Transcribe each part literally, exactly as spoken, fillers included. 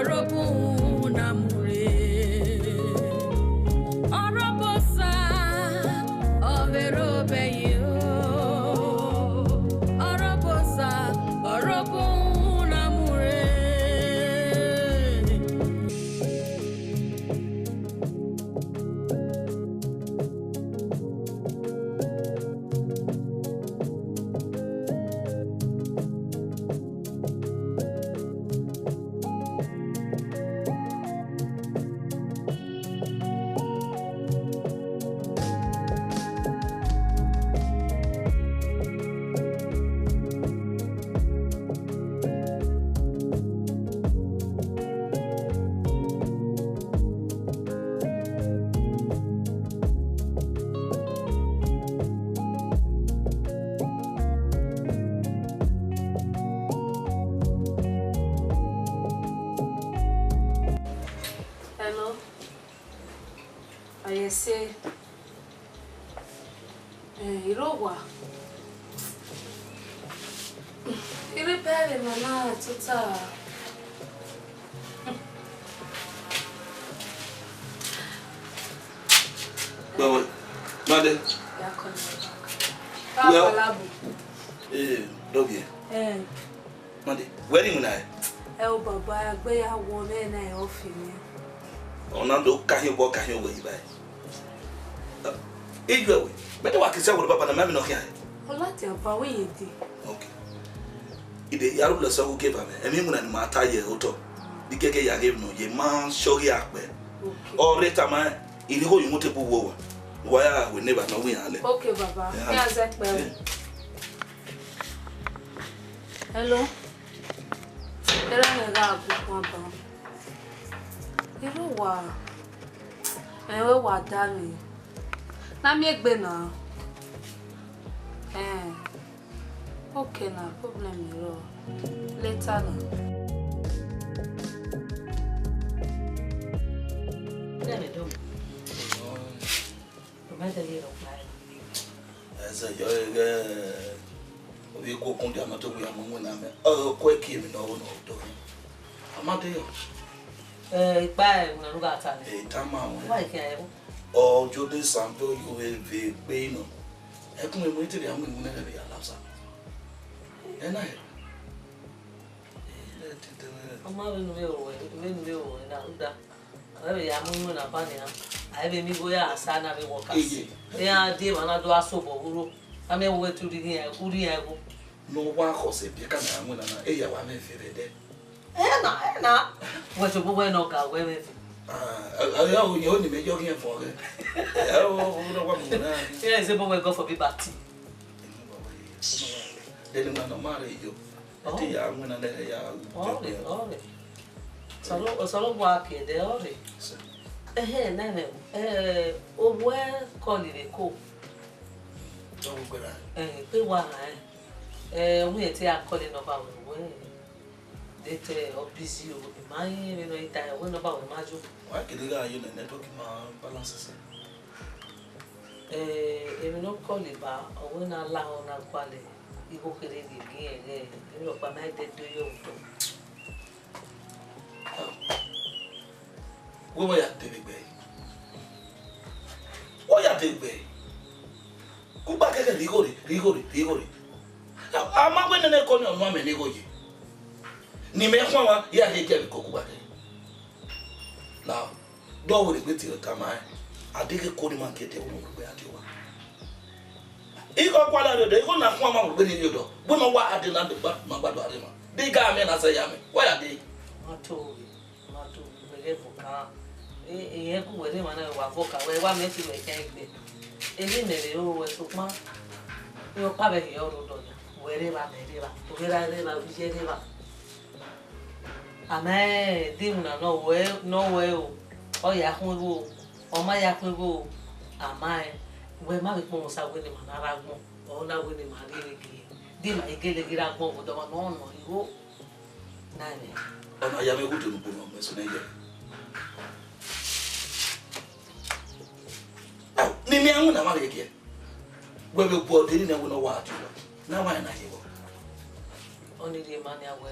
Ọrọbun na mu rre, Ọrọbosa, ọ vbe rre obọ ẹre o. Ọrọbosa, Ọrọbun na mu rre. Hello. Ayese. Eh, I rre owa. I rre obọ ẹre ma na tota. Baba, made. Ya call me back. Well, Baba Labu. Eh, love you. Eh. Made. Where you na? Ẹ o baba, egbe ya wọ mwẹ na, ẹ ọ fi mwẹ. Ọna do kahin obọ kahin owẹ yi bae. Ijuẹ wẹ, mẹ te wa kese wẹ baba na, mẹ mi nọ khian. Ọ ladian ba wẹ ye de. Okay. Ide ya ru lẹsẹ wu ke ba mẹ. Emi mu na ni ma ta ye otọ. Bi keke ya ghe nọ ye ma shọ ghi akpẹ. Okay. Ọ re ta ma, irigho yi mu te bu wo wa. Wa ya wẹ ne ba nọ wi ale. Okay, baba. Yeah. Mẹ a zẹ kpẹ o. Yeah. Hello. Erha mwẹ gha gu khuan ban. I rre owa. Ẹ, wẹ wa da ni. Na miẹn egbe na. Ẹn. Okay na, problem i rrọọ. Later na. Dẹmwẹ do. Ẹzẹ yọ ẹghẹ ovbi egu okun dia ma to gu ya mu iwinna mẹ. Ọ, ọ ku ẹki emwi ne ọ ro ne ọ do. A ma de yọ. Eh, ikpa ẹre ne u gha ta nẹ. E tama ruẹn. Wa ikẹn ẹvbo. Ọ jo de san vbe oyo vbe vbe egbe nọ. Ẹkun emwi te rhia mu iwinna rẹ vbe ya la osa. Ẹ na hẹ. Ọ ma vbe unu vbe ro wẹ, vbe unu vbe ro wẹ na, u da. Ọ vbe ya mu iwinna ba nian. A vbe mi igho ya sa na vbe workers. Iye. Iran die emwa na do gha sobọ vbe uro. A miẹn wẹ te u rhie iran, u rhie iran igho. Ne ọ wa khọ sẹ biẹ ka na winna na, e ya wa mwẹ vbe ẹdẹ. Ẹ na, ẹ na. Wẹ tobọ wẹ ne ọ ga wẹ mwẹ vbe. Ah, a, a, a, o, o ni mẹ yọ ghian fọ ghe. Ẹ, o, o, o, wa mu na. Iran ise bọ wẹ God forbid bati. Deni ma nọ ma rre yo. Ẹdẹ ya winna nẹ ya. Ọre, ọre. Sọlọ, Sọlọ wa ke ẹdẹ ọre. Ẹhẹn, nene, eh, owẹ call vbe ko. Tọ wo gbera. Eh, pe wa na, eh. Eh, wi te a call number wẹ, wẹ. Dete ọ busy o, ima i vbe nọ ita, wẹ number wẹ ma yo. Wa kele gha yo nẹ, network ma balance sẹ. Eh, emwi ne ọ call ba, ọ wẹ na lahọ na gualọ igho kherhe ghi gie ẹghẹ, emwi ọkpa ma i dẹdẹ yo otọ. Wẹ wẹ ya dee vbe egbe. Wẹ ya dee vbe egbe. Kugba kẹkẹ rhie igho rre, rhie igho rre, rhie igho rre. A ma wẹ nene kọ ni ọ nuẹn amẹ ne igho ye. Ne imẹ khuan mwa, ya rhie ẹgiẹ vbe ko kugba kẹkẹ. Now, dọwẹrẹ egbe te ọ tama ẹn, a deghẹ ko ni ma gie ẹdẹ vbe unu gbe a die owa. Igho gualọ rre odọ, igho na khuan ma mu gbe ni rrie odọ. Wẹ ne ọ wa a de na ma gbadu arre ma. De ga amẹ na sẹ ya mẹ. Wa ya de. Ma to. Ma do wẹ ghẹ vbọ kan. E, irẹn gu wẹ rre emwa na, wa vbọ kan, wẹ wa mẹ te wẹ kan egbe. Erha mẹ rre oro wẹ sokpan, irẹn ọkpa vbe hia ọrọre odọ ya. Wẹ rre evba, mẹ rre evba, ovbi erha rre evba, ovbi iye rre evba. A ma rẹn de iwinna ne ọ wẹ, ne ọ wẹ o, ọ ya khuẹn igho o, ọ ma ya khuẹn igho o, a ma rẹn, wẹ ma vbe kpọnmwẹ Osa wẹ ne ima na rre agbọn, ọ na wẹ ne ima rrie vbe gie, de ima i gele ghi rre agbọn vbe odọ ọmwa ne ọ nọ igho. Nine. Ọ na ya mwẹ ghudu ne ukpo nọ, mẹ sẹ nẹ yẹ. Au, ne imẹ winna ma rhie giẹ. Wẹ vbe bu ọdẹ ni nẹ wẹ ne ọ wa tie uwa. Na wa na ye vbọ. Ọni rhie ma nian wẹ,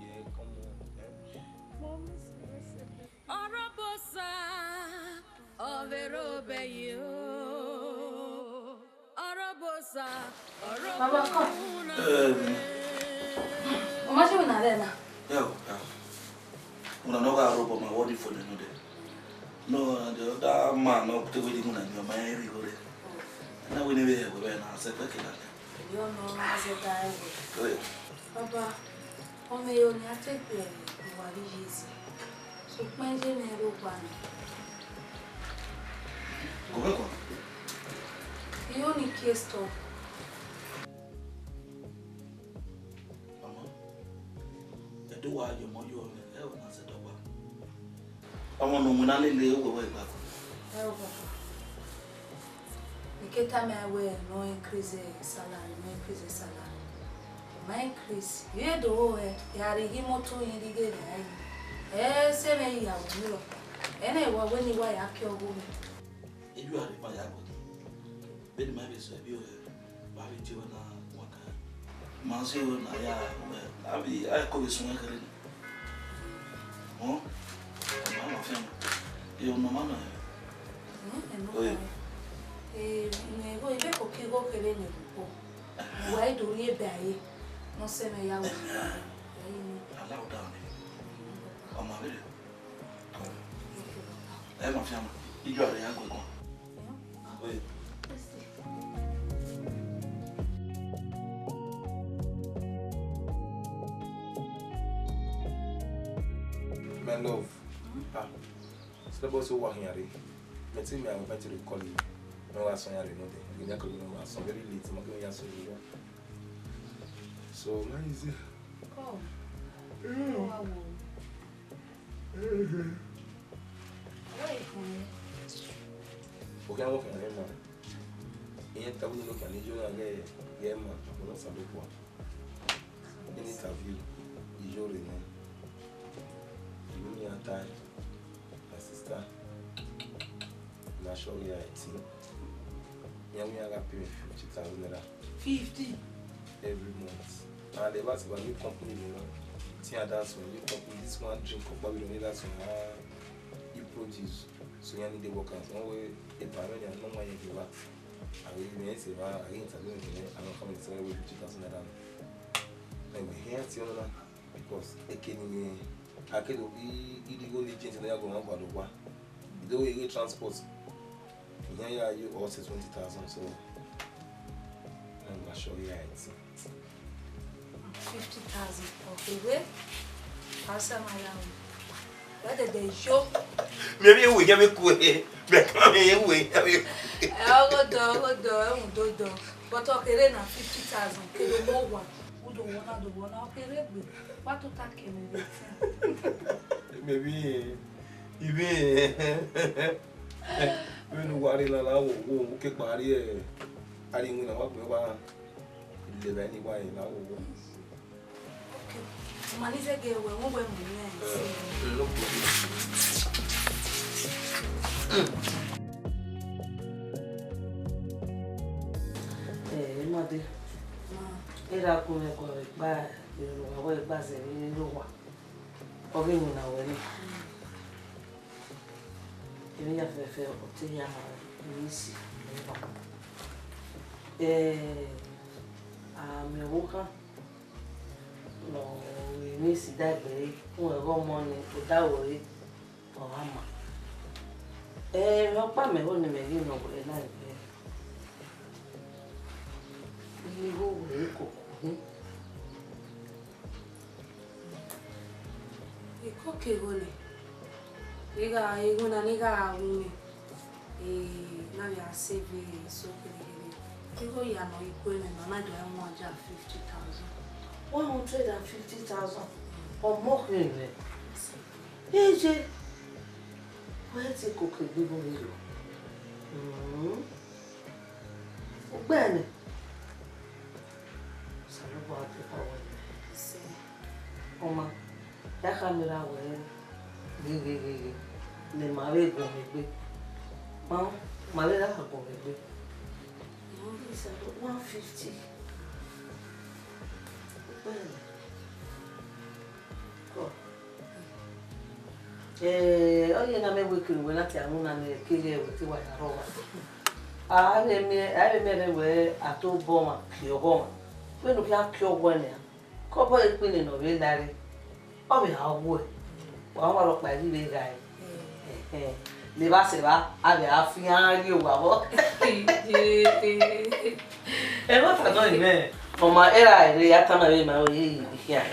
Yeah, come on. Eh? Mommy, seriously. Ọrọbosa, ọ vbe rre obọ ẹre o. Ọrọbosa, Baba, come. Um, Mama, she will not there now. Yo, yo. Una no ga robo ma wodi fo de no de. No, the other man no te we di una ni ma eri gore. Na we ni we we na se pe kila. Yo no, I said that. Go ahead. Baba, ọmọ yo ni a te gbe uwa rri ye ezi. Sokpan je mwẹ rre owa na. Go back on. Iyo ni kie stop. Mama, ẹdẹ uwa ye ọmọ yo mwẹ, ẹ o na sẹ dọgba. Ọmọ ne u winna lele wẹwẹ gba. Ẹ o, Papa. I ke tama ẹn wẹẹ ne ọ increase salary, ne ọ increase salary. Ọ ma increase. I re do ho hẹ, ya rhie imoto yin rhie ghe vbe a yi. Ẹ sẹ mwẹ ya vbe unu rọ. Ẹ na wa wẹ ne I wa ya kie ọghe mwẹ. Eyu a rre ma ya gbe. Vbene ma vbe sẹ vbe ọ, ma vbe tie wẹ na waka. Ma si wẹ na ya wẹ, a vbe a ko vbe suẹn kherhe ni. Họn? Ma Ama fian. Iyo, mama na. Hmm, eno Oye. Kare. Eh, me go, ibe ko ki go kere ne ko. Wa i do rhie ebe a ye. No se me ya wo. Ayi ni. Ala o da ni. Ọma vbe rre. Ẹ ma fian, ijo a rre ya gue guan. Oye. My love. Ah, sẹ bọ so wa hin a rre. Mẹ te mẹ a wẹ mẹ te rre call you. Mẹ wa sọn ya rre nọ dẹ. Gẹ ya call you, mẹ wa sọn very late, ma gẹ ya sọn you. So, man, is it? Come. Wa wo. Where you from? Okay, I'm working on him now. Iran ta wẹẹ ne okhian ni yo gha ghẹ, ghẹ ma, ọmọ ne Osanobua. Vbene I ta viọ, I yo rre nẹ. I vbe miẹn iran tae, my sister, ne a sure ghi a ẹtin. Iran wẹẹ iran gha pay me fifty thousand naira. Fifty? Every month. And ẹ vba sẹ vba new company nẹ, te iran da suẹn, new company, this one drink of Babylon, ne da suẹn, ah, e produce. So iran need the workers. Wẹ epa mwẹ nian, ne ọ wan yẹn viọ evba. A ghi mwẹ ẹse evba, a ghi interview mwẹ, a na come in say wẹ fifty thousand naira nọ. Mẹ wẹ hia tie ọnọna, because eke ni mwẹ, a ke do ghi, ghi do igho ne agent na ya gu mwẹ gualọ owa. I do igho transport. Iran ya yo all say twenty thousand, so, I'm not sure, yeah, it's fifty thousand. Okay, wait. I'll sell my own. Where did they show? Maybe we get me quick. Maybe we get me. Eh, ogodo, ogodo, eh, ogodo. But okay, then na fifty thousand. Okay, the more one. Who don't wanna do one? Okay, we, we. What to take him with? Maybe, eh, even, eh, when you worry, la, la, wo, wo, wo, ke pari, eh, ari wina wa gbe wa. Lele vbe ni wa ye na wo wo. Okay. Ma ni zẹ gẹ wẹ, wẹ mu nẹ. Eh, no problem. Eh, ma de. Ma. Era ku me ko gba, ero wa we gba ze ni ro wa. Ọ ghi winna wẹ nẹ. Emwi ya fẹfẹ, ọ te ya ma emwi isi ne ọ ba. Eh, a miẹn ọvbokhan ne ọ re emwi isi daegbe re, rẹn ọghe ọmọ ni, odaro re, ọ gha ma. Eh, emwi ọkpa mẹ ho ne mẹ ghi nọ wẹ na egbe. Igho wẹ koko hin. Ikoko igho nẹ, I gha, igho na ne I gha ru nẹ, eh, na vbe a save eso kherhe kherhe. Igho ya nọ igho nẹ, nọ na do a one hundred and fifty thousand. One hundred and fifty thousand? Ọmọ kherhe. Eje, wẹ te ikoko igho vbe yo? Mm. Ugbẹn nẹ. Osanobua te kha wẹ nẹ. Ọma, ya khama erha wẹ, ghe, ghe, ghe, ghe, ne ima vbe guọnmwẹ egbe. Ma, ma vbe ra guọnmwẹ egbe. One fifty. Ugbẹn nẹ. Kọ. Eh, ọ ye na mẹ wẹ kere wẹ na te a mu na nẹ, kere wẹ te wa ya rhọ wa. A vbe miẹn, a vbe miẹn rre wẹ a to bọ ọmwa, kiẹ ọghọ ọmwa. Vbene u khian kiẹ ọghọ nian, ke obọ ẹre kpini ne ọ vbe la ẹre, ọ vbe a wuẹ. Wa wan rhọkpa, i ghi vbe ghae. Ẹhẹn. Ne evba sẹ evba, a vbe a fian rrie owa vbọ. Ẹmwata nọ, imẹ, ọ ma erha rre, a tama vbe ma ro ye ikhian.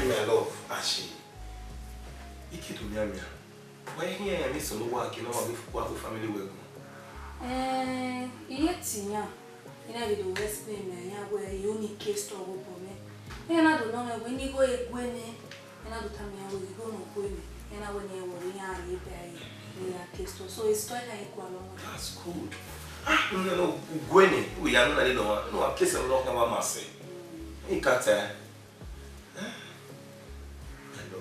My love, Ashi, I ke do mianmian. Wẹ i khian emwi eso ne uwa gie ne ọ wa gbe, wa gbe family wẹ gun? Eh, I ye te iran. I na vbe do explain ne iran wẹ, I only case tọ vbe obọ mwẹ. Iran na do nọ mwẹ wẹ ne igho egue nẹ. Iran na do tama iran wẹ igho ne ọ gue nẹ. Iran na wẹ ne iran wẹ iran rrie ebe a ye, ne iran case tọ. So, it's tọ na i gualọ mwẹ. That's good. Ah, no, no, no, ugue nẹ, wẹ ya nọ na le nọ wa, nọ wa case nọ kha wa ma sẹ. I ka ta. Hello.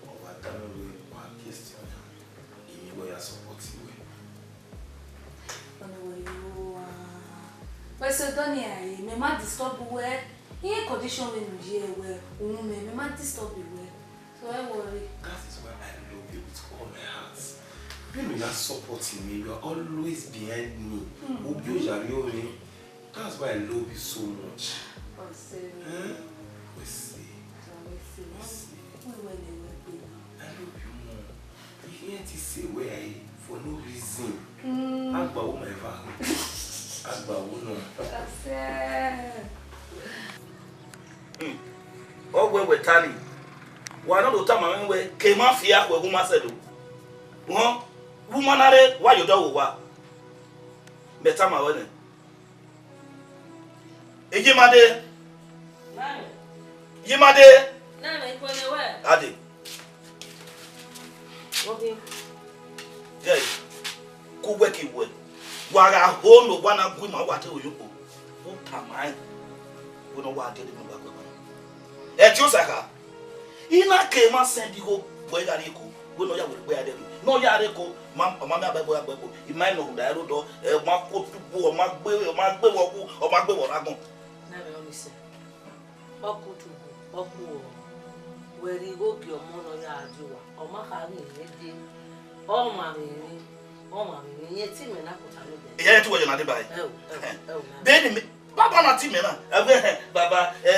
Ọ wa tama wẹ wa case tọ na, I miẹn wẹ ya support wẹ. Ọnii wẹ yo, ah. Wẹ sẹ odọ nii a, mẹ ma disturb wẹ. Iye condition vbe ne u ye wẹ, uhunmwu mẹ, mẹ ma disturb wẹ. So ẹ worry. That is why I love you with all my heart. When you are supporting me, you are always behind me. Mm-hmm. Obi ojari orin. That's why I love you so much. Ọse. Eh? We see. We see. We see. We well, we well. I love you more. You hear this say where I for no reason. Mm. Agbawo my vow. Agbawo no. Ọse. Hmm. Ọ wẹ wẹ ta ni. Wa nọ do tama mwẹ wẹ, ke ma fi akhuẹ gu ma sẹ do. Họn, gu ma na rre, wa ye odọ vbe owa. Mẹ tama ruẹ nẹ. Iye ma dee. Nana. Iye ma dee. Nana, ikhuo ne wẹ. A dee. Obi. Gẹe, ke uwẹ ke uwẹ. Wa gha ho ne owa na gu ima, wa te ru yokpo. U tama ẹn. Wẹ ne ọ wa dee ne ima gba guẹ. Ẹ tie Osakha. I na ke ma sẹn de igho bu ẹre gha rrie Eko, wẹ ne ọ ya werriegbe ya dee rrie. Ne ọ ya rrie Eko, ma, ọ ma miẹn agbẹgbo ya gbe ẹko. I ma nọ rhunmwuda ẹre odọ, ẹ, ọ ma ku otu gbo, ọ ma gbe, ọ ma gbe vbe ọghu, ọ ma gbe vbe ọrhagbọn. Na vbe ọ ni sẹ. Ọ ku otu gbo, ọ ku oro. Wẹ rhie igho gie ọmọ ne ọ ya die uwa, ọ ma kha ghi rẹn dee. Ọ ma vbe emwi, ọ ma vbe emwi, irẹn te imẹ na kota ne odẹ. Irẹn te uwẹ yọ na dee ba ẹre. Ẹ o, ẹ o, ẹ o, na. Beni mẹ, baba na te imẹ na, ẹ wẹ, baba, ẹ,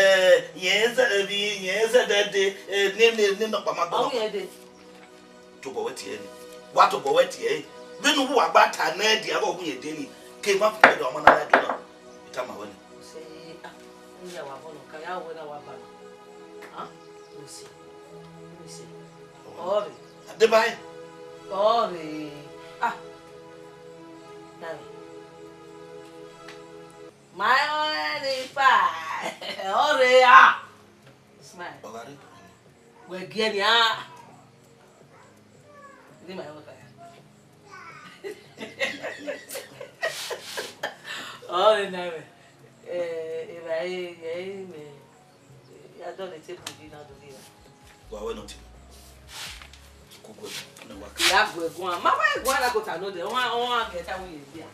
irẹn zẹ, ẹ, irẹn zẹdẹ dee, ẹ, ne, ne, ne nọkpa ma gbọ. Ọ wẹ irẹn dee. Tobọ wẹ tie ẹre. Wa tobọ wẹ tie ẹre. Vbene uwa gba ta nẹ dia vbe ọ gu irẹn dee ni, ke ma fi ẹdẹ ọmọ na ya do na. I tama wẹ nẹ. Sẹ, ah, iran wa bọ nọ, ka ya wẹ na wa ba nọ. Ah, Mesi, Mesi. Ọre. Deba ẹre. Ọre. Ah. Dami. My only five. Ọre, ah. Smile. Ọ gha rre. Wẹ gie ẹre, ah. Ni ma wẹ ka ya. Ọre na mwẹ. Eh, evbare, eh, mẹ. Ya dọlọ table di na do ghe ra. Wa wẹ nothing. Ku guẹ, ne wa. Ya guẹ guan. Ma wa guan na kota ne odẹ. Wa, wa gẹ ta wi ye dia.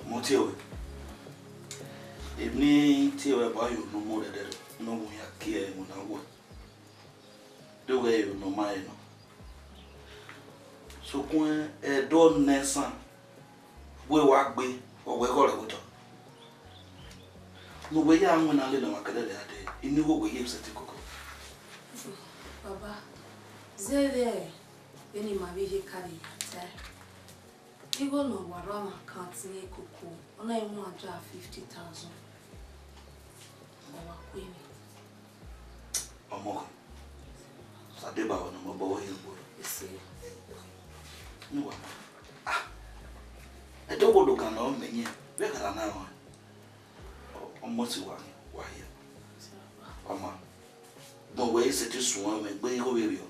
Mo tie ruẹ. Emwi ne I tie ruẹ ba yo ne u mu rẹdẹrẹ, ne ọ wu ya kie ẹre mu na wẹ. De wẹ ẹre ne ọ ma re nọ. Sokpan ẹdẹ ọnẹsan, wẹ wa gbe, ọ wẹ ghọrọ ẹvbo otọ. Ne uwẹ ya winna lele ọmwa kẹdẹrriọ dee, I ni igho wẹ ye upset koko. Baba, zẹvbe vbene ima vbe ye kare ya tae. Igho ne ọ wa rre ọmwa account ne koko, ọ na one hundred and fifty thousand. Ọ wa ku emwi. Ọmọ khin, sa deba wẹ ne ọmọ bọ wẹ ye gbo. Ese. Ni wa ma. Ah. Ẹdẹ obodo kan nọ mẹ yẹn, vbe kara na rẹn. Ọmọ si wa, wa hia. Ọmọ. Gbọn wẹ ese te suẹn mẹ gbe igho vberriọ.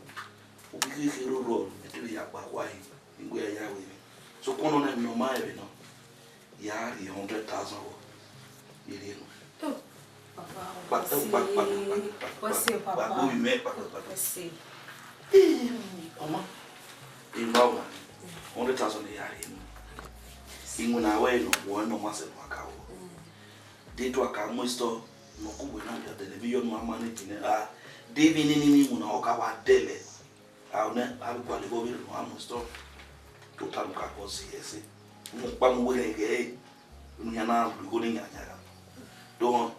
Ubi kherhe roro, mẹ te vbe ya gba wa hia. Igue ya ya wẹ. Sokpan nọ na emwi ne ọ ma rẹn vbe nọ. Ya rhie hundred thousand vbọ, I rhie nuẹn. Oh, Papa, Gba, gba, gba, gba, gba, gba, wẹ se, gba, Papa. Gba, gba, gba, gba, gba. Wẹ se. Ee, ọmọ, emwa wa, hundred thousand ya rhie nuẹn. Iwinna ruẹ nọ, wẹ nọ ma sẹ ne wa ka vbọ. Mm. De tu a ka mu store, ne ọ ku wẹ na ya dẹlẹ, vbe yọ ne a manage nẹ, a, de vbe nene ni iwinna ọ ka wa dẹlẹ. A nẹ, a vbe gualọ vbe ọ vbe rhie nuẹn, a mu store. Tota ne u ka kọ si ẹse. Mu kpa mu werriẹ ghẹ ẹre. Unu hia na ru igho ne iran yan gha. Do họn.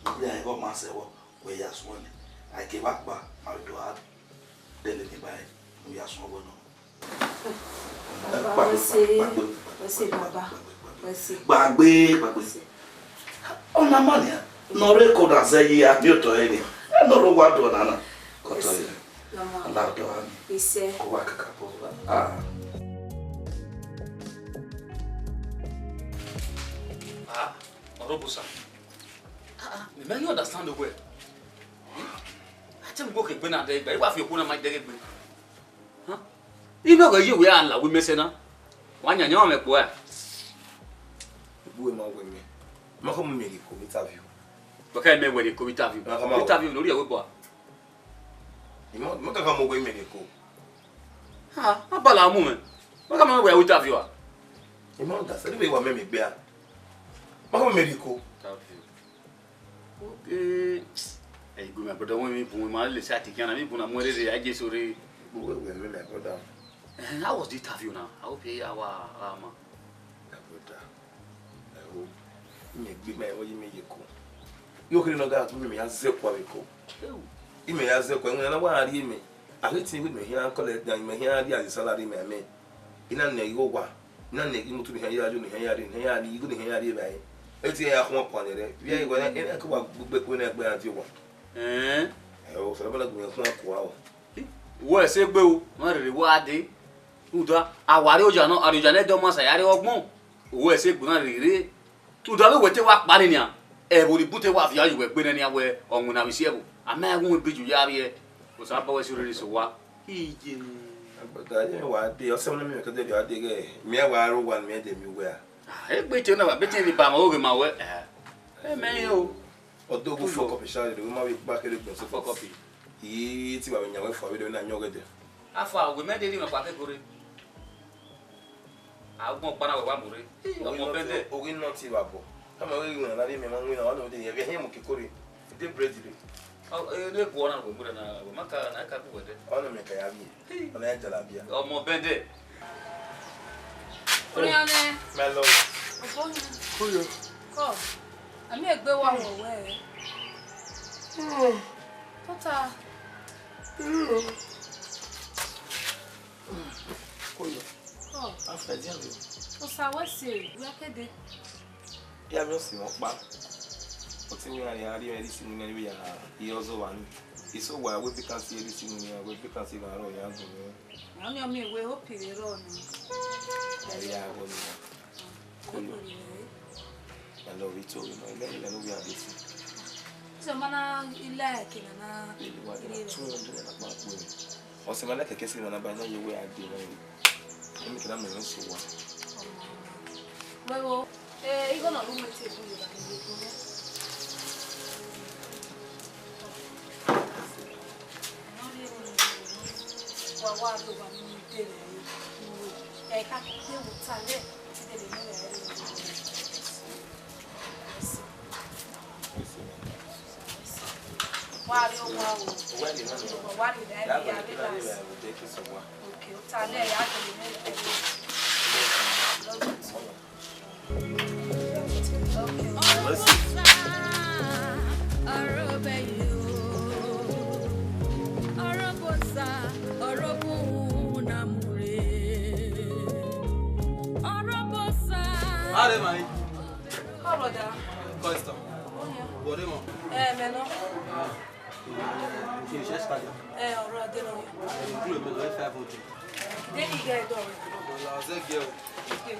Ọ ya ẹghẹ ọ ma sẹ vbọ, wẹ ya suẹn nẹ. A i ke vbe akpa, ma vbe do a dẹlẹ ni ba ẹre, ne u ya suẹn vbọ nọ. Baba, wẹ se, wẹ se, Baba, wẹ se. Gbagbe, gbagbe. Wẹ se. Ọna ma nian, ne ọ rre eko na zẹ ye a miẹn otọ ẹre nian. Ẹ ne ọ rre owa do ọna na. Kọtọ ẹre. Ọna do a mi. Isẹ. Ko wa kakabọ. Ah. Ah, Ọrọbusa. Ah, ah, mẹ ma understand wẹ. A te mu ke gbe na dẹ gbe, I wa fi okhuo na ma dẹ gbe. Huh? I nọ ghẹ ye wẹ a la wẹ mẹ sẹ na. Wa yan yan mwẹ kpo a. Bu ma wẹ mẹ. Ma kọ mu mẹ ghe ko interview. Baka mẹ wẹ ko interview. Ma kọ ma wẹ. Interview lórí ẹwẹ bọ. Imo, mo kaka mo wẹ mẹ ghe ko. Ah, a bala mu mwẹ. Ma ka ma wẹ a ru interview a? I ma understand, vbe wa mẹ mẹ egbe a? Ma ka mẹ rhie iko. Interview. Okay. Hey, good, my brother, when we bun, ma lele sẹ a te khian na, vbe bun na mu ẹre rre, a je so rre. Uwẹ wẹ mẹ, my brother. Eh, how was the interview now? I hope you are, uh, man. My brother. Ẹo, imẹ gbe ma ẹvbo ye imẹ ye eko. Yo kherhe ne ọ gha gu imẹ ya zẹ kua vbe eko. Ẹo. Imẹ ya zẹ kua, ẹwẹn na wa rrie mẹ. A ghi tin wẹ mẹ khian collect dan, mẹ khian rhie as a salary mẹ amẹ. I na nẹ igho owa, I na nẹ igho imoto ne I khian ya yo, ne I khian ya rrie, ne I khian ya rrie, igho ne I khian ya rrie evbare. E tie ya khuan kua nẹ rẹ. Vbe ẹghẹ na, ẹ ke wa gbegbe ku ne ẹgbẹ a die owa. Ẹn? Ẹo, sẹ na ba na gu mwẹ khuan kua o. Wẹ sẹ egbe o, ma rere wa dee. Rhunmwuda, a wa rrie oya nọ, a rrie oya ne ẹdẹ ọmọ sa ya rrie ọgbọn. Wẹ sẹ egbe na rere. Rhunmwuda, vbe wẹ te wa kpa nene nian, ẹvbo ni bun te wa viọ ye uwẹ gbe nẹ nian wẹ ọ winna vbe isi ẹvbo. A ma ẹ wu biju ya vbiẹ, Osanobua wẹ si orere sẹ owa. Iye. Brother, ye wa dee, ọ sẹ mwẹ ne mẹ ke dee, wa dee ghẹ, mẹ wa ro wa ne mẹ dee miẹn uwẹ a. Ah, egbe te na wa, be te ni ba ma oghe ma wẹ. Eh. Ẹ mẹ rẹn o. Ọdọ gu fuck up sha rre, ma vbe gba kere gbọn so fuck up. I ti wa vbe yan wẹ fua vbe na yan ọghẹdẹ. Afa, wẹ mẹ de rhie mwẹ kpa ke gore. A gbọn ọkpa na wẹ wa mu rre. Ọmọ bẹdẹ. Oghi nọ ti vbe abọ. Ama wẹ ghi winna na rhie mẹ ma winna, ọ nọ de yẹn vbe hẹ mu kekore. De bread rre. Ọ, e, ne guọ na wẹ mu rre na, wẹ ma ka, na ka gu wẹ dẹ. Ọ nọ mẹ ka ya vbiẹ. Ọ na ya jala bia. Ọmọ bẹdẹ. Oriọnẹ. My love. Ogbonnia. Koyo. Kọ. Ami egbe wa wọ wẹ. Tota. Koyo. Kọ. Afẹ dian vbe. Osa wẹ se, wẹ kede. Ya mi osi wọn kpa. Oti mi ari ari eri si mu ni ya ye ọzọ wa ni. Iso wa we bi kan si eri si mu ni, we bi kan si gha rọ ya gun ni. Ọni ọmọ iwe hope rẹ rọ ni. Ẹre a gọ ni. Koyo. I love you too, you know. Ilẹ ilẹ no we are this. So mana ilẹ ke na na. Ilẹ wa de two hundred na pa pe. Ọsẹ mana kẹkẹ si mana ba na ye we a de na. Emi kina mo so wa. Wẹ wo, eh, igho na ru mẹ te bu yo ba ni ye ko. Wa wa do wa ni de re. Ẹ ka de wo ta le, de le ni re. Wa ri owa o. Wa ri da ni ya relax. Okay, o ta le ya de le ni re. Love you too. Are mai. How about that? Custom. Oh, yeah. What do you want? Eh, me no. Ah. Kì í ṣe ṣàjà. Eh, ọ̀rọ̀ adé lọ. Ìlú èmi lọ five hundred. Dé ní ìgá ẹ̀dọ́ rẹ̀. Ọ̀la ọ̀sẹ̀ gẹ̀ o. Okay.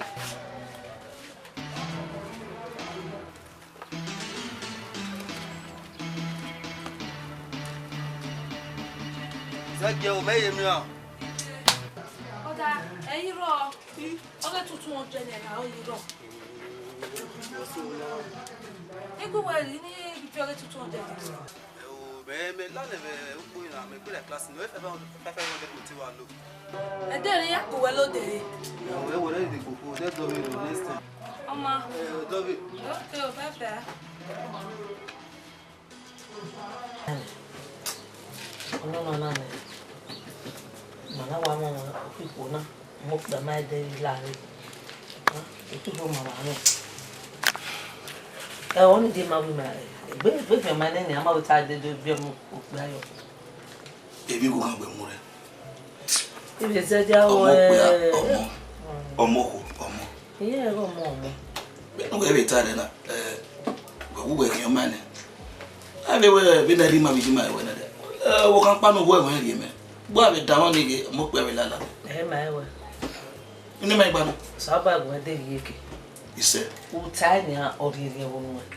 Zẹgiẹ o, mẹ ye mira. Ọga, ẹ i rrọọ. Ọghe tutu ọdẹ nẹ ra, ọ i rrọọ. Igue uwẹ rri ni ibi ọghe tutu ọdẹ nẹ. Mẹ, mẹ lale vbe ukpo na, mẹ gbe la class nọ, five hundred, five hundred mo te wa lo. Ẹdẹ rẹ ya kpe uwẹ lode re. Ẹwẹ, ẹwẹ, rẹ dede koko, de dọ vbe ro next time. Ọma. Ẹ, dọ vbe. Okay, o, bye bye. Ọnọna na nẹ, ma na wa mọ okhuo na, mẹ okpia ma dẹ la re. Otubo ma wa nẹ. Ẹ, ọni de ma wi ma, egbe, egbe fian ma nẹ ni, a ma wẹ ta dede biẹ mu okpia yọ. Emwi gho ghan wẹ mu rẹ. Ivbi zẹdia ọmọ okpia, ọmọ, ọmọ okhuo, ọmọ. Iye ẹghẹ ọmọ, ọmọ. Vbene uwẹ vbe ta ẹre na, eh, wẹ wu wẹ khian ọmaẹn nẹ. Avbe wẹ vbene ẹrri ima vbe yi ima ẹre wẹ nẹdẹ. Eh, ọvbokhan ọkpa ne uwẹ wẹ rhie mẹ. Gbe avbe danmwẹ ni ghe, ọmọ okpia vbe lala. Ẹ ma ẹwẹ. Ine ma gba nọ. Saba gbe de rhie ke. Isẹ. Uta nian ọ rhie rhie vbe nuẹn.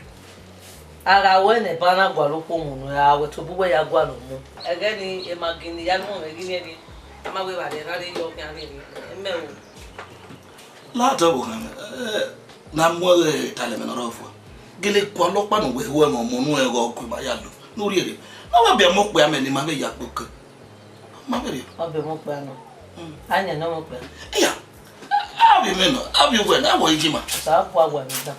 A gha wẹ ne eba na gualọ okhuo mu nuẹn, a wẹ tobọ uwẹ ya gualọ mu. Ẹghẹ ni, emagi ne I ya mu mwẹ ghi vbiẹ vbiẹ, a ma wẹ evbare erha rre yọ khian rre emẹ o. Ladian ọvbokhan mwẹ, eh, ne a mu ẹre talẹ mẹ ne ọ rre ọfua. Gele gualọ ọkpa ne uwẹ ho ẹmwẹ ọmọ ne uwẹ ghe ọ gu ima ya lo, ne u rhie rre. Ne ọ wa biẹ ọmọ okpia mẹ ne ima vbe ya kpe oke. Ma vbe rhie. Ọ biẹ ọmọ okpia nọ. A yan ne ọmọ kpẹ. Iya, a vbe mwẹ nọ, a vbe wẹ ne a wọ iji ma. Sa bua wẹ vbe dan.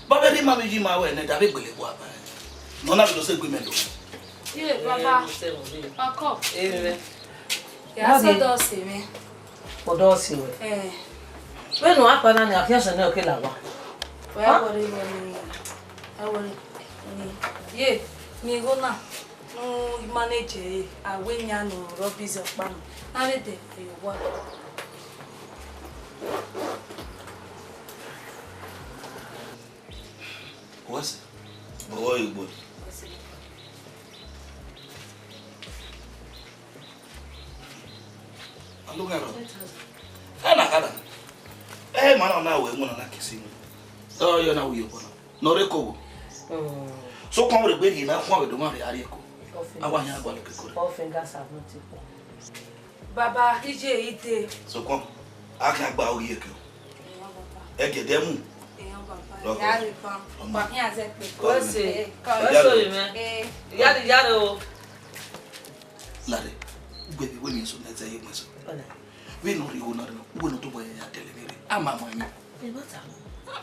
Ba vbe rhie ima vbe iji ma wẹ ne da vbe gbele bua ba. Nọ na vbe do sẹ egbe mẹ do. Ye, baba. Akọ. Ere. Ya sẹ dọ sẹ mwẹ. Ọ dọ sẹ wẹ. Eh. Vbene a kpa na ni, a khian sẹ ne ọ ke la owa. Wẹ a wọrẹ, wọrẹ, a wọrẹ. Ye, ne igho na. Nu manage ẹre, a wẹ yan nọ rọ busy ọkpa nọ. Na vbe dẹ ẹre owa. What's, but what you boy? Alo gha rọ. Ẹ na gha na. Ẹ ma na na wẹ mu na na kesi mu. Ọ yọ na wi yo bona. Nọ rre ko wo. Mm. So kọn wẹ gbe ni na khuan vbe do ma rre a rrie ko. Coffee. A wa yan gua lo ke ko rre. Coffee gas have not equal. Baba, iye ide. So kọn. A kan gba o ye ke. Eyan baba. Ẹ gẹdẹ mu. Eyan baba. Lọkọ. Ya re ban. Ọmọ. Ba mi azẹ pe. Kọ Ose. Ẹ, kọ. Ose oyi mẹ. Eh. Yare, yare o. Lare, ugbẹn vbe wẹ miẹn eso ne ẹzẹ ye gbẹn eso. Ọna. Vbene ọ rhie igho na rre, uwẹ ne ọ tobọ ya dẹlẹ vbe rre, a ma mu ẹmwẹ. Ẹ ma ta.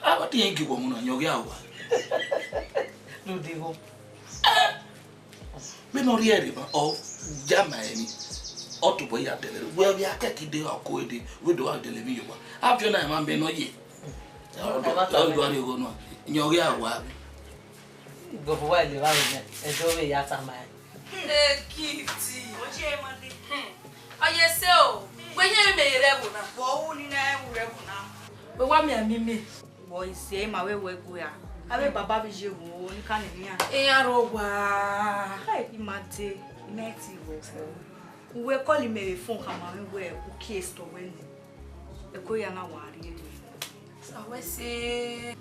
A wa te irẹn gie uwẹ ọmọ na, yan ọ ghi a wa. Rhunmwuda igho. Vbene ọ rhie ẹre ma, ọ ya ma ẹmwẹ, ọ tobọ ya dẹlẹ rre, wẹ vbe a kẹki de ọko dee, wẹ do wa dẹlẹ emwi ye owa. A viọ na, ẹ ma mẹ ne ọ ye. Ẹ ma ta. Ọ do rhie igho na, yan ọ ghi a wa. Gọfọ wa lele evba vbe nẹ, ẹdẹ ọ vbe ya tama ẹn. Ekiti. Ọ ye ma dee. Hmm. Ọ ye sẹ o. Wẹ yẹn mẹ rẹ ẹvbo na. Vbe ọ ru ni na ru rẹ ẹvbo na? Wẹ wa miẹn mimi. Vbe ọ i sẹ ma vbe wẹ gu ra? Avbe baba vbe ye vbo ni ka nẹ iran. Iran rre owa. Hai, ima dee, ima ti vbo. Uwẹ call mẹ vbe phone khama mwẹ wẹ u kie store wẹ nẹ. Ẹko ya na wa rrie dee. Sa wẹ sẹ.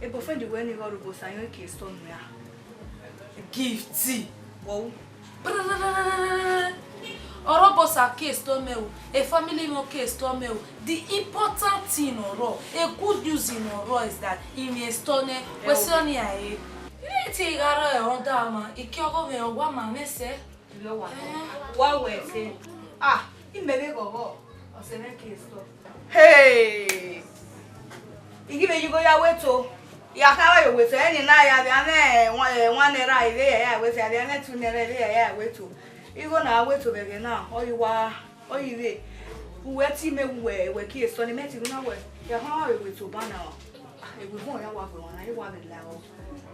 Ebo friend wẹ ni gha rhie Obosa yọn eke store nọ ya. Gift. Wow. Brrrr. Ọ rre Obosa kie store mẹ o, e family wọn kie store mẹ o. The important thing ọrọ, a good news in ọrọ is that I miẹn store nẹ, wẹ sẹ ọni a re. Ẹ ti gha rrọọ ẹre ọ da ma, I kie ọghọ mwẹ, ọ wa ma mwẹ sẹ. Wa wẹ ẹse. Ah, imẹ vbe ghọghọ, ọ sẹ mwẹ kie store. Hey! I ghi vbe ye igho ya wẹ eto. Ya kha rọ ye wẹ eto, ẹni na ya vbe amwẹ wan, eh, wan naira, I vbe ya ya wẹ eto, a vbe amwẹ two naira, I vbe ya ya wẹ eto. Igho na wẹ eto vbe ẹghẹ na, ọ ye wa, ọ ye vbe. Uwẹ te mẹ wẹ, wẹ kie store ni, mẹ te na wẹ, ya kha rọ ye wẹ eto ba na. Ewivọn ya wa gbe wan na, I wa vbe la ọ.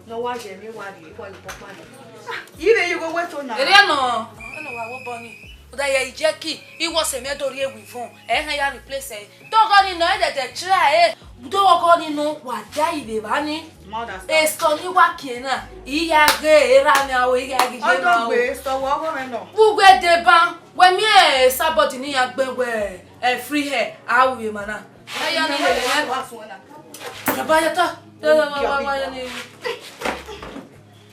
Ne ọ wa ye emwi, wa rhie, wa ye ọkpọkpa rhie. Ah, I vbe ye igho wẹ eto na. Erriọ nọ, ẹnẹ wa wẹ obọ ni. Uda ye ijeki, I wẹ ọse mwẹ do rhie ewivọn, ẹ hẹn ya replace ẹre. Dọghọ ni nọ, ẹdẹdẹ try ẹre. Dọghọ ni nọ, wa da ivbe evba ni. Ma understand. Esọ ni wa kie na, I ya ghe erha mwẹ aro, I ya ghi ghe mwẹ aro. Ọdọ gbe, sọ wẹ ọghọ mwẹ nọ. Vbe uwẹ deba, wẹ miẹn Esabọdi ne iran gbẹn wẹ, ẹ, free hair, a ru vbe emwa na. Ẹ ya ni lele mwẹ. Baba ya ta. Ya, ya, wa, wa, wa, ya ni.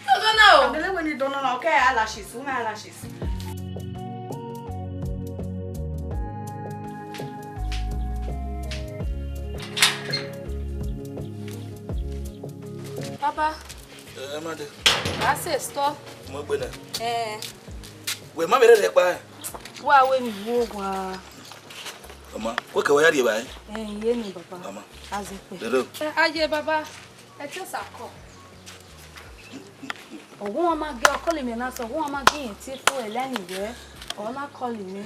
Dọgọ na o. Abele wẹ ni dọnọ na, okay, eyelashes, woman eyelashes. Baba. Eh, ma dee. A sẹ store. Mo gbe nẹ. Eh. Wẹ ma vbe rherhe kpa. Wa wẹ ni wo wa. Ọma, wẹ kẹ wẹ ya rhie evbare? Eh, iye ni, baba. Ọma. Azẹkpe. Dede o. Eh, aye, baba. Ẹ te Osa kọ. Ọghuọnmwa ma gie ọ call mẹ na sẹ, ọghuọnmwa ma gie irẹn tie fo ẹlẹ ni wẹ, ọ na call mẹ.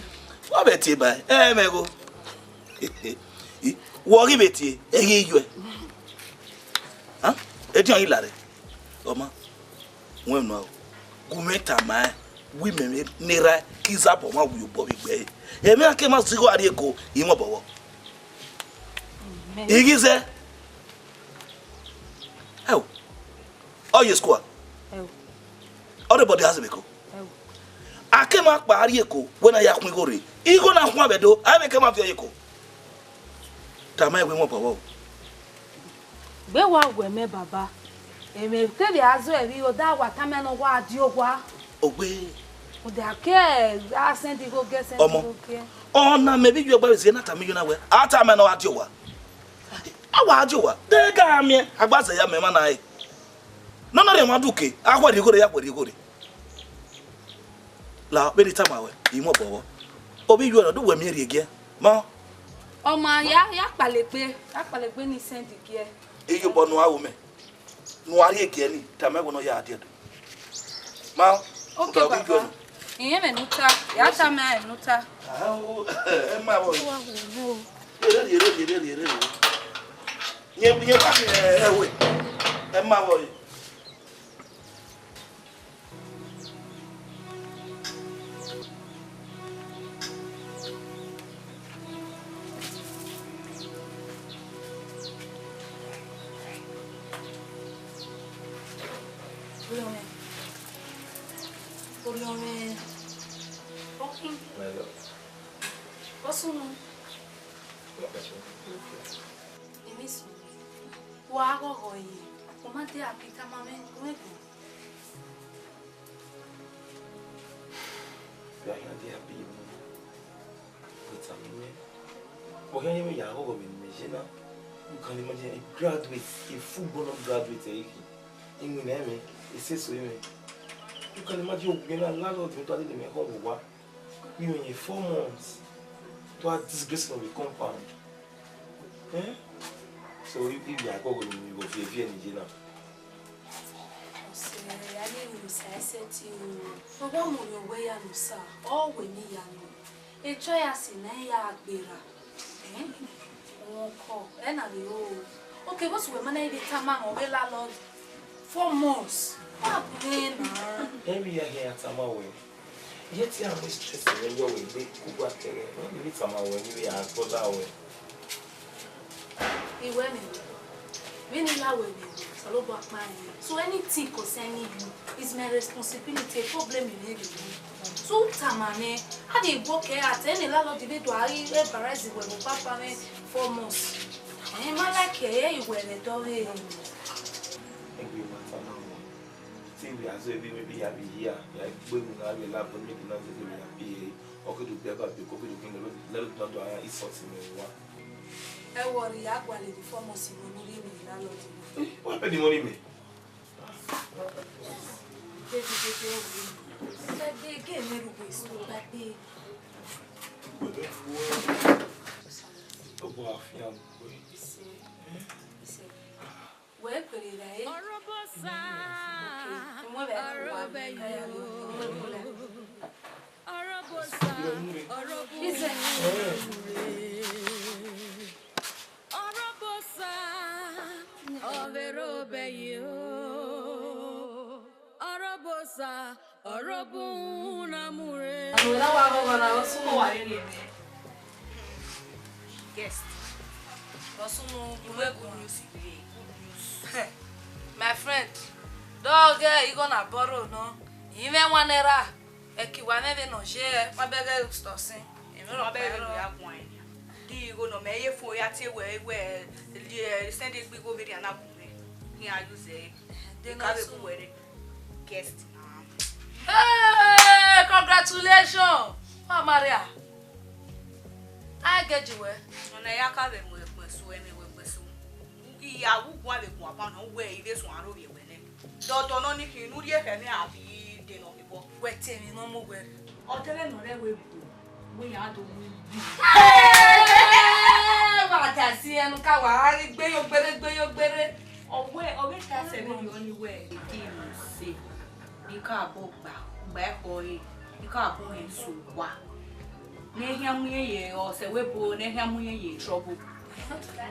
Wa vbe tie ba, ẹ mwẹ gho. Wọ ghi vbe tie, ẹ ghi yọe. Ediọn ghi larre. Ọma, wẹ nua o. Gu mwẹ tama ẹn, wẹ imẹ vbe ne erha ke izabọ mwa wi obọ vbe igbe ẹre. Ẹmwẹ a ke ma zẹ igho a rrie eko, I mwẹ obọ vbọ. Amen. I ghi zẹ. Ẹo, ọ ye school a? Ẹo. Ọ rre body house vbe eko? Ẹo. A ke ma kpa a rrie eko, wẹ na ya khuan igho rre. Igho na khuan vbe do, a vbe ke ma viọ ye eko. Tama ẹn wẹ I mwẹ obọ vbọ o. Gbe wa wẹ mẹ, baba. Emwi kevbe a zẹ vbe igho, da wa tama ẹn ne ọ wa die owa. Ogbe. Uda ke a send igho gie, send igho gie. Ọmọ, ọna mẹ vbe yu ẹgba vbe zie na tama iyona wẹ, a tama ẹn ne ọ wa die owa. A wa die owa, de ga miẹn, a gba zẹ ya mẹ emwa na re. Ne ọ na rhie emwa duke, a khuẹrhẹ igho rre, ya khuẹrhẹ igho rre. La vbene I tama wẹ, I mwẹ obọ vbọ. Ovbi iyuẹ nọ, do wẹ miẹn rhie giẹ. Ma. Ọ ma ya, ya kpalegbe, ya kpalegbe ne I send giẹ. Iyobọ ne uwa ru mẹ, ne uwa rhie giẹ ni, tama ẹvbo ne ọ ya diẹ do. Ma. Ok, ovbi iyuẹ baba. Nọ. Irẹn mwẹ ne u ta, ya tama ẹn ne u ta. Ah, o, ẹ ma vbọ. Rhie, rhie, rhie. Yẹn, yẹn wa, ẹ, ẹ wẹ, ẹ ma vbọ. Orhiọn mwẹ. Orhiọn mwẹ. Talking. My love. Vbọ sunu? What happened? Emisu, wa ghọghọ ye, u ma de happy tama mwẹ, u mwẹ gu. Vbe a khian de happy ye mwẹ? Wẹ tama mwẹ. Vbe ọ khian ye mwẹ ya ghọghọ vbe ne imẹ ye na? You can imagine a graduate, a full blown graduate, eh, iwinna mwẹ, eseso mwẹ. You can imagine, ovbi mwẹ na landlord mwẹ do a dede mwẹ khọ vbe owa. Vbe imẹ ye four months, do a disgrace of a compound. Eh? So, I, I ya ghọghọ ne imẹ vbe viẹ viẹ ne I ye na. Ọse, a ye emwi ne Osa i sẹtin ru. Ọ wa mu orhiọn wẹ ya ne Osa, ọ wẹ ne I ya nọ. Ejoyasi na ya gberra. Eh? Ọmwa ọkọ, ẹ na vbe ro. Okay, vbọsẹ wẹ ma na vbe tama nẹ, ọ vbe landlord four months. Wa gu mwẹ na. Ẹ vbe ya khian tama wẹ. Yet I am stressing when you were big, Kuba Kere. When you meet someone, when you are brother, when Iwẹ mwẹ, vbene I la wẹ mwẹ, Osanobua kpa ẹre. So anything concerning you is my responsibility, problem you need to do. So u tama mwẹ, a vbe guọ kẹ a te ne landlord vbe do a ghi embarrass wẹ vbe ọkpakpa mwẹ four months. Ẹ ma like ẹ, ẹ i wẹ vbe dọ vbe. Egbe ma tama wẹ. Te I wẹ a zẹ vbe maybe ya vbe hia, ya gbe unu na vbe la bun make una zẹ vbe ya pay. Ọ ke do biẹ ba biẹ, ọ ke do khin lẹ, lẹ do do a insult mwẹ wa. Ẹ wọrọ, I ya gualọ emwi four months ne u rhie ne landlord. Eh, what happened the money, man? Baby, baby, baby, baby, baby, baby. Ọ bu afian gbe. Ise, ise. Wẹ kpere ra e. Ọrọbosa. Ọrọbosa. Ọrọbosa. Ọrọbosa. Ọrọbosa. Ọrọbun na mu rre. Àwọn ìlà wa gbọ́gbọ́ na, ó súnmọ́ wà lórí ẹ̀mí. Guest. Lọ súnmọ́ ìwé good news ìwé, good news. My friend, dọghe igho na borrow nọ. Ìyẹn mwẹ wan naira. Ẹki wa mwẹ vbe nọ ye, ma bẹghe store sin. Èmi rọ bẹghe ya guan. Di igho nọ mẹ ye fo ya tie wẹ, wẹ, send egbe igho vbe rhia na bu mwẹ. Ni a use e. Ka vbe bu wẹ re. Guest na. Hey, congratulations. Wa Maria. A ge ji wẹ. Ọna ya ka vbe mu ẹkpẹn su, ẹmwẹ wẹ ẹkpẹn su. I ya wu guan vbe guan ba nọ, wẹ i vbe suẹn aro vbe wẹ nẹ. Dọdọ nọ ni khin, ne u rhie khẹ mwẹ a vbe de nọ vbe obọ. Wẹ te emwi ne ọ mu wẹ rre. Ọ te mwẹ nọ rẹ wẹ bu, wẹ ya do mu. Hey! Wa ta si ẹnu ka wa gha gbe yo gbere, gbe yo gbere. Ọ wẹ, ọ vbe ta sẹ vbe yo ni wẹ. Edi mu se. Ni ka bọ gba, gba ẹkọ re, ni ka bọ hẹn so wa. Ne ehian mu irẹn ye ọsẹ wẹ bo, ne ehian mu irẹn ye trouble.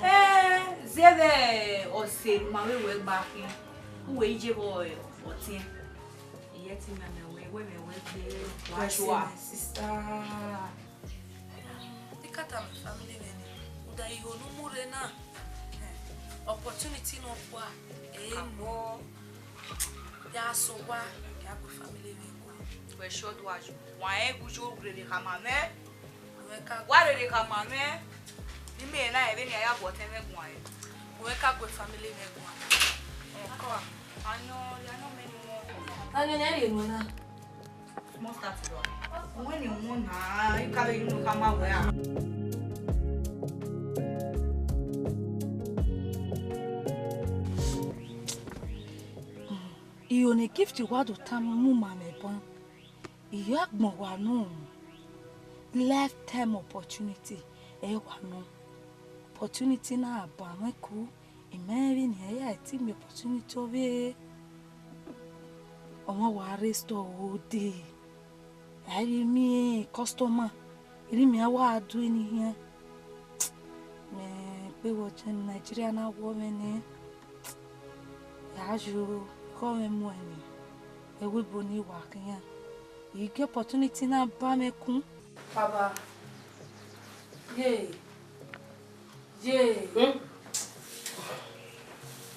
Eh, zẹvbe ọse ne ma vbe wẹ gba khin, uwẹ i je vbe ọtiẹn. Iye ti ma mẹ wẹ, wẹ mẹ wẹ gbe wa Bless you, sure. My sister. I ka tama family mwẹ nẹ, uda iho ne u mu rre na, opportunity nọ kua, ẹ i mu. Ya sẹ owa, ya gu family mwẹ guan. Wẹ sure do ayo. Wa rẹn gu yo rere khama mwẹ. Wẹ ka Wa rere khama mwẹ. Ni mẹ na ẹvbe ni a ya gu ọtẹn mwẹ guan. Wẹ ka gu family mwẹ guan. Ọkọ a. Anọ, ya nọ mẹ ni wọn. Anọ ni a rhie nuẹn na. Small start lọ. Wẹ ni wọn na, I ka vbe yu ne u khama wẹ a. Iro ne Gift wa do tama mu ma mwẹ ban, I ya gbọn owa nọ. Lifetime opportunity, ẹ wa nọ. Opportunity na ba mwẹ ku, I ma rẹn vbene iran ya te miẹn opportunity ọvbehe. Ọmwa wa rre store ode, a i vbe miẹn customer, erha imẹ a wa do eni khian. Mẹ kpe vbe ọjọ Nigeria na wọọ mwẹ nẹ, a yo, ekhọe mwẹ mu ẹn nẹ, ẹvbo ebo ni wa khian. I gie opportunity na ba mwẹ kun. Baba, ye, ye. Hmm?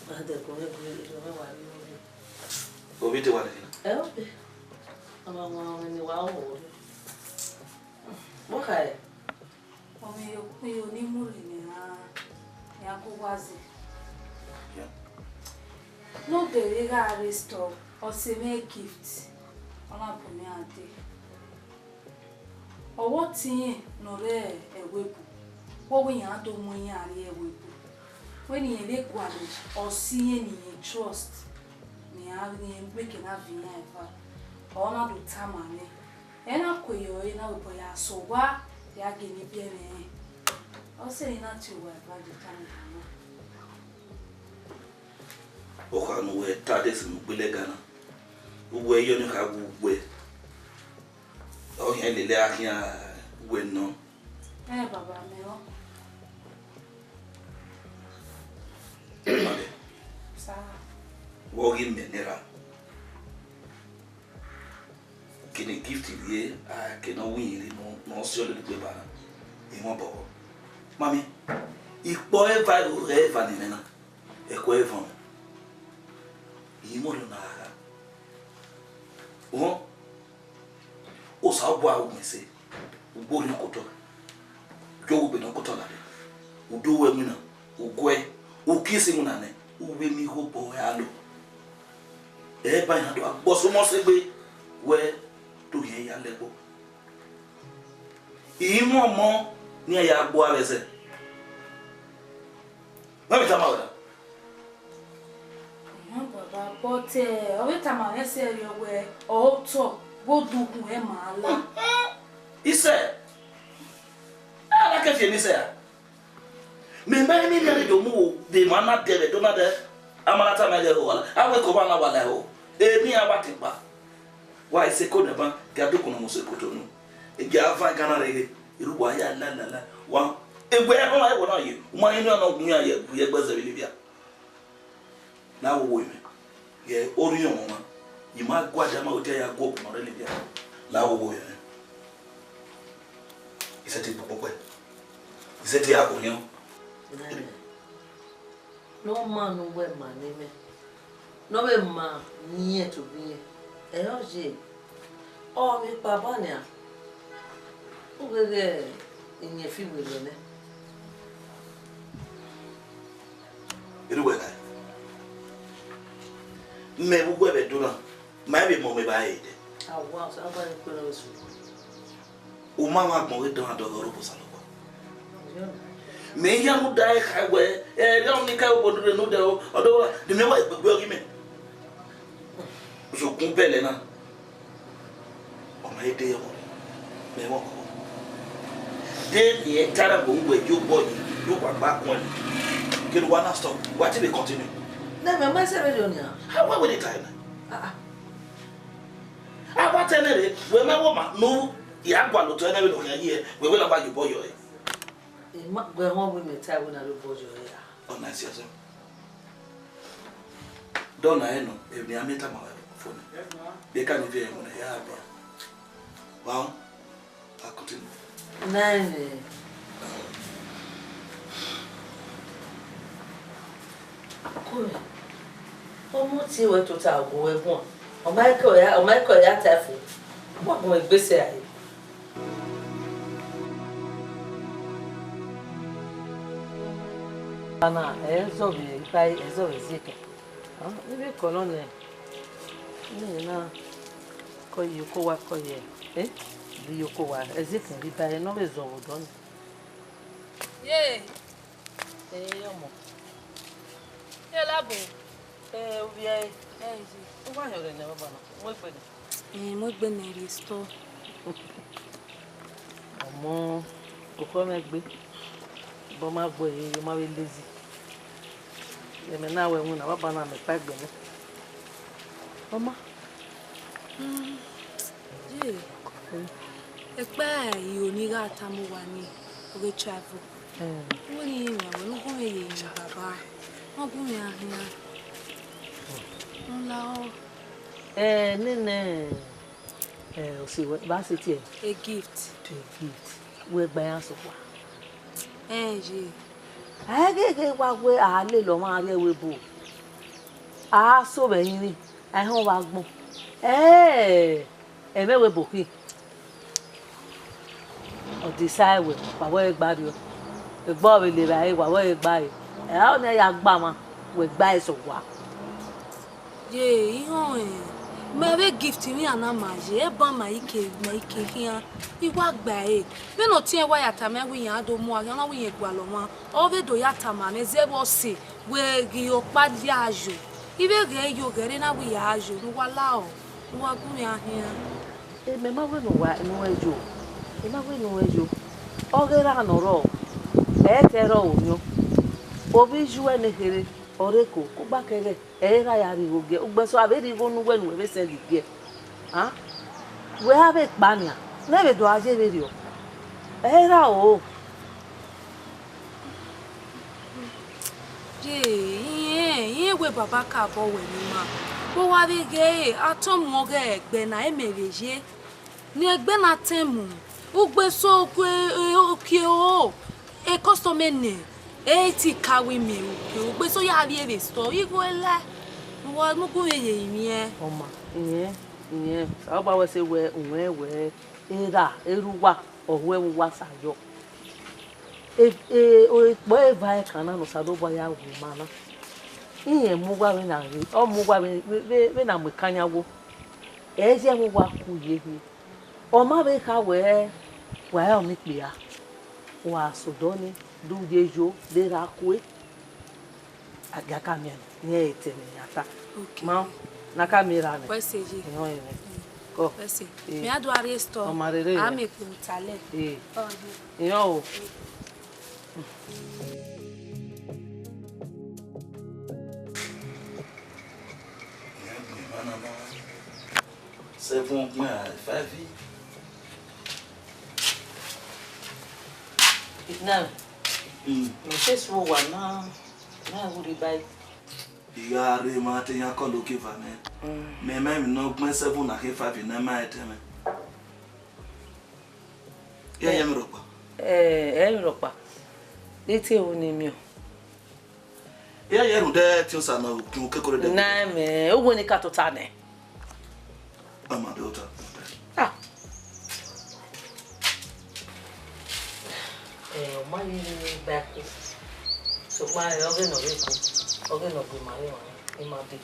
Adẹkùn ẹgbẹ ẹgbẹ mẹwa ri orí. Ovbi te wa nìkìna? Ẹ, ovbi. Ọmọ wọn ni wa wọ orí. Mo kha ẹ. Ọmọ iyo, iyo ni mu rre ne a, ne a ko wa zẹ. Yeah. Ne ọ dẹ vbe gha rre store, ọ sẹ mwẹ gift, ọ na bu mwẹ ade. Ọ wẹ ọtiẹn ne ọ rre ẹvbo ebo, wẹ wẹ iran do mu iran rrie ẹvbo ebo. Wẹ ne irẹn vbe gualọ, ọ si irẹn ne irẹn trust, ne iran, ne irẹn make ne a viọ iran eva, ọ na do tama mwẹ. Ẹ na kue yọ ẹre na, obọ ya sẹ owa, ya gie ne biẹ mwẹ rẹn. Ọ sẹ ne I na tie owa eva do tama mwẹ na. Okha ne uwẹ ta desi ne u gbele ẹga na, uwẹ yọ ne ọ kha gu uwẹ, ọ khian lele a khian uwẹ nọ. Ẹ, baba, mẹ ọ. Mother, sir, vbe ọ ghi mẹ nẹ ra? Kene gift vbe a ke ne ọ winna ne ọ, ne ọ si ọlọ lele egbe ba na, emwa bọbọ. Mami, ikpọ eva eva ne I mwẹ na, ẹko eva ọnrẹn, I mu ọnrẹn na gha. Uhun, Osanobua ru mwẹ ẹse, u gbe orhiọn ke otọ, u gie owa ugbe ne ọ ke otọ lare, u do ru ẹwinna, u guẹ, u kiss iwinna nẹ, u vbe miẹn igho obọ ẹre a lo. Ẹ ba iran do gha gbe ọsọmọ sẹ egbe wẹ, do rhie ya lẹ ẹkpo. I mwẹ ọmọ ne iran ya gbe uwa vbe ẹzẹ. Wẹ vbe tama wẹ na? Ehẹn, baba, but, eh, ọ vbe tama mwẹ sẹ rriọ wẹ, ọ otọ, vbe odukhunmwu ẹre ma la. Isẹ, a na ke fi eni isẹ ra? Mẹ ma emwi ne a do mu vbe emwa na dẹ vbe Ẹdo na dẹ, a ma na tama ẹre ho, a wẹ ke ọmwa na wa la ẹre ho. Emwi iran wa te kpa. Wa i sẹ eko nẹ ban, gie a do kunu mu sẹ eko tonu. Gie a van igan na rre ghe, erha uwa ya la la la. Wa, ewẹ ẹhọn ẹvbo na ye, u ma rẹn ne ọ gun iran ye, ye ẹgbẹzẹ vbe Libya. Ne a wo wo mwẹ, ghẹ orhiọn ọmwa, I ma gu ada ma odẹ ya gu ọkpọnmwẹ rre Libya. Ne a wo wo mwẹ. I sẹtin kpokpo kpẹ. I sẹtin ya orhiọn. Ne ọ ma ne uwẹ ma ne imẹ, ne ọ vbe ma ne irẹn tobọ irẹn, ẹ i re ọ ye, ọ vbe kpa ban nian, u ghe ghẹ iyẹn fi werriẹ nẹ. Erha uwẹ kha, mẹ vbe uwẹ vbe Ẹdo na, ma i vbe mọ mwẹ evbare dẹ. Awa, Osanobua ghi kpe ne ọ vbe sunu. U ma mwẹ agbọn ghe dọmwadẹ ọghe ọre Osanobua. Mẹ i ya mu da ẹre kha wẹ, ẹre ọnii ka obo dure ne odẹ o, ọ do ra, de mẹ wa egbe gbe ọghe mẹ. Sokun bẹlẹ na, ọ ma he de ẹmwẹ mẹ mwẹ ọkọ. De ne ẹ ta ra gbe uwẹ ye obọ yi, ye owa gba kuẹn. Kene uwa na stop, wa te vbe continue. Ne mẹ ma sẹ vberriọ nian. How, why will they tie me? Ah, ah. A wa ta ẹnẹ rre, wẹ ma wẹ ọma ne u ya gualọ otọ ẹnẹ vbene ọ khian yi hẹ, wẹ wẹ na wa ye obọ yọ ẹre. I ma gu ẹmwẹ wẹ mẹ ta wẹ na ye obọ yọ ẹre ra? Ọ na si ọzọ. Dọna ẹre nọ, emwi ne a miẹn tama ruẹ fo nẹ. Bie ka ni viẹ ẹmwẹ ne ya bia. Wa họn, a continue. Nine. Kore, ọmọ tie wẹ tota ọghe wẹ guan. Ọ ma kẹ ọ ya, ọ ma kẹ ọ ya ta fo. Wa gun egbe sẹ a re. Ana, ẹ zọ vbe ipa, ẹ zọ vbe zieke. Ah, ive kọlọ nẹ. Nene na, kọ ye oko wa, kọ ye. Eh? Vbe ye oko wa, ẹ zieke vbe ipa, ẹ nọ vbe zọ vbe odọ nẹ. Ye. Ẹ, ọmọ. Ye labo. Ẹ, ovbi ẹre. Ẹ, ye. U wa yọrẹ nẹ, baba na. Mu egbe nẹ. Ẹ, mu egbe nẹ rrie store. Mọ, okhuo mwẹ gbe, bọ ma gbe ẹre, ma vbe lazy. Ẹmwẹ na wẹ winna, baba na mẹ kpaegbe nẹ. Ọ ma. Mm, ye, ekpa iro ne I gha tama uwa nii, ọ ghe travel. Mm. Wẹ ne I miẹn wẹ ne u gu mwẹ ye emwi baba, ọ gu mwẹ a khian. Ọ lahọ. Eh, nene, eh, ọse wẹ, vbe a sẹ tie? A gift. To a gift. Wẹ gba iran sẹ owa. Eh, ye. A i gheghe wa wẹ a lele ọmwa rrie ẹvbo ebo. A so vbe ẹrinmwi, a i họn vbe agbọn. Eh, ẹmwẹ ẹvbo ebo khin. Ọ decide wẹ, wa wẹ gba rriọ. Egbe ọ vbe le evbare, wa wẹ gba re. Ẹ, ọ na ya gba mwa, wẹ gba ẹre sẹ owa. Ye, I họn ẹn, mẹ vbe gift ne iran na ma ye, ẹban ma ike, ma ike khian, I wa gba ẹre. Vbene ọtiẹn wa ya tama wẹ iran do mu a khian, ọ na wẹ irẹn gualọ mwa, ọ vbe do ya tama mwẹ zẹ vbe ọse, wẹ ghi ọkpa ya yo. I vbe ghẹ yo ghẹ rre na wẹ ya yo, ne uwa la ọ, ne uwa gu mwẹ a khian. Mẹ ma wẹ ne uwa ne uwẹ yo, mẹ ma wẹ ne uwẹ yo. Ọ ghe erha ne ọ rrọọ, ẹ i te rrọọ orhiọn. Ovbi iye uwẹ ne kherhe, ọ rre Eko, kugba kẹghẹ, ẹ i ra ya rhie igho gie, ugbẹn so a vbe rhie igho ne uwẹ ne uwẹ vbe sẹ ghi gie. A? Wẹ a vbe kpa nian, ne ẹ vbe do a ye vberriọ. Ẹ i ra o. Ye, irẹn, irẹn wẹ baba ka bọ wẹ ne ima. Vbe uwa vbe ghe ẹre, atọn mu ọghe ẹgbẹ na, imẹ vbe ye. Ne ẹgbẹ na tẹn mu, ugbe so okie ro, e customer nẹ, e ti ka wẹ imiẹn ugbe so ya rrie vbe store, igho ẹla, ne uwa mu gu mwẹ ye imiẹn. Ọ ma, irẹn, irẹn, Osanobua wẹ sẹ wẹ, uwẹ wẹ, erha, erha uwa, ọ ru ẹmwẹ uwa sa yọ. E, e, ekpọ eva ẹkan na ne Osanobua ya ru ima na, irẹn mu uwa vbene a ghe, ọ mu uwa vbe, vbe, vbe, vbene a mu ekanyan wo. Ẹ i ye ẹmwẹ uwa ku ye khin. Ọ ma vbe kha wẹ, wa rẹn ọmọ ikpia, wa sẹ odọ nii, do ye yo, de erha kue. A gia ka miẹn nẹ, irẹn ẹre te ẹmwẹ ne a ta. Okay. Ma, ne a ka miẹn erha nẹ. Wẹ sẹ ye. Ehọn, ehọn. Kọ. Wẹ sẹ. Eh. Mẹ a do a rrie store. Ọ ma rere. A mẹ ekpo talẹ. Eh. Ọ ye. Ehọn o. Seven ọgbẹn a five. Now, mm, mẹ te sẹ owa na, na wurri ba. I gha rre ma te yan call oke eva nẹ. Mm. Mẹ ma emwi ne ọ gbẹn seven na khin five na ma ẹdẹ mwẹ. Ẹ, ẹ, ẹ, emwi rhọkpa. Ẹ, ẹ emwi rhọkpa. Ẹ te ru ne I miẹn. Ẹ, ẹ rhunmwuda ẹtin Osa ne ọ gun kekore dẹ. Na mẹ, uwu ne I ka tota nẹ. Ọ ma do tota. Ah. Ẹ, ọ ma ye ne I ba ẹko. Sokpan, ẹ, ọghe ne ọ rre ẹko, ọghe ne ọ gbe ma rre emwa, I ma dee.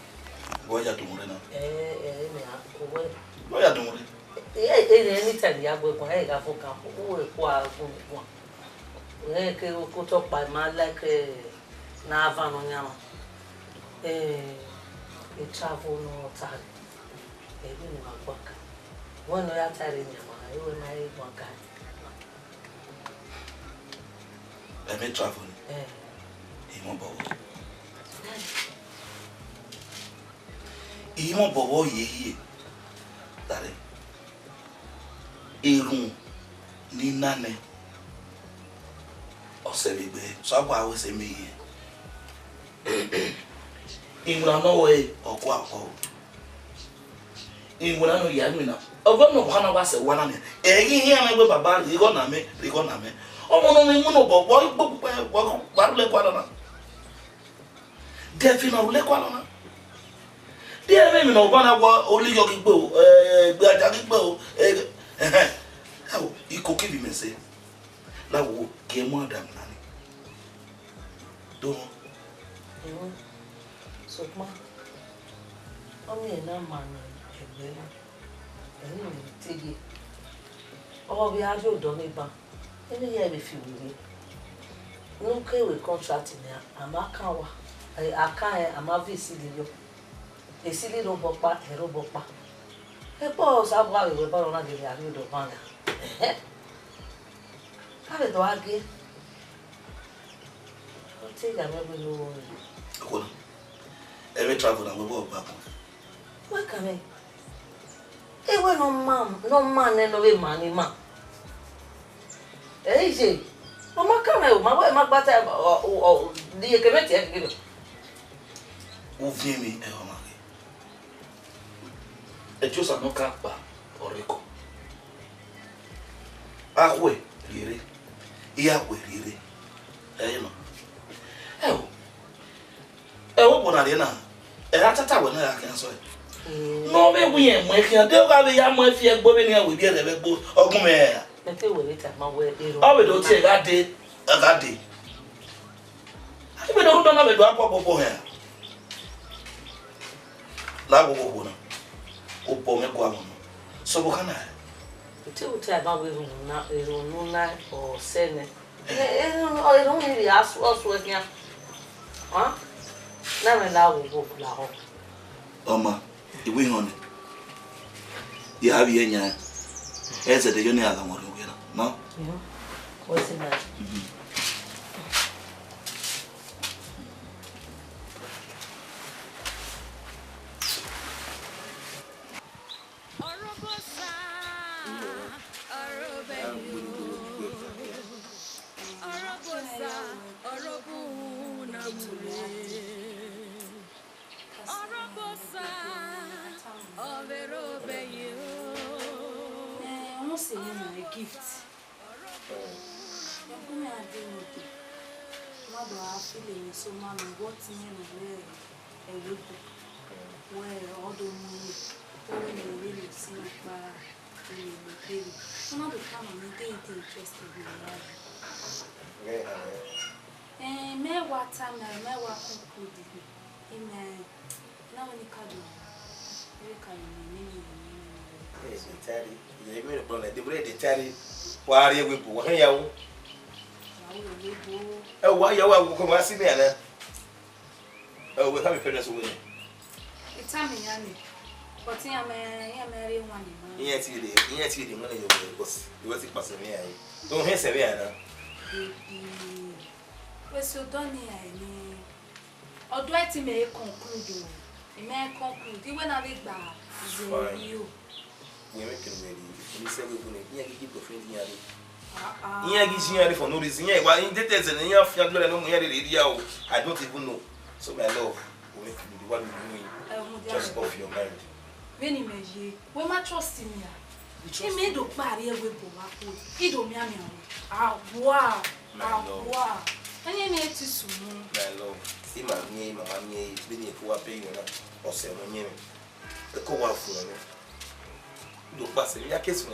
Wẹ ya do mu rre na? Ẹ, ẹ, ẹ, mẹ a, owẹ. Wẹ ya do mu rre? Ẹ, ẹ, ẹ, anytime ya gu ẹguan, ẹ gha fo kan, u ẹko a gu ẹguan. Rẹn ke okotọ ọkpa ma like, eh, ne a van ne ọ yan mwa. Eh, e travel ne ọ ta rre. Ẹ, vbene ima guan ka. Wẹ ne ọ ya ta rre nian ma, ẹ wẹ ma he guan ka. Ẹ mẹ travel ni. Eh. Imọ bọvọ. Imọ bọvọ ye hiẹ. Dare. Erhunmwu ne I na nẹ, ọ sẹ vbe egbe, sokpan wẹ sẹ mẹ ye. Iwinna ne ọ rre ọkua ọkọ. Iwinna ne ọ ya iwinna. Ọgọ ne ọ kha na wa sẹ owa na nian. Ẹ i ghi hian mwẹ wẹ baba, rhie igho na mẹ, rhie igho na mẹ. Ọmọ ne ọ mwẹ iwinna obọ, wa gbogbo, wa rhulẹ gualọ na. Dẹfi na rhulẹ gualọ na. De ẹmwẹ emwi ne ọ banna wẹ Oliyọ ghi gbe o, eh, Egbeaja ghi gbe o, eh, ẹhẹn. Ẹo, iko kevbe imẹ sẹ. Na wo, gie mu Adam na ni. Do họn. Ẹhẹn. Sokpan, ọ miẹn na ma ne ẹgbẹ na. Ẹre imẹ te ye. Ọ vbe a rrie odọ ne ban. Ene ya vbe fi werriẹ. Ne u ke ru contract nian, a ma kan owa, ẹ, a kan rẹn, a ma viọ esili yọ. Esili rre obọ ọkpa, ẹ rre obọ ọkpa. Ẹkpo Osanobua vbe wẹ ba ọrọre na gele a rrie odọ ban nia. Ẹhẹn. Avbe do a gie. Ọ te gha mwẹ wẹ ne u ru ẹre. Ọkọ na, ẹmwẹ travel na wẹ vbe ọgba kan. Wẹ ka mwẹ. Ewe ne ọ ma, ne ọ ma nẹ ne ọ vbe ma ne ima. Ẹ i ye, ọ ma ka mwẹ o, ma wẹ ma gba ta, ọ, ọ, ọ, de iyeke mwẹ tie ẹre gele. Uviẹn mwẹ ẹhọ ma ghe. Ẹdiosa ne ọ ka kpa ọrhekọ. Akhue rhie rre, iyakhue rhie rre. Ẹ i nọ. Ẹ o, ẹ o, obọ na rhie na, ẹ ra tata wẹ na ya khian sẹ. Ne ọ vbe wẹ irẹn mu ẹn khian, de ọ gha vbe ya mu ẹn fi ẹgbo vbene iran wẹ biẹ rẹ vbe ẹgbo, ọ gun mwẹ ra. Mẹ te wẹ vbe tama wẹ erhunmwu. Ọ vbe do tie gha dee, ọ gha dee. A te vbe do rhunmwuda na vbe do akpọ gbogbo hẹn. La gbogbo okhuo na, obọ mwẹ gua mwẹ nọ. Sẹ ọvbokhan na hẹ? Te u ta ban wẹ erhunmwu na, erhunmwu na ọ sẹ nẹ. Erhunmwu ni rhie asu, ọ suẹ khian. Hẹn? Na mwẹ la gbogbo lahọ. Ọ ma, I wẹ ihọn nẹ. Ya vbiẹ yan, ẹ zẹdẹ yọ ne a gha wọn rhie na, ma. Wẹ sẹ na. Mhm. Ọrọbosa, ọrọbẹyo. Ọrọbosa, ọrọbunamure. Ọrọbosa, ọvberobẹyo. Eh, I wan send you my gift. Ẹkun mwẹ a de rhunmwuda, ma do a feel emwi so ma mẹ vbe ọtẹn mwẹ ne ọ rre ẹvbo ebo. Wẹ ọ do mu ẹre, ọ wẹ ne ọ rre ne ọ si ọkpa, ẹre ne ọ kere. Ọ na do tama mẹ te I te interested ne I ra rre. Ẹn, mẹ wa tama, mẹ wa conclude. Imẹ na wẹ ne I ka do, I ka do ne I ni. Eh, de tarry. Ye, mẹ rhọkpọ na, de bre de tarry. Wa rrie ẹvbo ebo, wa hẹn ya wu. Wa rrie ẹvbo ebo. Ẹ, wa ya wa wu ko ma si mẹ ana. Ẹ, wẹ ka mi parents wẹ. I tama iran nẹ, but iran mẹ, iran mẹ rhie wan ni ma. Iran ti de, iran ti de wẹn yo wẹ, but I wẹ ti kpasẹ mẹ ya ye. To hẹn sẹ vbe ana. Baby, wẹ sẹ odọ ne iran nẹ. Ọdọ ẹtin mẹ i conclude o. I mẹ conclude, I wẹ na vbe gba zẹ rio. Wẹ mẹ kere wẹ rri, eni sẹ wẹ bun, iran ghi girlfriend iran rre. Ah, ah. Iran ghi yi iran rre for no reason. Iran wa, iran dede zẹ ne iran fian gbe ne iran rre rria o. I don't even know. So my love, wẹ mẹ kere wẹ wa do. Ẹ, mu dia. Just off your mind. Vbene imẹ ye, wẹ ma trust me a? Imẹ do kpa rrie ẹvbo ebo vbe akhuẹ, I do mianmian wẹ. Awa, my love. Awa. Ẹyẹn ni ẹ ti sunu. My love, I ma miẹn, I ma ma miẹn, vbene eko wa bẹ yọ na, ọ sẹ mwẹ yẹn mwẹ. Eko wa fun mwẹ. Do kpa sẹ, ya ke sun.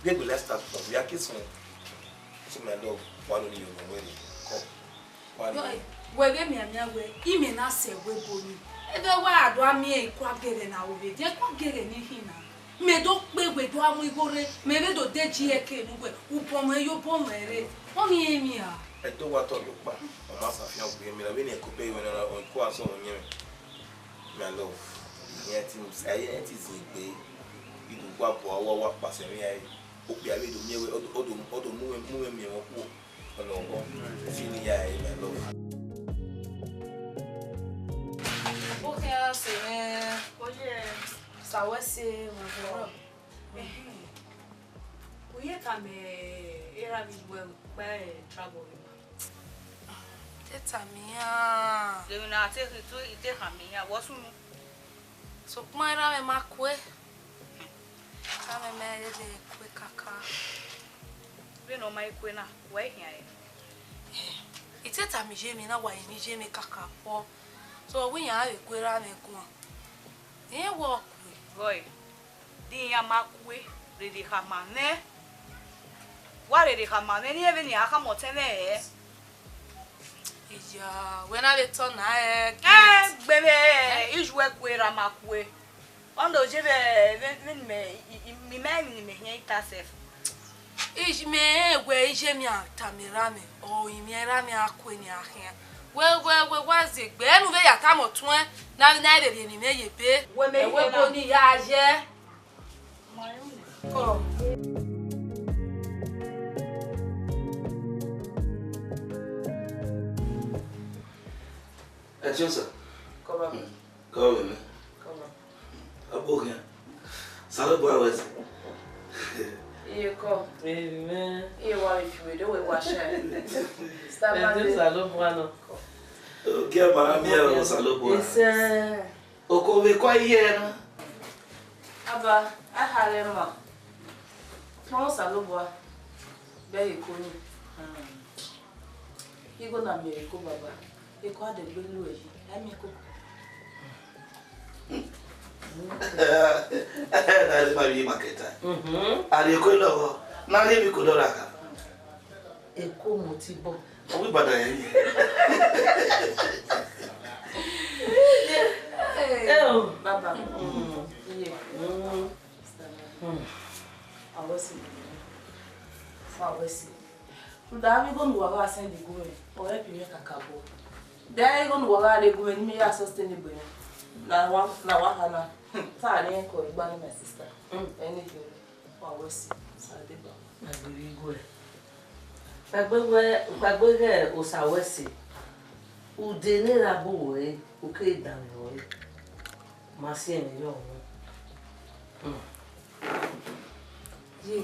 Vbe egbe lifestyle fun, ya ke sun. So my love, wa no ni yo wẹ rre. Come. Wẹ ghe mianmian wẹ, imẹ na sẹ ẹvbo ebo nii. Ẹdẹ wa do a miẹn ikuagẹghẹ na ro vbe edian, ikuagẹghẹ ni khin na. Mẹ do kpe wẹ do a mu igho rre, mẹ vbe do de ji ẹke ne uwẹ, ubọmọ yo bọmọ ẹre. Ọni emwi a. Ẹdẹ wa tọ do kpa, ọ ma sa fian gbe mẹ, vbene eko bẹ yọ na, ọ ko a sọ yẹn. My love, I hẹn ti, I hẹn ti zin egbe, I do wa bọ, wa, wa kpasẹ emwi a, okpia vbe do miẹn wẹ, ọ do, ọ do, ọ do mu mwẹ, mu mwẹ miẹn mwẹ ọkhuo. Ọlọghọ, finiya ẹre, my love. Bọ khian sẹ mwẹ. Oye. Sa wẹ sẹ mwẹ vberriọ. Ẹhẹn. U ye tama erha vbe iwẹ kpa travel vbe ma? Te tama iran. Emwi ne a te, te, te khama iran, vbọ sunu? Sokpan erha mwẹ ma kue. Amẹ mẹ rhe kue kaka. Vbene ọ ma kue na, wa i khian ẹre. I te tama iye mwẹ na, wa rinmwian iye mwẹ kaka kpọ. So, ọ wẹ iran vbe kue erha mwẹ guan. Irẹn wẹ ọ kue. Boy, de iran ma kue, rherhe khama mwẹ. Wa rherhe khama mwẹ, ne irẹn vbene a khama ọtẹn mwẹ hẹ. Iya, wẹ na vbe tọ na, ẹ, ẹ, gift. Gbe mwẹ, eh? Iju ẹre kue, erha ma kue. Ọ na ye vbe, vbe, vbe ne imẹ, I, I, I ma emwi ne imẹ khian ta sef. Iji mẹ rẹn wẹ iye mwẹ a tama erha mwẹ, ọ rinmwian erha mwẹ a kue ne a khian. Wẹ, wẹ, wẹ, wa zẹ egbe, ẹnu vbe ya tama ọtuẹn, na, na rherhe ne imẹ ye ebe. Wẹ mẹ ẹvbo ebo na ni ya yẹ. Kọ. Ẹtin Osa. Kọ baba. Kọ vbe mwẹ. Kọ baba. Ọ bu khian. Osanobua wẹ sẹ. Iye kọ. Amen. Iye wa vbe fi wẹ do wẹ wa share. Star Ẹtin Osanobua nọ. Ogie ma miẹn Osanobua. Isẹ. Oko vbe kọ iye na. Baba, a kha rẹ ma. Kpọnmwẹ Osanobua, bẹghe eko nii. Igho na miẹn eko baba, eko a dẹgbe lu ẹre, a i miẹn koko. Na rre ma vbe market a. A rrie eko lọghọ, na rrie emwi eko dọrọ a kha. Eko mu tibọ. Ọ wẹ ibada yẹn. Eo. Baba. Iye. Awẹsi. Awẹsi. Rhunmwuda avbe igho ne uwa gha send gu mwẹ, ọ help mwẹ kakabọ. De igho ne uwa gha rre gu mwẹ ne imẹ ya sustain egbe mwẹ. Na wa, na wa kha na. Ta rẹn kọ igba ni, my sister. Ẹni gẹrẹ. Wa wẹ ẹse, Osanobua. Agbẹvbi iguẹ. Kpaegbe wẹ, kpaegbe ghẹ Osa wẹ ẹse, ude ne erha bu ruẹ re, u keghi danmwehọ ẹre. Ma si ẹmwẹ yọ wọn. Ye,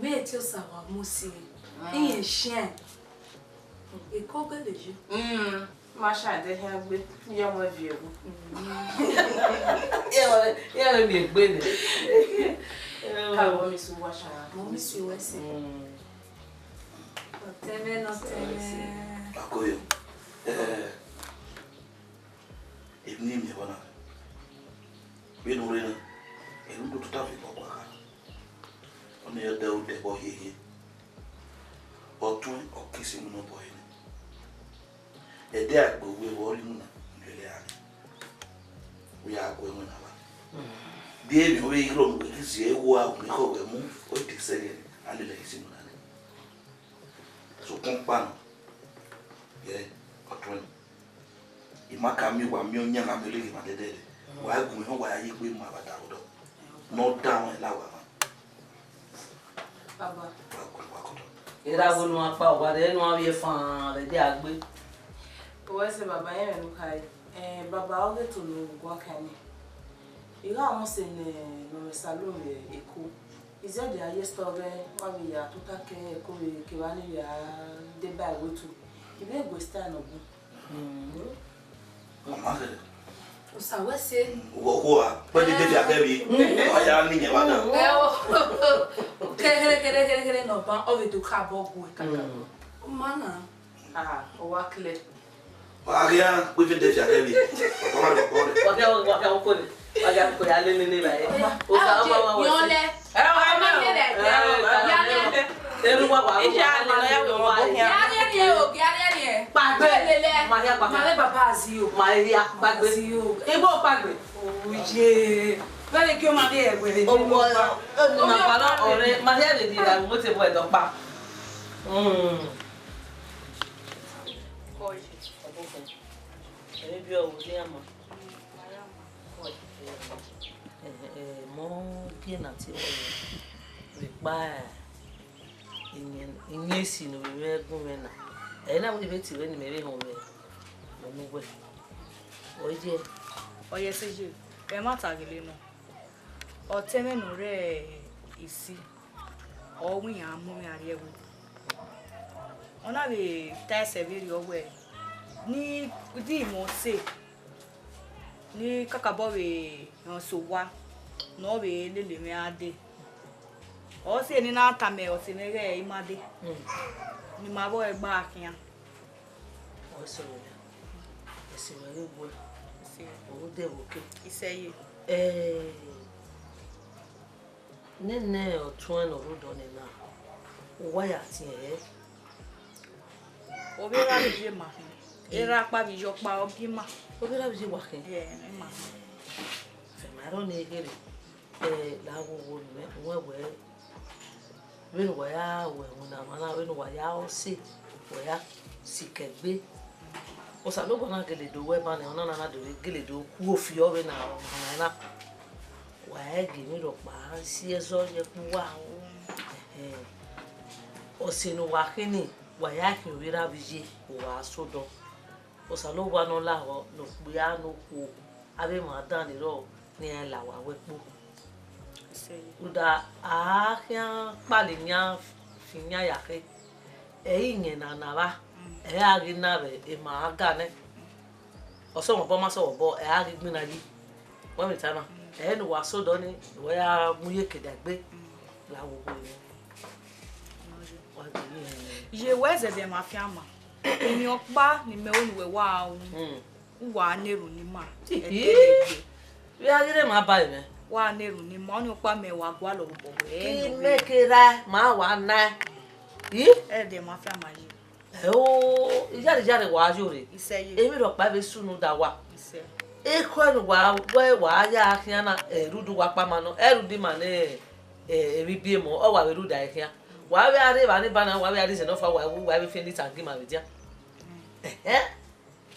mẹ Ẹtin Osa wa mu si, irẹn shiẹn. Eko gele yo. Mm, ma sha de khian gbe, iye ọmọ viọ ẹvbo. Iye ọmọ, iye ọmọ miẹn egbe nẹ. Ka wọ mi su wa sha. Mo mi su wẹ ẹse. Mm. Ọtẹn mwẹ ne ọtẹn mwẹ. Akoyo. Eh, emwi ne I miẹn vbọ na. Vbene u rre na, erha u do tota vbe obọ ọkpa kha. Ọnii ọ dẹ odẹ vbe ọ hiehie. Ọtuẹn ọ ke isi iwinna obọ ẹre nẹ. Ẹdẹ a gbe uwu vbe ọ rre iwinna, u lele a rre. U ya gu ẹmwẹ na vba. De emwi ọ vbe rrọọ ne uwẹ ghi zie ẹre, wa gu mwẹ khọ wẹ mu, ọ te sẹ ẹghẹ, a lele ẹre isi iwinna nẹ. Sokpan ọkpa nọ, yẹ ọtuẹn. I ma ka miẹn uwa miẹn ọyan gha miẹn oleghe mwa dẹdẹdẹ. Wa gu mwẹ họn, wa ya ye egbe mu avbe adavbe odọ. Ne ọ da mwẹ la wa mwa. Baba. Wa gu wa kọdọ. Erha wo ne uwa kpa, wa rẹ ne uwa vbiẹ fan vbe ẹdẹ a gbe. Owẹ sẹ baba, irẹn mwẹ ne u khare. Eh, baba, ọ ghe to ne u guan kan nẹ. I gha mwẹ ọse ne, ne ọ mwẹ salon vbe Eko. Izẹdẹ a ye sẹ ọghẹ, wa vbe ya tota kẹ Eko vbe kevbe a ni vbe a deba ẹre otu. I vbe gue style nọ bun. Ọ ma kherhe. Osa wẹ ẹse. Wọ khuo a, kpẹdede dia kẹ vbe, ọ ya ni yẹn vba dan. Ẹ o. Kẹrẹkẹrẹ, kẹrẹkẹrẹ, kẹrẹkẹrẹ ne ọ ban, ọ vbe do kha obọ gue kaka. Ọ ma na. Ah, ọ wa clear. Wa ghi a kpe vbe de dia kẹ vbe. Ọ ma rẹ, ọ ma rẹ. Wa ghi a, wa ghi a koko nẹ. Wa ghi a koko ya lele ne ba ye. Osa, ọ ma wa wẹ ẹse. Ẹ wa ma ye rẹ. Eru wa wa. Iṣẹ a lele ya wẹ wọn bo khian. Gha rhie rhie o, gha rhie rhie. Kpagbe. Lele. Ma hia kpagbe. Ma le baba Aziyo. Ma hia kpagbe. Aziyo. Igbo kpagbe. Oye. Vẹrẹ gie ọ ma rhie ẹwẹrẹ. Owo, ọ, ọ, ma pa lọ ọre, ma hia vbe di ra, mo te bu ẹdọ kpa. Mm. Ẹmwẹ biẹ ọvbo ne a ma. Ẹ, ẹ, mọ gie na tie wẹ vbe kpa iyẹn, iyẹn esi ne ovbi mwẹ gu mwẹ na. Ẹ na wẹ vbe tie wẹ ne imẹ vbe họn mwẹ, mẹ mu wẹ. Ọ ye. Ọ ye ẹse ye, ẹmwata gele nọ. Ọtẹn mwẹ ne ọ rre isi, ọ wẹ iran mu mwẹ arriẹvbo. Ọ na vbe ta ẹsẹ vberriọ wẹẹ, ne I di mwẹ ọse, ne I kakabọ vbe rẹn ọse owa, ne ọ vbe lele mwẹ gha dee. Ọ sẹ ne I na tama ọse mwẹ ighẹ I ma dee, ne ima vbe ẹre gba khian. Ọ sẹ mwẹ, ẹse mwẹ ghi guẹ, ọ vbe dee vbe oke. Isẹ ye. Ẹ, nene ọtuẹn ne ọ rre odọ nẹ na, uwa ya tiẹn hẹ? Ovbi erha vbe iye ma khin, erha ọkpa vbe iye ọkpa, ọ gie ima. Ovbi erha vbe iye wa khin? Ẹ, ima khin. Fẹ ma rọ ne eghere, ẹ, la wo wo nẹ, wẹ wẹ, vbene uwa ya wẹ winna mwa na, vbene uwa ya ọse, uwa ya sikẹ egbe. Osanobua na gele do wẹ ban nẹ, ọna na na do gele do ku ofiọ vbene ọmwa na. Wa ya gie emwi rhọkpa, si ẹzọ ye ẹkpo uwa. Ẹhẹn. Ọse ne uwa khin ni, wa ya khian ovbi erha vbe iye, uwa sẹ odọ. Osanobua ne ọ lahọ ne okpia ne okhuo, avbe emwa dan ni rrọọ ne iran la owa wẹ kpo. Rhunmwuda a khian kpale iran fi iran ya khe, ẹ i re iyẹn ne a na vba, ẹ i ra ghi na vbe emwa a ga nẹ. Ọ sẹ ọmwa obọ, ọ ma sẹ ọmwa obọ, ẹ i ra ghi gbinna yi. Wẹ vbe ta na, ẹ i re ne uwa sẹ odọ nii, ne uwa ya mu ye ke da egbe la vbe owa mwẹ. Wa gbe yi hẹ. Ye wẹ zẹdẹ ma fian ma. Emwi ọkpa ne imẹ ru ne uwẹ wa ru, Hmm. uwa na erhunmwu ima. Ihi. Ẹdẹlegbe. Vbe a ghi rre ma ba mwẹ. Wa na erhunmwu ima, ọnii ọkpa mẹ wa gualọ vbe obọ wẹ. Imẹ kera ma wa na. I? Ẹdẹ ma fian ma ye. Ẹ o, iyare iyare wa yo rre. Isẹ ye. Emwi rhọkpa vbe sunu da wa. Isẹ. Ekhọe ne uwa wẹ wa ya khian na, ẹ, rhunmwuda uwa kpa ma nọ, ẹ rhunmwuda ima ne, ẹ, emwi biẹ emọ, ọ wa vbe rhunmwuda ẹre khian. Wa vbe a rre evba ni ba na, wa vbe a rre izẹ nọfua, wa, wa vbe fian ne itan gie ima vbe dia. Ẹhẹn.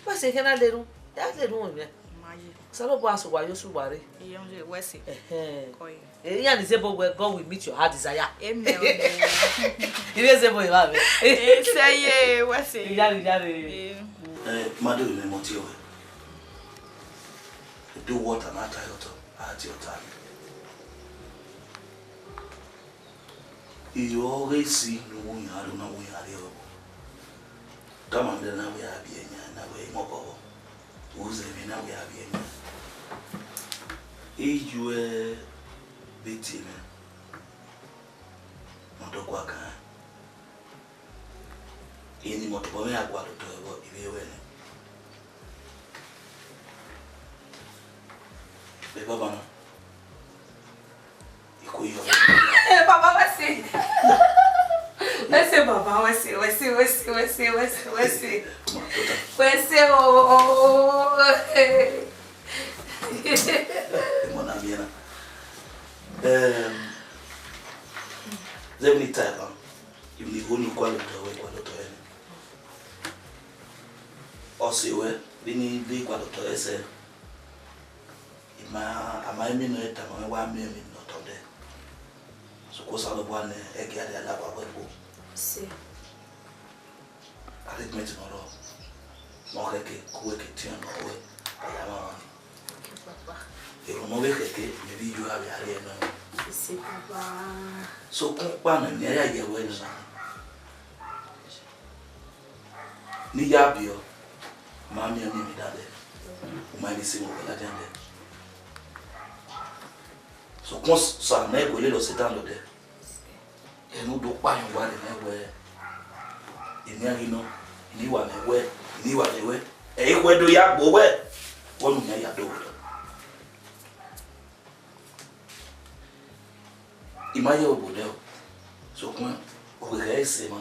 Wẹ sẹ khian na lerhunmwu, ya lerhunmwu mwẹ. Ma ye. Osanobua sẹ uwa yo sẹ uwa rre. Iye, wẹ sẹ. Ẹhẹn. Kọ ye. Eh, iran ni zẹ obọ wẹ, God will meet your heart desire. Amen, amen. I vbe zẹ obọ evba mwẹ. Isẹ ye, wẹ sẹ. Iyare, iyare. Eh. Eh, ma do vbe mẹ mọ tie wẹ. Do what and I tie your tongue. I tie your tongue. Iyo ọghe esi ne uwu yan rre, na uwu yan rre ọvọ. Tama nẹ na wẹ a biẹ yan, na wẹ imọkọ vbọ. Uzẹ mwẹ na wẹ a biẹ yan. Ijuẹ vbe tie mwẹ, ọ do gua kan. Eni mẹ tobọ mwẹ ya gualọ otọ ẹvbo ivbi ruẹ nẹ. Vbe baba na. Iko yọ. Eh, baba, wẹ sẹ. Wẹ sẹ, baba, wẹ sẹ, wẹ sẹ, wẹ sẹ, wẹ sẹ, wẹ sẹ, wẹ sẹ. Ma tota. Wẹ sẹ o. Emọ na miẹn na. Ehm, let me tell you. Emwi ne I ho ne I gualọ otọ ruẹ, I gualọ otọ ruẹ nẹ. Ọse ruẹ, vbene I de gualọ otọ ruẹ sẹ, I ma, a ma emwi nọ tama mwẹ wa miẹn emwi ne ọ tọ dẹ. Sokpan Osanobua nẹ ẹgia dia la owa wẹ kpo. Sẹ. Arrangement ne ọ rrọọ, ne ọ khẹke, ke uwẹ ke tiọn ne ọ ruẹ, a ya mwamwa nii. Erhunmwu vbe khẹke, mẹ vbe iye uwa vbe a rrie nọ. Ise baba. Sokpan ọkpa nọ, emwi ne a ya ye ruẹ nọ na. Ne I ya biẹ ọ, ma miẹn ọnii emwi dan dẹ, u ma vbe sẹ emwi wẹ ladian dẹ. Sokpan Osa ne gue lele Setan lodẹ. Ẹne u do kpa yan uwa rre nẹ wẹẹ, emwi a ghi nọ, emwi wa mwẹ wẹ, emwi wa mwẹ wẹ, ẹ i wẹ do ya gbe wẹ, wẹ ne u yan ya do vbe odọ. I ma ye obo nẹ o, sokpan oghẹghẹ ẹre sẹ emwa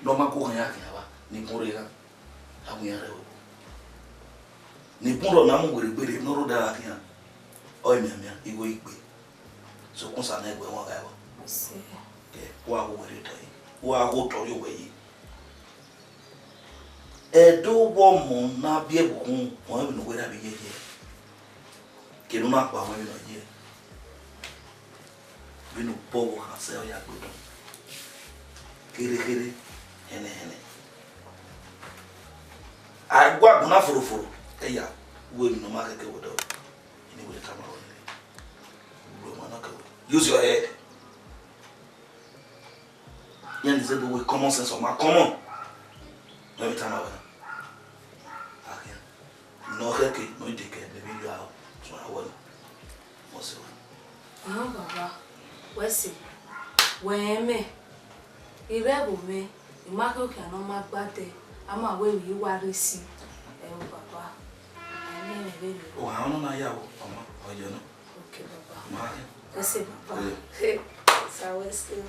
ne ọ ma gu ohan ya khian vba, ni bun rre gha, a mu iran rre ẹvbo. Ni bun rre ọ na mu werriegbe rre ne ọ rre odaro khian, ọ i mianmian igho igbe. Sokpan Osa ne gue ẹmwẹ ọghe ẹvbo. Sẹ. Ke, wa gho wẹ rre otọ yi, wa gho otọ rrie owẹ yi. Ẹdẹ vbe ọmọ na biẹ ẹvbo uhunmwu, ọ rẹn vbene uwẹ ra vbe yẹyẹ. Kene u na kpa wẹ vbene ọ ye. Vbene obọ vbe ọ kha sẹ ọ ya gbe dọn. Kherhe kherhe, hẹnẹ hẹnẹ. A gu agbọn na foroforo, ẹya, uwẹ emwi ne ọ ma khẹke vbe odọ. Eni wẹ tama wẹ nene. Uwẹ ma na kẹwẹ. Use your head. Iran ni zẹ obọ wẹ common sense ọ ma common. Let me tell you. Akhian. Ne ọ khẹke, ne ọ deke, baby, you are out. So I want. What's it? Ahan, baba, wẹ sẹ, wẹ rẹn mẹ, I rre ẹvbo mwẹ, I ma khian okhian ne ọ ma gba dẹ, a ma wẹ emwi I wa rre esi. Ẹo, baba, a i miẹn mwẹ vberriọ. O, ahan, ọnọna ya vbo, ọmọ, ọ yọ nọ. Okay, baba. Ma khian. Wẹ sẹ, baba. Yeah. Sa wẹ sẹ o.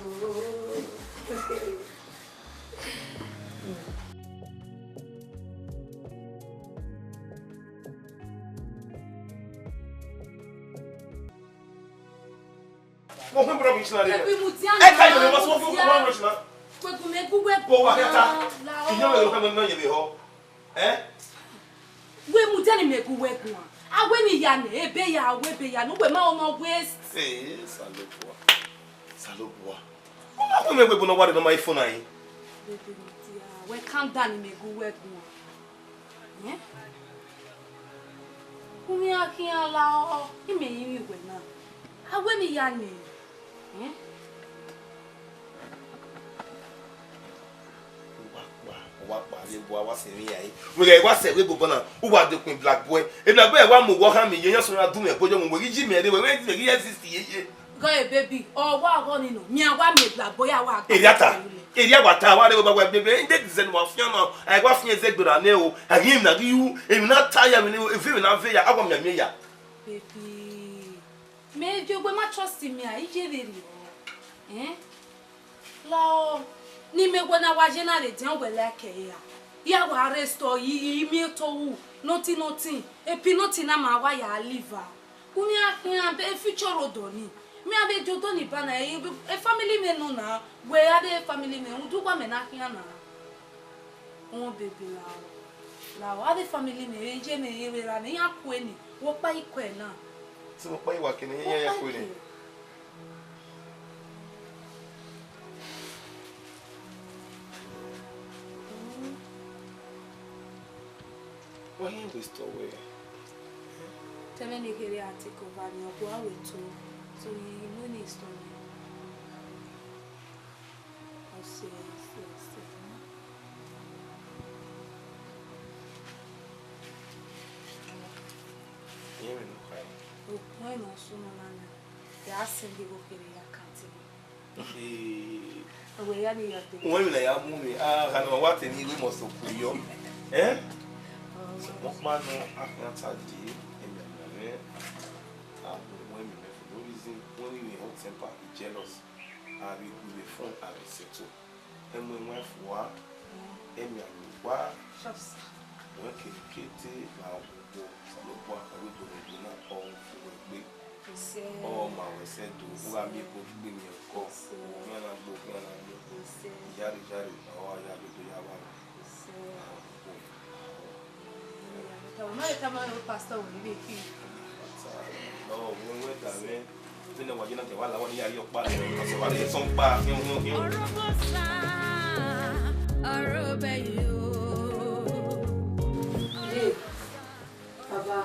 Wọ́n fẹ́ bọ́dọ̀ mi ṣe náà lé. Ẹ ka ìbẹ̀rẹ̀ wọ́n sọ fún wọn lọ ṣe náà. Kwegun mẹ gu wẹ. Bọ̀ wá kẹta. Ìyá mi ló fẹ́ mọ náà yẹ mi họ. Ẹ́? Wẹ mu dẹni mẹ gu wẹ gun a. Awe ni ya nẹ, ebe ya, awe ebe ya, nu wẹ ma ọmọ waste. Ee, Salobua. Salobua. Wọ́n máa fún mi pé bọ́nà wà lè nọ́mà iPhone náà yìí. Baby, my dear, wẹ calm down ni mẹ gu wẹ gun a. Eh? Umian khian la ọ, imẹ i rinmwian wẹ na. A wẹ ne I ya nẹ. Eh? Wa kpa, wa kpa, vbe bu a wa sẹ emwi ya re. Wẹ ghẹ wa sẹ vbe bobọ na, u wa dekun black boy. E black boy wa mu wọ khan mi ye, yan sọ na du mwẹ boyo mu, wẹ ghi ji mẹ re, wẹ ghi exist ye ye. Gọ e baby, ọ wa ọghọ ni nọ, miẹn wa miẹn black boy a wa gba. Eria ta, eria wa ta, wa re ba wa bebe, inde design wa fian na, a wa fian ze gbera ne o, a ghi na ghi yu, emwi na ta ya, emwi na ve ya, a wa miẹn miẹn ya. Baby, mẹ gie ogbe ma trust me a, iye vbe rriọ. Eh? Lao, ne imẹ wẹ na wa ye na rhie edian wẹ like ẹre a. Ya wa arrest ọ, i, i, imiẹn to ru, nothing, nothing. E penalty na ma wa ya live a. Umian khian, e future odọ ni. Mẹ a vbe die odọ ni ba na, e, e family mẹ nọ na. Wẹ a de family mẹ, rhunmwuda uwa mẹ na khian na. Ọ baby, lao, lao, a de family mẹ, e je mẹ, e vbe ra mẹ, iran kue ni, wẹ ọkpa i kue na. Te wẹ ọkpa i wa kene, iran ya kue ni. Why you waste away? Tell me, you hear I take over me, or go away too. So you, you no need story. I see, I see, I see. Hear me no cry. Oh, why not so, no, no, no. Ya send the go kere ya kanti. Eh. Wẹ ya ni ya te. Wẹ mi na ya mu mi. Ah, kana wa te ni we must ku yo. Eh? Oh. Mo pa no akanta di, emi na re. Ah, wẹ mi me for no reason. Wẹ mi hot temper, jealous. A vbe gu vbe fun, a vbe settle. Ẹmu ẹwaẹn fua, ẹmia vbe owa, wẹ kere kete vbe agbogbo, Osanobua ọre do ne egbe na, ọ fu wẹ gbe. Ọ ma wẹ sẹ do, u gha miẹn ebo gbe miẹn ọkọ, okhian na gbe, okhian na gbe. Iyare iyare, ọ gha ya do ya vba. Ọrọbọsa, ọrọbẹ yo. Ee, baba,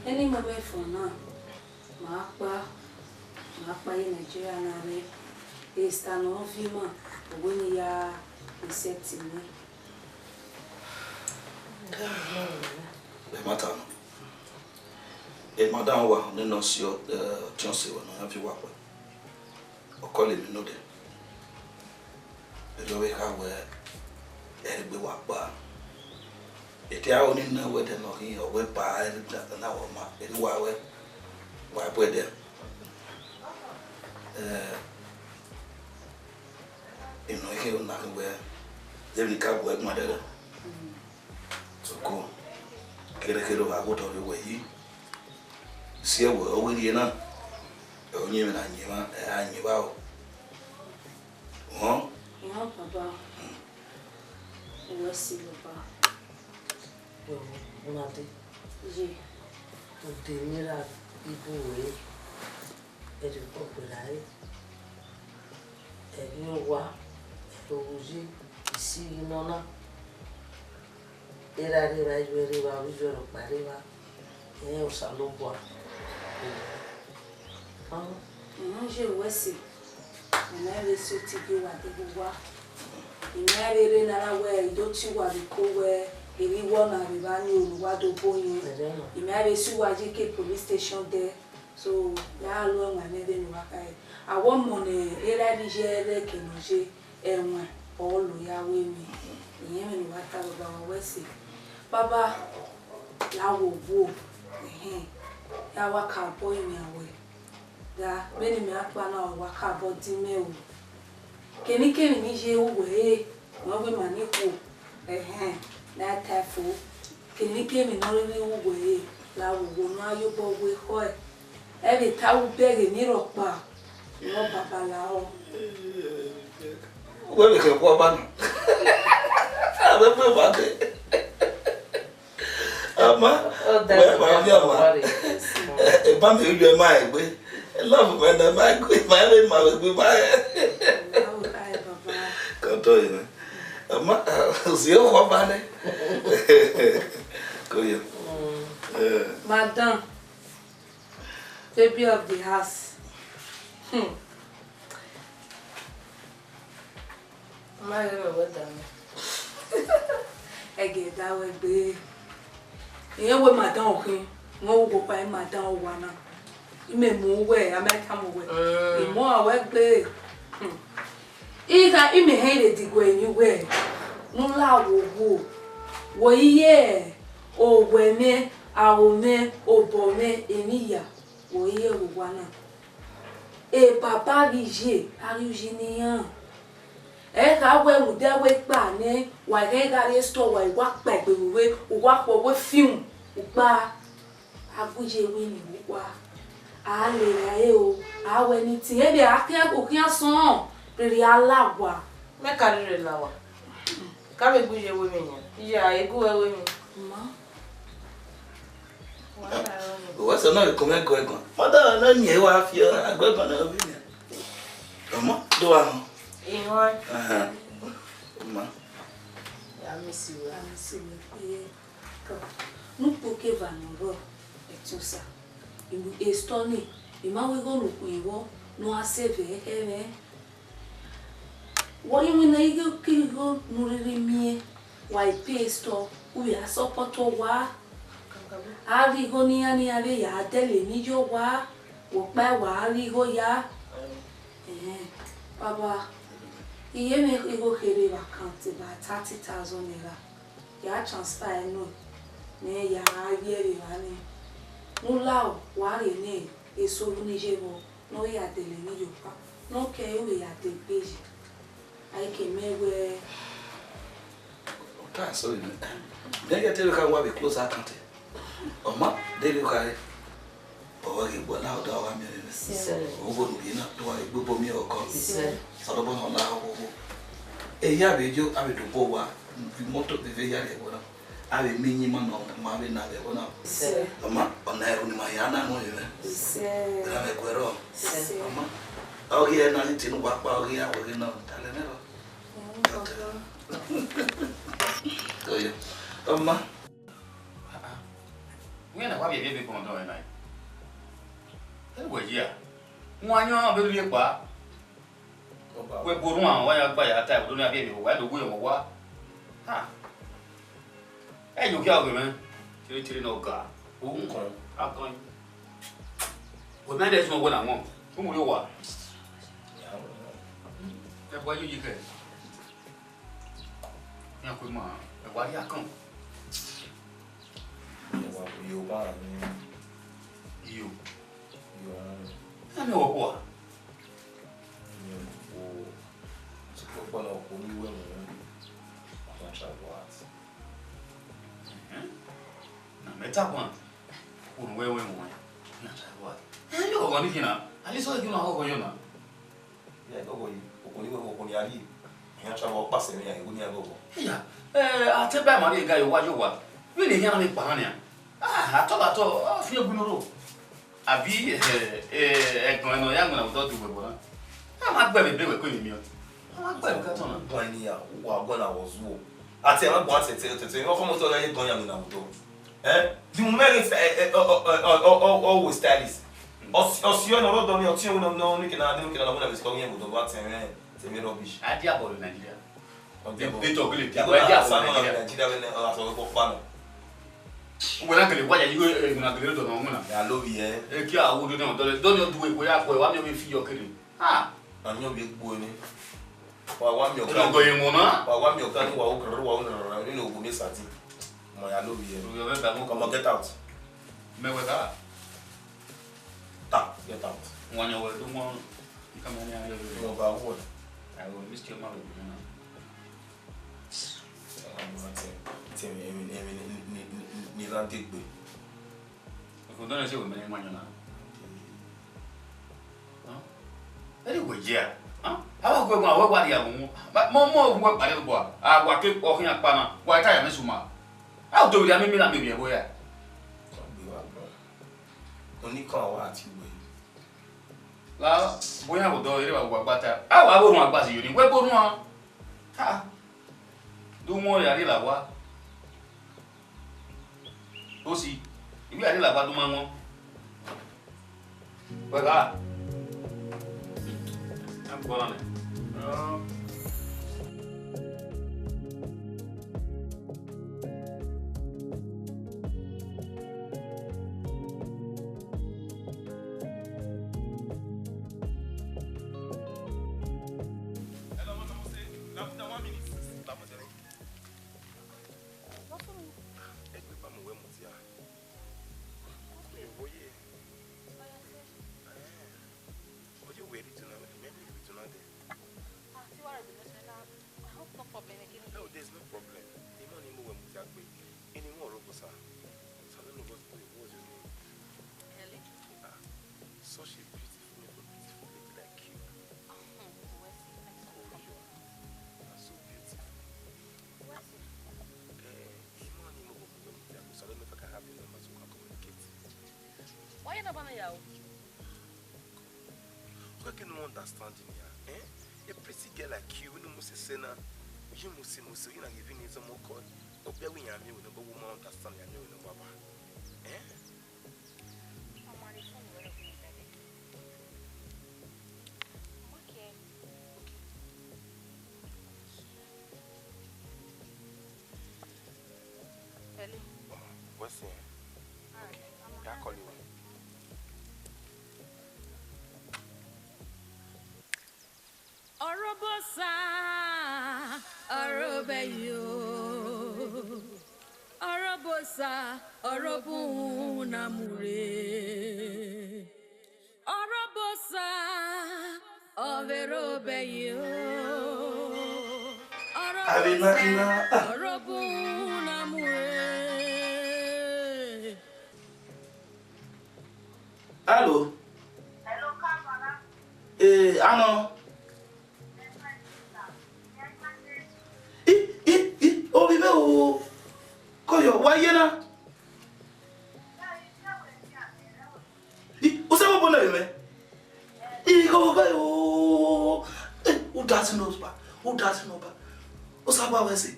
eni mobile phone na, ma kpa, ma kpa ye Nigeria na rre, Esther ne ọ viọ ima, ọ wẹ ne I ya accept mwẹ. Ẹmwata nọ. Madam wa ne nọ si ọtiọnse wẹ ne ọ ya viọ uwa kpẹ. Ọ kọlọ emwi nodẹ. Erriọ vbe kha wẹ ẹre egbe wa kpa. Edia ro ni nọ wẹ ẹdẹ nọ khin, ọ wẹ ba ẹre na wẹ ọma, erriọ wa wẹ wa bu ẹdẹ. Eh, Emwi ne ọ khin na khin wẹ, de emwi ne I ka gu ẹre guan dẹdẹ. Soko, kherhe kherhe ọ gha ghe otọ rre wẹ yi. Si ẹvbo ọ wẹ rhie na, ẹ, uyinmwẹ na yin emwa, ẹ ra yin evbaro. Họn. Họn, baba. Uwẹ si, baba. Wẹ vbo, u na dee? Ye. Ude ne I ra ibu ruẹ, ẹdẹ ọkpọkpọ ra re. Ẹvbi owa, ẹvbi owa ye, isighi nọ na. Erha rre evba, iyuẹ rre evba, avbe iyuẹ rhọkpa rre evba, irẹn Osanobua. Ọnrẹn ye ruẹ ẹse, I ma vbe si oti gie uwa deghẹ uwa. I ma vbe rre ne a na wẹ I do tie uwa vbe iko wẹ erha iwọ na vbe evba ni unu uwa do bo yẹn. I ma vbe si uwa ye ke police station dẹ. So, ya ru ẹwaẹn mwẹ vbene uwa kha re. A wẹ ọmọ ne erha rre iye ẹre ke ne ọ ye ẹwaẹn, ọ lo ya ru emwi. Irẹn mwẹ ne uwa ta baba wa wẹ ẹse. Baba, la wo wo, ẹhẹn, ya wa ka obọ rinmwian wẹ. Da, vbene imẹ a kpa na, wa ka obọ di mẹ o. Kemwikemwi ne I ye ru wẹ re, ne ọ wẹ ima ni khuo, ẹhẹn, ne a ta fo. Kemwikemwi ne ọ rhirhi ru wẹ re, la wo wo ne a ya obọ wẹ ekhọe. Ẹ vbe ta ru bẹghe emwi rhọkpa, ne ọ baba lahọ. Wẹ vbe khẹ ọkhuẹ ọba na. Avbe ẹgbẹ ọba dee. Ama, wẹ ma viọ ama. Eba mẹ, u yọ ma egbe. Love mẹ na ma egbe, ma ebe ma vbe egbe ma. Kọtọ yẹn. Ma, zi ọkhuọ ba nẹ. Koyo. Eh. Madam, baby of the house. Hmm. Ma rẹn mwẹ wẹ da mwẹ. Ẹgẹ da wẹ gbe. Irẹn wẹ madam ọ khin, wẹ wo kpa madam owa na. Imẹ mu wẹ, a ma tama wẹ. Mm. Imọ a wẹ gbe. Hmm. Igha imẹ hẹn rre diguẹ emwi wẹ, ne u la wo wo. Wo iye owẹ mwẹ, aro mwẹ, obọ mwẹ, emwi ya, wo iye vbe owa na. E baba ghi ye, a ghi uyi ne iran. Ẹ gha wẹ rhunmwuda ẹvbo ekpa nẹ, wa i ghẹ gha rrie store, wa i wa kpa egbe vbe uwa, uwa khuọ wẹ fiun, u kpa. A gu ye wẹ ne uwa, a lele ẹre o, a wẹ ne itin, ebe a khian, u khian sọn, rhirhi a la owa. Mẹ ka rhirhi la owa. Ka vbe gu ye wẹ emwi yan. Iya, e gu wẹ wẹ emwi. Ma. Wa la rọ ni. Uwẹ sẹ na vbe kun mwẹ gu ẹguan. Ma da na ni e wa fi agu ẹguan na vbe yan. Ọmọ, do wa họn. Ihọn. Ahan. Ma. Ya miss you. Ya miss you. Iye. Tọ, ne ukpo ke eva ne ọ rrọọ, ẹtin Osa, I mu e store ni, I ma wẹ igho ne u khuẹn vbọ ne u gha save ẹre khẹ mwẹ. Wẹ ọ ghi winna igho ke igho ne u rhirhi miẹn, wa i pay store, u vbe a support owa. A ghi igho ne iran ne iran vbe ya dẹlẹ emwi ye owa, wẹ ọkpa wa ghi igho ya. Ẹhẹn, baba, I ye mwẹ igho kherhe vbe account about thirty thousand naira. Ya transfer ẹre nọ, ne ya ye ẹre evba nii. Ne u lao, wa rhie ne eso vbe unu iye vbọ, ne ọ ya dẹlẹ emwi ye owa, ne ọ kẹ ẹre vbe ya degbe yi. A i ke mẹ wẹẹ, ọ ta ẹse ọre nẹ. Mẹ ghẹ te vbe kha wa vbe close account. Ọ ma de vbe kha re. Ọ ghi gbe ọna, ọ da wa miẹn mwẹ. Sir. Ọ vbe unu ghi na, do wa vbe gbogbo miẹn ọkọ. Sir. Ọdọbọ na la ọvbovbo. Eya vbe yo, a vbe do bọ owa, imọto vbe vbe ya rrie ẹvbo na. A vbe miẹn iyinma ne ọ ma vbe na vbe ẹvbo na. Sir. Ọ ma, ọna ẹrhu ne ima ya na nọ yevbe. Sir. Ra vbe guẹ rrọọ. Sir. Ọ ma, ọ ghi ẹre na ghi tie ne uwa kpa, ọ ghi ya wẹ ghe na, ta lẹ nẹ rọ. Mm, Oyo. Ọ ma. Wẹ na wa vbe vbe bọ dọ na. Ẹ wẹ ya. Wọn yan be rhie kpa. Wẹ bo rhuan, wa ya gba ya ta, do na vbe vbe wa do gbe ọmọ wa. Ha. Ẹ yo kia ghe mẹ. Tiri tiri nọ ga. Ohun kan, a kan. Wẹ mẹ dẹ sun wẹ na wọn. Umu yo wa. Ẹ bọ yo yi kẹ. Iran ku ima, ẹ wa rhie akọn. Ẹ wa ku iyo ba ni. Iyo. Iyo. Ẹ mẹ wọ kua. Iyo. O ti kpọkpọ na ku ni wẹ mu. Ọmọ cha what? Ẹhẹn. Na mẹ ta kua. Unu wẹ wẹ mu. Na cha what? Ẹ mẹ wọ ni kina. Ali so kina ho ho yo na. Ya gogo yi, okhuo ni wẹ okhuo ni a rhie. Iran cha vbe ọkpa sẹ mwẹ ya, ego ni a gogo. Iya, eh, a te ba ma rhie ga ye owa ye owa. Vbene iran na vbe kpa han nian. Ah, atọ vbe atọ, ọ fi egbe noro. Abi, eh, eh, ẹgbọn nọ ya winna vbe odọ du wẹ vbọ na. A ma gbe vbe ebe wẹ ko emwi miẹn. A ma gbe vbe ka tọn na. Bọ ni ya, wa gbọ na wọ zuo. A te ma gbọ a te te te te, ọ fọ mọ tọ ya ye gbọn ya winna vbe odọ. Eh? The moment, eh, eh, oh, oh, oh, oh, oh, oh, oh, stylist. Ọsi ọni ọrọdọ ni ọtiẹn wẹ nọ ni kena ni kena na wẹ na vbe sikọ yẹn vbe odọ vbe atẹn mwẹ, tẹn mwẹ rubbish. A dia ball in Nigeria. Ọ dia ball. Beto gele dia, Igbo wẹ dia na ball sa in nọ Nigeria. Nigeria wẹ nẹ, ọ, asọ wẹ kpọkpa nọ. Wẹ na gele wa ya, igho, eh, na gele dọ nọ wẹ na. Ya lo vbiẹ. E kia wo do nọ dọ, dọ ni du egbe ya kọ, wa mi o fi yo kere. Ah. Na mi o bi egbo ni. Wa wa mi Ọmọ ọga. Ọgọ yẹn mọ na. Wa wa mi ọga ni wa wo kẹrẹ wa wo nẹrẹ ni ogun ni sati. Ọmọ ya lo vbiẹ. Oyo mẹ ba mo. Come on, get out. Mẹ wẹ ka. Ta, get out. Wọn yẹn wẹ do mọ. Nǹkan mọ ni a yọ yọ. Mo ba wo. Ayo, miss your mouth, you know. Ọmọ tẹ, tẹ mi, mi, mi, mi, mi, mi, mi ra degbe. Ẹkun dọnọ ẹse wẹ mẹ ne ma yan na. Ẹre wẹ ye a? A wa gu ẹguan, a wa dia gun. Mọ mọ gun ẹkpa rẹ gua. A wa ke ọ khian kpa na. Wa ta ya mẹ suma. A do ya mẹ mi na mẹ bi ẹbo ya. Oni kan wa ti wẹ. La bo yan bo do ere wa gba ta. A wa bo run agba si yo ni. Wẹ bo run a. Ha. Do wọn ya rhie la owa. Osi, I wẹ ya rhie la owa do ma wọn. Wẹ gha. A gbọ na nẹ. Hello, Mama Mose. Lamuda, one minute. Lamuda. Egbe ba mu wẹ mudia. Mi vbe oye. Eh. Oye wẹ rhie itunna, mẹ rhie itunna dẹ. Ah, see what I do, sir. Now, I hope no problem again. No, there's no problem. The money mo wẹ mudia gbe. Any more robo, sir. So I don't know what, what's your name? Ellie. Ah, such a beautiful, beautiful lady like you. Hmm, Wesley, thanks so much. Oh, you are so beautiful. Wesley. Eh, the money mo wẹ mudia gbe, so I don't know if I can have your number so we can communicate. Why you not by me, yo? Who can no understand in here? Eh? A pretty girl like you, we no must say na. You must say, must say, you not giving me some more call. No be we yam you, no, but we must understand yam you, no, Baba. Eh? I'm on the phone with you, Daddy. Okay. Okay. Hello. What's here? All right. Okay. I'll call you. Ọrọbosa, ọrọbẹyo. Ọrọbosa, ọrọbun na mu rre. Ọrọbosa, ọvberobẹyo. Avbe na khin na, ah. Ọrọbun na mu rre. Hello. Hello, Kamala. Eh, ano. I, i, i, ovbi mwẹ o. Kọyọ, wa ye na. I, u sẹ vbe obọ nẹ vbe mwẹ? I, kọyọ, kọyọ. Eh, u da sin nọ ba, u da sin nọ ba. U sa ba wẹ sẹ.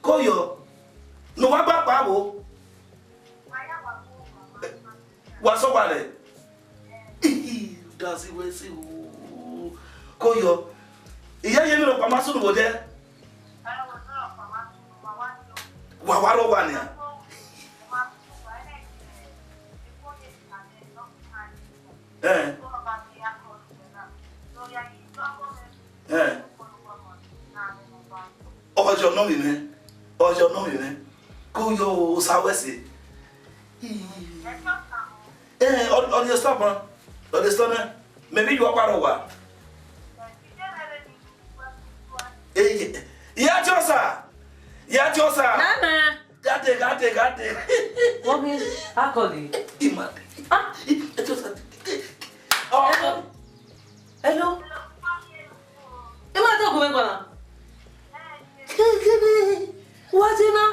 Kọyọ, ne uwa gba kpa vbo? Wa sẹ owa rẹ? Ihi, u da sin wẹ sẹ o. Kọyọ, I ya ye emwi rhọkpa ma sunu vbe odẹ. Wa wa rre owa nian. Eh. Eh. Ọyọ nọ vbe mwẹ, ọyọ nọ vbe mwẹ, ko yọ osa wẹ sẹ. Eh, ọ, ọ ni stop, ọ ni stop nẹ. Mẹ vbe yọ ọkpa rre owa. Eh, ya tie osa, ya tie osa. Nana. Gha dee, gha dee, gha dee. Wọ́n bí akọni. Ima. Ah. Ẹ jọ sa. Hello. Hello. Ima tó gùn mẹ́gbàá. Kẹ́kẹ́rẹ́. Wá sí náà.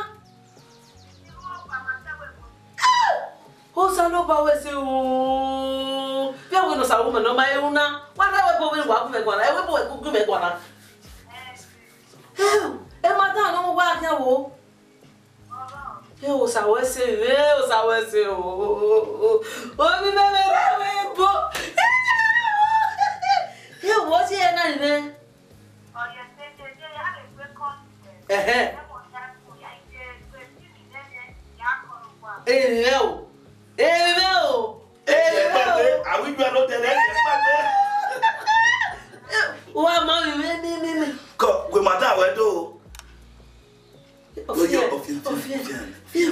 Osanobua wẹ sẹ o. Vbe wẹ ne Osanobua nọ ma ru na. Wa rre wẹ bo vbe wa gu mẹ guan na. Ẹ wẹ bo wẹ gu mẹ guan na. Ẹ, ẹ ma dan nọ wa khian wo. Ẹ, Osa wẹ sẹ, ẹ, Osa wẹ sẹ o. Obi mẹ vbe rre wẹ bo. Ẹ, wo si ẹ na ni nẹ. Ẹhẹn. Èrè o. Èrè o. Èrè o. Àwọn ìgbà ló tẹ̀lé ẹ̀jẹ̀ pàdé. Wa ma mi mi mi mi mi. Kọ, wẹ ma da wẹ do. Oye, ofiẹ, ofiẹ, ofiẹ, ofiẹ. Ofiẹ.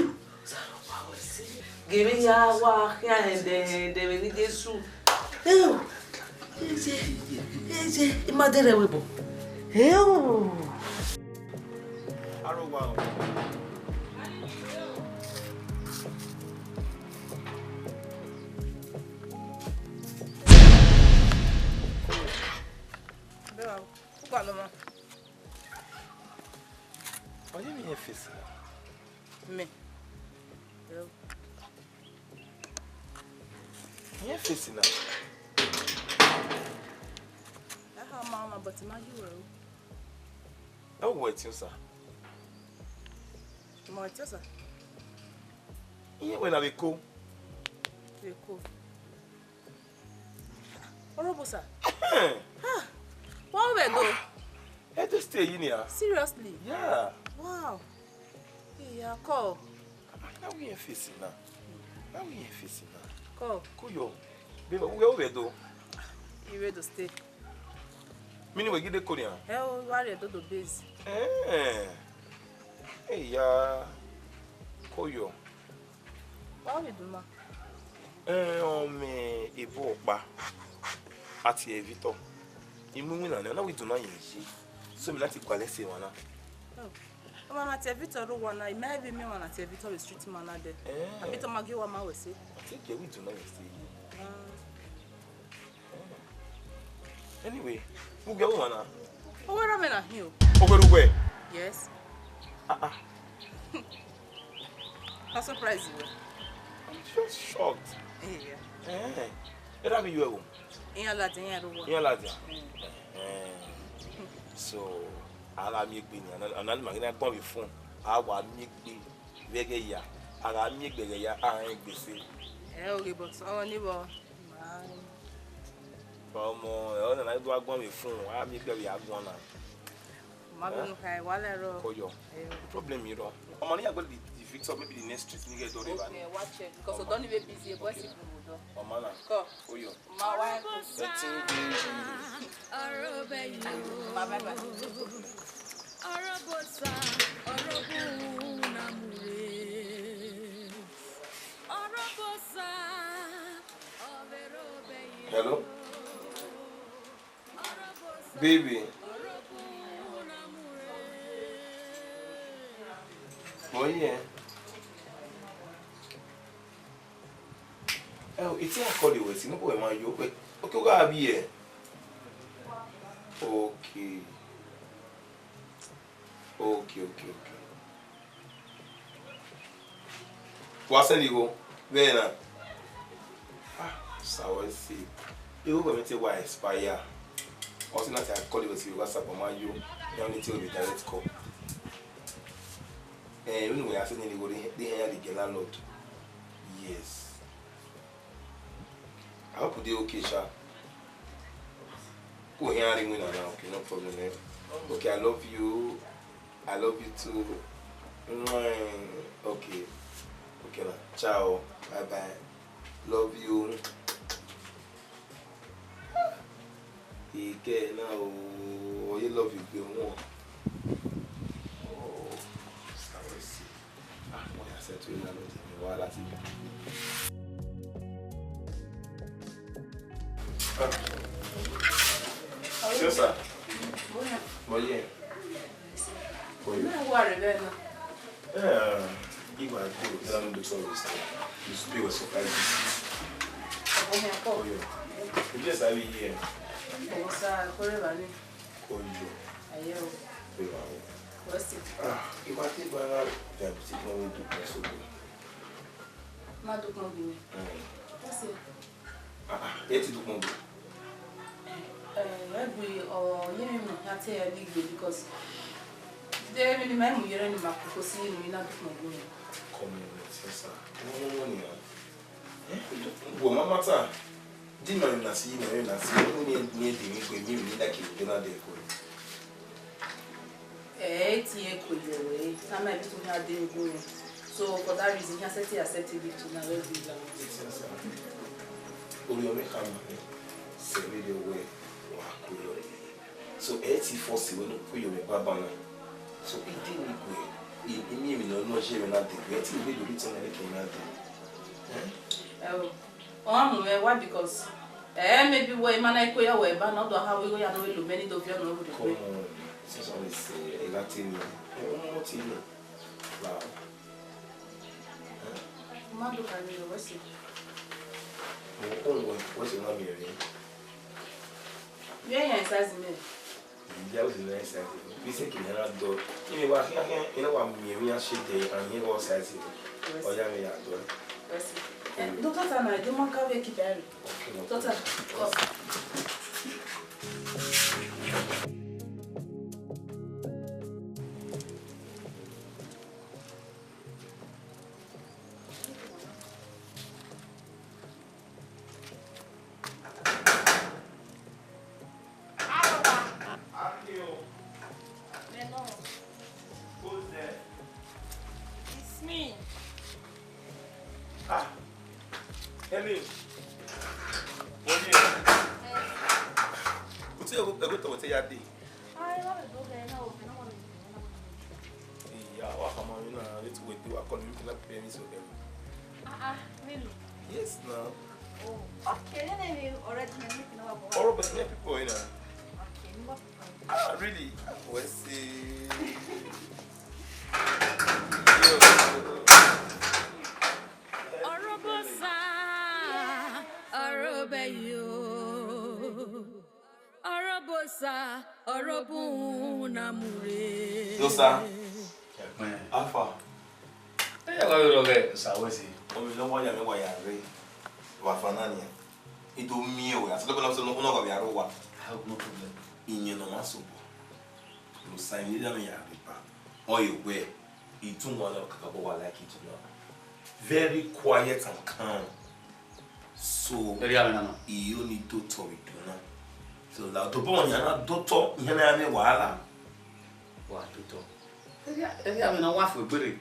Gẹmẹ ya wa khian hẹndẹ hẹndẹ vbe ni Jesu. Ew. Eze, eze, ima dẹrẹ wẹ bọ. Ew. Aro wa o. Bẹ́ẹ̀ o, ó gbà lọ́mọ. Ọyẹ mi yẹn fèsì. Mẹ. Ẹ o. Yẹn fèsì na. Aha, mama, but ma you o. Ẹ wo ẹtin sa. Mọ ẹtẹ, sir. Iye wẹ na vbe ko? Vbe ko. Ọrọbọ, sir. Wa vbe do? Ẹ te stay yi nia. Seriously? Yeah. Wow. Iya, kọ. Na we face na. Na we face na. Kọ. Koyo. Be we we do. I vbe do stay. Mini we gide ko nia. Ẹ o, wa rrie Dodo base. Eh. Iya. Koyo. Wa vbe do ma. Eh, ọ mẹ ebo ọkpa. A tie Victor. I mu iwinna nẹ, na we do na yin yi. So mi na ti gualọ ẹse emwa na. Oh. Ọmwa na tie Victor rre owa na, I ma vbe miẹn ọmwa na tie Victor vbe street ma na dẹ. Eh. Victor ma gie owa ma wẹ ẹse. I think we do na yin ẹse. Ah. Anyway, u gie ọmwa na. Ọ wẹ ra mẹ na hin o. Ọ wẹ ru wẹ? Yes. Ah, ah. How surprised you were? I'm just shocked. Yeah. Eh. Era bi yo ẹvbo. Iran ladian, iran rre owa. Iran ladian. Mm. Eh. So, a gha miẹn egbe ni, a na, a na ma ghi na gbọn vbe phone, a wa miẹn egbe vbe ẹghẹ ya, a gha miẹn egbe ẹghẹ ya, a rẹn egbe ẹse. Ẹ o ghe, but ọmọ ni vbọ, ma. Ọmọ, ẹ, ọ na na do a gbọn vbe phone, a miẹn egbe vbe a gbọn na. Ma binu kha wa lẹ rọ. Koyo. Eh. Problem i rọ. Ọmọ ni ya gbẹ the, the Victor, maybe the next street ni ghẹ dọ rre evba ni. Okay, wa check, because ọdọ ni vbe busy, boys people will do. Ọmọ na. Kọ. Koyo. Ma wa. Ẹtin. Ma bye bye. Ọrọbosa, ọrọbu na mure. Ọrọbosa, ọvẹrẹ obẹ ye. Hello? Baby. Boy, yeah. Oh, it's a call you, it's no boy, man, you, okay, okay, go be here. Okay. Okay, okay, okay. Wa send igho vbe na. Ah, sawa si. Igho vbe te wa expire. Ọ si na ta call igho si wa sa pa ma yo. Ya ni te o direct call. Eh, you know, I send igho the, the, the landlord. Yes. I hope you dey okay, sha. Go here and ring me now. Okay, no problem, eh? Okay, I love you. I love you too. Mwah. Okay. Okay, now. Ciao. Bye bye. Love you. Ike na o, oye love you gbe wọn. Oh, sorry, see. Ah, wọ́n yà sẹ́tù iná ló ti ní wá láti. Ah. Yes, sir. Mo yẹ. Mo yẹ. Mo yẹ. Mo wà rẹ̀ bẹ́ẹ̀ náà. Eh, if I go, tell me the story. You speak with surprise. Ọmọ mi akọ. Oh, yeah. You just have it here. Ọmọ sá, kórè bá ní. Koyo. Ayo. Koyo awo. What's it? Ah, if I take my diabetes, no, we do press up. Ma do pọn bi mi. Mm. What's it? Ah, ah, ẹ ti do pọn bi. Eh, egbe ọ ye mi mu ya te ẹ ni gbe because de mi ni ma mu yere ni ma koko si ni na do pọn bi mi. Come on, sister. No, no, no, no. Eh, wo ma matter. Di ma na si, ma na si. Ni ni de mi gbe mi ni na ki de na de ko. Eh, ti e ko yo we. Na ma bi to na de mi go. So for that reason, he accept, he accept it to na we be down. Oriọmọ khama ni, sẹ vbe de wẹ wa ku rọ. So, ẹ ti force wẹ ne u ku ye mwẹ baba na. So, I de ni gue, I, I miẹn emwi ne ọ nọ ye mwẹ na de gue, ẹ ti vbe do rhie tọn mwẹ ne ke na de. Eh? Ẹ o, ọ gha mu mwẹ wa because, eh, maybe wẹ I ma na ku ye wẹ ba na, ọ do ha wẹ igho ya ne ọ vbe lo mẹ ni do viọ ne ọ vbe do. Come on, since always say, ẹ gha te ni, ẹ, ọmọ ti ni. Wow. Ma do ka ni wẹ si. Mo ko wẹ, wẹ si na miẹn emwi. Miẹn yan size mẹ. Ìyá ò sì ní size. Bí sẹ́kì ní ara dọ̀. Kí ni wàá kí wọ́n kí wọ́n wá miẹn emwi ya ṣe dẹ̀ àyìn wọ́n size. Ọ ya mi ya dọ̀. Wẹ si. Eh, doctor ta na, do ma ka vẹ ki bẹrẹ. Okay, no. Doctor, come. Ah, Emmy. Oye. Uti ego ego to te ya de. Ai, wa be do ge na o, ke na wa be do ge na. Iya, wa kama mi na, let's wait, wa call mi, na pay me so. Ah, ah, really? Yes, now. Oh, okay, then I will already make it now. All of us people, you know. Okay, no problem. Ah, really? Ah, we see. Ọrọbosa, ọrọbẹyo. Ọrọbosa, ọrọbun na mure. Yo, sir. Ẹkpẹn. Alpha. Ẹ ya gha rrọọ ghẹ. Sir, wẹ si? Ọmọ ne wa ya mwẹ wa ya rre. Wa fa na nian. I do miẹn wẹ, asọdọ bẹlẹ ọsẹ nọ gha vbe aro wa. I have no problem. Iyẹn ne ọ ma sobọ. Rosa, emwi ne I ya rre ba. Ọ ye wẹ, I do one of kakabọ wa like it well. Very quiet and calm. So, erriọ mwẹ na nọ. I only do otọ vbe do na. So, la otọ bọ ni a na do otọ, ihe na ya mwẹ wahala. Wa do otọ. Erriọ, erriọ mwẹ na wa fu egbere.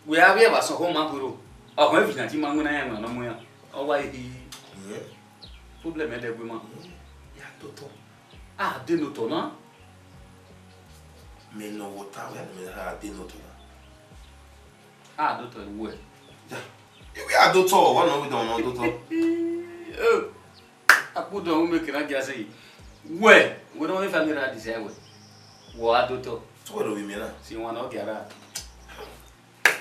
Wẹ a vbe ẹvba sọn ọghọ ma khuero. Ọghọ evbi na ji ma winna ya winna nọ mu iran. Ọ wa ehi. Yeah. Problem ẹdẹ gue ma. Yeah. Ya do otọ. A de ne otọ na. Mẹ ne ọ vbe ota wẹ, mẹ na de ne otọ na. A do otọ wẹ. Ya. Iwe a do otọ, wa nọ vbe dọ nọ do otọ. Oh. Akpudọ hu mẹ kere a gia sẹ yi. Wẹ, wẹ ne ọ vbe family ra desire wẹ. Wẹ a do otọ. Tu wẹ do vbe miẹn na. Si wan ne ọ gia ra.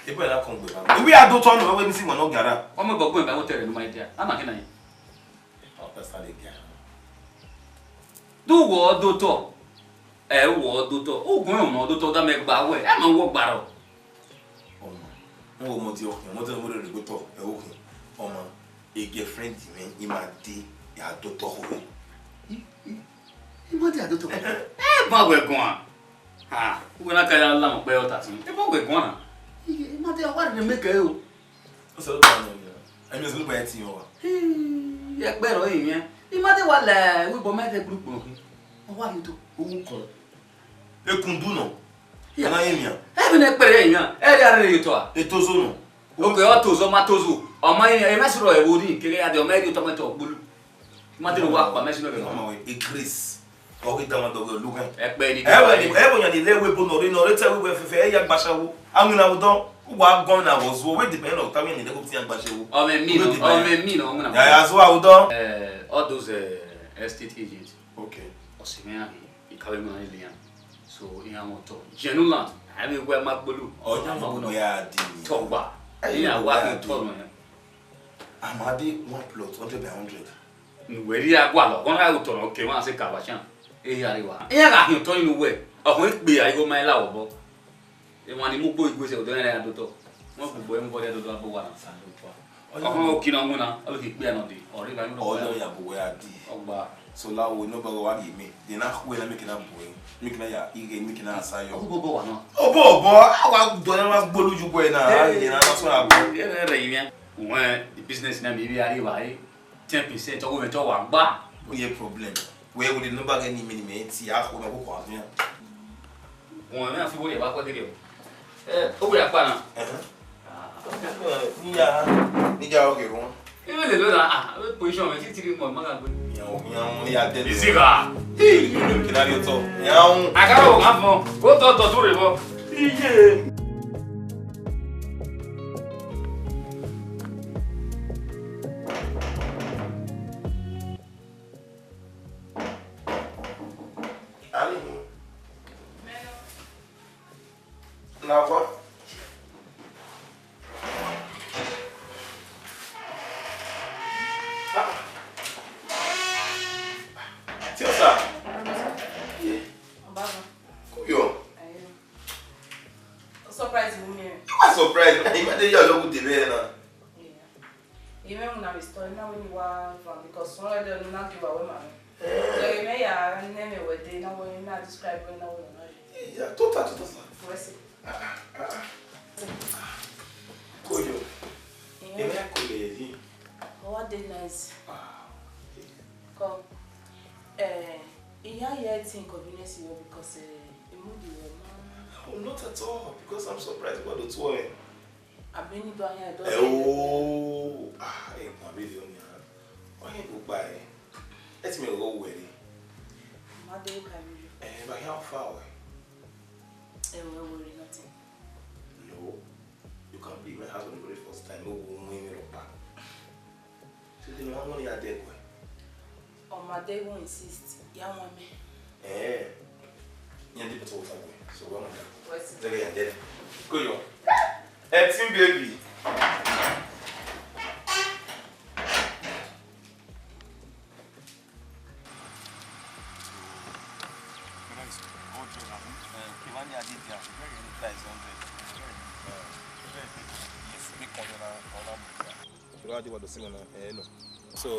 Ebe na kọn gbe ba. Iwe a do otọ nọ, wẹ ni si wan ne ọ gia ra. Ọ mẹ bọ gbẹn ba wẹ tẹrẹ ne ma dia. A ma kina yi. Ọ pẹsa le gia. Do wẹ ọ do otọ. Ẹ wẹ ọ do otọ. Ugbẹn ọmọ ọ do otọ da mẹ gba wẹ. Ẹ ma wọ gbarọ. Ọma, n wo mọdi ọkhin, mọdi ọmọ rẹ rhie otọ, ẹ wo khin. Ọma, e girlfriend mwẹ, I ma de, ya do otọ khorre. I, I, I ma de ya do otọ khorre. Ẹ ba wẹ guan. Ha, uwẹ na ka ya la mọ kpẹ ọta tin. Ẹ ba wẹ guan na. I, I ma de, ọ wa rhie mẹ kẹ o. Ọ sẹ ló ba nọ ya. Ẹ mi sẹ ló ba ẹ ti yan wa. Hii, ẹkpẹ rọ ẹ yan. I ma de wa la ẹvbo ma ẹdẹ group nọ khin. Ọ wa rhie otọ. Owo kọn. Ekundu nọ. Ya. Ọna ye emwi a? Ẹ vbe ne ẹkpẹrẹ ya emwi a, ẹ rhie arre ye otọ a? Etozo nọ. Oke, ọ tozo, ọ ma tozo. Ọ ma ye, emwa sẹ rọ ẹvbo ni, keghe ya de, ọ ma rhie otọ ma tọ gbulu. Ma te ne wa kpa mẹ si nọ vbe nọ. Ọma wẹ, e grace. Ọ ghi tama dọghe olughẹn. Ẹkpẹ ni. Ẹ wẹ ni, ẹ wẹ yan ni le ẹvbo ebo nọ rre, nọ rre te ẹvbo ebo fẹfẹ, ẹ ya gbasawo. Awin na vbe odọ, uwa gọn na vbe ọzuọ, wẹ depend on ta wẹ ni le ko ti yan gbasawo. Ọ mẹ mi nọ, ọ mẹ mi nọ, ọ mẹ na. Ya, ya zuwa vbe odọ. Eh, all those, eh, estate agents. Okay. Ọ sẹ mwẹ iran, I ka vbe mu iran lele iran. So, iran mwẹ otọ. Genuine, a vbe wẹ ma gbolu. Ọ yan ma gbolu ya di. Tọgba. Iran wa ke otọ nọ yan. Amadi one plot, hundred by hundred. Ne uwẹ rhie a gualọ, ọghọ na otọ nọ ke mwa sẹ Kavashan. E ya re wa. Iran gha hin otọ ni ne uwẹ. Ọghọ ikpia igho ma la obọ. Emwa ni mu ugbo igue sẹ odọ iran ya do otọ. Wọn gbogbo ẹmwẹ obọ ya do otọ abo wa na. Ọghọ okina winna, ọ vbe khin ikpia nọ dee, ọ rre evba ni. Ọyọ ya bu wẹ a di. Ọgba. So la wo ne obọ wa rhie mẹ. De na khu na mẹ kina bu wẹ. Mẹ kina ya ighe, mẹ kina sa yọ. Ọgba obọ wa na. Obọ obọ, a wa dọ ya wa gbolu ju wẹ na. Ye na na so na bu. Ye rẹ rẹ yi mẹ. Wẹ business na mi bi a rri vba re. Ten percent, ọ wẹ mẹ te ọ wa gba. No problem. Wẹ wo de number ghe ni mẹ ni mẹ ti a khu na ko kwa mẹ. Wọn na fi wo ye ba kọ dede o. Eh, o ya kpa na. Ni ya, ni ya o ke wọn. Iwe lele na, ah, position mẹ ti three months, ma ka gbe. Yan o, yan o, ya de. Easy ga. Hey, you look at your top. Yan o. Agara o, ma fọ. O tọ tọ to re bọ. Iye. Ani. Na wa. Ah. Tiosa. Yeah. Baba. Kuyo. Ayo. Surprise me. You are surprised. You made the yellow with the man. Yeah. Even when I'm story now when you are from because one of them not give away money. Eh. So you may ya name it with the now when you not describe when now when you Yeah, tota, tota, sir. What's it? Ah, ah, ah. Koyo. Yeah. Ebe a kole yi. Oh, what dey nice. Ah, okay. Come. Eh, iya ye ti inconvenience you because eh, imu di wo ma. Oh, not at all, because I'm surprised about the two of them. Abẹ ni do aya do. Ẹ o, ah, ẹ gbọn abẹ rẹ ọnia. Ọ yẹn do gba ẹ. Ẹ ti mẹ ghe wẹ re. Ma de ka ru yo. Ẹ, ba ya fa wẹ. Ẹ wẹ wẹ re nothing. No, you can be my husband for the first time. O wo mu imi rọ pa. So then, I want your dad. Ọ ma de won't insist, ya wan mẹ. Eh. Yan di pata wota gbe. So wa ma da. What's it? Zẹgẹ ya dẹ. Ko yo. Acting baby. Whether it's hundred, I think. Uh, Kevin, I did there. Very good. That is hundred. Very good. Uh, very good. Yes, big hundred and, and, and, yeah. Ṣùgbọ́n àti ìwádìí sí ọ̀nà ẹ̀ nù. So,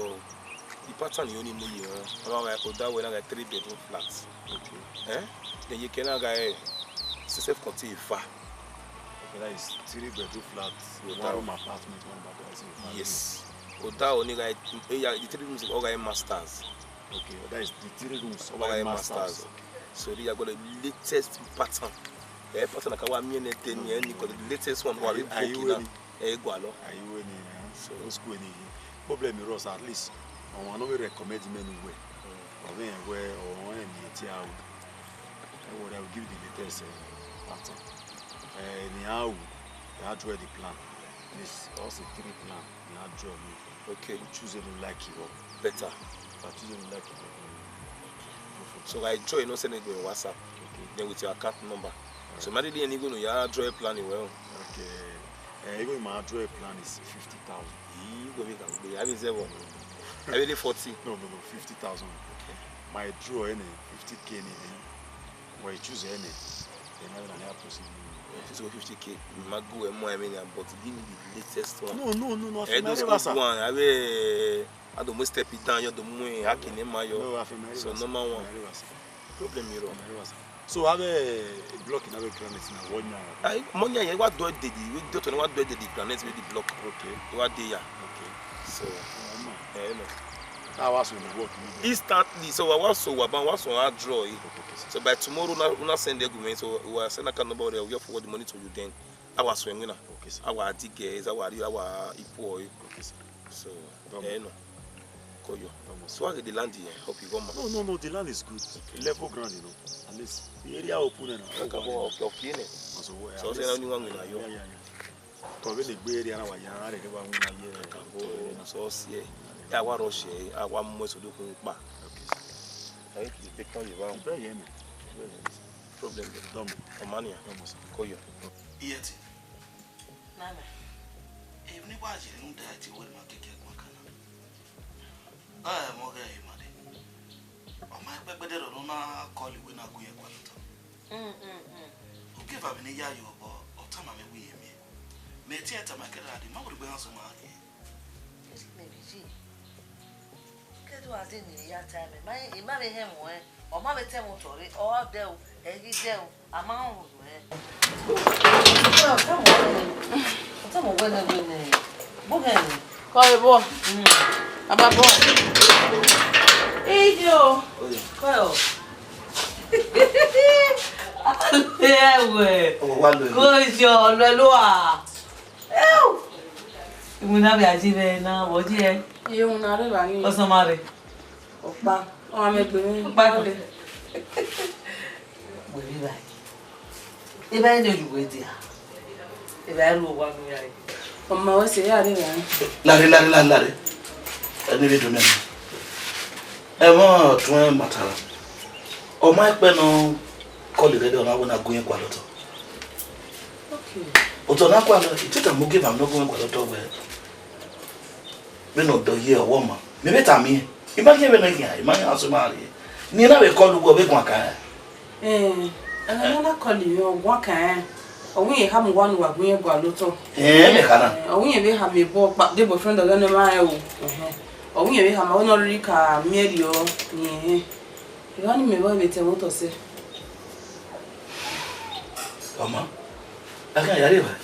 the pattern yìí ó ní mú yìí hàn. Ọmọ àwọn ẹ̀kọ́ dáwọ̀ náà gẹ̀ three bedroom flat. Okay. Eh? Then you can now get six self contained fa. Okay, that is three bedroom flat, with one room apartment, one bathroom. Yes. Oda only guy, eh, yeah, the three rooms all guy masters. Okay, that is the three rooms, all guy masters. Okay. So they are got the latest pattern. Eh, pattern like our main ten year, the latest one. Are you, are you ready? Eh, go along. Are you any? So old school any? Problem is, at least I want to recommend him anyway. Or then where or any tia. I would have give the latest uh, pattern. Uh, anyhow, you have draw the plan. This also three plan. You have draw me. Okay. You choose any like you want. Better. But choose any like you want. So I draw, you know, send it to your WhatsApp. Okay. Then with your account number. So, Madidi, any go no, you draw a plan well. Okay. Uh, even my draw a plan is fifty thousand. You go make a good. I will say one. I will forty. No, no, no, fifty thousand. Okay. My draw any fifty K any. Well, you choose any. Then I will have possible. This is fifty K. We might go and more, I mean, but give me the latest one. No, no, no, no. I don't go one. I will. I don't step it down. You don't move. I can name my. No, I feel my. So number one. Problem you wrong. So I have a block in our granite now. One year. I money I wa do the the doctor wa do the the granite with the block. Okay. Wa dey ya. Okay. So eh no. That was on the work. Instantly, so I was so I was so I draw it. Okay, okay, sir. So by tomorrow, una, una send the agreement. So we will send account number there. We will forward the money to you then. I was so winner. Okay, sir. Our D Ks, our our ipo. Okay, sir. So eh no. Koyo. So how the land here? Hope you go man. No, no, no. The land is good. Level ground, you know. At least the area open and. Okay, okay, okay. So say anyone winner yo. Yeah, yeah, yeah. Kọ vbene egbe rhie na wa ya, a rhie wa winna ye. Kakabo, so si e. Ya wa rọ ọshẹ, a wa mu eso do kun kpa. Okay. Ẹ ti pe kan ye ba. Ibe ye me. Problem de. Domo. Omania. Domo sa. Koyo. Iyẹtin. Nana. Emwi ne I wa ye rhunmwuda ẹtin wẹ ne ima keke ẹguan kan na. Ẹ, mọ ghẹ emwa de. Ọ ma kpẹkpẹ de rọ ne ọ na call wẹ na gu irẹn gualọ otọ. Mm, mm, mm. Ogieva vbe ne I ya yo obọ, ọ tama mwẹ wẹ irẹn miẹn. Mẹ te tama ẹkẹrha de, ma werriegbe rhan sẹ ma ghe. Mẹ vbe ye. Ke do a de ne I ya ta ẹmwẹ, ma, I ma vbe họn ẹmwẹ ọnrẹn, ọ ma vbe ta ẹmwẹ otọ rre, ọ gha dẹ o, ẹ ghi dẹ o. A ma rọnrọn nuẹn. Ọ tama wẹ, ọ tama wẹ nẹ, wẹ nẹ, bu hẹ nẹ. Kọ e bọ. Mm. Aba bọ. Ijo. Kọ e o. Ale ẹwẹ. Ọmọ wa lo ẹ. Ko ijo, ọ lo ẹ lo a. Ẹu. Iwinna vbe aye vbe na, vbe ọ ye? Iye iwinna rre evba ni. Ọsọmare. Ọkpa. Ọ ma mẹ gbe mwẹ. Ọkpa kọle. Wẹ vbe evba ye. Evba ne oyu wẹ dia. Evba ru owa nu ya ye. Ọ ma wẹ sẹ ya rre evba ni. Lare, lare, lare, lare. Ẹni vbe do nẹ. Ẹmwẹ ọtuẹn matara. Ọ ma kpẹ nọ kọle rẹ, ọ na wẹ na gu irẹn gualọ otọ. Okay. Otọ na gualọ, I te tama Ogieva ne ọ gu irẹn gualọ otọ wẹ, vbene ọ dọ ye ọvbọmwa, mẹ vbe tama irẹn, I ma khian vbene ọ khian, I ma khian sẹ ma rrie. Ne I na vbe call uwẹ, ọ vbe guan kan. Eh, ẹmwẹ ne ọ na call mwẹ, ọ guan kan. Ọ wẹ irẹn hama uwa ne uwa gu irẹn gualọ otọ. Eh, mẹ khana. Eh, ọ wẹ irẹn vbe hama ebọ kpa, de boyfriend ọghe ne ma rẹn o. Ẹhẹn. Ọ wẹ irẹn vbe hama, ọ wẹ ne ọ rhirhi ka miẹn rriọ, ẹhẹn. Evba ni mẹ vbe te ẹmwẹ otọ sẹ. Ọma, a gha ya rre evba.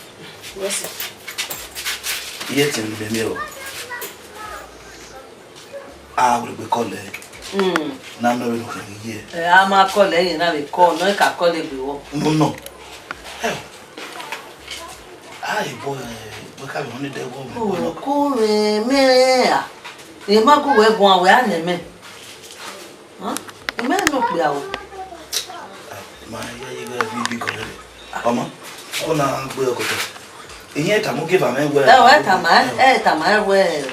Yes, sir. Iye ẹtin ne mẹ miẹn o. A wẹ egbe call ẹ. Mm. Na nọ vbene ọ khian ghi ye. Eh, a ma call ẹ, irẹn na vbe call, nọ ka call egbe vbọ. No, no. Eh. A e bọ, eh, Ka vbe họn ne dẹ wọ mẹ. Oko rẹ mẹ ra. Rẹ ma gu wẹ guan wẹ a nẹ mẹ. Huh? Imẹ no kpia o. Ma ya ye gha bi bi gọmẹ. Ọmọ, ọ na gbe ọkọtọ. Iye tama ogieva mwẹ wẹ. Ẹ wẹ tama, ẹ tama ẹ wẹ.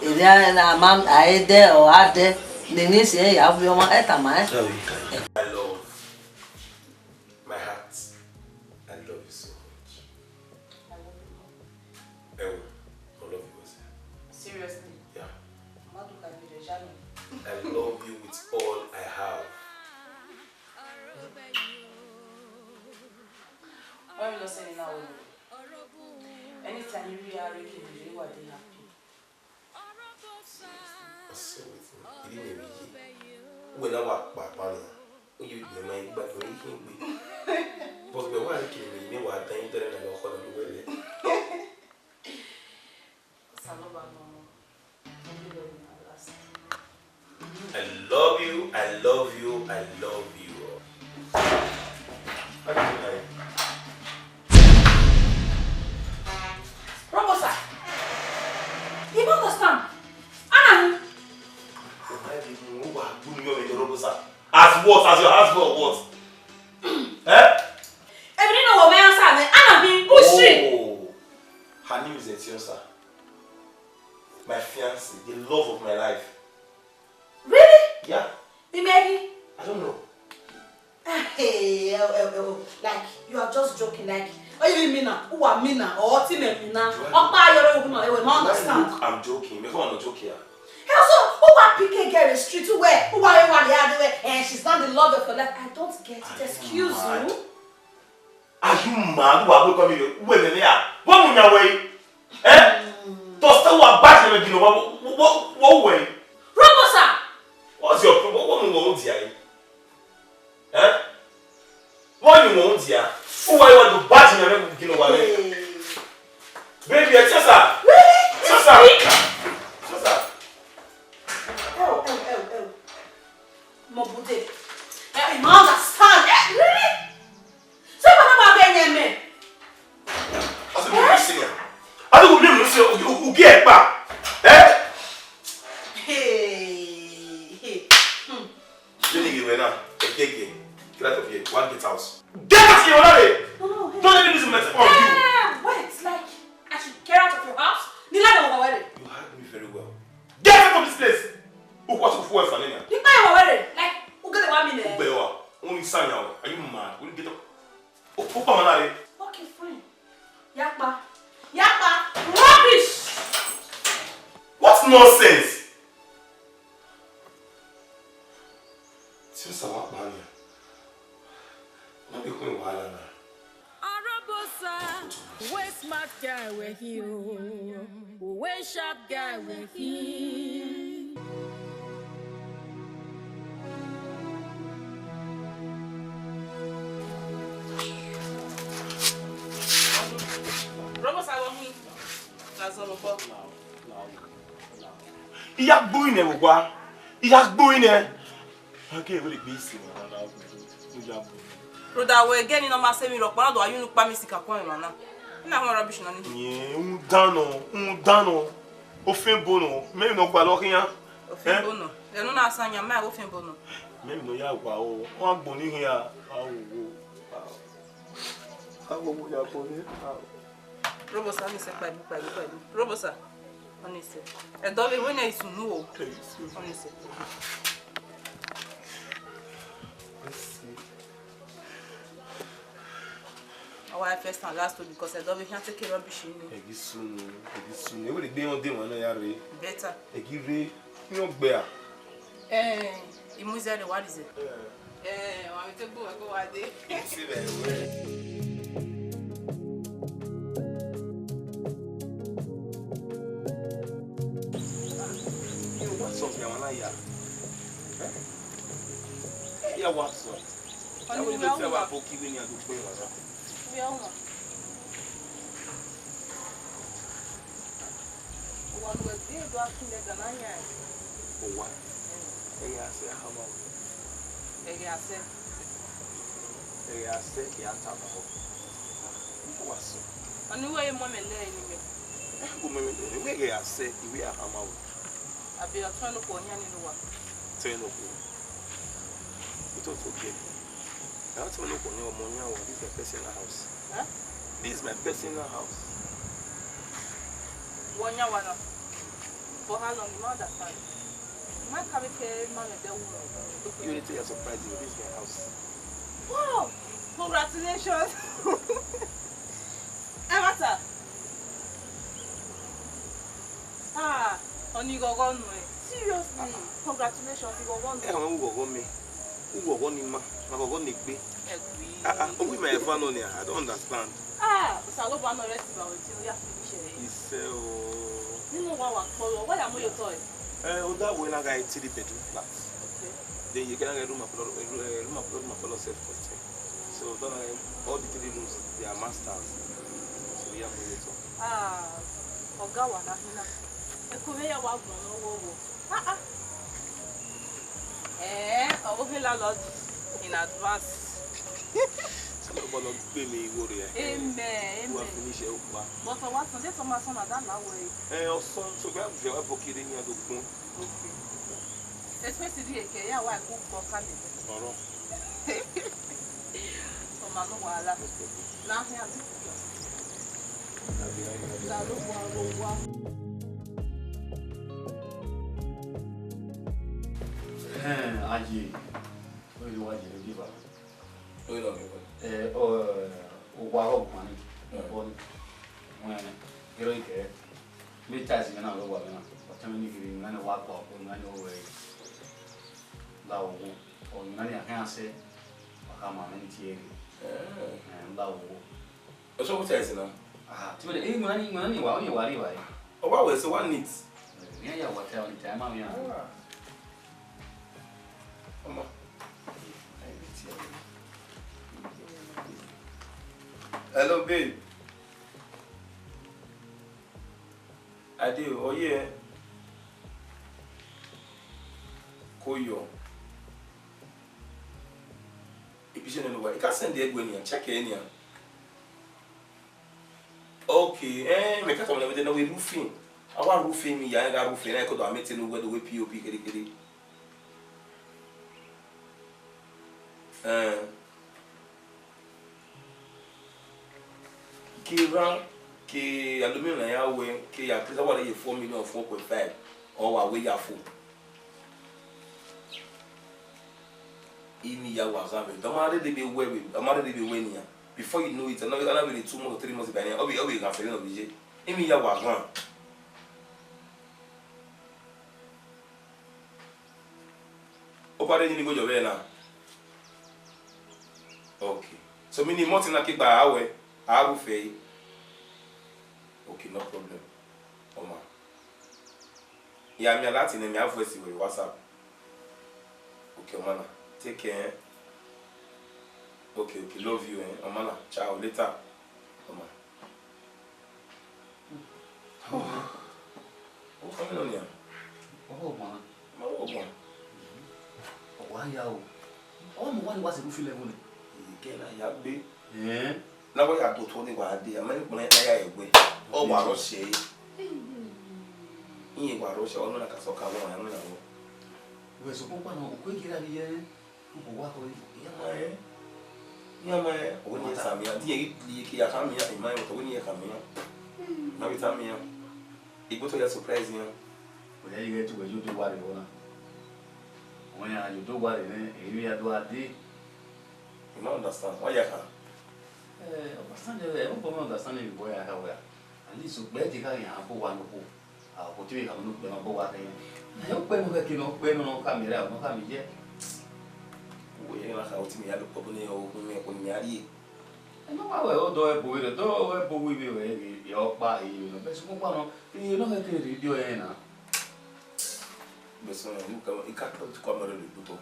Ere a ma a dẹ ọ a dẹ. Ne ne si ya vbe ọmọ ẹ tama ẹ. Sorry. I love my heart. I love you so much. Ewo, I love you, Jose. Seriously? Yeah. Maduka Bidejani. I love you with all I have. Why you not saying now? Anytime you are ready, you are happy. What's up with you? You didn't even hear. When I walk back, man, you didn't mind, but when you came, but when I came, you know what? Then you don't know what to do with it. Salobua no. I love you, I love you, I love you. Robosa, you don't understand. Ana, Robosa. As what? As your husband or what? Eh? Everything no go me answer me. Ana, be push it. Oh, her name is Etiosa. My fiancé, the love of my life. Really? Yeah. Imagine. I don't know. Hey, oh, oh, oh, oh. Like, you are just joking. Like, what you mean now? Who are me now? Or what you mean now? Opa, you're a woman. Hey, wait, man, understand. Look, I'm joking. Me, I'm not joking. Hey, so, who are P K girl in street? Who where? Who are you? Who are you? And she's not the love of your life. I don't get it. Excuse you. Are you mad? Who are you coming here? Wait a minute. What will you wait? Eh? Tosta wa ba je me gino wa wo wo wo we. Robosa. What's your problem? What what what dia? Eh? What you want dia? Who why you want to ba je me gino wa le? Baby, it's just her. Really? Just her. Just her. Oh, oh, oh, oh. Mo bude. Eh, I don't understand. Eh, really? So you never get near me? I said, you see him. I said, you see him. You get back. Eh? Hey, hey. Hmm. You need to now. Okay, okay. Get out of here. One get out. Get out of here, Olale! No, no, hey. Don't let me lose my temper on you. Eh, wait, like, I should get out of your house? Nila don't worry. You heard me very well. Get out of this place! Who was who was Fanina? You pay over there. Like, who get the one minute? Ubewa, only Sanya. Are you mad? Will you get up? Oh, oh, come on, Larry. Okay, fine. Yakpa. Yakpa. Rubbish! What nonsense! Since I want money, not be going wild now. Arobosa, we smart guy we he o, we sharp guy we he. Robosa, what me? That's all of us. I ya gbe uyi nẹ vbe owa, I ya gbe uyi nẹ. Ake vbe gbe isi na na na ya bu. Broda, wẹ gẹ ne I nọ ma sẹ emwi rhọkpa na do wa ye unu kpa mi sika kọn emwa na. I na họn rubbish nọ ni. Yẹn, rhunmwuda nọ, rhunmwuda nọ. Ofẹn bo nọ, mẹ emwi ne ọ gbalọ khian. Ofẹn bo nọ. Ẹnu na sa yan, ma ofẹn bo nọ. Mẹ emwi ne ọ ya wa o, ọ agbọn ni khian. Awo wo. Awo wo ya bọ ni. Robosa, ni sẹ kpaegbe, kpaegbe, kpaegbe. Robosa. Honestly. Ẹdọ vbe wẹ ne I sunu o. Honestly. Our first and last o, because Ẹdọ vbe khian take rubbish ni. Ẹ ghi sunu, ẹ ghi sunu. Ẹ wẹ gbe ọn de wan na ya rre. Better. Ẹ ghi rre, iran gbe a. Eh, imu ize rre, what is it? Eh, wa mi te gbe uwẹ gbe wa dee. Isi vbe ẹvbo ẹre. Yo, what's up, ya wana ya? Eh? Eh, ya, what's up? Ọni ya wo wẹ te wa bo ki vbe ni a do kpe wa ra. Vbe ọmwa. Owa ne uwẹ gbe do a kun ẹga na yan ẹn. Owa? Ẹghẹ a sẹ a khama wẹ. Ẹghẹ a sẹ. Ẹghẹ a sẹ ke a tama wẹ. Owa sẹ. Ọni wẹ ye mọ mẹ lẹ ẹre ni mẹ. Ke a sẹ, I wẹ a hama wẹ. Abi ọtẹn ne okhuo ọyan nene uwa? Ọtẹn ne okhuo. Ito to ke. Na ọtẹn ne okhuo ọyan, ọmọ ọyan wa, this is my personal house. Eh? This is my personal house. Wẹ ọyan wa na? For how long? I ma understand. I ma ka vbe ke ma mwẹ ẹdẹ wu. You need to surprise you. This is my house. Wow! Congratulations! Ẹmwata. Ah, ọni ghọghọ nuẹn. Seriously, congratulations, ghọghọ nuẹn. Ẹ họn, u ghọghọ mẹ. U ghọghọ ne ima, ma ghọghọ ne egbe. Ẹgui. Ah, ah, owi ma eva nọ nia, I don't understand. Ah, Osanobua nọ rẹ ti ba wẹ ti ya finish ẹ. Isẹ o. Nene uwa wa kpọlọ, wa ya mu ye otọ ẹ. Eh, oda wẹ na gha three bedroom flat. Okay. Then you can get room and parlour, eh, room and parlour, room and parlour self contained. So, don't know, all the three rooms, they are masters. So, we have to wait on. Ah, ọga wa na hina. Eko vbe ya wa gbọn ne ọghọghọ. Ah, ah. Eh, ọ vbe landlord in advance. So, no bother pay me igho rẹ. Amen, amen. Wa finish ẹ okpa. But ọ wa sọn, de Thomas na da la wẹ. Eh, ọsọn, so, we have to have a pocket in here to gbọn. Okay. Especially eke ya wa ku kọ ka le. Ọrọ. Ọma no wala. Na hia bi. La lo wa lo wa. Ẹhẹn, aye. Oye wa ye ne diva. Oye lọ gẹgẹ. Eh, ọ, owa rọ gbani. Mm. Ọ ni. Wẹn, gẹrẹ ikẹ. Me ta ẹse mwẹ na, ọre owa mwẹ na. Ọtẹn mwẹ ni kiri, mwẹ na wa kpa ọkpọ, mwẹ na wẹ. La owo, ọ, mwẹ na ni a khian sẹ, wa khama mwẹ ni tie rre. Eh. Eh, la owo. Eso wo ta ẹse na? Ah, ti mwẹ, eh, mwẹ na ni, mwẹ na ni wa, ọ ni wa rri evbare. Ọ wa wẹ ẹse, wa neat. Eh, mwẹ ya wa ta, ọ ni ta, ma mwẹ ya. Ah. Ọma. Hello, babe. Ade, ọ ye? Ko yọ. Ibi iṣẹ nene uwa, I ka send ẹguẹ nian, check ẹ nian. Okay, eh, mẹ ka tama mwẹ na wẹ roofing. A wa roofing mi ya, a gha roofing na, ẹko do a mẹ te ne uwẹ do wẹ P O P kherhe kherhe. Eh. Ke rran, ke aluminium na ya wẹ, ke ya kre, wa ye four million, four point five, ọ wa wẹ ya fo. Imi ya wa ghan vbe, ọ ma rre dede wẹ vbe, ọ ma rre dede wẹ nian. Before you know it, ọ na, ọ na vbe two months or three months by now, ọ vbe, ọ vbe gha fẹrẹ nọ vbe ye. Imi ya wa ghan. Ọ kpa rre ni igho yọ vbe na. Okay. So, meaning, month na ke gba a wẹ, a ru fe. Okay, no problem. Ọma. Ya mi alati ne mi a voice vbe WhatsApp. Okay, ọma na. Take care. Okay, okay, love you, eh. Ọma na. Ciao, later. Ọma. Ọ family ọni a? Ọ họgbọn. Ma họgbọn. Ọ wa ya o. Ọ mu wa ni wa se ru fi level ni. Ike na ya gbe. Eh. Na wa ya do to ni wa de, a ma ni kpọnọ na ya egbe. Ọ wa rọ se. Iye wa rọ se, ọ na ka sọ ka wa, ọ na wo. Wẹ sokpan ọkpa nọ, okue ghi ra ghi ye. Uwa kọ, iran ma rẹn, iran ma rẹn, ọwẹ ne iran tama iran, te iran ghi plie eke ya khama iran, emwa rẹn, ọwẹ ne iran khama iran. Na vbe tama iran. Egbe otọ ya surprise iran. Wẹ ya ghi ghẹ te uwẹ ye odẹ uwa rre vbọ na. Wẹ ya ye odẹ uwa rre nẹ, ẹ i vbe ya do a dee. You no understand. Why ya kha? Eh, understand, eh, ẹmwẹ obọ mwẹ understand vbe obọ ya kha wẹ a. At least, okpẹ je kha ghi a bu owa nokhuo. A, okhuo te vbe khama ne okpẹ nọ bu owa kha. Ẹ, okpẹ nọ khẹke nọ, okpẹ nọ nọ khama erha, nọ khama iyẹ. Uwẹ ya gha kha, otọ mwẹ ya do kpọbọ ne ọ hu mwẹ, okhuo ne a rrie. Ẹ ma wa wẹ, ọ dọ ẹbo vberriọ, dọ ẹbo vberriọ, ẹ, ẹ, ọkpa, ẹ, ẹ, bẹsi okpukpa nọ, ẹ, nọ khẹke rhie idiọ ẹre na. Bẹsi ọnrẹn, I ka, I ka tọ, I ka tọ ọmọ rẹ lele otọ.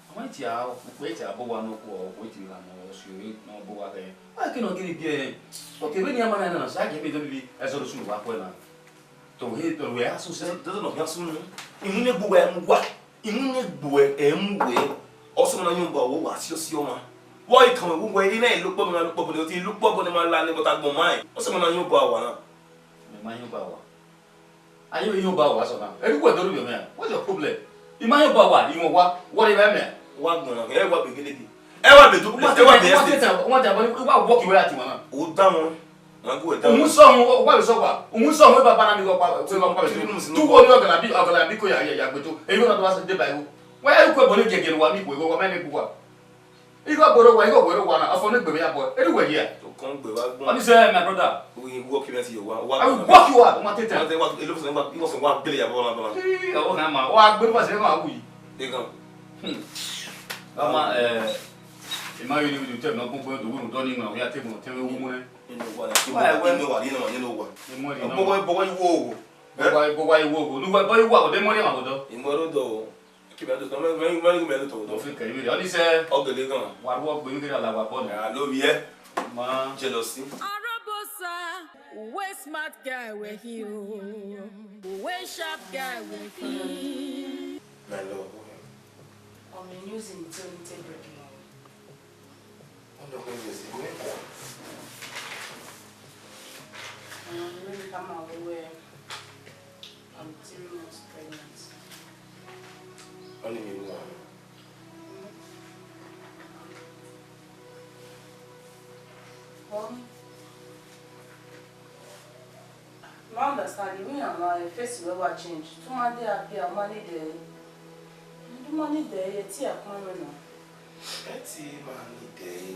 Ọmọ etia, ukpe etia bu owa nokhuo, ukpe etia gha nọ, ọ si ore ne ọ bu owa kẹ. Wa ke nọ gele biẹ. Okay, vbene iran ma na na, sa gie ebe do bibi, ẹzọ do sunu wa khuẹ na. To he, to wẹ a sose. Dodo nọ khian sunu. Imu ne gbe uwẹ mu wa. Imu ne gbe uwẹ ẹ mu wẹ. Ọsẹ ma na yọn ba wo wa si ọsi ọmwa. Wa i kan wẹ wu wẹ, i na i lukpọ ma na lukpọ bọ ne, oti lukpọ bọ ne ma la ne bọta gbọn ma. Ọsẹ ma na yọn ba wa na. Mẹ ma yọn ba wa. A ye vbe yọ ba wa sọ na. Eri wẹ do rhie mwẹ. What's your problem? I ma yọ ba wa, I mwẹ wa. What do you mean? Wa gbọnọ, ẹ wa be gelege. Ẹ wa be do, ẹ wa be ẹse. Wa te ta, wa te ta, wa work wẹ ati wan na. O da wọn. Wọn gu ẹda. Umu sọ wọn, wa be sọ wa. Umu sọ wọn, baba na mi wa pa, wa pa. Tu wo ni ọgana bi, ọgana bi ko ya, ya, ya gbe to. Eyi wọn na do wa de ba iwo. Wa ya ku ẹbọ ne gẹgẹ wa mi ku, wa ma ne ku wa. Igho gboro wa, igho gboro wa na, ọfọ ne gbe ya bọ. Eri wẹ ya. To kọn gbe wa gbọn. What is, eh, my brother? We work you out your wa. I will work you out, ma tete. Wa te wa, elu fun wa, iwo fun wa gbele ya bọ la bọ la. Ii, o na ma. Wa gbe wa se ma wi. Egan. Hmm. Ama, eh, e ma yọ ni wi tẹ ma gbogbo do wu do ni ma ya te mo te wu mu ne. Inu wa na. Wa, wa. Inu wa, inu wa, inu wa. Inu wa. Bogo, bogo iwo wo. Bogo, bogo iwo wo. Nu wa, bogo iwo wo, de mo ni ma wo do. Inu ro do. Kí mi a tó tán, mẹ́rin, mẹ́rin, mẹ́rin, mẹ́rin tó tán. Mo fi kẹ̀yìn mi rẹ̀, ọ ní sẹ́. Ọ̀gẹ̀dẹ̀ gan. Wà á wọ́ gbé mi kí ni alàgbà bọ́ọ̀lù. Ẹ, ló rí ẹ. Ma. Jealousy. Arobosa, we smart guy we here. We sharp guy we here. My love. Ọmọ news in twenty break now. Wọ́n lọ pé mi ò sí gbé ẹ̀kọ́. Àwọn ọmọ mi ká máa wọ ẹ, I'm three months pregnant. Wọ́n ní mi wọ́n. Wọ́n. Ma understand, iwinna ma, e face wẹ wa change. Te u ma de happy, u ma need ẹre. U ma need ẹre, te a kpọnmwẹ na. Ẹ te ma need ẹre.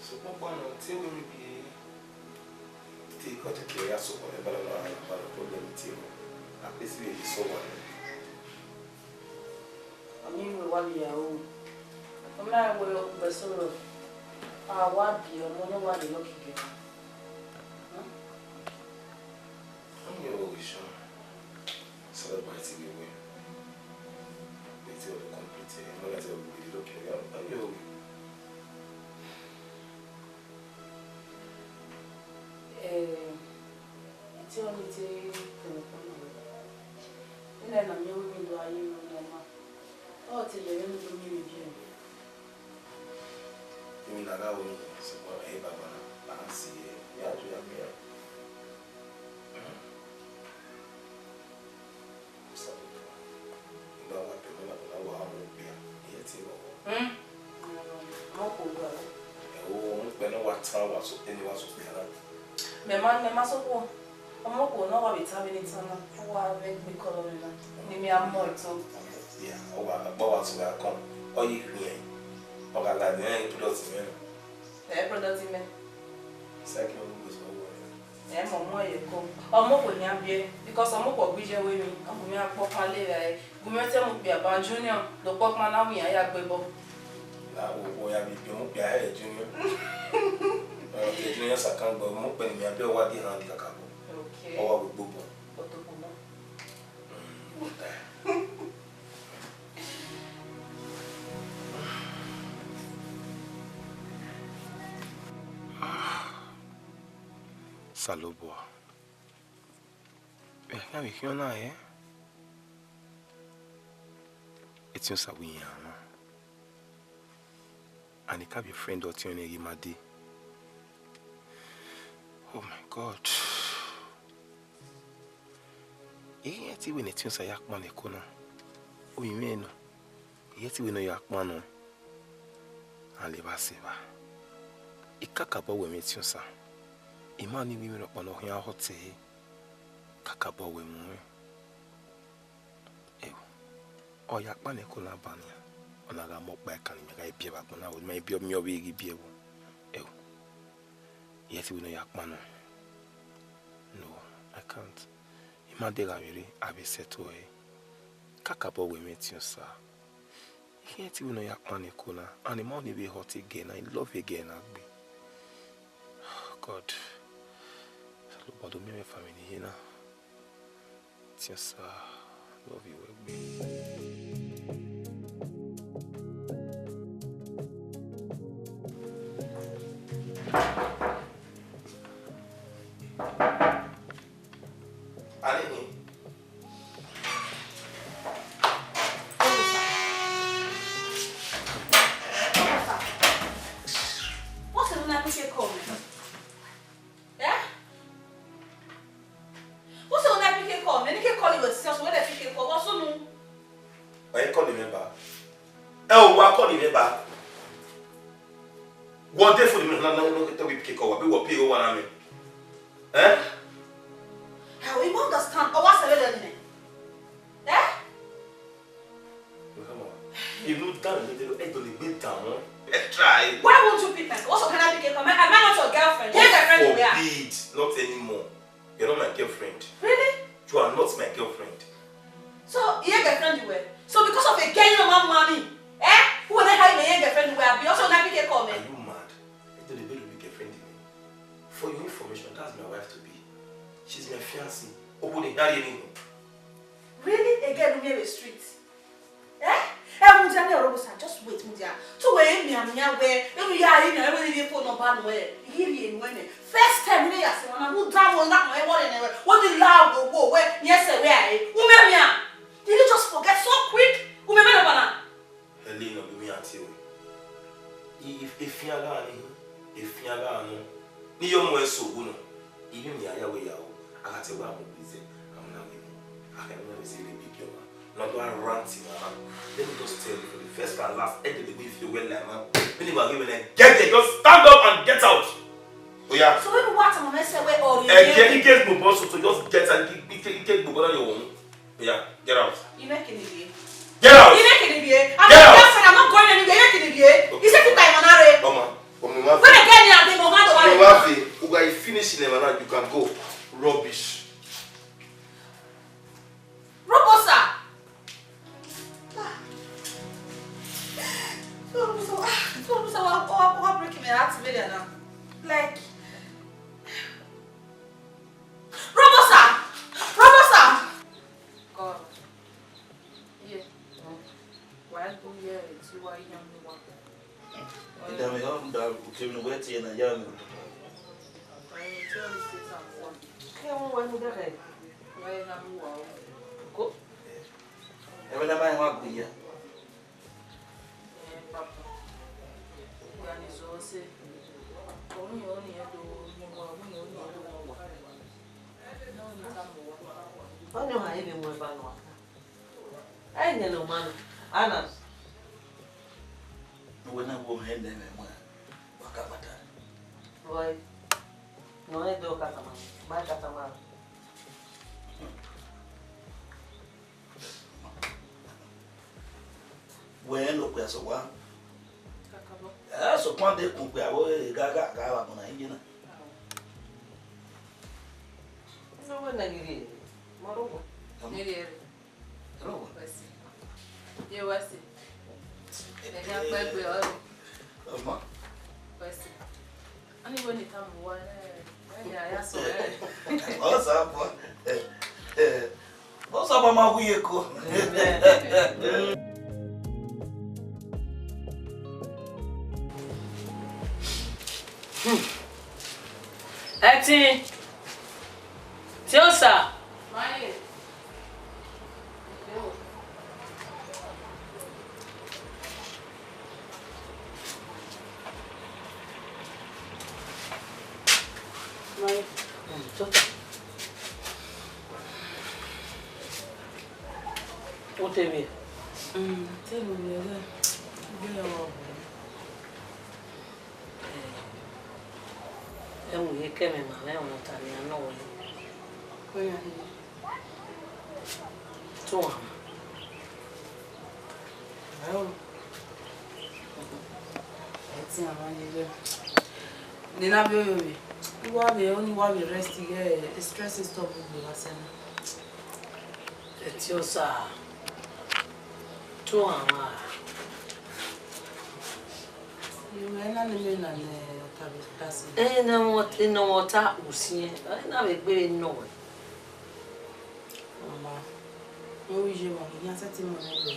Sokpan ọkpa nọ, te wẹ mi bi te kọtẹkẹ ya sokpan, ẹ ba na ma ba problem te o. A pesi vbe sọ wa. Ọni wẹ wa vbe ya ru. Ọ ma wẹ ugbẹn sẹ rọ, a wa biẹ ọmọ ne ọ wa de lucky girl. Hmm? Ọni ọ ghi sọn, celebrate vbe wẹ. Bẹtẹ ọ do complete, ọmọ na te ọ ghi de lucky girl. Ọni ọ ghi. Eh, I te ọni te kpẹlẹkpẹlẹ. Nene na miẹn wẹ mi do a ye mwẹ nọ ma. Ọ te lele ne u do miẹn emwi biẹ. Emwi na gha ru ni, sokpan ẹ i re baba na, a na si ẹre, ya do ya miẹn. Osanobua, I gba wa tama na, na wa mu okpia, I ye te vbọ. Hmm. Ọmọ khuo gua. Ẹo, ọmọ okpia ne wa tan, wa so, eni wa so okpia na. Mẹ ma, mẹ ma sokhuo. Ọmọ khuo ne ọ wa vbe tan vbene I tan na, ọ wa vbe gbe kọlọ mwẹ na, ne I miẹn a mọ ẹto. Ọmọ okpia, ọ wa, ọ wa tu gha kọn, ọ ye khian, ọ gha la ne iran product mwẹ na. Ẹ product mẹ. Sẹkin ọ gbe sọ wẹ. Ẹ mọ mu ẹre ko. Ọmọ khuo yan biẹ, because ọmọ khuo gbe iye ẹvbo emwi, ọ gu mwẹ a kpọkpa le rae. Gu mwẹ te mu okpia ba Junior, do kpọkpa na wẹ iran ya gbe ẹbọ. Na wo wo ya bi biẹ mu okpia hẹ Junior. Ọ te Junior sakan gbọ, mu okpia ne a biẹ wa di hand kakabọ. Okay. Ọ wa wo gbogbo. Otokpọmọ. Mm, okay. Osanobua. Ẹ khian vbe khian na, ẹ? Etiọnsa wẹ iran na. And I can't be friend ọtiọnrẹn ghi ma dee. Oh my God. I khian te wẹ ne Etiọnsa ya kpan ne ẹko na. Ovbi mwẹ nọ. I khian te wẹ ne ọ ya kpan nọ. A levba sẹ evba. I kakabọ wẹ mwẹ Etiọnsa. I ma ni wẹ imẹ rhọkpa ne ọ khian hot ẹre. Kakabọ wẹ mwẹ. Ẹo, ọ ya kpan ne ẹko na ban nian, ọ na gha mu ọkpa ẹkan ne imẹ gha biẹ vbe agbọn na, ọ ma biẹ, miẹn ọvbehe ghi biẹ vbo. Ẹo, I khian te wẹ ne ọ ya kpan nọ. No, I can't. I ma deghẹ a vbe rre, a vbe sẹtin ọre. Kakabọ wẹ mwẹ Etiọnsa. I khian te wẹ ne ọ ya kpan ne ẹko na, and I ma ọni vbe hot ẹre na, I love ẹre na gbe. God, Osanobua do miẹn mwẹ family ye na. Etiọnsa, love you well, babe. Ani ni. What's the one I pick a call? Eh? Wẹ si ọsọ wẹ de pick call, wọ sunu. Ẹ kọ ni mẹ ba. Ẹ o wa kọ ni mẹ ba. Wọ de fo ni mẹ na na na te we pick call wa, bi wọ pick wa na mẹ. Eh? I will understand. Ọ wa sẹ vbe dẹ nẹ. Eh? Come on. If you don't, you don't, you don't need down. Let's try. Why won't you pick my call? What's your kind of pick call? Am I not your girlfriend? Your girlfriend is where? Forbid, not anymore. You're not my girlfriend. Really? You are not my girlfriend. So, your girlfriend you were? So because of a girl, you know, my mommy, eh? Who will I have my girlfriend you were? Be also not pick call me. Are you mad? You don't need girlfriend me. For your information, that's my wife to be. She's my fiancée. Open the daddy anything. Really? A girl who near the street? Eh? Eh, mudia ni Orobosa, just wait, mudia. To we mi ami ya we, enu ya ri mi, we ni phone number no e. Iri enu ene. First time we ya se na, mudia wo na mo e wo ne we. Wo ni la wo wo we, ni ese we ai. U me mi a. Did you just forget so quick? U me me na bana. Ẹlẹ nọ do mi a tie ruẹ. I, I, efian gha ni, efian gha nọ. Ne I yo mu ẹn sẹ owa nọ, I vbe miẹn a ya wẹ ya ro, a gha tie wẹ a mu gbe zẹ, a mu na gbe mu. A khẹ ne ọ vbe zẹ vbe big girl na. Na do a rant ma na. Let me just tell you for the first and last, ẹ dede gbe fi wẹ la ma. Vbene I wa ghi wẹ na, get there, just stand up and get out. Oya. So when what am I say we or Ẹ jẹ ike gbobọ so, so just get out, ike, ike, ike gbobọ na yọ wọn. Yeah, get out. You make it here. Get out. You make it here. I'm Get not out. Girlfriend. I'm not going anywhere. You make it here. Okay. You say put my man are. Ọmọ, ọmọ ma When fi. I get there, I'm the man. Ọmọ ma fi. Uga, you finish in the man, you can go. Rubbish. Robosa. Robosa, Robosa, what, what, what breaking my heart, Mary, now? Like, Robosa, Robosa. God. Yeah. Why do you see why you don't want? Ida me họn da ukevbe ne uwẹ tie na ya mwẹ. Ke wọn wẹ nu dẹkhẹ. Ko. Ẹmwẹ na ma họn agbọn ya. Papa. Ya ni zọ se. Ọmọ yẹn ni ẹ do mu wa, ọmọ yẹn ni ẹ do mu wa. Ọni ọha ebe mu eva nua. Ẹ i nene ọma nọ, Anas. Uwẹ na wo hẹ nẹ mwẹ wa ka kpata. Boy, nọ ẹ do katama, ma katama. Wẹ ne okpia sẹ owa. Kakabọ. Ẹ, sokpan de kun okpia vbe ga ga ga wa mọ na iye na. Ẹ wẹ na ghi rhie, ma rhọkpa. Ni rhie rre. Rhọkpa. Wẹ si. Ye wẹ si. Ẹ gha kpẹ gbe ọre. Ọmọ. Wẹ si. Ani wẹ ne I tama uwa, ẹ, ẹ ya, ya sẹ ọre. Ọ sa bọ. Ẹ, ẹ, ọ sa bọ ma wu ye ko. Ẹtin, Tiosa. Otebe. Mm, te mo vbe ẹghẹ, gbe ya wa bu. Ẹ mu ye kẹ mẹ ma mwẹ ẹmwata ne a nọ wẹ. Oya, tuan. Ẹo. Ẹ ti a ma ye vẹ. Ne na vbe oyove. Uwa vbe, oni uwa vbe rest ighẹ stress stop gbe wa sẹ na. Etiosa, tuan mwa. Iwẹ na ne mẹ na ne ọta vbe ta sẹ. Ẹ, ne ọ, ne ọ ta usiẹn, ẹ na vbe gbe vbe nọ wẹ. Mama, ne u ye mwa, iran sẹtin mọ nẹ vbe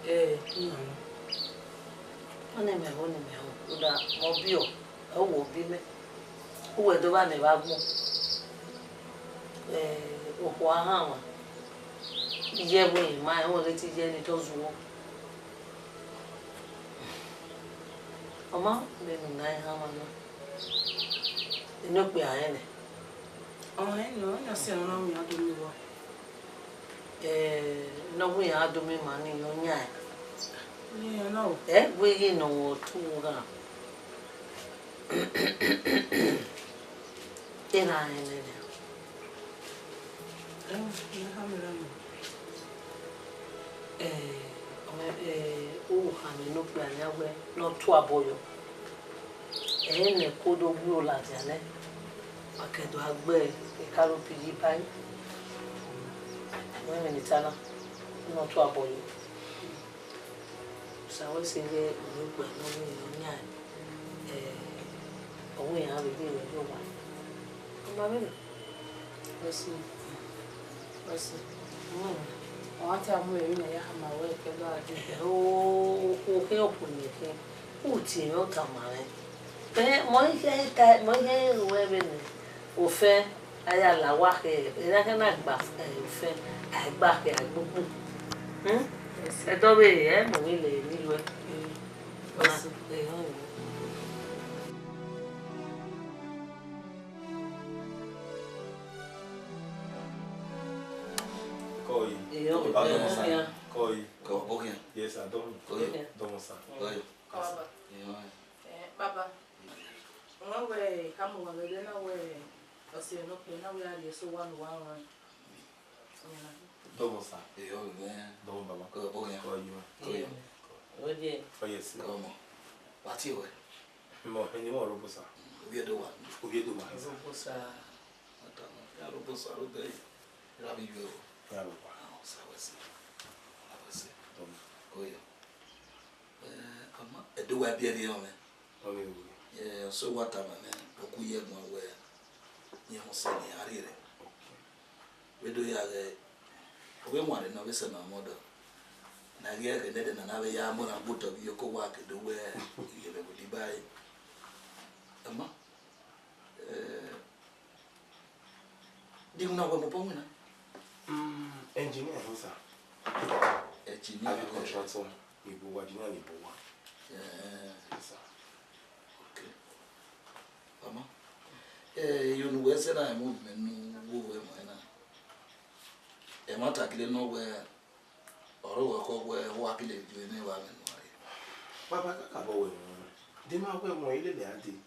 ẹ, iran nọ. Ọni mẹ ho, ọni mẹ ho, rhunmwuda mẹ ọ biẹ ọ, ọ wẹ ọ biẹ mẹ. Uwẹ do vba mẹ vbe agbọn. Eh, okhuo a hanmwa. Iye ẹvbo emwa, ẹmwẹ ghe te iye ne I tọ zuọ. Ọ ma vbe ne u na hanmwa na. Ene okpia rẹn nẹ. Ọ rẹn nọ, ọ yan sẹ ọna wian do miẹn uwa. Eh, ne ọ wẹ iran do miẹn ima nii, ọ yan ẹn. Iran na o. Ẹ wẹ ghi nọ mwẹ ọtẹn gha. Erha rẹn nẹ. Ẹ, iran khama erha mẹ. Eh, ọ, eh, u khama ne okpia nian wẹ ne ọ tuabọ yọ. Ẹre ne ẹko do gbe iro ladian nẹ, wa ke do gha gbe ekaro pigi ba ẹre. Wẹ vbene I ta na, ne ọ tuabọ yọ. Osa wẹ sẹ ighẹ uwẹ gba ne ọ vbe yan, eh, ọ wẹ iran vbe rhie ruẹ ye owa. Ọ ma vbe nọ. Wẹ sẹ, wẹ sẹ. Mm. Ọ ma te a mu emwi ne a ya khama wẹ ke do a dee. O, okhuo khin okhuo ne khin. U tie mwẹ, u tama mwẹ. Eh, mẹ ọ i khian ta, mẹ ọ i khian ru ẹvbo ne ofẹn, a ya la owa khe, erha khian na gba, eh, ofẹn, a i gba khe, a i gbe ukpu. Hmm? Ẹdẹ ọvbehe, ẹ mu emwi lẹ emwi ruẹ. Wẹ sẹ. Eh, ọ. Koi. Iyo, Papa, eh, Domo sa. Iya. Koi. Koi, Bokia. Yes, sir. Domo. Koi. Domo sa. Koi. Koi, Baba. Iyo. Eh, Baba. Wẹ wẹ, ka mu wa vbe ẹdẹ na wẹ, ọse ne okpia na wẹ a rhie eso owa ne uwa rọnrẹn. Domo sa. Iyo, vbe. Domo, Baba. Koi, Bokia. Koi, Iyo. Koi. Iyo. Oye. Koi, yes, sir. Koi, ọmọ. Wa tie wẹ. Mọ, eni mọ Robosa. Ovbi Ẹdo wa. Ovbi Ẹdo wa. Robosa. Ọtama, ya Robosa, Robe, ya bi yọ. Ya Robosa. Ah, sa wẹ sẹ. Sa wẹ sẹ. Tọmọ. Oya. Eh, ama, Ẹdo wa biẹ rhie ọmwẹ. Ọmwẹ wo? Eh, ọse wa tama mwẹ, ọ ku ye ẹguan wẹ, iran ọse ne a rhie rẹ. Okay. Vbe do ya ghẹ, ọ vbe wanrẹn ne ọ vbe sẹ ma ọmọdọ. Ne a ghi ẹghẹ nẹdẹ na, ne a vbe ya mu na gbe otọ vbe iyeke owa ke do wẹ, ighẹ vbe Dubai. Ama, eh, de iwinna wẹ mu obọ winna? Mm, engineer hin sa. Engineer, avbe contractor, ni bu owa, engineer ni bu owa. Eh. Yes, sir. Okay. Ama, eh, iyo ne uwẹ sẹ na, ẹmwẹ ne u wu wẹ ma na. Ẹmwata gele nọ wẹ, ọre uwẹ khọ wẹ, uwa gele viọ ne evba mwẹ nua re. Baba, kakabọ wẹ nọ, de ma wẹ ẹmwẹ i lele a dee.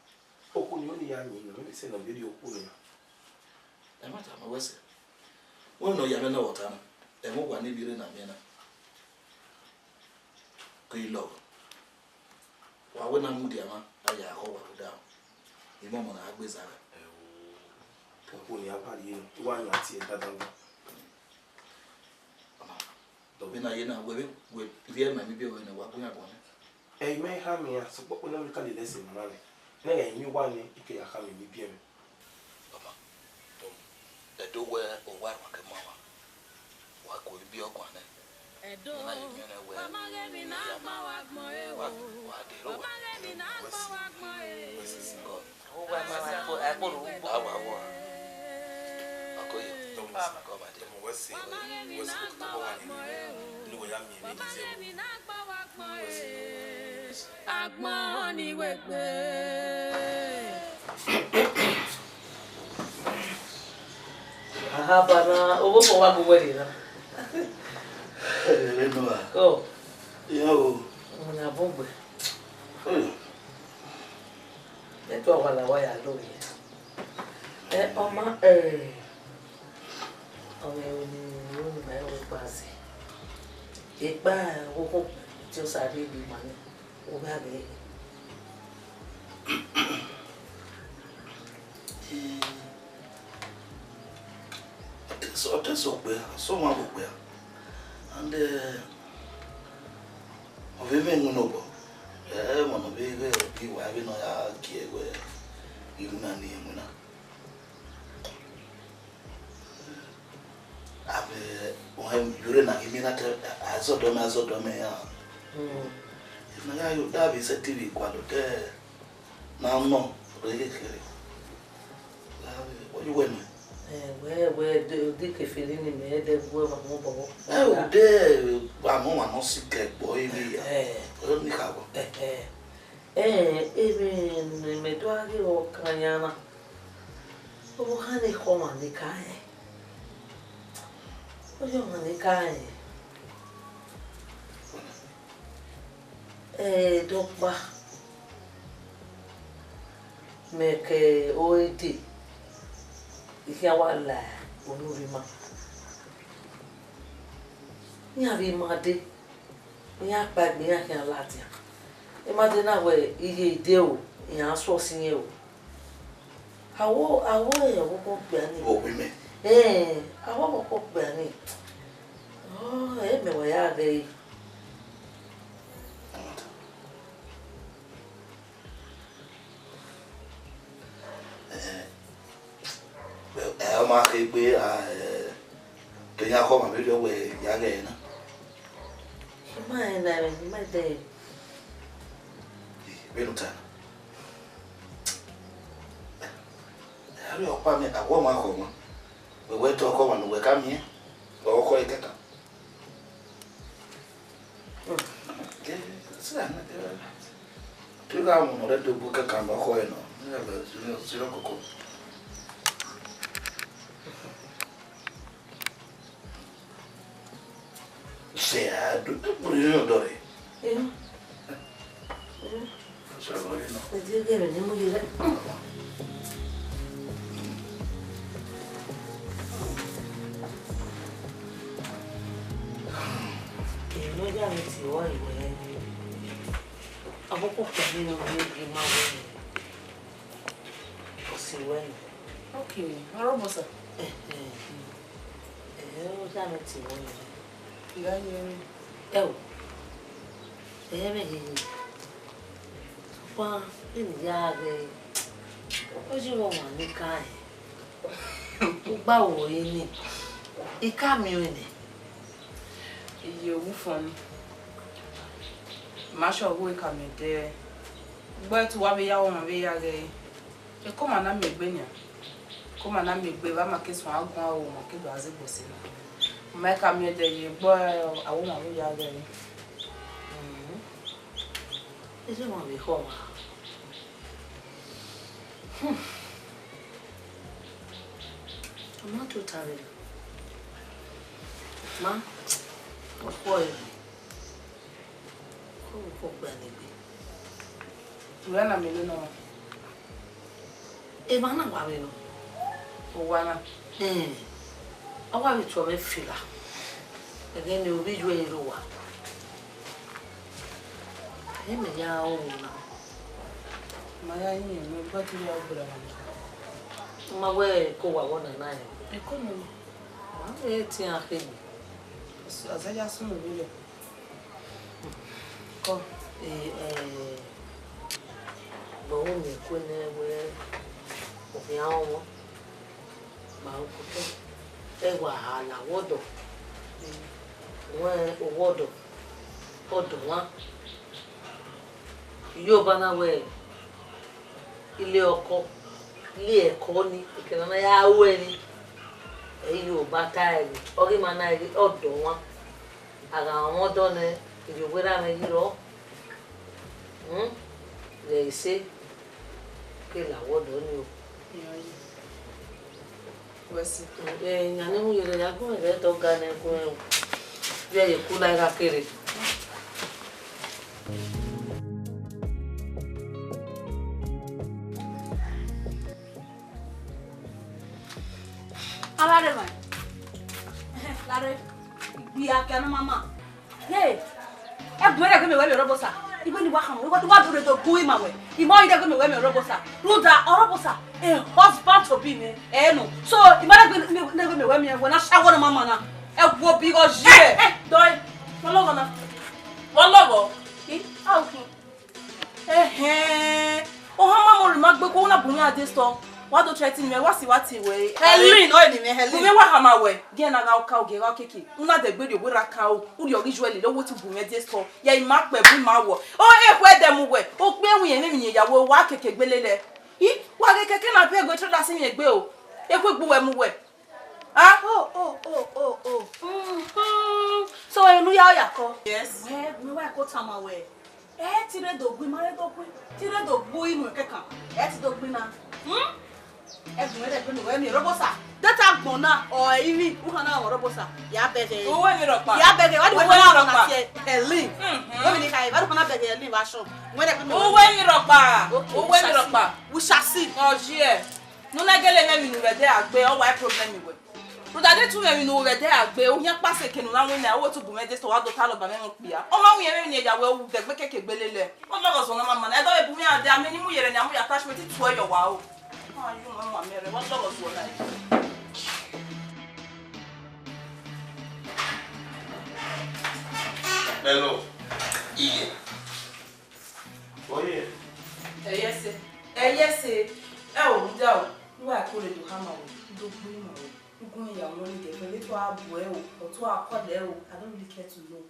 Okhuo ni oni ya yin nọ, vbe sẹ ne ọ vbe rhie okhuo nian. Ẹmwata ma wẹ sẹ. Wẹ ne ọ ya mwẹ ne ọ vbe ọta na, ẹmwẹ uwa ne ivbi rre na miẹn na. Ke I lọghọ. Wa wẹ ne a mudia mwa, a ya khọ wa rhunmwuda imọmọ ne a gbe zagha. Ẹo, okhuo ne a wa rhie nọ, I wa yan tie dandan. Ọmọ, dọ vbene a ye na, wẹ vbe, wẹ rhie ma emwi biẹ ruẹ nẹ, wa gu yan guan nẹ. Ẹ i mẹ khama iran, sokpan ọkpẹn ne ọ ka lele ẹse mwa na nẹ, ne ẹghẹ emwi uwa nẹ, I ke ya khama emwi biẹ mwẹ. Ọmọ, Ẹdo wẹ owa ẹrua ke ma wa, wa gu emwi biẹ guan nẹ. Ẹdo, wa ma ghẹ emwi ne a gba wa gbọn re o. Wa, wa de ro. Wa ma ghẹ emwi ne a gba wa gbọn re o. Owa ma wa kpo, a kpo ro ugbo. A wa wọ. Ọkọ ye. Wa ma ghẹ emwi ne a gba wa gbọn re o. Wa ma ghẹ emwi ne a gba wa gbọn re o. Agbọn ni wegbe. Aha, bana, owo fọ wa bu wẹ rre na. Ere nọ a? Ọ. Iya o. Ọmọ na bọ gbe. Ẹ tu awa la wa ya lo ye. Ẹ, ọma, ẹ, ọmọ ẹvbo ni ru ne ma ẹvbo kpa zẹ. Ekpa okhokho te ọ sa rhie gbe ima nẹ, u gha ghee. Ọ te sẹ okpia, ọ sẹ ọmwa vbe okpia. And, eh, ọ vbe mwẹ iwinna obọ. Ẹ, ẹmwẹ ne ọ vbe ghẹ gie uwa vbene ọ ya gie wẹ iwinna ne irẹn winna. Avbe ọhẹn vbe ure na ghi miẹn na te, a zọdọ mẹ, a zọdọ mẹ ya. Mm. Emwi ne a gha yo, da vbe sẹtin vbe gualọ te na nọ rre kherhe. Wa ye uwẹ nẹ. Eh, wẹ, wẹ, de, de ke fele ni mẹ, de gu ẹmwẹ mu obọ. Eh, de, wa mọ, wa mọ si kẹ gbọ, ẹ vbe ya. Eh. Ọ ni kha wọ. Eh, eh. Eh, emwi ne mẹ do gha ghe ọkan yan na. Ọ kha ne khọ ọmwa ne ka rẹn. Oya ọmwa ne I ka rẹn. Ẹdẹ ọkpa, mẹ ke ore dee, I khian wa la unu vbe ima. Iran vbe ima dee, iran kpaegbe, iran khian ladian. Ima dee na wẹẹ, iye ide o, iran sọ si irẹn o. Awo, awo, ẹ, ọvbokhan okpia ni. Ọ wẹ mẹ? Ẹ, awo, ọvbokhan okpia ni. Ọ, ẹ, mẹ wa ya ghee. Ẹ, ẹ, ọ ma khe gbe, a, ẹ, ke iran khọ ma vberriọ wẹ ya ghee na. Ima rẹn na, ima dẹ. Vbene u ta na. Avbe ọkpa mwẹ, awa ọmwa khọ ọmwa. Wẹ wẹ te ọkhọ ọmwa ne uwẹ ka miẹn, ọkhọ ẹre kẹkan. Te gha mu ne ọ rre do bu kẹkan ne ọkhọ ẹre nọ, ne ọ zẹ koko. Sẹ a do kpurri ne ọdọ rẹ. Ehun. Ehun. Sẹ a do nọ. Ẹ di ghe vbe ne mu ye rẹ. Emwi ne ọ ya mwẹ tie ruẹ wẹẹ, ọvbokhan okpia ni ne ọ rhie gie ima wẹẹ, ọ si ruẹ nọ. Ok, ọ rre obọ sir. Ẹhẹn. Ẹhẹn, ọ ya mwẹ tie ruẹ nọ. I gha ye ẹre. Ẹo, ẹ mwẹ hihi. Sokpan, vbene I ya ghee, ọ ye vbe ọmwa ne I ka rẹn. Ugba ro ẹre ni, I ka miẹn ọẹn nẹ. Iye wu fọn ni. Ma sẹ ọghe ka miẹn dẹ. Ugbẹn te uwa vbe ya ọmwa vbe ya ghee. Ekoma na miẹn egbe nian. Ekoma na miẹn egbe vbe a ma ke suẹn a guan ro, ma ke do a zẹ egbe ọse na. Ma ka miẹn dẹ ye egbe aro ọmwa vbe ya ghee. Eze ọmwa vbe khọ ọmwa. Hmm. Ọ ma tota vberriọ. Ma, ọ khuẹ ẹre. Ọ khuẹ ẹre ne egbe. Wẹ na miẹn nọ. Emwa na wa vbe nọ. Owa na. Ẹn, ọ wa vbe tuẹ mwẹ fila. Ẹghẹ ne ovbi iyuẹ i rre owa. Ẹ mẹ ya ru na. Ma ya yin mẹ, gba te ya gbera na. Ma wẹ ko wa wọ nana ẹ. Eko nọ. Ma vbe tian khe. Aza ya sunu vberriọ. Kọ, eh, eh, vbe ọ miẹn ẹko nẹ wẹ ọ khian rọnmwọ, ma ru kotọ, ẹ wa ha la wẹ ọdọ, wẹ owẹ ọdọ, ọdọ mwa. Iyoba na wẹ, ile ọkọ, ile ẹko ni, eke ne a na ya ru ẹre, ẹ i Yoruba ta ẹre, ọ ghi ma na ẹre, ọdọ mwa. A gha mwẹ ọdọ nẹ, erriọ wẹ erha mwẹ ghi rrọọ. Hmm? Vbe ẹse, ke la wẹ ọdọ ni o. Wẹ si. Eh, iran ne mu yere ya gun ẹghẹ tọ ga nẹ gun ẹro. Vbe ẹre kula gha kere. Alare ma. Lare. Igbi a kia na mama. Hey, ẹgbẹn rẹ gbe mẹ wẹ mẹ Ọrọbosa. Iwe ni wa khama, wa wa dure do gun ima wẹ. Ima ọghe rẹ gbe mẹ wẹ mẹ Ọrọbosa. Rhunmwuda Ọrọbosa, a husband to be mẹ, ẹ nọ. So, ima rẹ gbe ne gbe mẹ wẹ mẹ wẹ na sha wọ na mama na. Ẹ wo bi gọ ye. Eh, eh, dọe. Wọ lọghọ na. Wọ lọghọ. I, a o khin. Ehẹn. Ohan ma mọ rhie ima gbe kua na bu mwẹ a de store. Wa do threaten mẹ, wa si wa tie wẹ. Helen, ọ ni mẹ Helen. Gu mwẹ wa khama wẹ. Gie na gha oka ogie gha okeke. Una de gbe rhie owe ra ka o. Urhi ọghe Joel lele owo tu bu mwẹ de store. Ya ima kpẹ bu ima wọ. O, ekhue dẹ mu wẹ. Okpia ẹwẹn ẹmwẹ emwi ya wẹ wa keke gbele lẹ. I, wa ghe keke na pe egbe traders mwẹ egbe o. Ekhue gbe uwẹ mu wẹ. Ah? Oh, oh, oh, oh, oh. Mhm. So, enu ya ọ ya kọ? Yes. Wẹ, mẹ wa ko tama wẹ. Ẹ ti rre do gbe, ma rre do gbe. Ti rre do gbe inu kẹkan. Ẹ ti do gbe na. Hmm? Ẹ gun ẹre gbe nu wẹ mi Ọrọbosa. Data Agbọn na, ọ ivbi, u khama mwẹ ọmọ Robosa, ya bẹghe. Uwẹ emwi rhọkpa. Ya bẹghe, wa di wẹ Uwẹ emwi na rhọkpa. Tie Helen. Mhm. Wẹ emwi ni kha, wa di khama bẹghe Helen vbe asọn. Wẹ rẹ Uwẹ emwi rhọkpa. Okay, Uwẹ emwi rhọkpa. We shall see. Ọ ye. Ne u na gele mwẹ emwi ne u vbe ẹdẹ a gbe, ọ wa problem wẹ. Rhunmwuda de tu mwẹ emwi ne u vbe ẹdẹ a gbe, ohian kpasẹ eke ne u na winna, u wẹ tu bu mwẹ de sẹ, wa do ta lọba mwẹ mu okpia. Ọ ma winna emwi ne ya wẹ u dẹgbe keke gbe lele. Ọ lọghọ zọ na ma ma na, ẹdọ vbe bu mwẹ a de, amẹ ni mu yẹrẹ ni a mu ya attachment tuẹ yọ wa o. Ọ, you mama mere, wa lọghọ zọ na. Hello. Iye. Oye. Ẹyẹse. Ẹyẹse. Ẹ o, mudia o. Uwa ẹko rre do hama o. Do gbe ima o. Ugun ya wọn ni gẹgẹ, ne tọ a bu ẹ o, ọ tọ a kọlẹ o. I don't really care to know.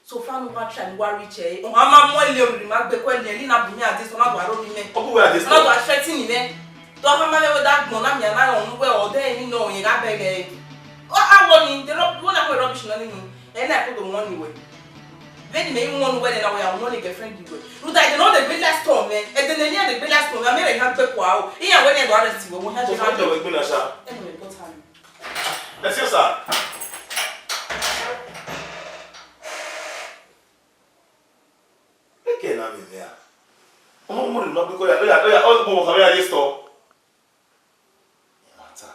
So far, no one try, no one reach ẹ. Ọ ma ma mu ẹlẹ oriri ma gbe kọ ẹlẹ, ẹlẹ na bu mi ade, sọ na do aro ni mẹ. Ọ bu wẹ ade sọ. Ọ na do a threaten ni mẹ. Tọ hama mẹ wẹ da gbọn na mi ana rọn nu wẹ, ọ de ni nọ, yẹn gha bẹghe. Ọ, a wọ ni, the rub-, wọ na wẹ rubbish nọ ni ni. Ẹ na ko do wọn ni wẹ. Vbene mẹ i wọn nu wẹ nẹ na wẹ ya wọn ni girlfriend wẹ. Rhunmwuda ẹdẹ ne ọ degbe last on mẹ, ẹdẹ ne ẹre degbe last on mẹ, a mẹ rẹ hia gbe kua o. Iran wẹ ne ẹ do arrest wẹ, wọ hia Mo je fẹ́ jọ̀wọ́ ẹgbẹ́ náà ṣá. Ẹnu rẹ bọ́ ta mi. Ẹ sí sà. Eke na mi mẹ a. Ọmọ mo ni ma gbe ko ya, oya, oya, ọ mo mo kha ya ye store. Mata.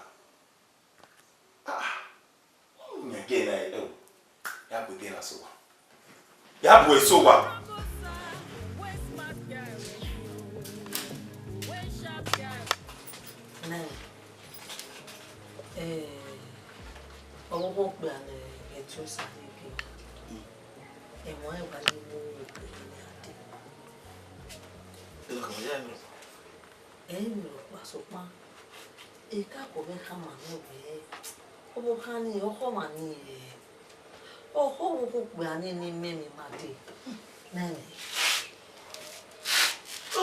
Ah, ah. Ọ mẹ gẹ na ẹ o. Ya bu gẹ na so wa. Ya bu eso wa. Nẹ, eh, ọvbokhan okpia ne Ẹtiosa ni ke, ẹmwẹ ọnrẹn wa ye mu okpia ne a dee. Ẹ i rhọkpa sokpan, ekakọ mwẹ khama nọ wẹẹ, ọvbokhan nii, ọ khọ ọmwa nii, ọ khọ ọvbokhan okpia nii ne imẹ ne ima dee nẹ nẹ.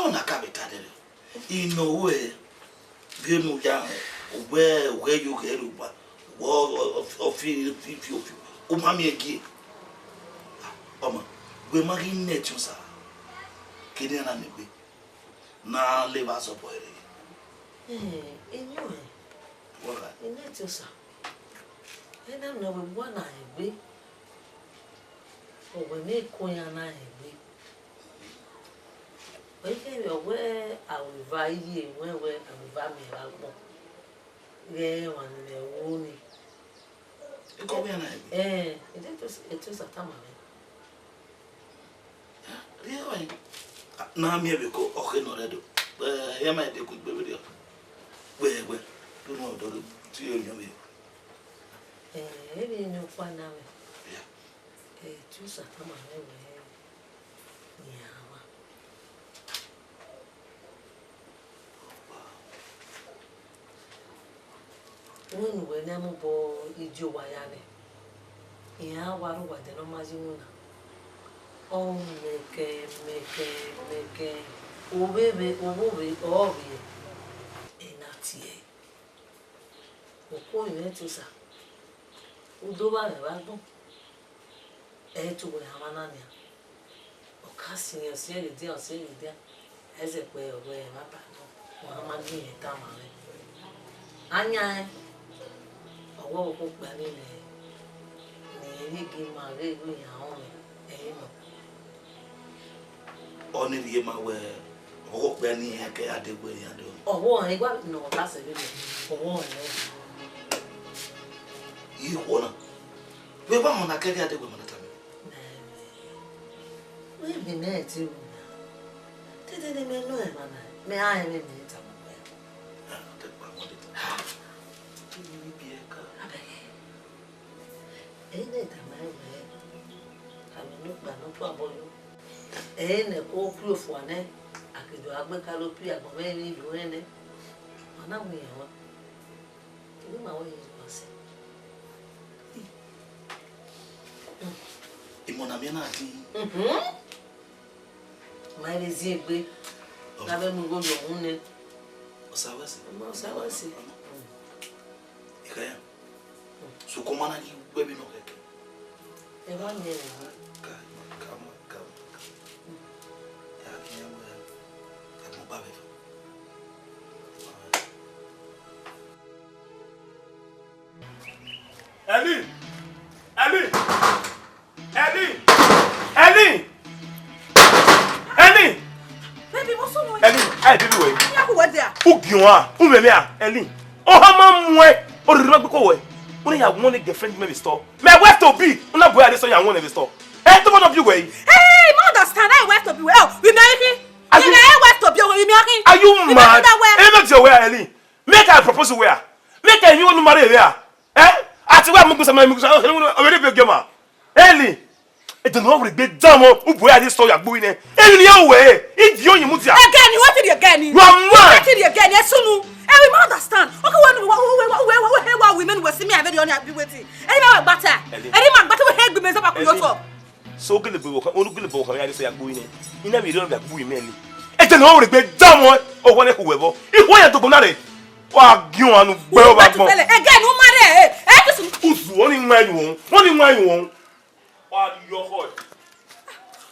Ọna ka vbe ta dẹrẹ, I nọ ruẹ, vbene u ya rẹn, wẹ, wẹ yo ghẹ rre owa, wẹ ọ, ọ, ọ, ọ fi, fi, fi, fi, u ma miẹn gie. Ọma, wẹ ma ghi nẹ Ẹtiosa, kene iran na miẹn egbe, ne a levba zọbọ ẹre. Eh, eniọnrẹn, Wẹ gha. Enẹ Ẹtiosa, ena nọ wẹ wa na rẹn egbe, ọ wẹ ne eko iran na rẹn egbe. Ọ i khẹ vbe ọ wẹ a ru eva iye, wẹ wẹ a ru eva miẹn vbe agbọn. Ghẹ emwa ne imẹ ru ni. Eko vbe iran na rẹn egbe? Ẹn, Ẹtiosa, Ẹtiosa tama mwẹ. Rhie ọẹn. Na miẹn vbe eko ọ khe nọ rre do. Ẹ, iran ma de ku egbe vberriọ. Wẹ, wẹ, do nọ do tie oyan vbe. Ẹ, emwi ne ọkpa na mwẹ. Ya. Ẹ, Ẹtiosa tama mwẹ wẹẹ, iran mwa. Wẹ ne uwẹ ne a mobọ idio owa ya nẹ, iran wa rre owa ẹdẹ ne ọ ma ye iwinna. Ọ mẹkẹ, mẹkẹ, mẹkẹ, ovbevbe, ovbovbe, ọ vbiẹ, ẹ na tie ẹre. Okhuo mwẹ Ẹtiosa, u do vba mwẹ vbe agbọn, ẹ i te uwẹ hamwa na nian. Ọ ka siẹn, ọ siẹn ghe edian, ọ siẹn ghe edian. Ẹ zẹ kpẹre, ọ wẹẹ ẹmwata nọ, ọ ma ma gie irẹn tama mwẹ. Ayan ẹn, ọ wẹẹ ọvbokhan okpia nii nẹ, ne irẹn ghi ma ghe iran rọnmwẹ, ẹ i nọ. Ọnii rhie ma wẹẹ, ọvbokhan okpia nii iran ke ya dee wẹẹ iran do. Ọvbokhan, I wa nọ ọ ta sẹ vberriọ, ọvbokhan nẹ. Ikhuo na, vbe evba họn na ke ẹghẹ a dee wẹẹ ma na tama mwẹ. Wẹ vbe mẹ te ru na? Te ẹdẹ ne mẹ nọ ẹmwa na, mẹ a rẹn vbe mẹ tama wẹ. Ah, te kpa mo de ta. Ni bi ẹ ka. Abẹghe. Ẹ i na tama ẹn wẹẹ, amẹ ne okpia ne ọ tuabọ yo. Ẹ i na ẹko okpia ofua nẹ, a ke do gha gbe karo okpia agbọn mwẹ emwi ivbi ruẹn nẹ. Ọ na mu iran wan. Ivbi ma wẹ ye kpa sẹ. Imọ na miẹn na din. Mhm. Ma vbe ziengbe, Ọ. Na vbe mu igho yọ uhunmwu nẹ. Osa wẹ sẹ. Ọma Osa wẹ sẹ. Ikaya. Sokpan ma na ghi wẹ vbene ọ khẹke. Ẹ wa miẹn rẹ. Ka, ka, ka, ka. Ya ghi ya wẹ. Ẹgbọn ba vbe. Elin! Elin! Elin! Elin! Elin! Baby, what's wrong? Elin, hey, baby, wait. Ya ku wede a? U gion a, u mẹ mẹ a, Elin. Ọ ha ma muẹn, ọ rhirhi ma gbe ko wẹ. U na ya wan girlfriend mẹ vbe store. My wife to be, u na bu ya de so ya wan vbe store. Eh, to ma nọ bi wẹ. Hey, ma understand, I wife to be wẹ. Oh, we marry him. Are you, my wife to be wẹ, we marry him. Are you mad? Ẹ mẹ ti wẹ, Elin. Make I propose wẹ. Make I you no marry wẹ. Eh? Ati wa mu gbesa ma mu gbesa, o se mu o re be gioma. Eli. E de no re gbe dan mo, u bu ya ni so ya gbu ine. Eli ni o we, i di oyin mu dia. Again, what did you again? You are mad. What did you again? Yes, sunu. Eh, we ma understand. Okay, what, what, what women will see me, I very only be waiting. Any man gbata. Eli. Any man gbata, we hate me, so back to your top. So gele bo kan, onu gele bo kan ya so ya gbu ine. Ina mi ro ya gbu ime ni. E de no re gbe dan mo, o wa ne ku we bo. I ho ya dogbo na re. Wa giun anu gbe o ba gbọn. Again, u ma re, eh, eh, kisu. Uzu, oni nwa yu won, oni nwa yu won. Wa yo ho.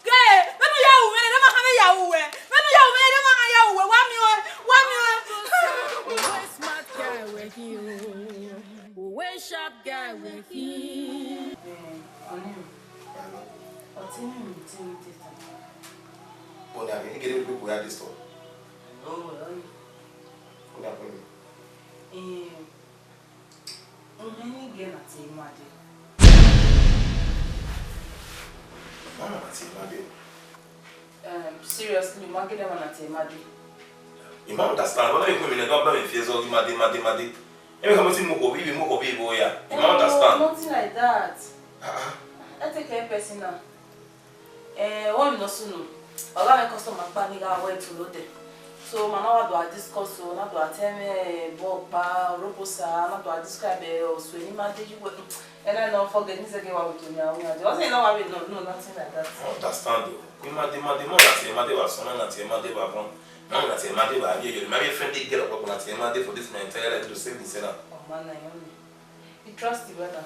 Ke, vbene u ya ru mwẹ, ne ma khama ya ru wẹ. Vbene u ya ru mwẹ, ne ma khama ya ru wẹ. Wa miẹn ọẹn, wa miẹn ọẹn. Uwe smart guy wẹ khin o. Uwe sharp guy wẹ khin. Eh, ọni, ọtẹn ni mo ti ni teta. Ọni, a ghi gele people ya disturb. Oh, ọni. Ọni, a ghi. Eh, Uhẹn ni gie na te ima dee. Mama na te ima dee. Um, seriously, ma gele ma na te ima dee. I ma understand. Wọ́n náà yẹ kó mi nẹ bá bá mi fi ẹzọ ima dee, ima dee, ima dee. Ẹ mi kà mo ti mú kò bí, mú kò bí ìbò ya. I ma understand. No, nothing like that. Ah, ah. I take care person now. Eh, one no sunu. Oga me customer kpa ni gha wẹ to lo de. So ma na wa do a discuss o, na do a tell me, eh, bo kpa, robosa, na do a describe, eh, osu ni ma de you well. And I don't forget, ni zege wa with me, I will do. Wasn't no wa with no, no, nothing like that. I understand o. Ima de, ima de, ma na te, ima de wa so, ma na te, ima de wa bon. Ma na te, ima de wa ye, ye, ma be friendly girl, but na te, ima de for this my entire life to save this, you know. Oh, man, I only. You trust the brother?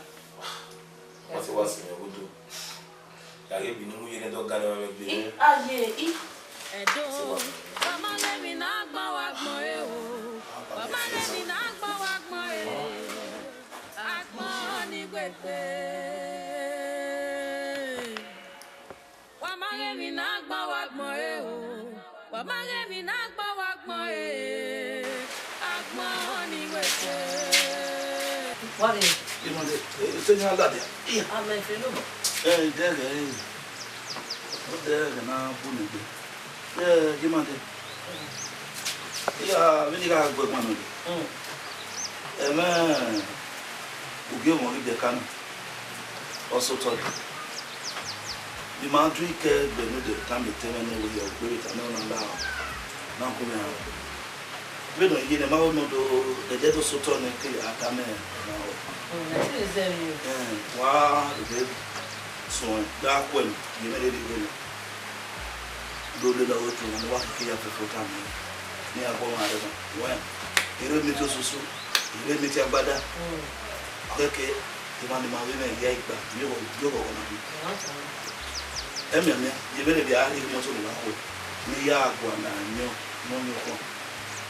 What's the worst thing you would do? Ya ghe bi ne u mu ye ne dọ gan ne ma vbe gbe. I, aye, i. Ẹdo, wa ma ghe emwi ne agbọn wa gbọn re o. Wa ma ghe emwi ne agbọn wa gbọn re. Agbọn ni wegbe. Wa ma ghe emwi ne agbọn wa gbọn re o. Wa ma ghe emwi ne agbọn wa gbọn re, agbọn ni wegbe. Wa ghe. Imọde, e, e, te yan lade. Iya. Amen, fẹ lo. Eh, de ghe, eh. O de ghe na bu ne gbe. Eh, Imọde. Iya, vbene I gha gu ẹguan nọ. Mm. Ẹmwẹ, ugie ọmọ ghi de ka nọ. Ọ sẹ otọ. Ne ima do ikẹ gbe ne de tama etẹn mwẹ ne wẹ, ọ gbe vbe tama ọna la, na gu mwẹ aro. Vbene ọ ye ne ma ho nọ do, ẹdẹ do sẹ otọ nẹ, ke ya tama ẹn na rọ. Mm, I see the same you. Eh, wa rhie suẹn, gha khuẹ nẹ, ye mwẹ rhie rhie nẹ. Do lele ọghe otu ne wa keke ya fẹfẹ otọ mwẹ. Ne a gbọ mwa rre nọ. Wẹ, I rre miẹn te osusu, I rre miẹn te agbada. Mm. Ọ khẹke, emwa ne ima vbe mwẹ ya igba, miẹn oghọghọ, miẹn oghọghọ na. Ẹmianmian, ye vbene vbe a rhie imoto ne uwa khuẹ, ne I ya guan na yọn, ne ọ yọn khọn,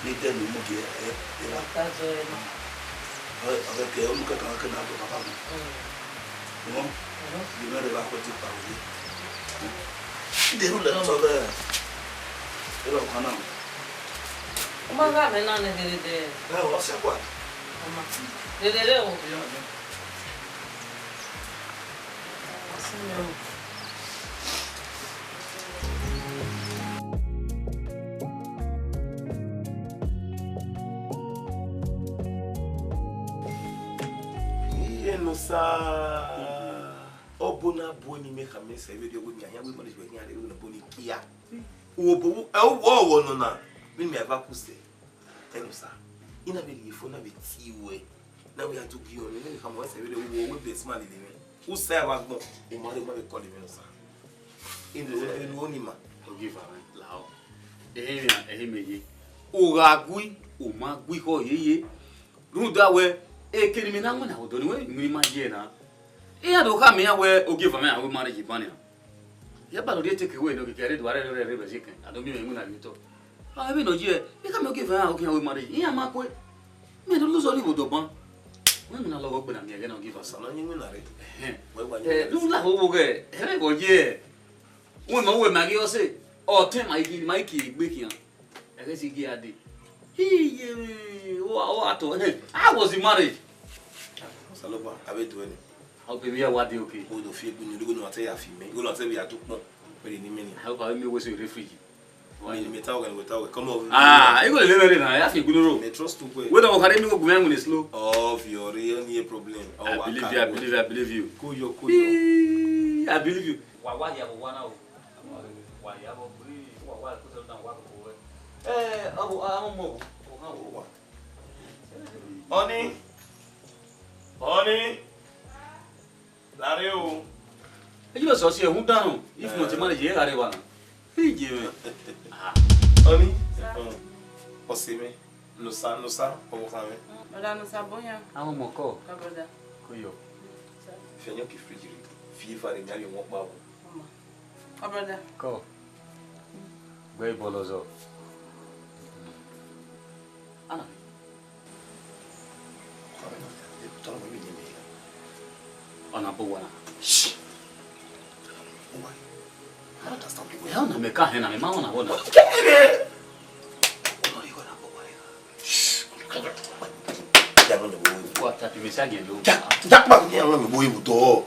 ne I dẹ ne u mudia ẹre, ẹre. Ọ khẹke, unu kẹkan ke na do papa mwẹ. Mm. Mọ, ye mwẹ rre vbe akhuẹ te kpao ye. Ide ru lẹ tọ vbe, ẹ vbe ọkhan na. Ọ ma gha mwẹ na nẹ, dede. Ẹ, ọ sẹ kua. Ọ ma. Dede re o. Iye ne Osa, ọ bu na bu eni mẹ khama sẹ vberriọ wẹ ne a yan wẹ manage wẹ khian rre ne ọ bu ni kia. Uwẹ ọvọ nọ na, vbene mẹ a va ku sẹ. Enosa, I na vbe rhie fo na vbe tie ruẹ, na wẹ ya do gie ọnrẹn, ne khama sẹ vberriọ wẹ, wẹ best man lele mwẹ. U sa ẹre vbe agbọn, u ma rre, u ma vbe call mwẹ Enosa. Enu, enu ọni ma. Ogieva mwẹ, lahọ. Ehe mẹ, ehe mẹ ye. U gha gui, u ma gui khọ yeye. Rhunmwuda wẹ, eke ne imẹ na winna vbe odọ ni wẹ, imẹ ma ye na. Iran do khama iran wẹ, Ogieva mwẹ, a ru marriage ban nian. Ya ba do rhie take away ne okiekie rre do a rre rre vbe ẹzikẹn, a do miẹn mwẹ iwinna ye otọ. A, vbene ọ ye, ikhama Ogieva iran ru khian ru marriage, iran ma kue. Mẹ do lose ọni vbe odọ ban. Mẹ na lọghọ gbe na miẹn ẹghẹ ne ọ give us. Ọsa nọ yin iwinna rre. Ẹhẹn. Wẹ wa yin. Eh, ne u la ho wo ghẹ, ẹrẹ vbe ọ ye. Wẹ ma wẹ ma ghi ọse, ọ tẹn ma ghi, ma ghi ki egbe khian. Ẹghẹ si gi a dee. Iye, wa, wa tọ, hey, how was the marriage? Osanobua, a vbe do ẹre. Ọ be vbe ya wa dee, okay. Mo do fi egbe unu, igho ne uwa te ya fi mẹ, igho ne uwa te vbe ya do ukpọn, vbe rhie ne imẹ nia. I hope a vbe miẹn uwẹ so re fridge. Mẹ ne mẹ ta wẹ, wẹ ta wẹ, come on. Ah, igho lele vbe rre na, ya fi egbe unu ro. Mẹ trust uwẹ. Wẹ dọ, wo khare mi wo gu mẹ wẹ ni slow. Ọ fi ọre, ọ ni problem. I believe you, I believe you, I believe you. Koyo, koyo. Ee, I believe you. Wa wa ya wa na o. Wa ya vbe gbe, wa wa kotọ na wa ko wẹ. Eh, abo, a mo mo. Ọni. Ọni. Lare o. Eyi lo sọ si ehun dan, if not, man, ye gha rre wa na. Iye mwẹ. Ah. Ọni. Sir. Ọse mwẹ. Nosa, Nosa, ọvbokhan mwẹ. Ọda Nosa boyan. Àwọn ọmọ kọ. My brother. Koyo. Sir. Fi ẹyọ ke fridge rre. Fi eva rre, mi a rhie wọn kpa vbo. Ọmọ. My brother. Kọ. Gbe ibọlọ zọ. Ana. Ọna bọ wa na. Shh. Oh my. I don't understand people. Ya na me ka hena me ma ọna wọ na. Shh. Wa ta pi me sa gẹ lo. Ja, ja pa ni àwọn mi bo ibu to.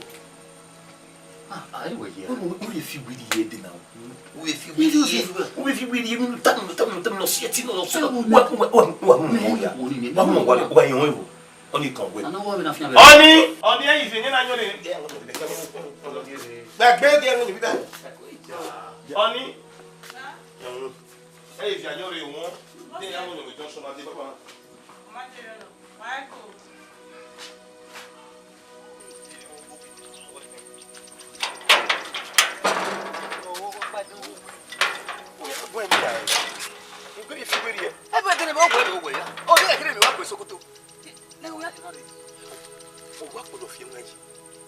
Ah, ah, anyway, yeah. Wọ́n wọ́n lè fi wíìlì yẹn dènà o. Wọ́n lè fi wíìlì yẹn. Wọ́n lè fi wíìlì yẹn. Tanu, tanu, tanu, lọ sí ẹtí náà, lọ sí. Wọ́n, wọ́n, wọ́n, wọ́n mú wọn yá. Wọ́n mú wọn wá yẹn wọ́n. Ọni kan wẹ. Ọni. Ọni ẹyin fi yẹn na yọ de. Gbàgbé de ẹnu níbi dá. Ọni. Ẹyin fi ayọ rẹ wọn. De ya mo no junction ma de baba. Ebe gele ma wẹ ne wẹ ya. Ọ ye gele ma wẹ sokoto. Ne wẹ ya. O wa kpọlọ fi ẹmwẹ yi.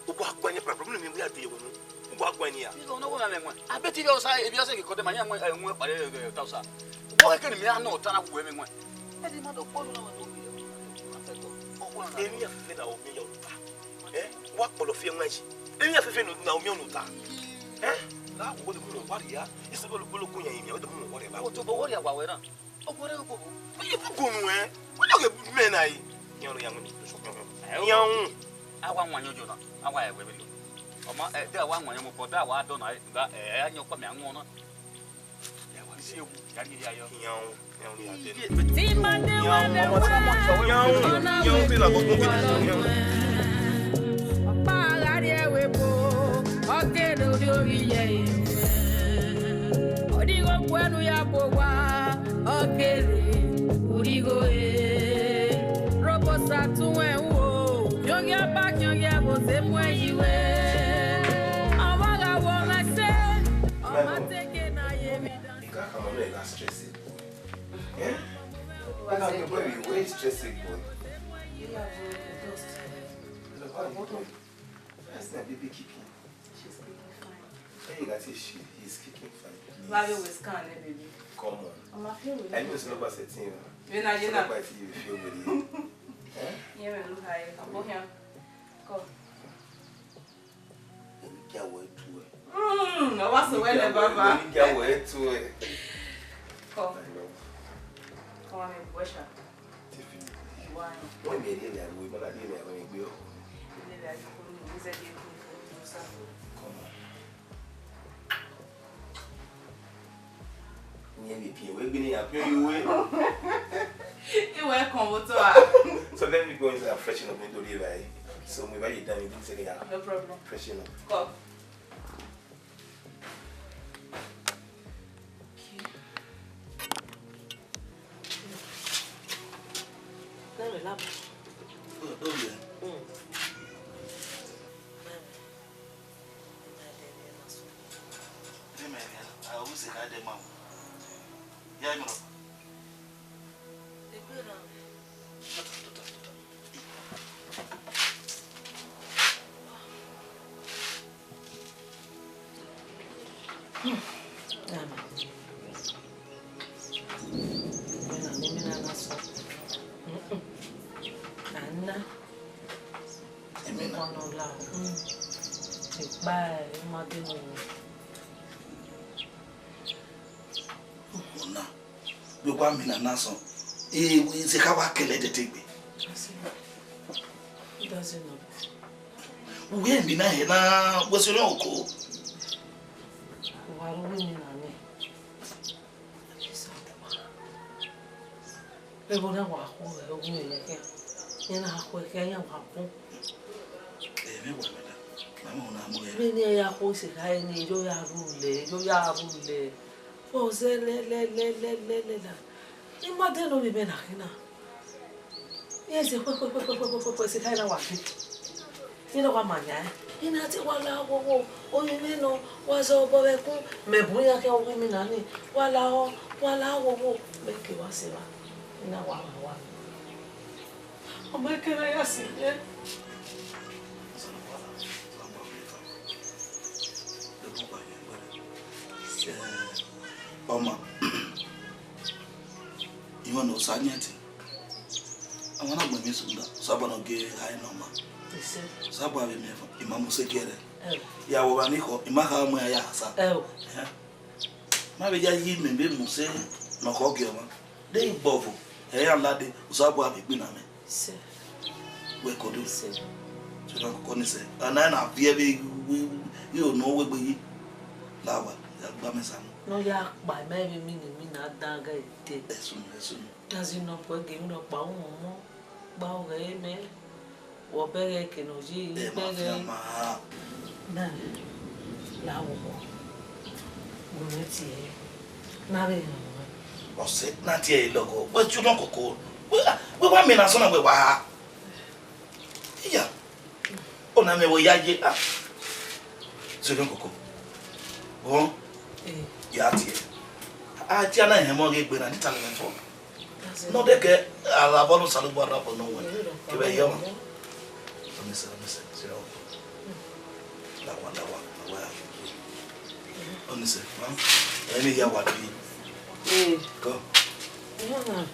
U gua guẹ ni problem ni wẹ ya de wẹ nu. U gua guẹ ni ya. Ni no wo na mẹ wẹ. A bẹ ti vbe osa, ebi ọse ke kọdẹ ma ya wẹ, wẹ kpare ta osa. Wọ ke ni mẹ a nọ ta na wu ẹmwẹ wẹ. Ẹ di ma do kpọlọ na wẹ do. Emwi afefe na o miẹn ya ota. Eh? Wa kpọlọ fi ẹmwẹ yi. Emwi afefe na o miẹn ota. Eh? Na wo de mu wa ria. Ise bolo bolo ko yan yi mi, o de mu wa ria. O to bo wo ria wa wẹ na. Ọguọrẹ ogbogbo. Iye bu gonu ẹ. Wọ́n yóò mẹ na yi. Yan ya wọ́n. Yan. A wa wan yan jọ na. A wa ẹwẹ veri. Ọmọ ẹ de a wa wan yan mo bọ da wa dọ na. Ẹ ẹ yan kọ mi àwọn na. Ya wa si ewu. Ya ni ya yọ. Yan. Yan ya de. Tí n bá dé wá lé wá, ọ̀nà mi ti wá lé wá. Ọ̀pá àgárí ẹ̀wẹ̀ bò, ọ̀kẹ́rẹ́ orí orí yẹ ìwé. Ọ̀dìgò kú ẹnu ya bò wá, ọ̀kẹ́rẹ́ orígho e. Robo sa tún ẹ̀ ń wò, yọ̀ngẹ́ bá yọ̀ngẹ́ bò ṣe mú ẹ yí wé. Ọmọ gà wọ ọmọ ẹsẹ̀, ọmọ tẹ̀kẹ̀ náà yé mi dán. Ika kama no ega stress boy. Eh? Ika ke boy, you wey stress boy. Look how you doing. First, my baby kicking. She's kicking fine. Hey, that is she. He's kicking fine. Please. Why you always can't, eh, baby? Come on. I'm a feel with I know it's not about setting you. You know, you know. It's not about you feel with you. Eh? Yeah, man, look how you come here. Come. Ẹni gya wẹ tu ẹ. Mm, ọ wa sẹ wẹ lẹ baba. Ẹni gya wẹ tu ẹ. Kọ. I love. Kọ wa mi bu ẹsha. Ti fi. Why? Wọ́n mi ẹni ẹni àwọn ìmọ̀lá ní ẹni àwọn ẹgbẹ́ ọkọ mi. Ilé rẹ̀ ayé kò ní ìgbésẹ̀ dé kú fún ìlú sáfù. Come on. Ìyẹn lè fi ẹ̀wẹ́ gbé ní àpéwé. Ìwé kan mo tó a. So let me go inside and freshen up nítorí ẹ̀ báyìí. So mo bá yẹ dá mi ní sẹ́kẹ̀ yàrá. No problem. Freshen up. Kọ. Lẹ́rìn lábọ̀. Ó, ó yẹ. Mm. Amen. Amen. Amen. I always say that, Mom. Yeah, you know. Ọmọ ne ọ la, mm, ekpa, ima de nọ. Ọna, vbe wa mina na sọn, e, e se kha wa kẹlẹ ẹdẹdẹgbe. That's enough. That's enough. Uwẹ mina hẹ na, wẹ sẹ ọnrẹn oko. Wa ru uwẹ mina nẹ. Ẹvbo na wa khuẹ ọghe mwẹ khian, iran na khuẹ khian, iran wa bun. Ẹ, mẹ wa mẹ da, ma mẹ ọna mu ghẹ. Vbene iran ya khuẹ sẹ ekhare ne, yo ya rhulẹ, yo ya rhulẹ. Ọ zẹ lẹlẹlẹlẹlẹla. I ma de nọ vbe imẹ na khin na. Iran zẹ khuẹkhuẹkhuẹkhuẹkhuẹ sẹ ekhare na wa gbe. Iran wa ma yan ẹn. Iran te wa la wo wo, orinmwẹ nọ, wa zẹ obọ vbe ẹkun, mẹ bu iran khian, orinmwẹ na ni, wa la ọ, wa la wo wo, mẹ ke wa sẹ evba. Iran wa ma wa. Ọ ma kẹrẹ ya sẹ yẹ. Ọma, iran ne ọ sa yan ẹtin. Ọmwa na gbẹn emwi sunu da, Osanobua ne ọ gie a re ne ọ ma. Ise. Osanobua vbe miẹn, I ma mu sẹ giẹrẹ. Ẹo. Ya wọ vba ni khọ, I ma kha mu iran ya sa. Ẹo. Ẹhẹn. Ma vbe ya yi mẹ vbe mu sẹ ne ọ khọ gie ọmwa. De igbọvo, ẹ i ra lade, Osanobua vbe gbinna mẹ. Ise. Wẹ kodo. Ise. Sẹ na koko ni sẹ. Ana na viẹ vbe i, i, i, i, iro ne ọ wegbe yi. La wa, ya gba mẹ sa mu. Ne ọ ya kpa mẹ vbe emwi ne I na dan ghe dẹ. Ẹsunu, ẹsunu. Dazi nọ kue ghe emwi nọkpa uhunmwu, gba ọghẹ mẹ, wẹ ọ bẹghe eke ne ọ ye, ẹ ma bẹghe. Fian ma. Na, la wo wọ. Wẹ mẹ tie, na vbe rẹn ọmwa. Ọsẹ, na tie ẹre lọghọ. Wẹ tie ọmọ koko. Wẹ, wẹ wa mẹ na sọ na wẹ wa. Iya. Ọna mẹ wẹ ya ye. Ah. Zẹ ọmọ koko. Ọ. Eh. Ya tie. A tie na hẹn mọ ghe gbe na, ni ta lẹ fọ. Nọ de kẹ, alavọ ne Osanobua rhie obọ nọ wẹ, kevbe ẹ i ye ọmwa. Ọnẹsẹ, ọnẹsẹ, sẹ ọ. Dawa, dawa, dawa. Ọnẹsẹ, ma, ẹni ya wa bi. Eh. Kọ. Iya na.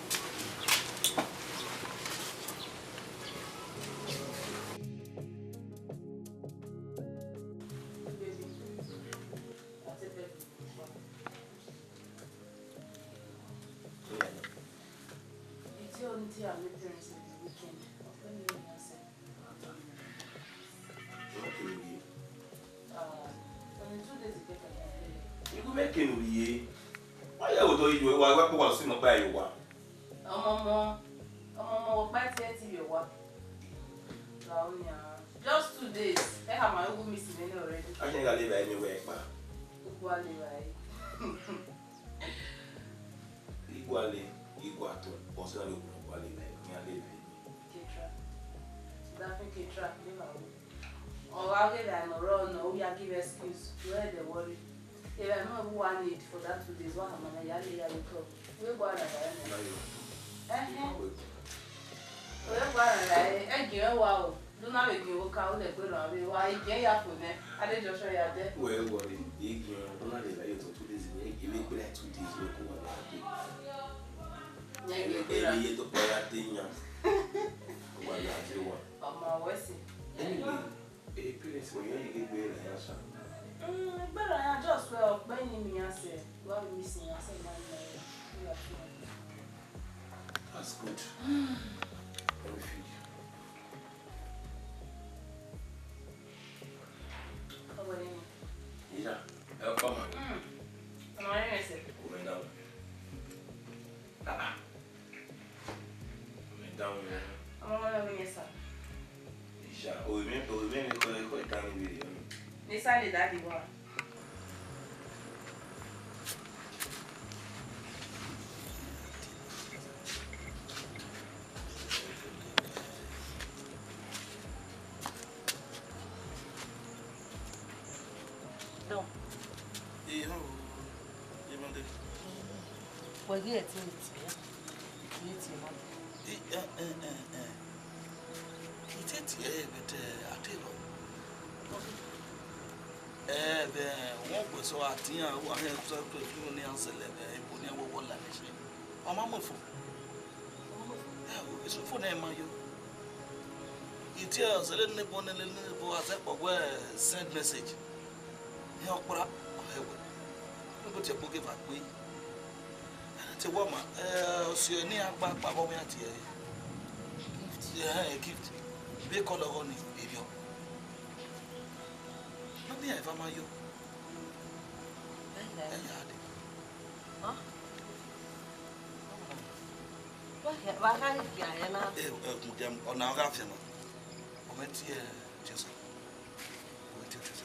Did you only tell my parents on the weekend? Ọpẹ ni o yan sẹ. Okay, baby. Ah, only two days ago, I got. Igu mẹ kene ovbi ye. Wa ya odọ yi wa, wa kpe wa si nọ kpa ye wa. Ọmọ ọmọ, ọmọ ọmọ, wo kpa tie ti ye wa. La o yan. Just two days. Ẹ ha ma ugu miss me already. A ṣe gha le ba emi wẹ kpa. Ugu a le ba e. Iguale, iguato, ọsẹ na le iguale ba e, iran le ba e. Ketra. Daphne Ketra, never wo. Ọ gha ghe evba ne ọ rrọọ nọ, u ya give excuse, wẹ dẹ worry. Evba ne u wa need for that two days, wa hama na ya le ya ye club. Wẹ gua na ba ẹmwẹ. Ẹhẹn. Wẹ gua na ba ẹmwẹ, ẹgiẹn wa o. Do na vbe gie oka, u lẹ gberra vbe wa, ẹgiẹn ya fo nẹ, a de jọ shọ ya dẹ. Wẹ worry, ẹgiẹn, do na vbe la ye otọ two days, ẹgiẹn vbe gberra two days, wẹ ko wa la de. Ẹgiẹn vbe gberra. Ẹgiẹn ye tọkpa ya de yan. Wa la de wa. Ọmọ wẹ si. Anyway, eh, parents, wẹ yọ ye gbe ra ya sa. Mm, gberra ya just wẹ ọkpẹ ni mi ya sẹ, wa mi si ya sẹ na na ya. That's good. Let me feed you. Ọwọ ni. Iya, ẹ kọ ma. Mm. Ọmọ rẹ rẹ sẹ. Kò mẹ dáhùn. Ah ah. Kò mẹ dáhùn yẹn. Ọmọ rẹ rẹ sẹ. Iya, òwe mi, òwe mi kọ, kọ ìdáhùn ìbéèrè ọ̀nà. Ní sáré dáàdi wà. Dọ. Ee, ọ, Yemọdẹ. Wẹ ghi ẹtin tie, ghi ẹtin ma. I, ẹ, ẹ, ẹ, ẹ. I te tie ẹre, but, ẹ, a te rọ. Ẹ, vbe wọn gbe sọ a tian, wa hẹ sọ ke fun ne a sẹlẹ vbe ebo ne a wọwọ la nẹ ṣe. Ọ ma mu fo. Ẹ, o, esu fo nẹ ma yo. I Tie ọzọ lele nebo, ne lele nebo, a zẹ kpọ wẹ send message. Iran ọkpra, ọ hẹ wẹ. Nebo tie kpo geva gbe. Te wẹ ọma, eh, ọ si ẹre ne iran gba kpa vbe ọ vbe iran tie ẹre. Gift. Eh, gift. Vbe kọlọ ọghọ ni, erriọ. Ne ọ miẹn eva ma yo. Ẹhẹ. Ẹ ya dee. Hàn? Wa kha, wa kha rhie fian hẹ na. Eh, eh, mudia, ọna ọ gha fian na. Ọ mwẹ tie, eh, Joseph. Ọ mwẹ tie Joseph.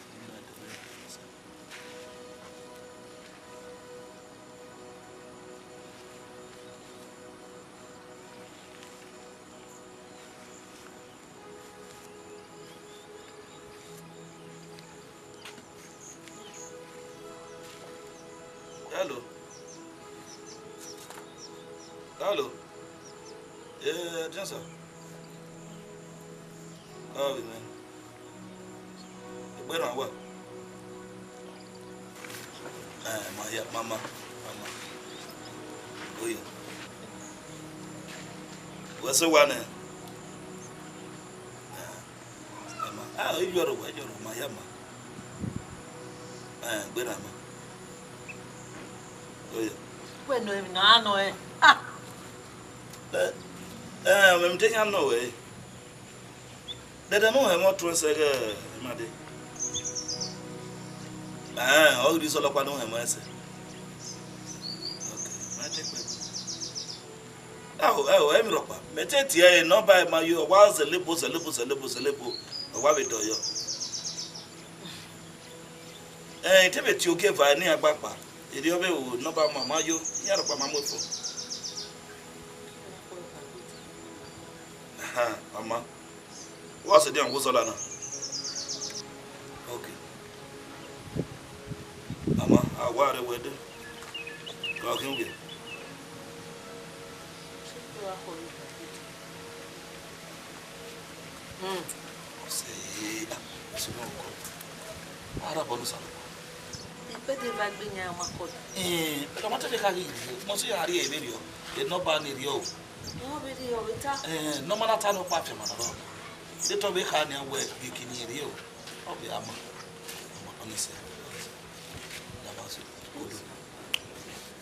Hello. Hello. Eh, Jensa. How are you, man? Where are you? Eh, ma ya, mama, mama. Oh, yeah. Where's the one, eh? Eh, ma. Ah, you are, you are, ma ya, ma. Eh, where am I? Oh, yeah. Wẹ nọ emwi ne a nọ ẹn. Ah! Eh, eh, mẹ te yan nọ wẹ. Dẹdẹ ne u hẹmwẹ ọtuẹn sẹ ghẹ ima dee. Ẹn, ọ ghi rhie isẹ ọlọkpa ne u hẹmwẹ ẹn sẹ. Okay, ma te kpẹ. Ẹo, ẹo, emwi rhọkpa. Mẹ te tie ẹre, nọmba ma yo, ọ wa zẹlebo, zẹlebo, zẹlebo, zẹlebo. Ọ wa vbe dọyọ. Ẹn, I te vbe tie ogieva ne iran gba kpa. Erriọ vbe ru nọmba ma ma yo, iran rhọkpa ma mu efo. Aha, mama. Wa sẹ dia wo zọla na. Okay. Mama, a wa rre wẹ dee. Ka ọ khian wẹ. Hmm. Ọ sẹ, ah, ẹse ne ọ kọ. A rha bọ ne Osanobua. Ikpẹdẹ va gbe yan ma kọ. Eh, ọ ma te kha ghi, mo si ya rhie vberriọ. E nọmba ne erriọ o. Ọ vberriọ, ọ vbe ta. Eh, nọmba na ta ne ọkpa fian ma na rọ. De tọ vbe kha nian wẹ ghe kini erriọ o. Ọ vbe a ma. Ọ ma, honestly. That was good.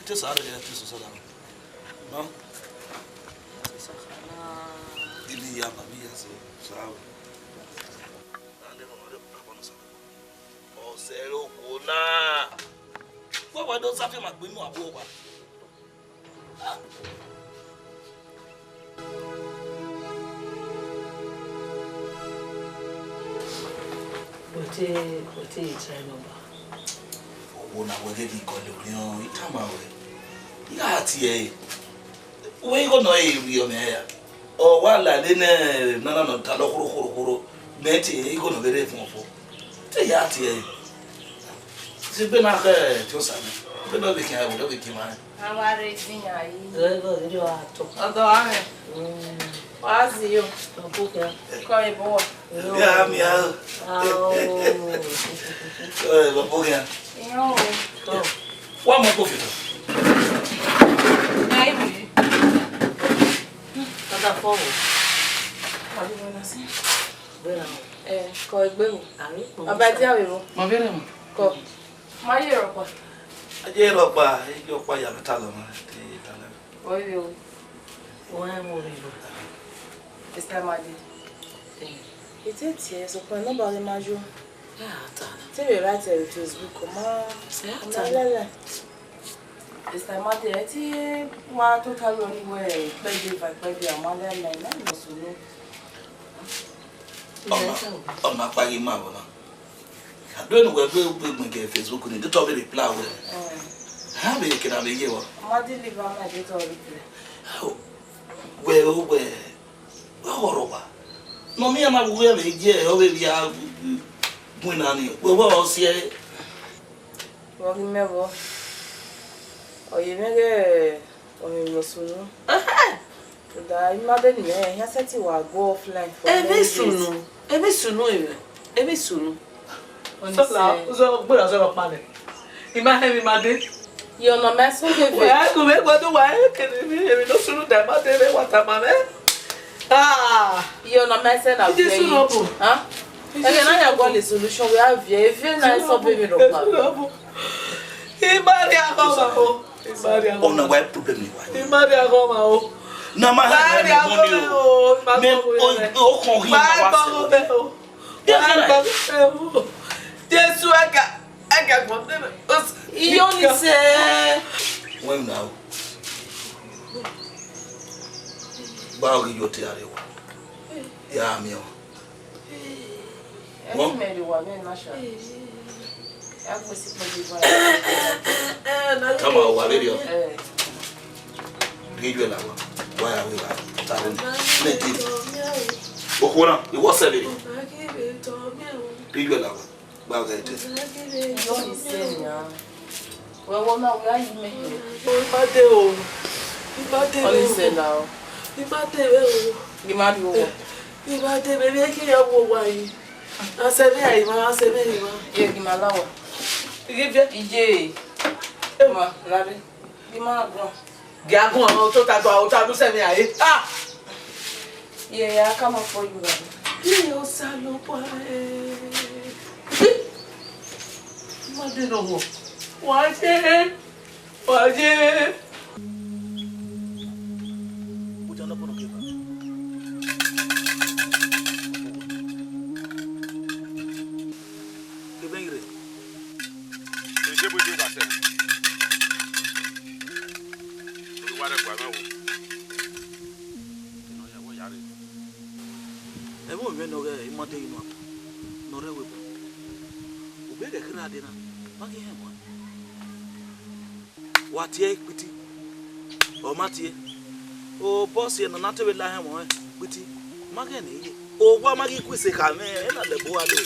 It is hard to get this so. No? Ili ya ma mi ya so. So. Ọ sẹ ẹre okhuo na. Wẹ wa do sa fian ma gbe inu abọ owa. Wẹ te, wẹ te ye try number. Owo na wẹ ghe ghi kọlẹ orhiọn, I tama ruẹ. I gha tie ẹre. Wẹ igho nọ ẹre rhie mẹ ra? Ọ wa la ẹre nẹ nana nọ talọ khoro khoro khoro. Mẹ te igho nọ vbe rre fun fo. Te ya tie ẹre. Zigbe na khẹ Tiosa nẹ. Vbe nọ vbe khian ẹvbo, nọ vbe gie ima rẹn. A wa rre din ya yi. Ẹ, ẹ, ẹ, ẹ, a tọ. Ọdọ a rẹn. Mm. Wa zi yo. Ọ bu khian. Kọ ebo wa. Ya mi a. Ao. Ẹ, ọ bu khian. Iyan o. Tọ. Wa mọ ko fi tọ. Na ibi. Tata fọ o. Wa bi wọn na si. Bẹ́ẹ̀ ni. Ẹ, kọ egbe o. Àmì pọ̀. Ọba ẹdí àwẹ̀ wọn. Mọ bẹ́ẹ̀ mọ. Kọ. Ma ye rọkpa. A ye rọkpa, ye ọkpa ya mẹ ta lọ ma, ti ta lọ. Oyo. Wọ́n ẹ̀ mú mi lọ. Mister Madi. Ẹ. Ètè tiẹ̀ sọ pé nọ́mbà rẹ máa yọ. Ẹ á ta. Tí mi write ẹ̀ Facebook, ọ máa, ẹ á ta. Ọ máa lẹ́lẹ̀. Mister Madi, ẹ ti wá tó ká lọ ní wẹ́ pẹ́ẹ́dé, pẹ́ẹ́dé, àmọ́ lẹ́lẹ̀, lẹ́lẹ̀ sọ̀rọ̀. Ọmọ, ọmọ apá yìí máa wọ̀ náà. Àdúrà ni wẹ́ẹ́ gbé gbẹ̀gẹ̀ Facebook ni, dókítà mi reply wẹ. Mm. Ha, mi kena mi ye wa. Ma deliver my data reply. Wẹ o, wẹ, wẹ ọrọ wa. Nọ mi ama wẹ vbe ye, ọ vbe via gun na ni. Wẹ wẹ ọ si ẹ. Wọ ghi mẹ vbọ. Ọ ye mwẹ ghẹ. Ọmọ Emwi sunu. Ẹhẹn. Rhunmwuda, ima de ni mẹ, iran sẹtin wa go offline for many years. Emwi sunu, emwi sunu, emwi sunu. Sọla, uzọ gbera zọrọ kpalẹ. Ima hẹ emwi ma de. Yọ nọ mẹ sunu veve. Wẹ, u vbe gbọdọ wa, e kene emwi, emwi ne ọ sunu da ima de vbe wa tama mwẹ. Ah, iye ọna ma ẹsẹ na viẹ Jesu yi. Nọ bu. Ha? Ẹghẹ na ya gualọ solution, wẹ a viẹ, eve na ẹsọ bebe rọ gba. Jesu nọ bu. I ma rhie aghọmwa o. I ma rhie aghọmwa. Ọna wa problem ni wa. I ma rhie aghọmwa o. Na ma ha rhie aghọmwa o. Me o khọn ghi ma wa sẹ. Yes, Jesu, ẹka, ẹka gbọn nene. Iyo ni sẹ. Wẹ na o. Ba ogi yo te are wa. Ya mi o. Ẹni mẹ rre wa vbe na sha. Ya gbe sikpẹ deba. Tama wa vbe rriọ. Eh. Rhie ijuẹ la wa. Wa ya vbe wa. Ta vbe. Mẹ te. Okhuo na, I wọ sẹ vbe rre. Rhie ijuẹ la wa. Gba ghẹ te. Iyo ni sẹ nian. Wẹ wọ na, wẹ a yi mẹ. I ma de o. I ma de vbe o. Ọ ni sẹ la o. I ma de vbe o. Ghi ma rhie owa. I ma de vbe, vbe ke ya wo owa yi. A sẹ vbe a yi ma, a sẹ vbe a yi ma. Ye ghi ma la wa. Ghi viẹ. Iye. Ma, la rre. Ghi ma guan. Gia guan, o tota gba, o ta gu sẹ vbe a yi. Ah! Ye, a ka ma fọ yi ra. Ye, Osanobua, eh. I ma de nọ wọ. Wa ye. Wa ye. Kevbe ire. Ede bu ede wa sẹ. Owa rẹ gua mwẹ o. Nọ ya wẹ ya rre. Ẹmwẹ ovbi mwẹ ne ọ ghe ima de inu akpọ ne ọ rre ẹvbo ebo. Ugbẹn ghẹ kherha dee na, ma ghi hẹn wa. Wa tie ẹre kpiti, ọ ma tie. Obọ si ẹre ne ọ na te vbe la hẹn ẹmwẹ ọnrẹn kpiti, ma ghẹ ne ye. Owa ma ghi ku ise kha mwẹ, ena lẹbọ uwa do.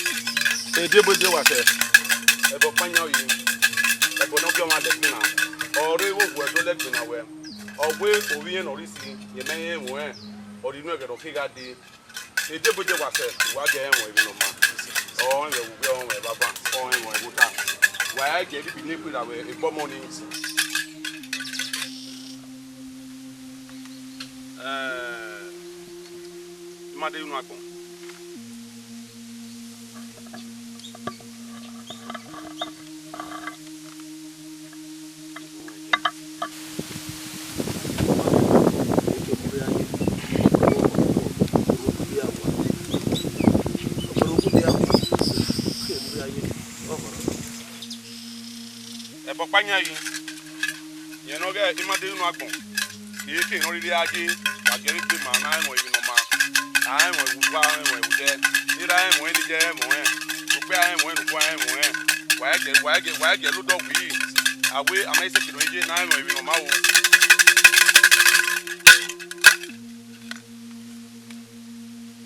Ediebo ediebo wa sẹ, ẹbọ ọkpa yan oyi, ẹbọ ne ọ gie ọmwa lẹgbin na, ọ rre vbe owa ẹdẹ lẹgbin na wẹ, ọ wẹ ovbi irẹn ne ọ rre isi, yẹ mẹ rẹn ẹmwẹ ọnrẹn, ọ rhie inu ẹghẹ ne ọ kegha dee. Ediebo ediebo wa sẹ, wa gie ẹmwẹ emwi ne ọ ma, ọ rẹn vbe uwẹ, ọ rẹn vbe evbavba, ọ rẹn vbe ẹvbo ota, wa ya gie ẹre ibi ne khuirha vbe egbe ọmọ nii. Ẹẹn, I ma de unu agbọn. Ẹbọ ọkpa yan yi. Rẹn ne ọ ghe ima de unu agbọn, eke ne ọ rhirhi a ye, wa gie vbe egbe ma na rẹn emwi ne ọ ma, a rẹn emwi vbe uwa, a rẹn emwi vbe odẹ, erha rẹn emwi ne iye rẹn emwi, okpia rẹn emwi ne ukua rẹn emwi, wa gie, wa gie, wa gie lodọ wii, a wẹ a ma i seke nọ ye na rẹn emwi ne ọ ma o.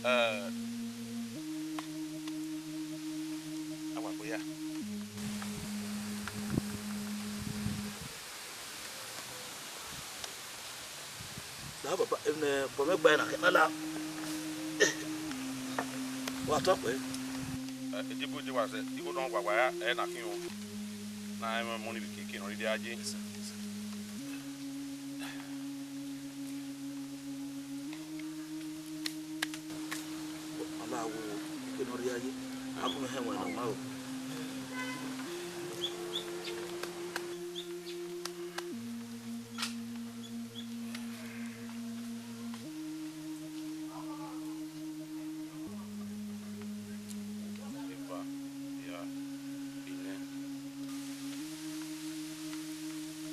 Ẹ, a wa gbe ya. Da baba, emwi ne obọ mwẹ gba na kẹ na la. Wa tọ kpẹ. Ẹ, edibo edibo wa sẹ, igho dọn wa wa ya, ẹ na khin o. Na emwi ọmọ ni vbe keke ne ọ rhirhi a ye. Ọ na wo eke ne ọ rhie a ye, a gu mwẹ họn ẹmwẹ ne ọ ma ro. Eva, hia, inẹ.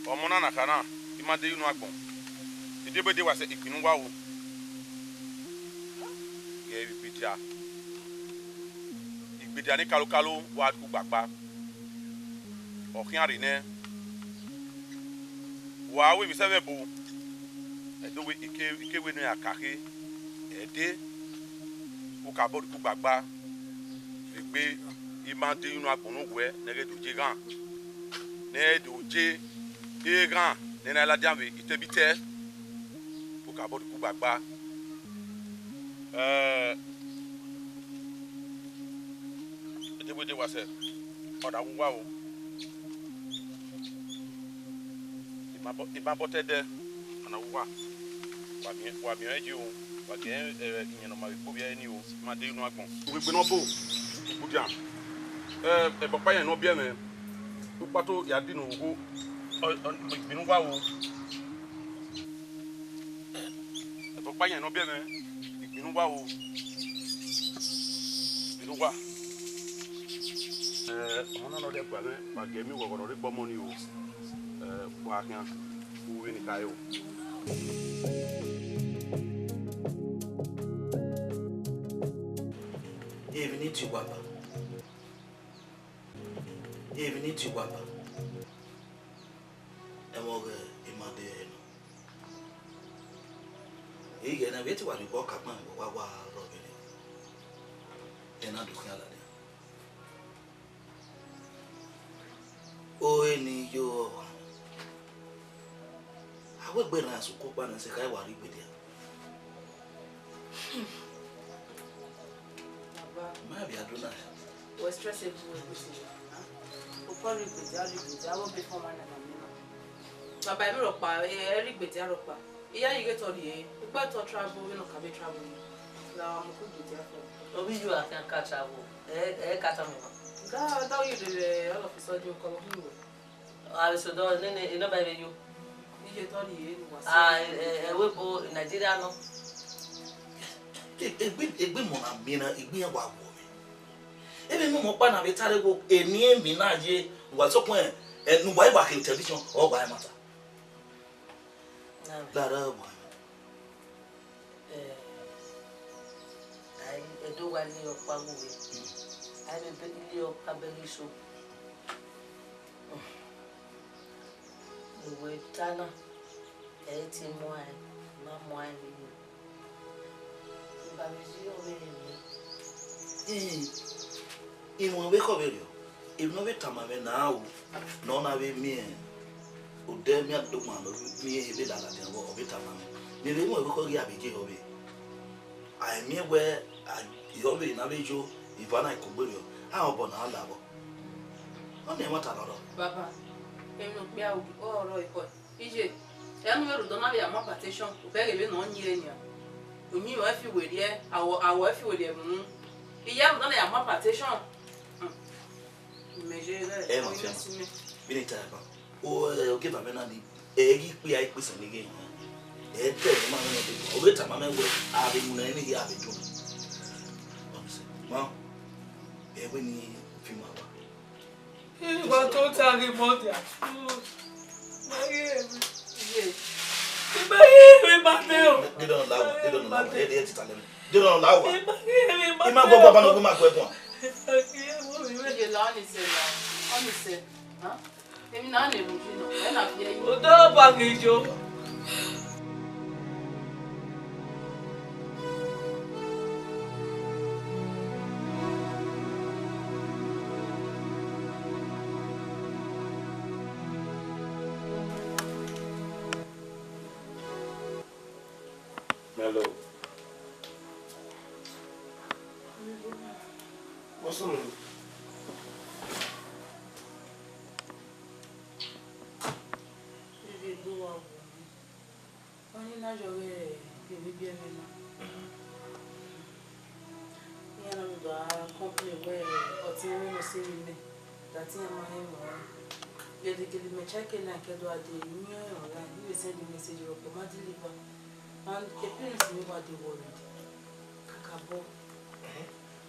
Ọmọ na na kha na, ima de ye unu agbọn. Ediebo ediebo wa sẹ ikpinnu uwa o. Ghẹ vbe igbedia. Igbedia ni kalokalo wa ku gbagba. Ọ khian rre nẹ. Wa ru emwi sẹ vbe ebo. Ẹdo wẹ ike, ike wẹ ne iran ka khe. Ẹde, u ka bọ rhie ku gbagba. Vbe egbe ima de ye unu agbọn ne uwẹ ne ẹ ghẹ do ye eghan. Ne ẹ do ye eghan ne ẹ na ladian vbe itẹ vbe itẹ, u ka bọ rhie ku gbagba. Ẹ, edewede wa sẹ, ọ na wu uwa o. I ma bọ, I ma bọ te ẹdẹ, ọ na wu uwa. Wa miẹn, wa miẹn ọnrẹn yi o. Wa gie, eh, iyẹn ne ọ ma vbe kpo vbe ẹre ni o, ma de unu agbọn. Ugbegbe ne ọ bo, udia, eh, ẹbọ ọkpa iyẹn ne ọ biẹ mwẹ, ukpato ya di ne orukhọ, ọ, ọ, igbinu uwa o. Ẹbọ ọkpa iyẹn ne ọ biẹ mwẹ, igbinu uwa o. Igbinu uwa. Eh, ọmọ na ne ọ rhie ẹguae mwẹ, wa gie miẹn ughọghọ ne ọ rre egbe ọmọ ni o. Eh, wa khian, u vbe ne I kha re o. Emwi ne I tie uwa ba. Emwi ne I tie uwa ba. Ẹmwẹ ọghẹ I ma de ẹre nọ. Ighẹ ne vbe te wa rhie obọ kakpan vbe wa wa rrọọ vberriọ, ẹ na do khian ladian. Ore ne I yo ọmwa, a wegbe rran sẹ uko ọkpa ne ọ sẹ kha wa rhie igbe dia. Baba, ma bia do na. Wẹ stress ebu wẹ kwesi. Okọ rhie igbe dia, rhie igbe dia, avbe obọ fọn ọmwa na ma miẹn na. Baba, emwi rhọkpa, ẹ, ẹ rhie igbe dia rhọkpa. Iyayi ghe te ọ rhie, ikpẹtẹ ọ travel, vbene ọ ka vbe travel ni. La wa mu ku igbe dia fo. Ovbi yu a khian ka travel, ẹ, ẹ ka tama emwa. Ga, da uyi rre all of a sudden, okọ vbe khin wẹ. A vbe sẹ odọ nene, enọba vbe yo. Iye te ọ rhie ne uwa sẹ. Ah, ẹ, ẹ, ẹvbo ebo Nigeria nọ. Egbe, egbe mọ na miẹn na, egbe iran wa wọ mwẹ. Emwi ne ọmọ ọkpa na vbe tare wo, eni emwi na ye, ne uwa sokpan, ẹ, ne uwa i wa khin television, ọ wa i mata. Lare ọmwa. Eh, a i, Ẹdo wa rhie ọkpa ghe uwẹ. A i vbe rhie ọkpa bẹghe iso. Ne uwẹ ta na, ẹ i te muẹn, ma muẹn vbe yo. Iba vbe zẹ ọvbehe mwẹ. Ii, iruẹn vbe khọ vberriọ, emwi ne ọ vbe tama mwẹ na ru, ne ọ na vbe miẹn odẹ miẹn adogban ne ọ miẹn ehe vbe lala dian vbọ, ọ vbe tama mwẹ. Mẹ vbe mu ẹvbo ekhọe ghi a vbe ye ehọ vbe. A i miẹn wẹ a, ehọ vbe ne a vbe yo, iva na i kugbe rriọ, a obọ ne a la vbọ. Ọnii ẹmwata ne ọ rrọọ. Baba, emwi ne okpia ru, ọ rrọọ ekhọe. Iye, ẹ nu vbe rhunmwuda na vbe ya mu hypertension, obọ ẹghe vbene ọ yin ẹre nian. Uyinmwẹ fi werriẹ, awọ, awọ fi werriẹ vbe unu. Iye rhunmwuda na ya mu hypertension. Hmm. Imẹ ye rẹ, Ẹ ma ọ fian. Yin sẹ imẹ. Vbene I ta ẹre ban. O, ẹ, ogieva mwẹ na ni, ẹ ghi kpia ikpese ni ghe yan. Ẹ te ẹmwẹ ma mwẹ nọ dede. Ọ vbe tama mwẹ wẹ, a vbe mu nẹ ne I ghi a vbe do. Ọ ni sẹ. Ma, ẹ wẹ ne I fi ma wa. Wa tota ghe mọ dia. Ma ghi re. Ye. Ma ghi re ma de o. Dede nọ la wa, dede nọ la wa, ẹ, ẹ ti ta lẹ. Dede nọ la wa. Ma ghi re ma de o. I ma gbọgbọ ba nọ, ma gbẹ guan. Ye la, ọ ni sẹ la. Ọ ni sẹ. Ha? Emwi na ne mu yi nọ, ẹ na fi ẹe yi. Odọ ba ghi yo. Hello. What's up? Iye do wa wo. Ọni na yọ vbe emwi biẹ mwẹ na. Iran na do a complain wẹ ọtẹn mwẹ nọ sẹ emwi mẹ, that iran ma rẹn emwa ọnrẹn. Gẹdẹgẹdẹ mẹ check na ke do a de, I miẹn ọnrẹn online, I vbe send message rọ, but ma deliver. And the parents mwẹ wa dey worried. Kakabọ.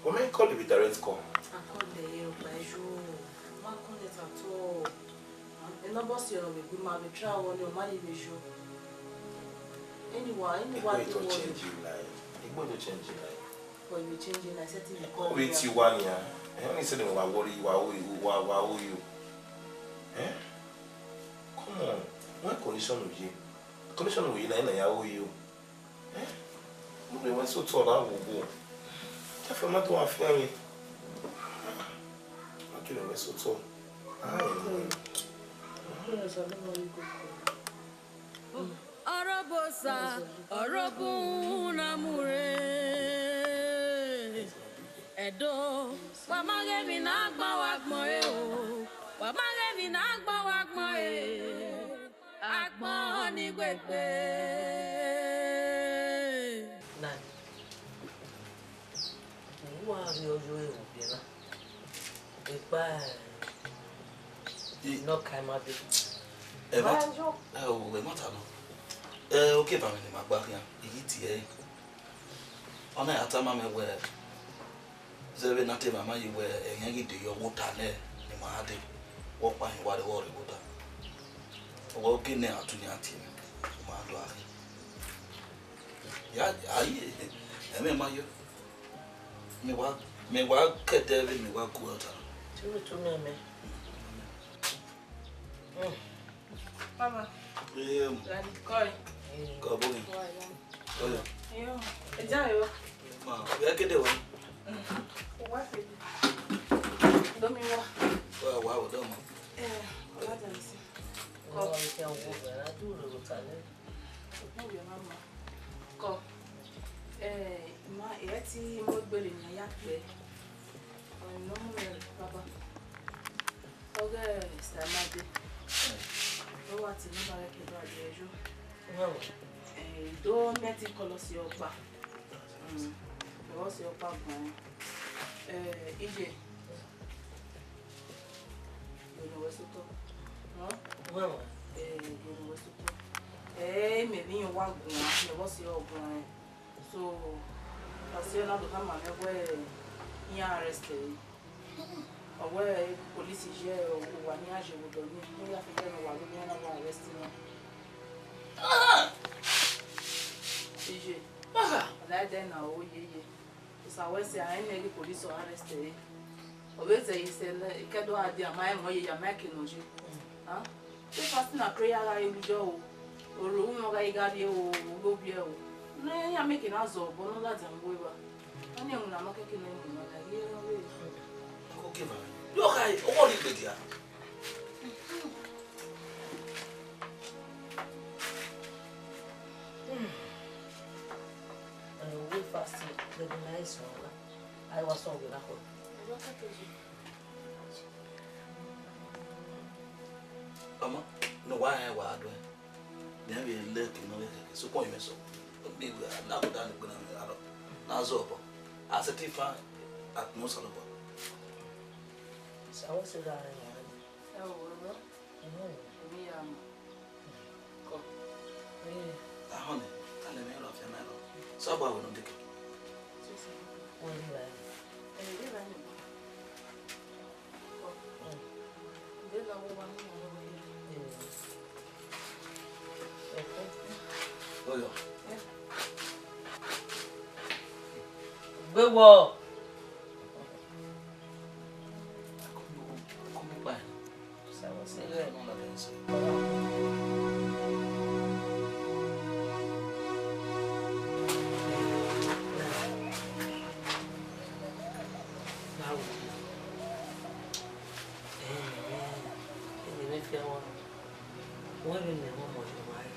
Wẹ mẹ call vbe direct call. A call ẹre, ọ gba ẹre yo. Ma connect at all. Ena obọ si ọnrẹn vbe egbe ima vbe try ọnrẹn, ọ ma ye vbe yo. Anyway, anyway, Egbe dey to worry. Change your life. Egbe dey change your life. But you change your life, setting the call. Ọ vbe ti wa nian. Ẹ, ọ ni sẹ ne wa worry, wa worry, wa, wa worry o. Eh? Come on. Wẹ condition ye. Condition ye na, na ya worry o. Eh? Mo lè wẹ sotọ ra wo wo. Tẹfẹ ma tó wà fẹ́ mi. Ma tó lè wẹ sotọ. Ah, Ọrọbosa, ọrọbun na mu rre. Ẹdo, wa ma ghe emwi ne agbọn wa gbọn re o, wa ma ghe emwi ne agbọn wa gbọn re, agbọn ni wegbe. Na, Wa rhie ọyọ ẹre vbe na. Ekpa, eh, I- nọ ka ima be. Ẹ ma Wa ta, yo. Ẹ o, ẹ ma ta nọ. Ẹ, oke ba mwẹ ne ima gba khian, I ghi tie ẹre. Ọ na ya tama mẹ wẹẹ, zẹ vbe ne a te ma ma ye wẹẹ, ẹghẹ ghi de yọ, wẹ ota nẹ ne ima gha dee, wẹ ọkpa hin wa rre, wẹ ọ rre wẹ ota. Ọ wẹẹ oke nẹ a tu yan tie mwẹ, u ma do a ghi. Ya, aye, ẹmwẹ ma yọ. Mẹ wa, mẹ wa kẹdẹ vbe mẹ wa gu ọta. Te u tu mẹ mẹ. Mm. Baba. Em. Daddy, koi. Kọ bọ ni. Wa ya. Oya. Yo. Ẹ ja yo. Ma, ya kede wa. Mm. Wa kede. Do mi wa. Wa, wa, wa, do ma. Eh, wa da si. Kọ. Wa ke wo ga, a du ro ta le. Kọ. Eh, ma, ẹ ti mo gbele ni ya kpe. Ọ nọ mu baba. Ọghe Samade. Ọ wa ti nọ ba ke do a di ẹjo. Eh, do mẹ ti kọlọ si ọkpa. Mm. Kọlọ si ọkpa gbọn. Eh, iye. Gbe ne wẹ sotọ. Hẹn? Wẹ wẹ. Eh, gbe ne wẹ sotọ. Eh, mẹ vbe iyan wa guan, mẹ vbe ọse ọ guan. So, ọse na do khama mwẹ wẹẹ iran arrest ẹre. Ọ wẹẹ police ye uwa ne iran ye vbe odọ nii, ne iran fi ẹre ne ọ wa ru ne iran na wa arrest iran. Iye. Aha. Ọ na ẹdẹ na o yeye. Osa wẹ sẹ, a i nẹ ghe police ọ arrest ẹre. Ọ vbe zẹ yi sẹ lẹ, ke do a dia, ma rẹn emọ ye ya, ma rẹn eke ne ọ ye. Ah? Te fasting and prayer gha re vbe iyọ o. Oro unu ọ gha gha rrie o, oro ovbiẹ o. Ne iran make na zọ obọ ne ọ ladian vbe uwu evba. Ọni ẹwẹn na nọ kẹkẹ ne ọ mu na, na ghi re ọvbehe. Oke va. Yo khai, ọwọ ni gbe dia. Ẹ, we fasting, lẹgbẹ na i sọn ọgha. A i wa sọn ọghe na khuẹ. Ọmọ, ne uwa rẹn wa do ẹn. Nẹ vbe lẹ ke nọ vbe kẹkẹ, sokpan imẹ sọ. Bi we na go down gbe na me arọ. Na zọ obọ. A sẹtin fan atmos arọ obọ. Sa wẹ sẹ gha rẹn wa. Ẹ o, ẹ o. Emwi ya mu. Kọ. Ahọn nẹ, a lẹ mwẹ rọ, fian mwẹ rọ. Sẹ ọgba wẹ ne ọ deke. Wẹ rri evbare. Ẹ, rri evbare. Kọ. De la wẹ wa ne ọ wẹ. Oyọ. Gbe wọ. Wẹ vbe mẹ ọmọ ne uwa re.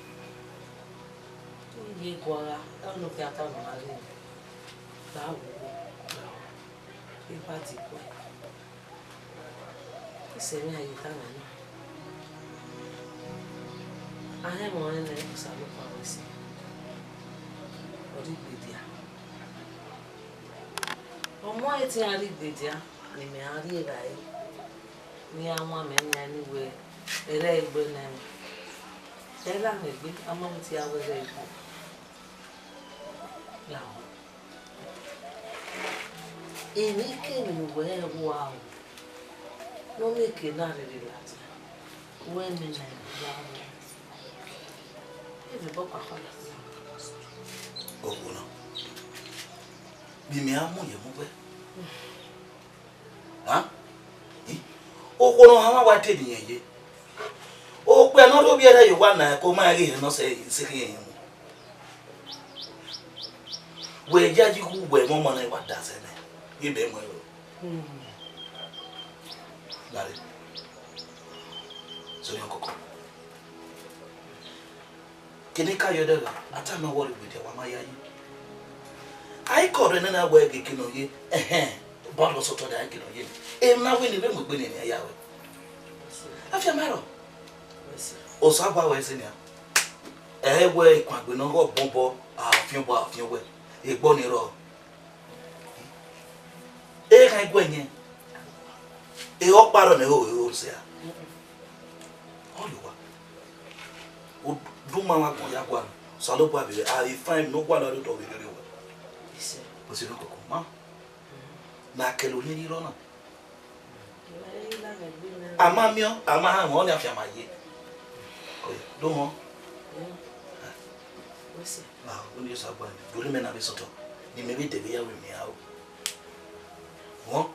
Iye guagha, ẹmwẹ ne ọ khian ta nọ gha ghe. Gha wu, gha wu. Eva diguẹ. Isẹ mwẹ a ye ta nọ na. A họn ẹmwẹ ọnrẹn nẹ Osanobua wẹ sẹ. Ọ rhie igbe dia. Ọ mu ẹre te iran rhie igbe dia, ne imẹ ra rri evbare, ne iran wan mẹ nian ne wẹ, ẹrẹ egbe nẹ mwẹ. Ẹ gha mwẹ egbe, a ma mu tie a wẹ ẹrẹ egbe. Lahọ. Emwi kemwi ne uwẹ rẹn vbe ua o, ne ọ miẹn eke na rherhe ladian, wẹ nene lahọ. Ẹ vbe bọ kpakpa ladian. Okhuo na, vbe imẹ a mu ye mu wẹ? Hẹn? I, okhuo ne ọ hanmwa wa te ne irẹn ye. Okpia ne ọ rhie ovbi ẹre ye owa na, ẹko ma ghi hẹ ne ọ sẹ, sẹ ghi hẹ mu. Wẹ yayi gu wẹ mọ ọmọ na wa da zẹ nẹ, ghi bẹ mu ẹre o. Lare. Sori ọkọkọ. Kene ka yọ dẹ gha, a ta nọ wọrọ egbe dia, wa ma yayi. A i kọ rẹ nana wẹ ghe eke ne ọ ye, ẹhẹn, ba lọ sọtọ da eke ne ọ ye. Emwi na wẹ ne vbe mu egbe ne emwi a ya wẹ. Afianma rọ? Osa gba wẹ ẹse nian. Ẹ i wẹ ikuangbe ne ọ ghe ọbọnbọ, a fian obọ, a fian owẹ. Egbọ ni rrọọ. Ka ẹguẹ yẹn. E ọkpa rọ nẹ, o, o, o, sẹ a. Ọ rhie owa. U du ma wa gbọn ya gua. Osanobua vbe a i fan ne u gua la rre odọ vbe rere owa. Yes, sir. O si rre okoko ma. Na kẹlẹ orhiẹn ni rọ na. A ma miẹn, a ma han wọn, ọnii afianma ye. Ko ye, do wọn. Yes, sir. Ah, u ni Osanobua, do rhie mẹ na vbe sotọ. Ne imẹ vbe dẹ vbe ya wẹ miẹn aro. Wọn.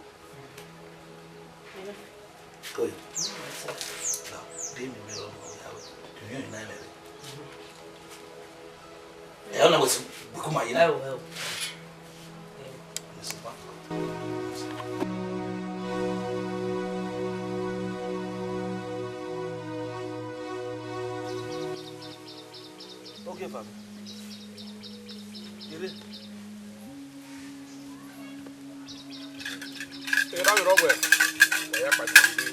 Ko ye. Na, de mi mẹ rọ nọ ya wẹ. Do you know my name? Ẹ, ọ na wẹ si, gbe ku ma ye na. Ẹ o, ẹ o. Ni sẹ pa. Ogieva mwẹ. Ire. Erha vbe rọ wẹ, wa ya kpaegbe rre.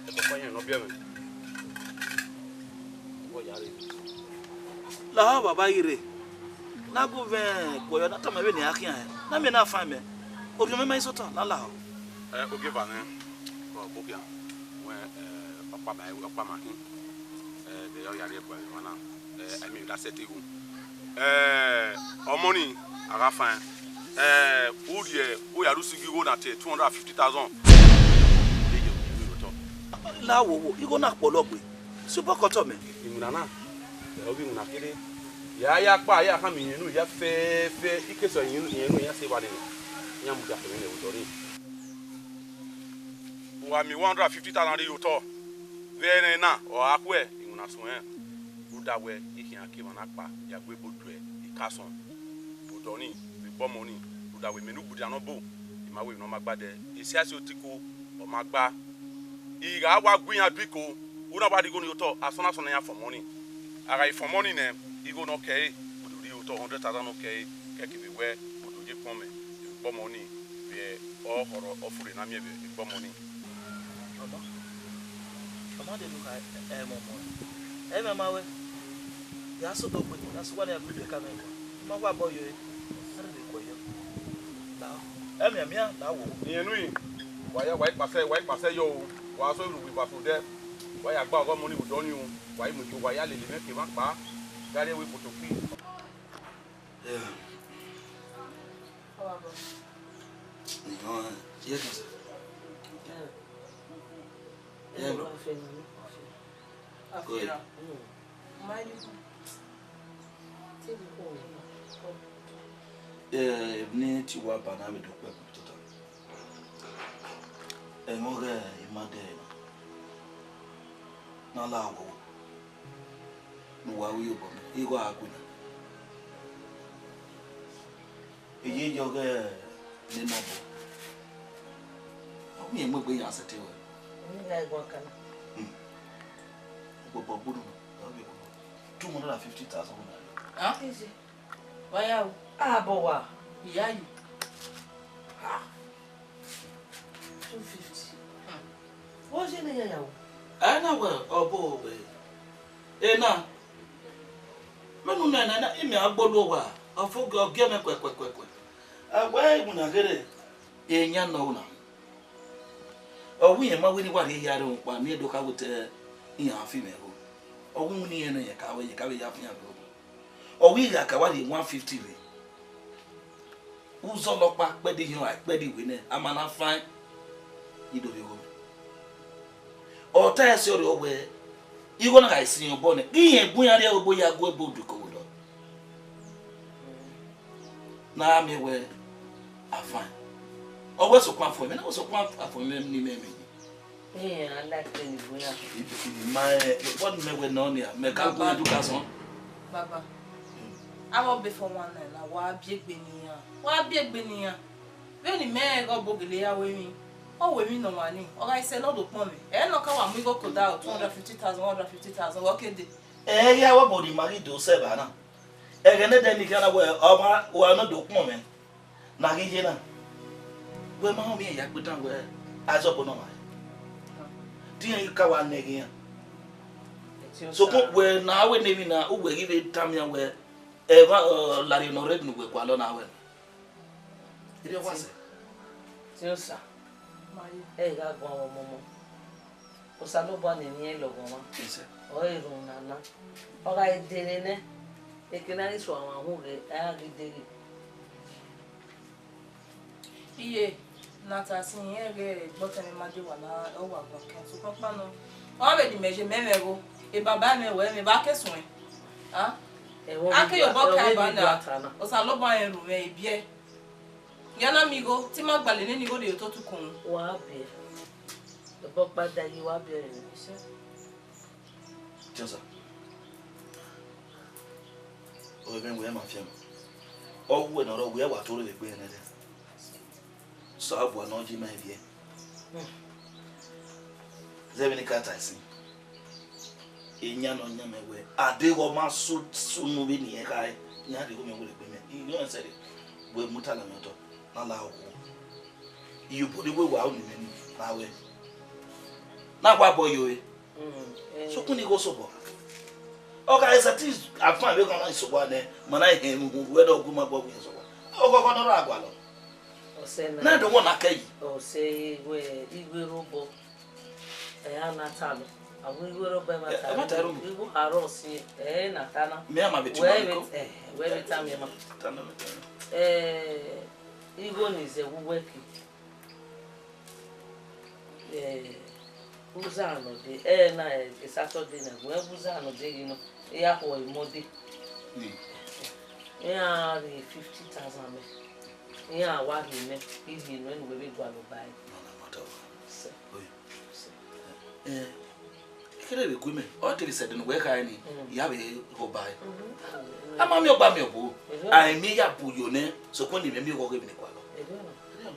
Ẹbọ ọkpa yan ne ọ biẹ mwẹ. Vbọ ya rre. Lahọ baba Ire. Na gu vẹ kuọyọ, na tama vbene a khian hẹ. Na miẹn na fan mẹ. Orhiọn mẹ ma i sọta, na lahọ. Ẹ, ogieva nẹ, ọ, okhian. Wẹ, ẹ, ọkpa ma, ọkpa ma khin. Ẹ, de ọ ya rrie ẹguae emwa na. Ẹ, I mean, da sẹtin ru. Ẹ, ọmọ ni, a gha fan. Ẹ, u rhie, u ya rhie usighi igho na te two hundred and fifty thousand. Ẹ, ye, ye, ye, otọ. La wo wo, igho na kpọlọ gbe. Sẹ obọ ke otọ mẹ. Iwinna na, ẹ, ọ ghi iwinna kere. Ya, ya kpa, ya khama iyẹn unu ya fẹfẹ, ikesẹ iyẹn unu, iyẹn unu ya sẹ evba nene. Iran mudia kevbe nẹ vbe odọ nii. Wa miẹn one hundred and fifty thousand rhie otọ. Vbe ẹrenna, ọ gha khuẹ, iwinna suẹn. Rhunmwuda wẹ, I khian ke emwa na kpa, ya gbe ebo duẹ, I ka sọn. Vbe odọ nii, vbe egbe ọmọ nii, rhunmwuda wẹ, mẹ ne u gbudia nọ obo, I ma wẹ emwi ne ọ ma gba dẹ. Esiasi otiko, ọ ma gba. I gha wa gu iran biko, u na wa rhie igho nii otọ, asọn na asọn ne iran fọn ọmọ nii. A gha fọn ọmọ nii nẹ, igho ne ọ kẹre, u do rhie otọ hundred thousand ne ọ kẹre, kẹkẹ vbe wẹ, u do ye kpọnmwẹ, vbe egbe ọmọ nii, vbe ọhọrhọ ọfure ne a miẹn vbe egbe ọmọ nii. Ọmọ, ọmọ de do kha ẹmwẹ ọmọ. Ẹmwẹ ma wẹ, ya sẹ odọ gbe, ya sẹ uwa ne a gu ibe ka mwẹ guan. Ma wa bọ yo, a rhirhi guẹ yọ. La, ẹmwẹ miẹn, la wo. Iyẹn nu yi, wa ya, wa ikpasẹ, wa ikpasẹ yọ o, wa sẹ oru vbe ibaso dẹ, wa ya gba ọghọ ọmọ ni vbe odọ nii o, wa i mu igbo, wa ya lele mwẹ ke emwa kpa, gha rrie ẹvbo ikpoto kpi. Yeah. How about? Iye kan sẹ. Yeah, bro. Go ahead. Eh, ne ti wa ba na vbe do kpẹ kpẹ tota. Ẹmwẹ ọghẹ ima dẹ na. Na la wo. Ne uwa ru iyobọ mẹ, igho a gui na. Eye yọ ghẹ ne nọ bọ. Ọ miẹn mu egbe yan sẹtin wẹ. Eni na ẹguọn kan na. Hmm. Gbogbo gbunu na, ọ bi gbogbo. Two hundred and fifty thousand naira. Ah? Easy. Wa ya o. Abọ wa. Iya yi. Ah. Two fifty. Hmm. Wo je ne ya ya o. Ẹ na wẹ ọbo wẹ. Ena. Mẹ nu nẹ nẹ, imẹ a gbolo owa, ọ fo ọ gie mwẹ kuẹkuẹkuẹkuẹ. A wẹ iwinna kherhe, eyan nọ na. Ọ wẹ irẹn ma wẹ ne wa rhie hia rre ukpa, ne irẹn do kha wẹ te iran fi mwẹ rho. Ọ wẹ iwinna irẹn ne irẹn ka wẹ, irẹn ka vbe ya fian rho. Ọ wẹ I gha ka wa rhie one fifty rre. Uzọ nọkpa kpẹdẹ ihiọn ra kpẹdẹ iwe nẹ, a ma na faẹn, I do rhie igho mwẹ. Ọ ta ẹse ọrriọ wẹẹ, igho na gha sin obọ nẹ, irẹn bu iran rrie ẹvbo ya gu ebo du ke odọ. Ne a miẹn wẹẹ, a faẹn. Ọ wẹẹ sokpan afọẹn mwẹ, ne ọ wẹẹ sokpan afọẹn mwẹ ne imẹ mwẹ yi. Iran a like ni igho iran. Ibi kini ma, eh, what me we no ni, me ka gu du ka sọn. Baba, avbe obọ fo wan na, wa biegbe ne iran. Wa biegbe ne iran. Vbene imẹ rẹn ghe obọ gele ya ru emwi, ọ ru emwi ne ọ wan ni, ọ gha sẹ ne ọ do kpọnmwẹ. Ẹ nọ ka wa mu igho koda two hundred fifty thousand, one hundred fifty thousand, wa ke dee. Ẹ ya wẹ obọ ni ma ghi do sẹ evba na. Ẹghẹ ne ẹdẹ ni khian na wẹ, ọ ma, wa ne ọ do kpọnmwẹ. Ne a ghi ye na, wẹ ma họn miẹn ya gbe dan wẹ Aizọb nọ ma. Te iran ghi ka wa nẹ ẹghẹ iran. Sokpan wẹ ne a wẹ ne emwi na, uwẹ ghi vbe tama iran wẹ, ẹmwẹ, ọ, larriọ ne ọ rre ne uwẹ gualọ na wẹ. Erriọ wa sẹ. Tiosa, ẹ i gha guan vbe ọmọmọ. Osanobua ne emwi ẹn lọghọmwa, ọ i rhunmwuda na. Ọ gha dere nẹ, eke ne a ghi suẹn ọmwa uhunmwu ghe, a ghi dere. Iye, ne a ta sin irẹn ghe ẹgbẹe ọtẹn mwẹ ma de wa na, ọ wa guan kẹn, sokpan ọkpa nọ, ọ vbe ne imẹ ye mẹ mwẹ ẹvbo, e baba mwẹ wẹ mwẹ vbe a ke suẹn. A? Ẹvbo a ke vbe ye obọ ka ẹvbo eba vbe na, do ata na. Osanobua rẹn ru mwẹ ibiẹ. Ya na miẹn igho, te ima gbalọ nene igho rhie otọ otu ukun. Wa biẹ. Ẹbọ ọkpa da yi wa biẹ rẹ. Tiosa. Ọ vbe mwẹ ma fian. Ọ wẹ ne ọ rọ wẹ wa to rre egbe nẹ. Osanobua ne ọ yi ma viẹ. Zẹ vbene I ka ta sin. Eyan ne ọ yan mẹ wẹ, a deghẹ ọ ma su, sunu vbene irẹn kha re, iran rhie igho mẹ werriegbe mẹ. I rẹn sẹrriọ, wẹ mu tala mẹ otọ, na la okhuo. Iyobọ ni wẹ wa unu mẹ ni, na wẹ. Na wa bọ yo e. Mm, eh. Sokpan ne igho sobọ. Ọ gha ẹse ti afan vbe ghan na isowa nẹ, ma na hẹn mu hu, wẹ dọ gu ma gbọ gu isowa. Ọghọghọ ne ọ ra gualọ. Ọsẹ na. Na do wọ na kẹ yi. Ọsẹ wẹ igho rre obọ. Ẹ, a na ta nọ. Avbe igho rre obọ ẹ ma ta. Ẹ ma ta ru. Igho arọ si, ẹ na ta na. Mẹ a ma vbe tuma niko. Wẹ vbe, ẹ, wẹ vbe ta mẹ ma. Ta nọ, ta nọ. Ẹ, igho ni zẹ vbe uwẹ ke. Eh, uza nọ de, ẹ na, eh, Saturday na, wẹ uza nọ de ghi nọ, I ya khuọ Monday. Mm. Iran rhie fifty thousand mẹ. Iran wa rhie mẹ, I rhie nuẹn ne uwẹ vbe gualọ ba ẹre. No, no, no, no. Sir. Oye. Sir. Eh, Ekene vbe gu mẹ, ọ te rhie sẹ ẹdẹ ne uwẹ kha ẹre ni, mm, ya vbe gho ba ẹre. Mhm. A ma miẹn ọgba miẹn ọbo, erriọ, a i miẹn ya bu yo nẹ, sokpan ne imẹ miẹn ọghọghọ emwi ne gualọ. Erriọ. Erriọ.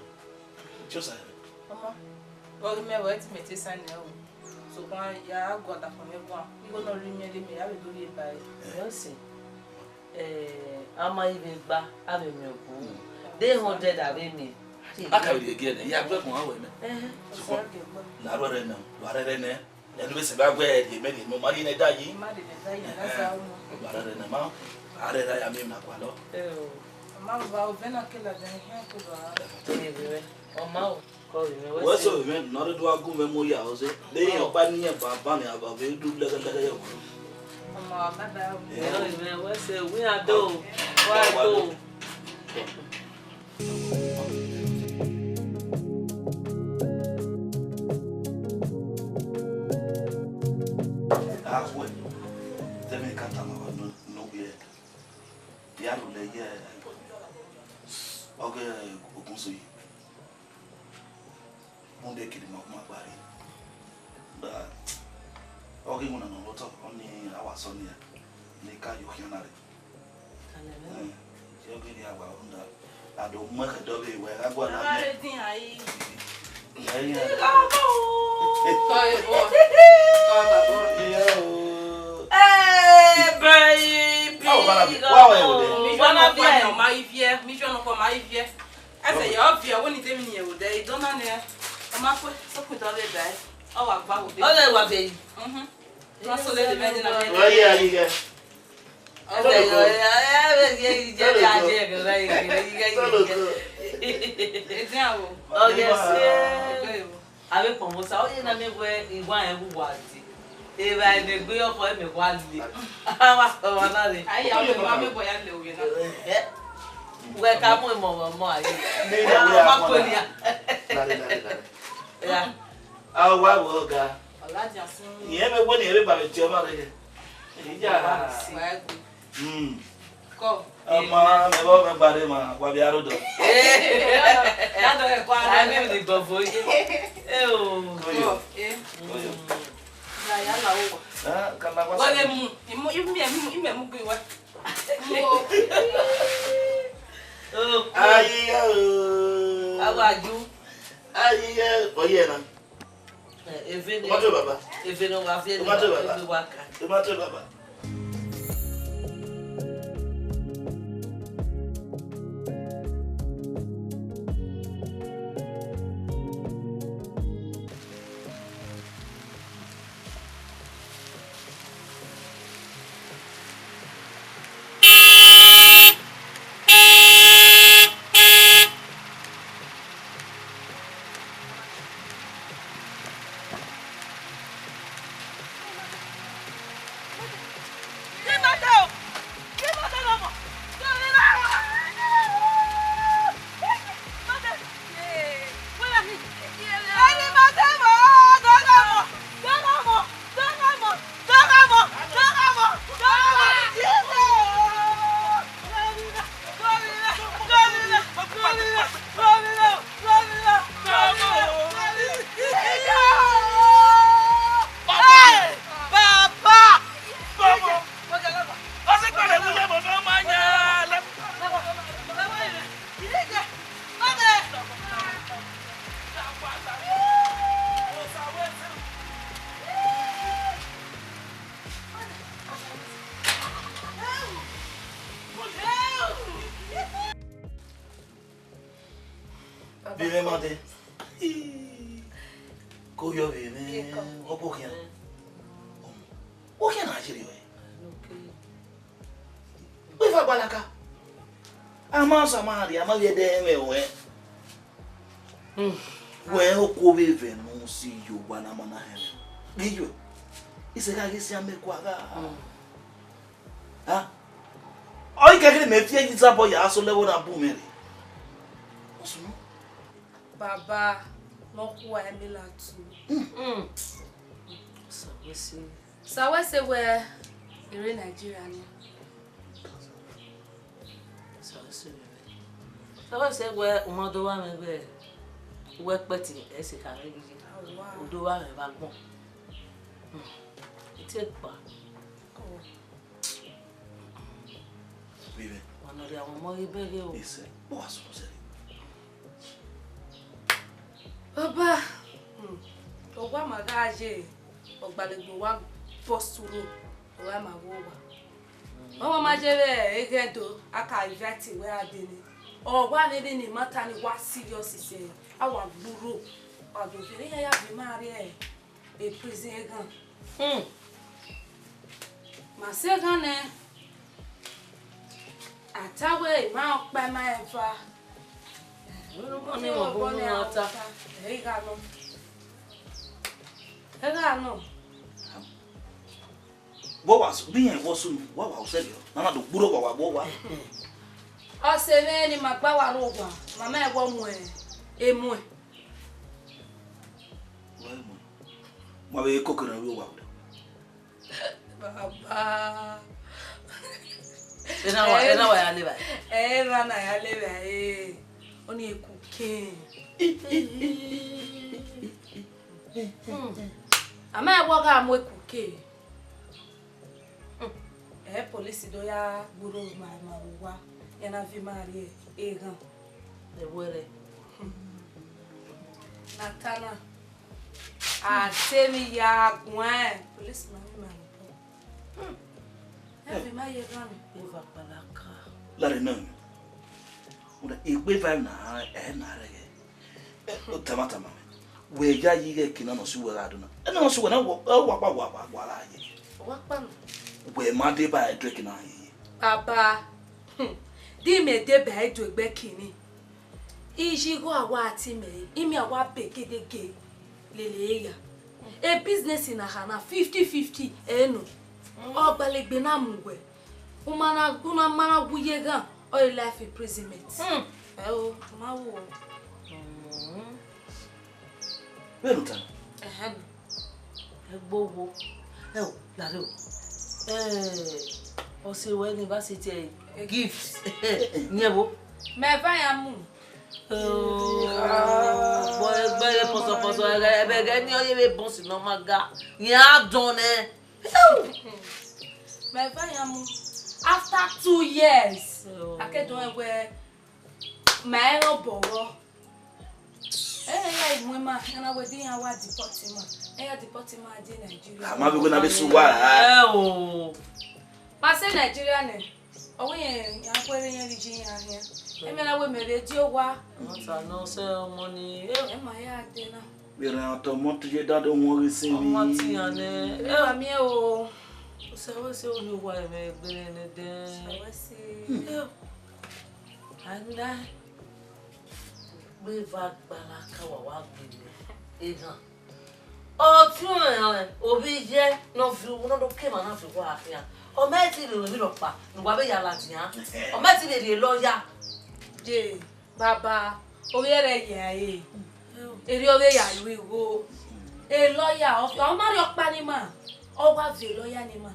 Tiosa. Ọma, vbe ọ ghi mẹ vbe ẹtin mẹ te sa nẹ o. Sokpan ya gua ọdafẹn mwẹ guan, igho ne ọ rhie mẹ rre mẹ, ya vbe do rhie ba ẹre. Erriọ sẹ. Eh, a ma i vbe gba, a vbe miẹn ọgbo. Mm. De hundred a vbe miẹn. A ka vbe rhie gie nẹ, ya gbe ẹkun a wẹ mẹ. Ẹhẹn. Sokpan, la rhuẹrẹ nẹ, wa rẹrẹ nẹ. Ẹnu vbe sẹ ba wẹ rhie mẹ rhie mẹ, ma rhie nẹ da yi. Ma rhie nẹ da yi, na sa ọmọ. Wa rẹrẹ nẹ, ma, a rẹrẹ ya miẹn na gualọ. Eh o. Ma ba ovẹn na kela dẹ, ẹhẹn ko ba. Ẹ vbe rẹ, ọ ma o. Wẹ sẹ ovbi mwẹ ne ọ rre do gha gu mwẹ mu ya ọzọ, de iran ọkpa ne iran banban ni a vbe du lẹghẹlẹghẹ ye ọmwa. Ọmọ baba o. Ẹ, ovbi mwẹ, wẹ sẹ, wẹ iran do, wa do. A khuẹ, te ẹmwẹ ka tama vbe nọ, nọ wiẹ, ya rhulẹ ye ọghe Ogunsoye. Rhunmwuda ekene ma ma gba rre. Da, ọ ghi winna ne ọ rre otọ, ọnii a wa sẹ ọnii, ne I ka yo khian na rre. Ẹn, ọ ghi rhie awa rhunmwuda, a do mu ẹkhẹ dọ vbe wẹ gha gualọ. Avbe amẹ. Re din ai. Ẹ, ẹ, ẹ. Tọ ebo. Tọ baba. Iye o. Eh, baby. Awo, bana bi, wa wa yo de. Mi jọ nọ kọ ma iviẹ, mi jọ nọ kọ ma iviẹ. Ẹsẹ ya ọ viọ, wẹ ne I de emwi ne irẹn vbe odẹ, I do na nẹ, ọ ma kue, sokpan I do vbe dae, ọ wa gba vbe odẹ. Ọ lẹ wa vbe yi. Mhm. Ma so lele mẹ de na mẹ. Wa ye a yi gẹ. Ọ vbe yo, ẹ, ẹ, vbe ye yi je, ya je, ẹ, vbe yi, vbe yi, vbe yi. Edian wo? Ọ ghe se. Ọghe wo? Avbe kpọnmwẹ Osa, ọ ye na miẹn wẹ iwa rẹn wu wa dee. Evba ne egbe ọkhọ ẹmẹ wa le. A wa sẹ ọmwa na rre. Ayi, a ma mẹ bọ ya le ovbi na. Wẹ ka mu emọ vbe ọmọ aye. Ọmọ kolia. Lare, lare, lare. Ya. A wa vbe ọga. Ọ ladian sin. Irẹn vbe wẹ ne irẹn vbe ba vbe tie ọmwa rre. Iya. Wa egbe. Hmm. Kọ. Ọma, mẹ vbe ọmọ gba rre ma, wa vbe aro dọ. Ya dọ ẹkua. A mẹ ni gbọvo ye. E o. Oyo. Kọ, e. Oyo. Ya, ya la uwa. Ah, ka na wa. Wa le mu, imu, imu, imu, imu gbe wa. Mu o. Oh. Ayi ya o. Awaju. Ayi ya, oye na. Eh, eve ne, Tomato baba. Eve ne wa viẹ ne, Tomato baba. Eve wa ka. Tomato baba. Vbe mwẹ ma dẹ. Ko yọ vbe mwẹ ọkpokhian. Okhian na jere ọe. Wẹ va gbalaka. A ma sẹ, a ma rhie, a ma vbe ẹdẹ mwẹ ruẹ. Wẹ okuo vbe vẹ ne u si ye owa ne a ma na hẹn mwẹ. Ghi yọ, isẹ gha ghi sian mẹ kua gha. Ha? Ọ i kẹkẹre mẹ fi ẹyin zabọ ya so lẹvbo na bu mwẹ rre. Ọ sunu. Baba, ne ọ khua ẹmila tu. Sa wẹ sẹ wẹ I rre Nigeria ni. Sa wẹ sẹ wẹ, sa wẹ sẹ wẹ u ma do vba mwẹ wẹ, wẹ kpẹtin ẹse kha mwẹ gigi. U do vba mwẹ vbe agbọn. Ite kpa. Vbe mwẹ. Wa nọ rhie ọmọ ghi bẹghe o. Isẹ, ọ wa sunu sẹ. Baba, hmm, owa ma gha ye, ọgbalegbe wa bọ sunu, owa ma wo owa. Ọmọ ma ye vbe eghẹ do, a ka invite wẹ a dee ni. Ọ wa vbe vbe ne matter ni wa serious sẹ, a wa gburo, wa do fẹrẹ iran ya vbe ma rrie e prison eghan. Hmm. Ma sẹ eghan nẹ, a ta wẹ ima ọkpa ima eva. Ọni mọ bu unu a ta. Ẹ i gha nọ. Ẹ gha nọ. Vbe wa su, vbe iran vbe ọ sunu, wa wa usẹ rriọ. Na na do gburo wa wa vbe owa. Ọ sẹ mwẹ ne ima gba wa rre owa, ma ma ẹghẹ ọ muẹn, e muẹn. Wa i muẹn. Ma vbe koko ne ọ rrie owa vbe. Baba. Ena wa, ena wa ya leva. Ena na ya leva, eh. Ọni eku ke. Hmm. A ma ẹghẹ ọ gha mu eku ke. Hmm. Ẹ, police do ya gburo ma, ma vbe owa, ya na viọ ima rrie eghan. Ẹwẹrẹ. Na ta na. A te emwi ya guan, police ma vbe ima vbe obọ. Hmm. Ẹ vbe ima ye eghan ni. Eva kpalaka. Lare nọ. Una ikpe five na, ẹ na rẹgẹ. Ẹ, tama tama mẹ. Wẹ ya yi ighẹ eke na nọ si uwẹ gha do na. Ẹ na nọ si uwẹ na, wa, wa kpa wa, wa, wa ra ye. Wa kpa nọ. Wẹ ma deba ẹdrẹk na ye. Baba, hmm, di mẹ deba ẹdrẹk egbe kini. Iye igho a wa ti mẹ, imẹ a wa be gedege lele ya. E business na kha na fifty fifty ẹ nọ. Ọgbalegbe na mu wẹ. U ma na, u na ma na wu ye ghan, ọ re life imprisonment. Hmm. Ẹ o, u ma wu o. Hmm. Vbene u ta? Ẹhẹn. Ẹgbogho. Ẹ o, lare o. Ẹ, ọ sẹ wẹ ni ba si tie gift. Ni ẹ vbo? Mẹ va ya mu. Bọ ẹgbẹ ye pọsọpọsọ, ẹbẹ ẹghẹ ni ọ ye vbe bọsi ne ọ ma ga. Iran a dọn nẹ. Mẹ va ya mu. After two years, oh, a ke dọn wẹ ma i rẹn obọ vbọ. Ẹ ya i mu ima, iran na wẹ de iran wa deport ima. Ẹ ya deport ima die Nigeria. A ma vbe wẹ na vbe sẹ uwa ra? Ẹ o. Ma sẹ Nigeria nẹ. Ọ wẹ irẹn, iran khuẹrhẹ irẹn vbe iye iran khian. Ẹmwẹ na wẹ mẹ vbe die owa. Ọmọta ne ọ sẹ ọmọ ni, eh. Ẹ ma ya dee na. Vbe rẹn otọ ọmọ te ye da do wọn ghi sin. Ọmọ te iran nẹ. Ẹ ma miẹn o. Sẹ wẹ sẹ, ọ ni owa ẹmwẹ egbe nẹ dẹn. Sẹ wẹ sẹ. Eh. Ana. Gbe eva gbalaka wa wa gbe mẹ. Eghan. Ọtiọnrẹn ovbi iye ne ọ viọ, ne ọ do ke emwa na fi owa khian. Ọ ma ti rhie emwi rhọkpa ne uwa vbe ya ladian. Ọ ma ti vbe rhie lọya. Ye, baba, ovbi ẹre ya ẹre. Erriọ vbe ya ru igho. E lọya, ọ, ọ ma rhie ọkpa ne ima, ọ wa viọ lọya ne ima.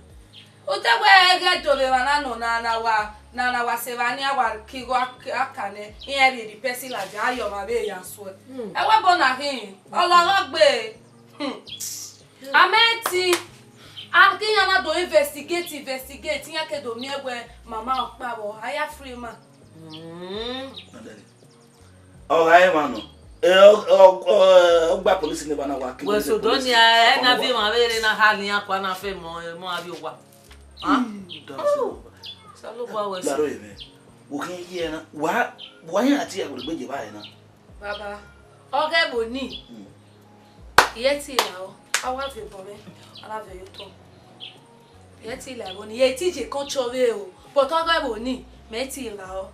Ude wẹ ẹghẹ do vbe emwa na nọ na, na wa, na, na wa sẹ evba ni, a wa ke igho aka nẹ, iran rhie the person ladian, a ye ọmwa vbe ya suẹ. Hmm. Ẹwẹ ẹbọ na khin, ọ lọghọ gbe. Hmm. A ma ti, a ke iran na do investigate, investigate, iran ke do miẹn wẹ mama ọkpa vbọ, a ya free ma. Hmm. Ọ gha emwa nọ. Ẹ, ọ, ọ, ọ, ọ gba police ne ba na wa ke. Wẹ so dọ nia, ẹ na viọ emwa vbe rre na ha ne iran kua na fe mọ, mọ avbe owa. Hàn? Osanobua wẹ sẹ. Laro emẹ. Wo khin ye na. Wa, wa yan ati ẹvbo gbe je ba na. Baba, ọghe ẹvbo ni, I i te la ọ, a wa viọ obọ mwẹ, a na viọ ye otọ. I i te la ẹvbo ni, I i te ye kọntrọ vbe o, but ọghe ẹvbo ni, mẹ i te la ọ,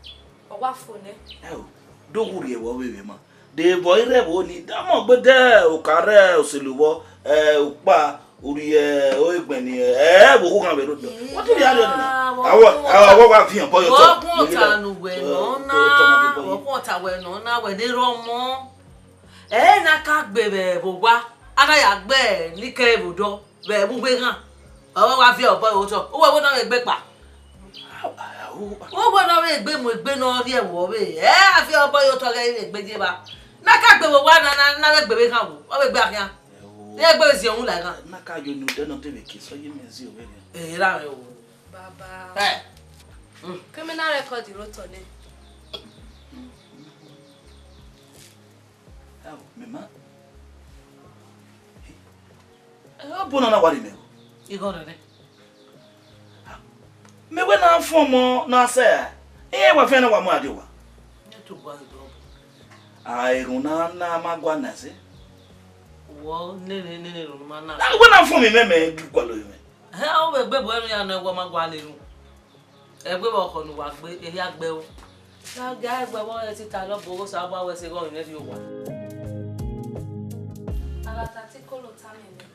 ọ wa fo nẹ. Ẹo, do wu rhie vbe ọvbehe ma. De vbọ i rre ẹvbo ni, da mọ gbe de oka rre oselu vbọ, eh, ukpa, urrie, oregbẹn ni, eh, vbe ohu ghan vbe rre odọ. Wọ́n tún rí àárẹ̀ ọ̀nà. Àwọn, àwọn wa fi hàn bọ́yọ̀ tọ̀. Wọ́n kún ọ̀tá nu wẹ̀ nọ na, wọ́n kún ọ̀tá wẹ̀ nọ na, wẹ̀ ne rọ mọ. Ẹ na ka gbe vbe vbo wa, a na ya gbe ni ke vbo dọ, vbe vbo gbe ghan. Ọ wa fi obọ ye otọ, uwẹ wo na vbe gbe kpa. Uwẹ wo na vbe gbe mu egbe ne ọ rhie ẹvbo vbe. Ẹ a fi obọ ye otọ ghẹ vbe gbe ye evba. Na ka gbe vbo wa na, na, na vbe gbe vbe ghan wo, ọ vbe gbe akhian. Ẹo. Rhie egbe ziọn wu la ghan. Na ka yo ne odẹ nọ te vbe ke sọ ye mẹ zi ovbe rẹ. Ẹ ra rẹ o. Baba. Ẹ. Mm. Ke mẹ na record rre otọ nẹ. Ẹo, mẹ ma. Ẹ, ọ bu na na wa rre mẹ o. Igho rẹ nẹ. Mẹ wẹ na fọn ọmọ na sẹ, iran wa fian na wa mu ade owa. Ne to gua ghe dọ. A erhunmwu na na ma gua na ẹse. Wọ nene nene erhunmwu ma na. A wẹ na fọn mi mẹ mẹ gualọ mẹ. Hẹ, ọ vbe gbe bu ẹre ya nọ, wọ ma gua na erhunmwu. Ẹgbẹ vbe ọkhọ ne uwa gbe, ehia gbe o. Na ga ẹgbẹ vbe ọre sita lọ bo Osanobua wẹ sẹ igho ọmọ mwẹ rhie owa. A gha ta te ikolo ta mẹ nẹ.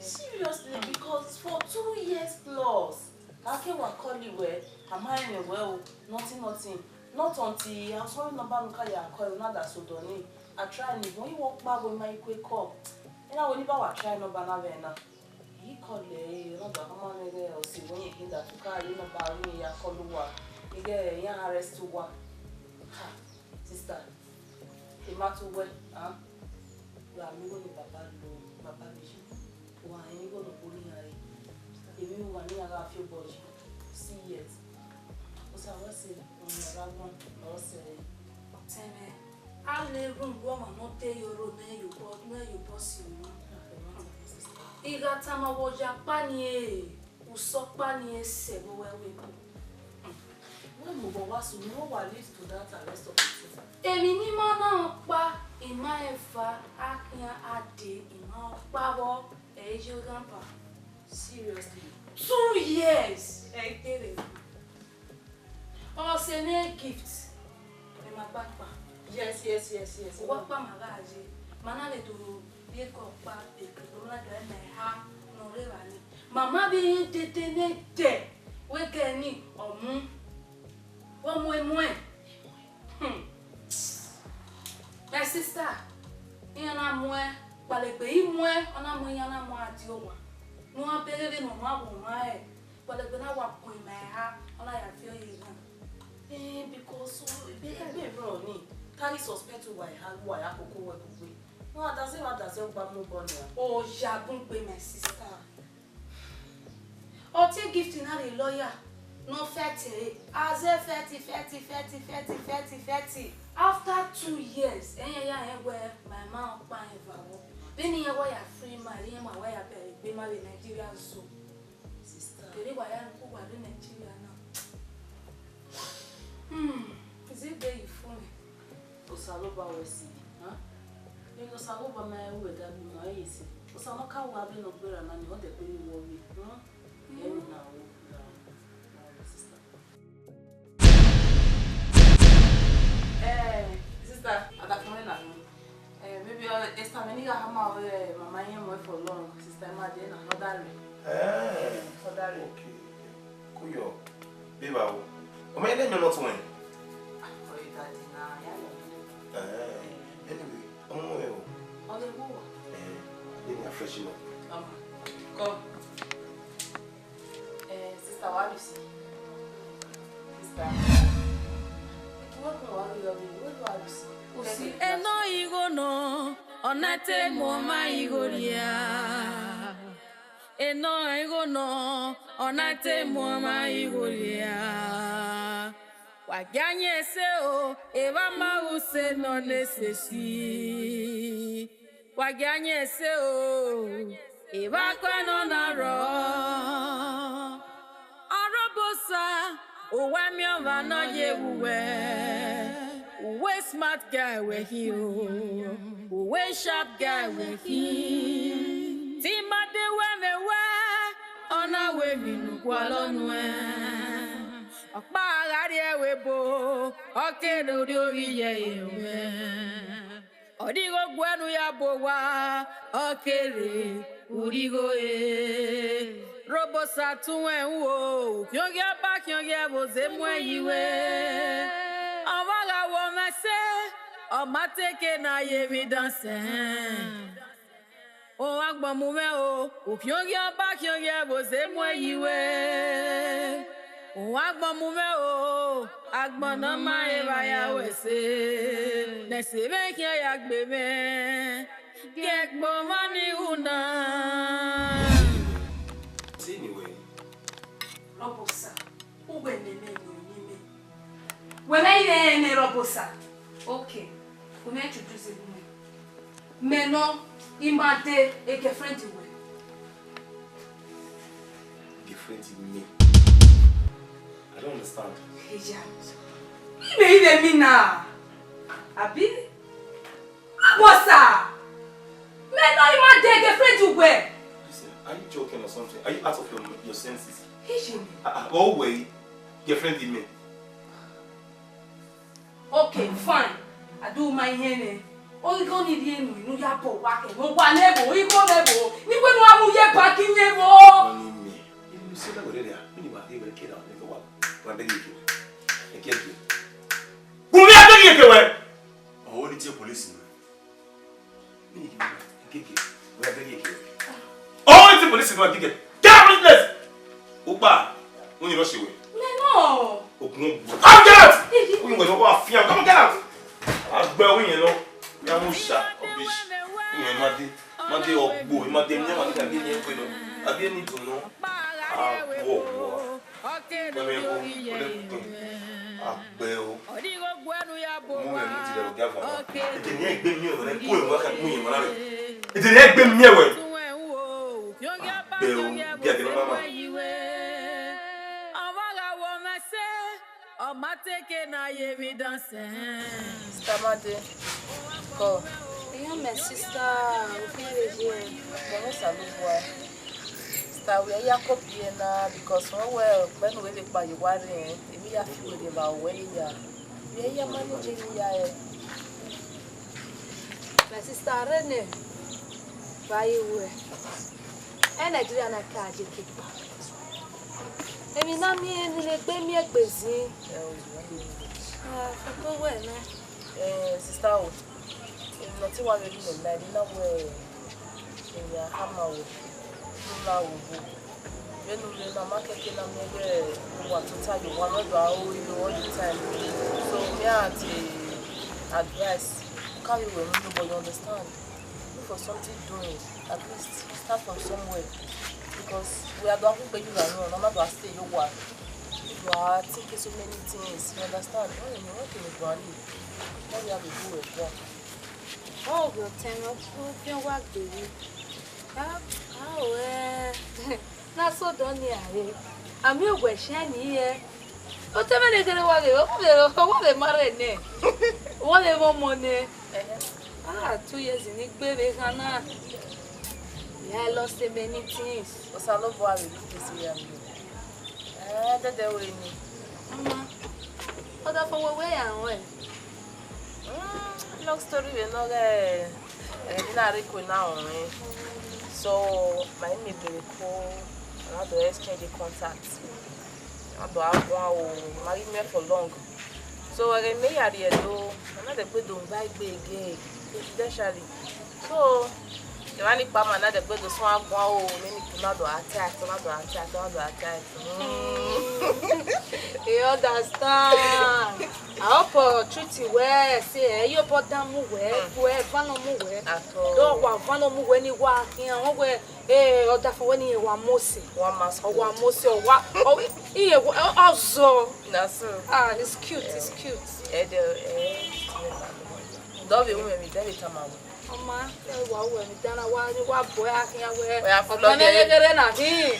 Seriously, because for two years plus, ka ke wa call wẹ, a ma rẹn mwẹ wẹ o, nothing, nothing. Not until a sorry number nu ka ya call, na da sẹ odọ ni. A try ni, but I wẹ ọkpa wẹ ma i kue call. I na wẹ ne I ba wa try number na vbe na. I call ẹre, ọ na da khama mwẹ ighẹ ọse vbe ọyẹn khin da tu ka rhie number ru ya call uwa, ighẹ iran arrest uwa. Ha, sister, I ma tu wẹ, a? Wa miẹn igho ne baba lo, baba vbe yi. Wa rẹn igho ne okhuo ne iran re. Emwi uwa ne iran gha fi obọ yi. See yet. Osa wẹ sẹ, ọmọ ra wan, ọ sẹ. Ọtẹn mwẹ, a na erhunmwu ọmwa ne ọ te ye oro ne ẹ ye obọ, ne ẹ ye obọ si owa. I gha tama wẹ ọ ya ọkpa ni e, usọ ọkpa ni e sẹ vbe owẹ wẹ ebo. Wẹ mobọ wa sunu, wẹ wa lead to that arrest of the thing. Emwi ne ima na ọkpa, ima eva, a khian a dee, ima ọkpa vbọ, ẹ i ye ghan ba. Seriously. Two years, ẹ i kere. Ọ sẹ nẹ gift, ẹ ma gba kpa. Yes, yes, yes, yes. Uwa ọkpa ma gha ye, ma na vbe do rhie ke ọkpa eke, ma na do ẹmwẹ eha ne ọ rre evba ni. Mama vbe rẹn dede nẹ dẹ, wẹ gẹ ni, ọ mu, wẹ mu emuẹn. Hmm. My sister, iran na muẹn, kpalegbe i muẹn, ọ na mu iran na mu a di owa. Ne uwa bẹghe vbene ọ ma vbe ọmwa rẹ, kpalegbe na wa kun ima eha, ọ na ya viọ ye eghan. Eh, because, uh, ebe, ebe rọ ni, tari suspect uwa eha, uwa ya koko wẹ kugbe. No, a da zẹ, a da zẹ ọgba mu obọ nia. Ọ ya bun gbe, my sister. Ọ tie gift na rre lawyer, ne ọ fight ẹre. A zẹ fight, fight, fight, fight, fight, fight. After two years, ẹyẹn ya rẹn wẹ, ma ma ọkpa rẹn vbe vbọ. Vbene iran wa ya free ma, iran ma wa ya bẹghe egbe ma vbe Nigeria zoo. Sister. Kere wa ya rhie uwa rre Nigeria na. Hmm, is it there you phone? Osanobua wẹ sẹ, ha? Vbene Osanobua ma rẹn uwẹ da gbe ima, ọ ye sẹ. Osa ne ọ ka wa vbene ọ gberra na ni, ọ dẹ kpe vbe wọ vbe, hmm? Ẹ vbe na wo, na wo, sister. Eh, sister, a da fun na ni. Eh, maybe, uh, Esther, mẹ ni gha hama wẹ mama yẹn muẹn for long, sister, ma dee na, ọ da rre. Eh, ọ da rre. Okay, okay. Kuyọ, babe, awo. Ọ ma yẹn de mẹ ọmọ tuẹn? Ah, ọ ye daddy na, ya yọ. Eh, anyway, ọmọ ẹ o. Ọ ghe wo wa? Eh, let me freshen up. Come on. Come. Eh, sister, wa do si? Sister. Wẹ kun wa do yọ vbe, wẹ kun wa do si? Usi. Enọ igho nọ, ọ na te mu ọmwa igho rhia. Enọ igho nọ, ọ na te mu ọmwa igho rhia. Wa gia yẹn ẹse o, evba ma ghẹ use nọ ne sesi. Wa gia yẹn ẹse o, evba kuẹ nọ na rrọọ. Ọrhobosa, uwa miẹn ọmwa ne ọ ye vbe uwẹ. Uwẹ smart guy wẹ khin o, uwẹ sharp guy wẹ khin. Te ima de wẹ mwẹ wẹ, ọ na wẹ emwi ne u gualọ nuẹn. Ọkpa gha rrie ẹvbo ebo, ọ kere orriovbi ye ẹre mwẹ. Ọ rhirhi guẹ ne u ya bu owa, ọ kere urhigho re. Rhobosa tuẹn ru o, u khian oghiẹ ọba, khian oghiẹ ẹvbo, zẹ muẹn yi wẹ. Ọmwa gha wọ mwẹ ẹse, ọ ma te ke ne a ye emwi dan sẹ. Uwa gbọn mu mwẹ o, u khian oghiẹ ọba, khian oghiẹ ẹvbo, zẹ muẹn yi wẹ. Uwa gbọn mu mwẹ o, agbọn ne ọ ma rẹn vbe a ya ru ẹse, ne ẹse mwẹ khian ya gbe mwẹ, gie ẹkpo ọmwa ni ru na. Zẹ eni wẹ? Rhobosa, uwẹ nene wẹ eni mẹ. Wẹ mẹ i mwẹ ẹnẹ Rhobosa. Okay, wẹ mẹ introduce unu. Mẹ nọ, ima de girlfriend wẹ. Girlfriend me? I don't understand. Eya. Imẹ i mwẹ emwi na. Abi? Rhobosa. Mẹ nọ, ima de girlfriend wẹ. Listen, are you joking or something? Are you out of your, your senses? Eyi. Ah, ah, oh, wait. Girlfriend me? Okay, fine. A do ma ihe nẹ. Ọghe igho ni rhie enu ne u ya bọ owa kẹ, ne u wa ne ẹvbo, igho ne ẹvbo. Ne wẹ ne u a mu ye bank ye ẹvbo. Ọni mẹ. Ilu se na wẹrẹ ria, mi ni ma de wẹrẹ kẹ na, ne wa, wa bẹghe eke. Eke eke. Gu mwẹ a bẹghe eke wẹ. Ọ ni tie police nẹ. Ọ wẹ te police nọ gige. Get out of this place! Ukpa, wẹ ni rọ she wẹ. Mẹ nọ. Okun. Come get out! Wẹ ni wẹ nọ wa fian. Come get out! Agbẹ wẹ yẹn nọ. Ya mu sha, rubbish. Wẹ yẹn ma de, ma de ọgbo, ma de ni ma de ni pe nọ. Abi ni dun nọ. Ah, wo, wo. Wẹ mẹ ko, ko de ko. Agbẹ o. Mu mwẹ mu ti lẹ lọ gia vama. Ede ne egbe miẹn wẹ, ku emwa ka mu yẹn wẹ na rẹ. Ede ne egbe miẹn wẹ. Agbẹ o, bia gele mama. Ọmwa gha wọ mwẹ ẹse, ọ ma te ke ne a ye emwi dan sẹ. Sister Made, kọ. Iran my sister, okhian vbe ye. Kọ ne Osanobua. Sister, wẹ ya copy ẹre na, because wẹ wẹ ọkpẹ ne u vbe kpa ye owa rre, emwi ya fi wẹ rhie vbe aro wẹ ye ya. Vbe ya manage emwi ya ẹre. My sister, rre nẹ, vbe a ye ruẹ. Ẹ Nigeria na ka je ke kpa. Emwi na miẹn ne egbe miẹn egbe zin. Ah, foto wẹ nẹ. Eh, sister o, emwi ne ọ te wa vbe rhie na, emwi na wẹ, emwi a khama wẹ, ne u la ru obo. Vbene u rre na, ma kẹkẹ na miẹn ighẹ uwa tota ye owa, ne ọ do aro iro all the time. So, me a te advice, u ka vbe wẹ emwi, but you understand. Look for something doing. At least start from somewhere. Because we are going to pay you around, no matter what stay you want. You are thinking so many things, you understand? Oh, you want to be brandy. What you have to do is work. Oh, your time, oh, you work, baby. Ah, ah, well. Na so dọ ni a re. Ami owẹ ẹshẹ ni hẹ. Otọ mwẹ ne kherhe wa ghe, wa vbe, wa vbe ma rre nẹ. Wa vbe vbe ọmọ nẹ. Ah, two years ni gbe vbe khan na. Yeah, I lost so many things. Osanobua vbe rhie use ya mi. Eh, dede wẹ ni. Mama, ọdafẹn wẹ wẹ ya rẹn. Mm, long story vbe nọ ghẹ, eh, emwi na rre iko na rọnrẹn. So, ma i miẹn egbe vbe iko, a na do exchange contact. A na do a guan o, ma ghi miẹn for long. So, ẹghẹ ne I ya rrie Ẹdo, a na dẹgbe do gba egbe again, confidentially. So, emwa ni kpa ma na dẹgbe do suẹn a guan o, ne ni na do a tight, na do a tight, na do a tight. Mm. I understand. I hope, uh, treat you well, say, eh, your brother mu well, well, van mu well. At all. Do wa van mu well ni wa khian, wẹ, eh, ọdafẹn wẹ ni wa mose. Wa mose. Wa mose, wa, oh, iye, oh, ọzọ. Na so. Ah, it's cute, it's cute. Eh, the, eh, dove ume mi deve tama. Ọma, ẹ wa wẹ emwi dan na wa, ni wa bọ ẹre khian wẹ. Ọ ya flood ọtẹn mwẹ ẹre. Yeghere na hin.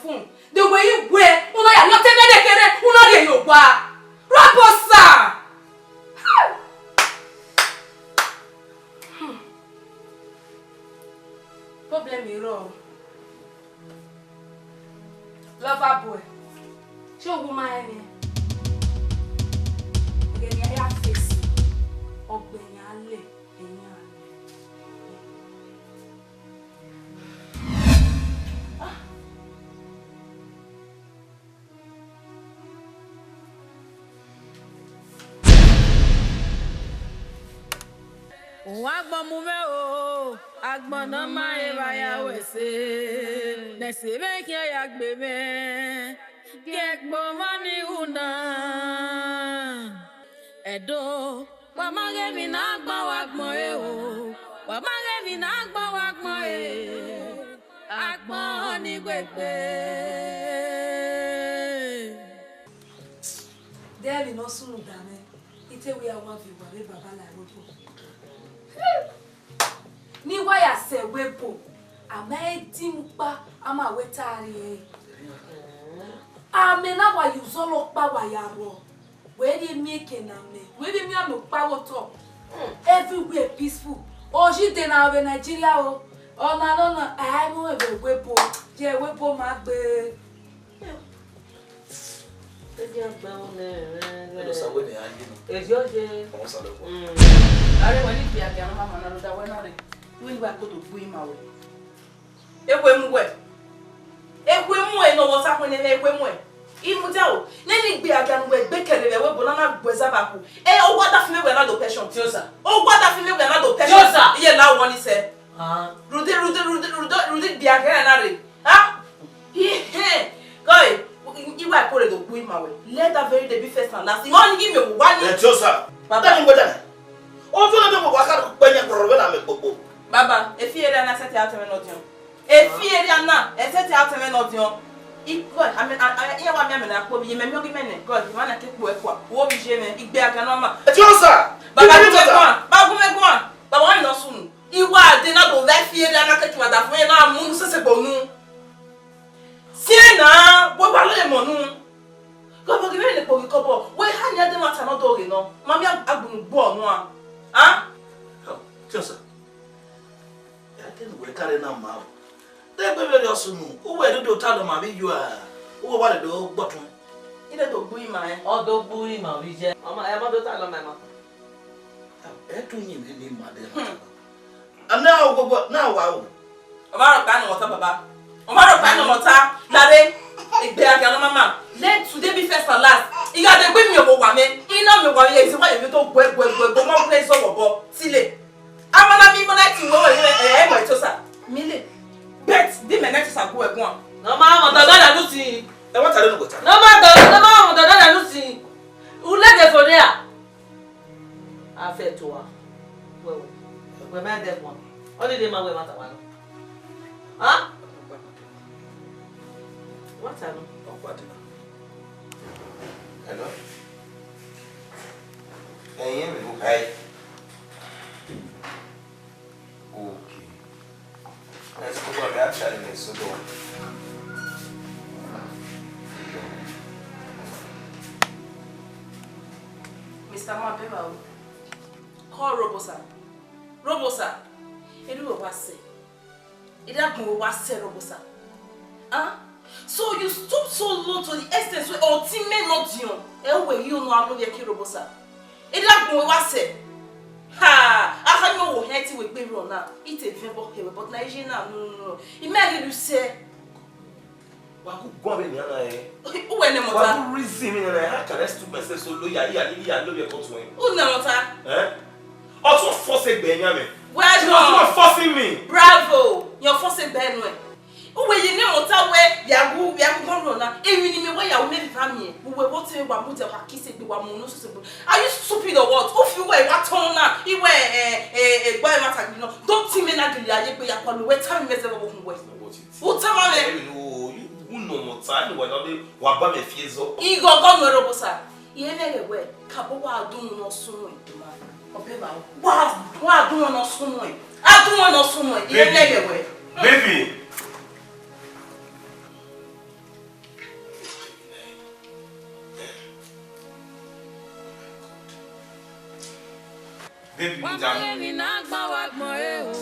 Problem i rrọọ. Lover boy, te uwu ma rẹn mwẹ? Ẹghẹ ne a ya face, ọ gbe yan lẹ, ẹyan lẹ. Uwa agbọn mu mwẹ o, agbọn ne ọ ma rẹn vbe a ya ru ẹse, ne ẹse mwẹ khian ya gbe mwẹ, gie ẹgbọn ọmọ ni ru na. Ẹdo, wa ma ghe emwi ne agbọn wa gbọn re o, wa ma ghe emwi ne agbọn wa gbọn re, agbọn ni wegbe. De emwi ne ọ sunu da mwẹ, I te wẹ a wa viọ uwa vbe baba la ẹvbo. Ne I wa ya sẹ ẹvbo, a ma i di mu kpa, a ma wẹ ta rrie. Amẹ na wa ye uzọla ọkpa wa ya rrọọ. Wẹ rhie miẹn eke ne amẹ, wẹ rhie miẹn amẹ ọkpa vbe otọ. Everywhere peaceful. Oji de na vbe Nigeria o. Ọna nọ na, a i mu ẹvbo ẹvbo, ye ẹvbo ma gbe. Edia gbe unu rẹn. Ẹdọ sa wẹ ne a ye nọ. Ezio ye. Ọmọ sa lọ kua. Mm. Are wẹ ni bia bia na mama na rhunmwuda wẹ na rre. Wẹ ni wa koto gbe ima wẹ. Ekhue mu wẹ. Ekhue mu ẹ ne ọ vbe ọsa khuẹnnẹ mwẹ, ekhue mu ẹ. I mudia o, ne ni gbe agia ne uwẹ gbe kẹre vbe ẹvbo na na gbe zaba ku. E, owa da fi mẹ wẹ na do pension. Tiosa. Owa da fi mẹ wẹ na do pension. Tiosa. Iye la wọ ni sẹ. Ah. Rhunmwuda, rhunmwuda, rhunmwuda, rhunmwuda, rhunmwuda gbe agia na rre. Ah? Ihe, gọe, I wa kore do gbu ima wẹ. Let that very day be first and last. Ima ọni ghi miẹn owa ni. Ẹ Tiosa. Baba. Dani gbẹdẹ. Ojú ọ̀nà tó kò wá ká pẹ́ yẹn kọ̀rọ̀ wẹ́n náà mi gbogbo. Baba, efi ere ana sẹti atẹmẹ nọ diọn. Efi ere ana, ẹsẹti atẹmẹ nọ diọn. Ikọ, ame, a, a, iye wa mi ame na kpo bi, ye mẹ mi ogi mẹ nẹ, God, ma na ke kpo ẹkua. Wo bi je mẹ, igbe agia nọ ma. Ẹ Tiosa. Baba, gu mẹ guan, ba gu mẹ guan. Baba, wa mi nọ sunu. I wa de na do vẹ fi ere ana ke tuada fun ye na mu unu sese gbe unu. Siẹn na, wẹ wa lele mọ unu. Gọbọ ghi vbe ne kpoghi kọbọ, wẹ ha nia de mwa ta nọ do ghe nọ, ma miẹn agbunu gbuọ nua. A? Tiosa, ya ke ne uwẹ kare na ma o. De egbe vberriọ sunu, uwẹ do do ta nọ ma vbe iyua, uwẹ wa le do gbọtun. I de do gbu ima ẹn. Ọ do gbu ima vbe iye. Ọ ma, ẹ ma do ta nọ ma ẹn ma. Ẹ tun yin ne ma de. Hmm. A na ogbogbo na wa o. Ọ ma rhọkpa nọ mọta baba. Ọ ma rhọkpa nọ mọta. Lare, egbe agia nọ mama. Let today be first and last. I gha de gbe miẹn owa mẹ. I na miẹn owa mẹ, ye ezi wa ye mi to gbe, gbe, gbe, gbe, ma gbe zọ wọ bọ. Sile. Ama na mi mo na ti wo wo ye, eh, mo to sa. Mi le. Bet, di mẹ na to sa gu ẹguan. Nọ ma mọ dada na nu si. Ẹ wa ta lẹnu wẹ ta. Nọ ma dada, nọ ma mọ dada na nu si. U lẹ de fo de a. A fẹ to a. Wẹ wẹ. Wẹ ma dẹ guan. Ọ ni de ma wẹ ma ta wa nọ. Ha? Wa ta nọ. Ọ gua dina. Hello? Ẹyin mi. Hey. Okay. Let's go, actually, let's go. Mister Mabeba, call Robosa. Robosa, edu wa sẹ. Edu agbọn wa sẹ Robosa. Huh? So you stoop so low to the extent where ọtẹn mẹ nọ diọn, ẹ wẹ yi unu anu vbe ke Robosa. Edu agbọn wa sẹ. Ha! Aha ni owo hẹn ti wẹ gbe rọ na. Ite vẹ bọ hẹwẹ, but na eje na no no no. I mẹ ghi du sẹ. Wa ku guan vbe nian na ẹ. Uwẹ nẹ mọta. Wa ku reason vbe nian na ẹ. How can I stoop myself so low? Ya, ya, ya, ya, low your cut when. U nẹ mọta. Eh? Ọtọ force egbe yan mẹ. Well done. You are forcing me. Bravo. Your force egbe nu ẹ. Uwẹ ye ne mọta wẹ ya gu, ya gu guan rọ na. Emwi ni mẹ wẹ ya u mẹ viva miẹn. Uwẹ wo te wa mu de wa kiss egbe wa mu no so so. Are you stupid or what? U fi uwẹ wa tọn na. Iwẹ eh eh eh gba ma ta gidi nọ. Don't think me na gidi aye gbe ya kọlu wẹ ta mi mẹ zẹ bọ kun wẹ. What it? U tama mwẹ. Ẹ, no, you, u nọ mọta, ẹni wẹ nọ de, wa ba mẹ fi ẹzọ. Ighọghọ nuẹ Robosa. Irẹn mẹ ghẹ wẹ, kabọ wa dun unu ne ọ sunu ẹn. Ọbe ma, wa, wa dun unu ne ọ sunu ẹn. A dun unu ne ọ sunu ẹn. Irẹn mẹ ghẹ wẹ. Baby. Baby, wa ma ghe emwi ne agbọn wa gbọn re o.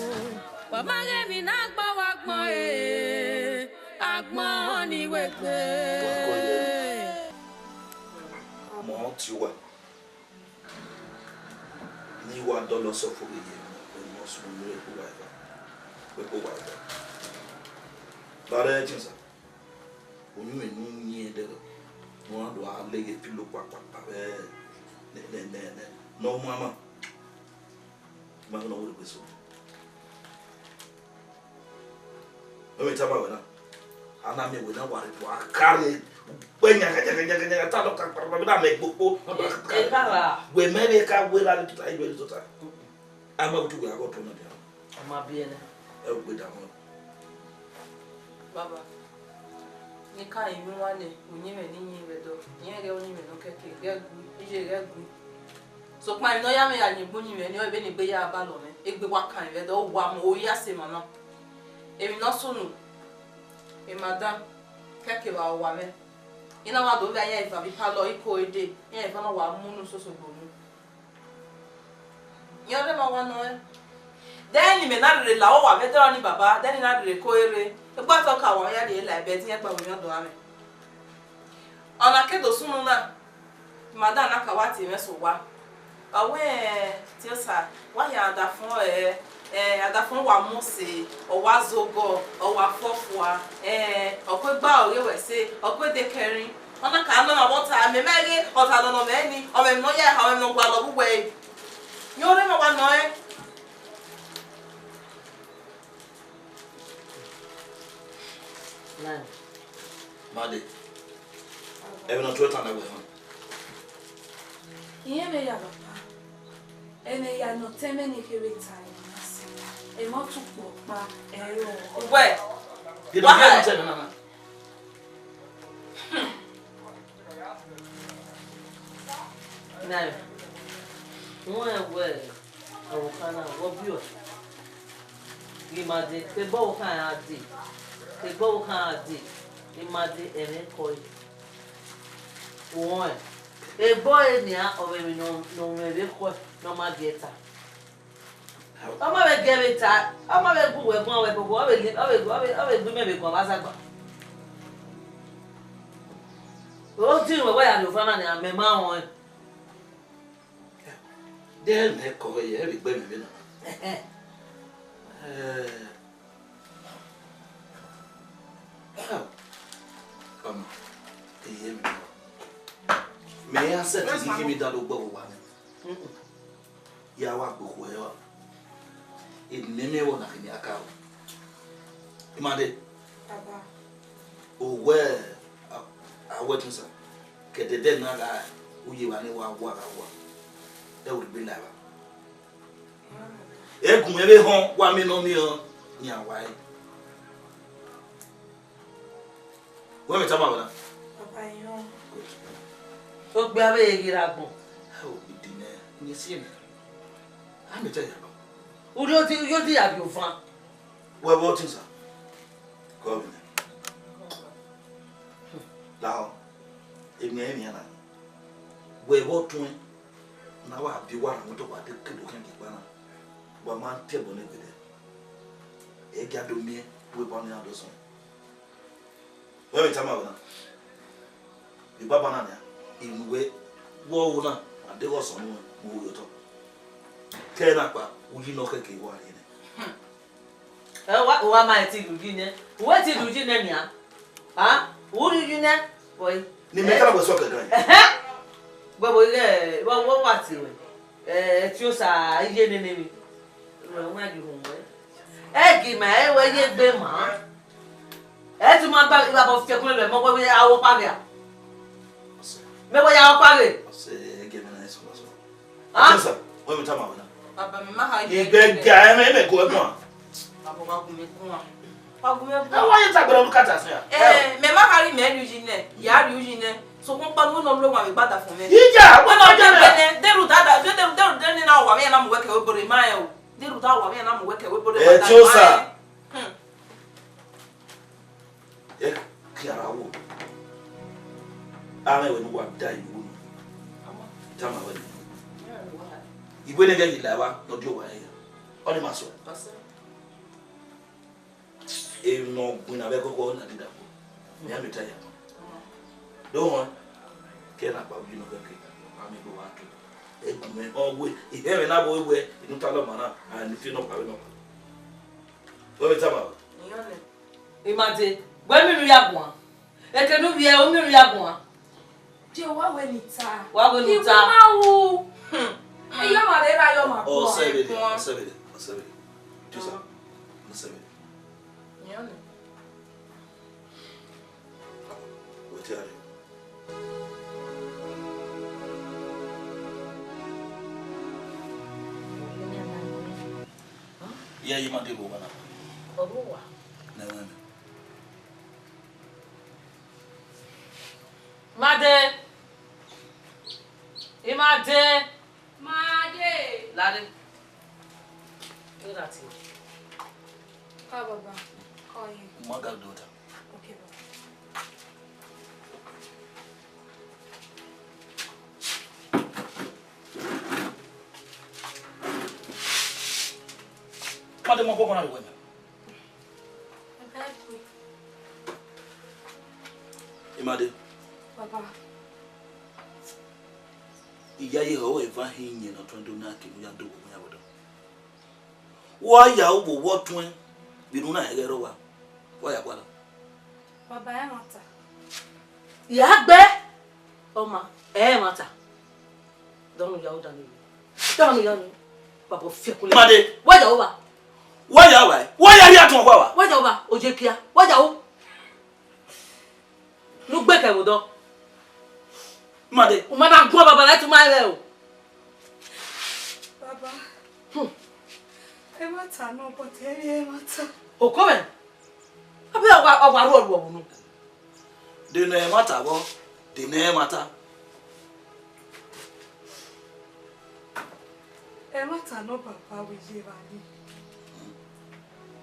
Wa ma ghe emwi ne agbọn wa Agbọn ni wegbe. Wa kọ ye. Mọ ti uwa. Ne I wa dọlọ sẹ ọfo vbe ye emọ, emọ sunu ne u vbe kpe uwa eva, vbe kpe uwa eva. Ba rẹ ẹtin sa, uyinmwẹ ne u yin ẹdẹrẹ, ne u na do a leghe filo kpakpakpa vbe ne, ne, ne, ne, ne ọ muama. I ma ghe ne ọ werriegbe so. Mẹ tama wẹ na, a na miẹn wẹ na wa rre, wa ka rre, wẹ yan, yan, yan, yan, yan, ta dọ ka kpara, na mẹ gbokpo. E, e, baba. Wẹ mẹ vbe ka wẹ la ni tuta, iwẹ ni tuta. A ma wutu wẹ a gọ to na dia. A ma biẹ nẹ. Ẹ u gbe da mọ. Baba, ne I ka rinmwian uwa nẹ, uyinmwẹ ne I yin vbe Ẹdo, irẹn ghẹ uyinmwẹ ne ọ kẹke, ghẹ gu, iye ghẹ gu. Sokpan emwi ne ọ ya mwẹ ya yin egbe uyinmwẹ ni, ọ vbene egbe ya balọ mwẹ, egbe wa kan vbe Ẹdo, ọ wa mu, ọ ya sẹ emwa na. Emwi ne ọ sunu, madam, kẹke vbe a wa mwẹ. I na wa do vbe a yan eva vbe ipalọ, I ko ẹre dee, iran eva na wa mu unu soso gbe unu. Iran rre ma wa nọ ẹn. Dẹ ne imẹ na rherhe la uwa vbe ẹdẹ ọnii baba, dẹ ne I na rherhe ko ẹre, egbe ọtọ ka wa ya rhie la ẹbẹ, te iran gba wẹ iran do mwẹ. Ọna ke do sunu na, madam na ka wa tie mwẹ sẹ owa. Ọ wẹẹ, Tiosa, wa hia adafọn, ẹ, ẹ, adafọn wa mu ose, ọ wa zogọ, ọ wa fọfua, ẹ, ọ kue gba ọghe wẹ ẹse, ọ kue dekẹrin. Ọ na ka nọ na vbe ọta, mẹ ma ghe ọta nọ nọ mẹ ni, ọ mwẹ emwi ne ọ ya eha, ọ mwẹ emwi ne ọ gualọ vbe uwẹ re. Iran rre ma wa nọ ẹn. Made, ẹmwẹ ne ọ tuẹ tan na wẹ họn. Irẹn vbe ya papa, ẹmwẹ ya ne ọtẹn mwẹ ni kherhe ta ẹmwẹ na sẹ, ẹmwẹ ọtẹn ukpo ọkpa, ẹre ọ. Uwẹ. Gele wa ọtẹn mwẹ na na. Na, wẹẹ, wẹẹ, ọvbokhan na, vbe ọ biẹ ọe? Ghi ma dee, egbe ọvbokhan ra dee, egbe ọvbokhan ra dee, I ma dee, ẹmwẹ kọe. Uwẹ, egbe ọre nian, ọ mwẹ emwi ne ọ, ne ọ mwẹ vbe ekhọe, ne ọ ma gie ta. Ọ ma vbe gie vbe ta, ọ ma vbe gu wẹ guan wẹ, but ọ vbe li, ọ vbe, ọ vbe, ọ vbe gu imẹ vbe guan vbe azagba. Odirin wẹ, wẹ ya rhie ova na nian, mẹ ma rẹn ọnrẹn. De ẹmwẹ kọ ye, ẹ vbe gbe mẹ vbe na. Ẹhẹn. Eh, ọmọ, iye mi nọ. Mẹ ya sẹ ti ghi mi da do gbọ vbe owa mwẹ. Ya wa gbe okhuo ẹre wa. Emwi ne I miẹn vbe ọna khin ne I ya ka ru. I ma dee. Baba. Owẹ, a, a wẹ tun sa. Ke ẹdẹdẹ na gha, u ye evba ne wa wa gha wa. Ẹ wo gbe la evba. Egun mwẹ vbe họn, wa miẹn ne ọ miẹn, iran wa re. Wẹ mẹ tama wẹ na? Papa, I họn. Good. Ogbe avbe ghi ra agbọn. Ẹ o, bi di nẹ, ne si mẹ. A mẹ te ya agbọn. Urhi odi, urhi odi ya vbe ovan. Wẹ vbe ọtẹn sa. Kọ vbe nẹ. Lahọ, emwi ẹrinmwi na. Wẹ vbe ọtuẹn. Na wa bi uwa na mu tọ wa de kelo khian gie ikpa na, wa ma tie ẹbọ ne egbe dẹ. Ẹ gia do miẹn, wẹ ba ọnii na do sọn. Wẹ vbe tama wẹ na, ibaba na nia, inu wẹ, wẹ ọvbo na, a deghẹ ọsọn nu, mu vbe otọ. Kẹ na kpa, uyi nọ khẹke wa rhie nẹ. Ẹ, wa, wa ma ti rhie uyi nẹ. Uwẹ ti rhie uyi nẹ nian. A, u rhie uyi nẹ. Boy. Ni mẹ kala wẹ sọ kẹkan. Ẹhẹn. Boy, boy, ẹ, wa, wa, wa ti wẹ. Ẹ, Tiosa, iye nene mi. Wẹ, wẹ, gi họn wẹ. Ẹ gi ma, ẹ wẹ ye gbe ma. Ẹ ti ma gba, gba bọ fiẹkun lẹ mọ wẹ, wẹ, a wọ pa gẹ a. Mẹ wẹ ya wọ pa gẹ. Ọsẹ, ẹ gẹ mẹ na, ẹ sọ, sọ. Ah? Joseph, wẹ mi tama wẹ na. Baba, mẹ ma ha ye. Igbe ga ẹmẹ, ẹmẹ ko ẹkun a. Baba, wa gu mẹ kun a. Wa gu mẹ kun. Ẹ wa ye ta gbẹrẹ ọdún kata sẹ ya. Eh, mẹ ma ha ri mẹ ri uyi nẹ, ya ri uyi nẹ. So kun pa nu no lo wa mi gbada fun mẹ. Ija, wẹ ma jẹ na. Deru dada, deru, deru, deru ni na wa mi na mu wẹ kẹ we bore ma ẹ o. Deru da wa mi na mu wẹ kẹ we bore ma. Eh, Joseph. Hmm. Ẹ khian ra wo. A rẹn wẹ ne uwa da iwu nọ. Tama wẹ nẹ. Iwẹ ne ghẹ ghi la evba ne ọ di owa ẹre. Ọ ni ma sọ. Emwi ne ọ gbinna vbe ẹghọghọ na dida kpo. Mẹ ya miẹn ta ya. Do họn, ke na kpa uyi nọ kẹkẹ, a miẹn gbe wa ke. Egun mwẹ ọ wẹ, ihẹn mwẹ na vbe wẹ, inu ta lọ ma na, a ni fi nọ kpa vbe nọ. Wẹ vbe tama o. Imade, wẹ miẹn unu ya guan. Eke ne u vbiẹ, u miẹn unu ya guan. Je wa wẹ ne I ta. Wa wẹ ne u ta. Iwu na ru. Hmm. Eyọ ma rre ra yọ ma. Ọ sẹ vbe dẹ, ọ sẹ vbe dẹ, ọ sẹ vbe dẹ. Tusa, ọ sẹ vbe dẹ. Wẹ te a rre. Iye, iye, Imade vbe owa na. Ọ vbe owa. Ne ẹmwẹ mẹ. Imade. Imade. Imade. Lare. Kẹ ra tie. Ka baba. Kọ ye. Ma ga do ta. Okay, baba. Imade, ma koko na re wẹ na. Imade. Baba. Iyayi hẹ ọre eva hin iyẹn ne ọ tuẹn do na kevbe u ya do vbe ya vbe odọ. Wa ya ru vbe owẹ ọtuẹn, vbe unu na ẹghẹ rre owa, wa ya gualọ. Baba, ẹmwata. Ya gbe, ọma, ẹmwata. Dọnu ya ru danmwehọ. Dọnu ya ru. Baba, fiẹkun lẹ. Imade. Wa ya ru owa. Wa ya ru owa. Wa ya rhie atuẹn owa. Wa ya ru owa. Ojekia. Wa ya ru. Ne u gbe kẹ vbe odọ. Imade. U ma na guan baba na, te u ma rẹn o. Baba. Hmm. Ẹmwata nọ, but ẹ i re ẹmwata. Okọ mwẹ. Abẹ ọ wa, ọ wa ru ọruọ vbe unu. De ne ẹmwata vbọ, de ne ẹmwata. Ẹmwata nọ baba, wẹ ye evba ni.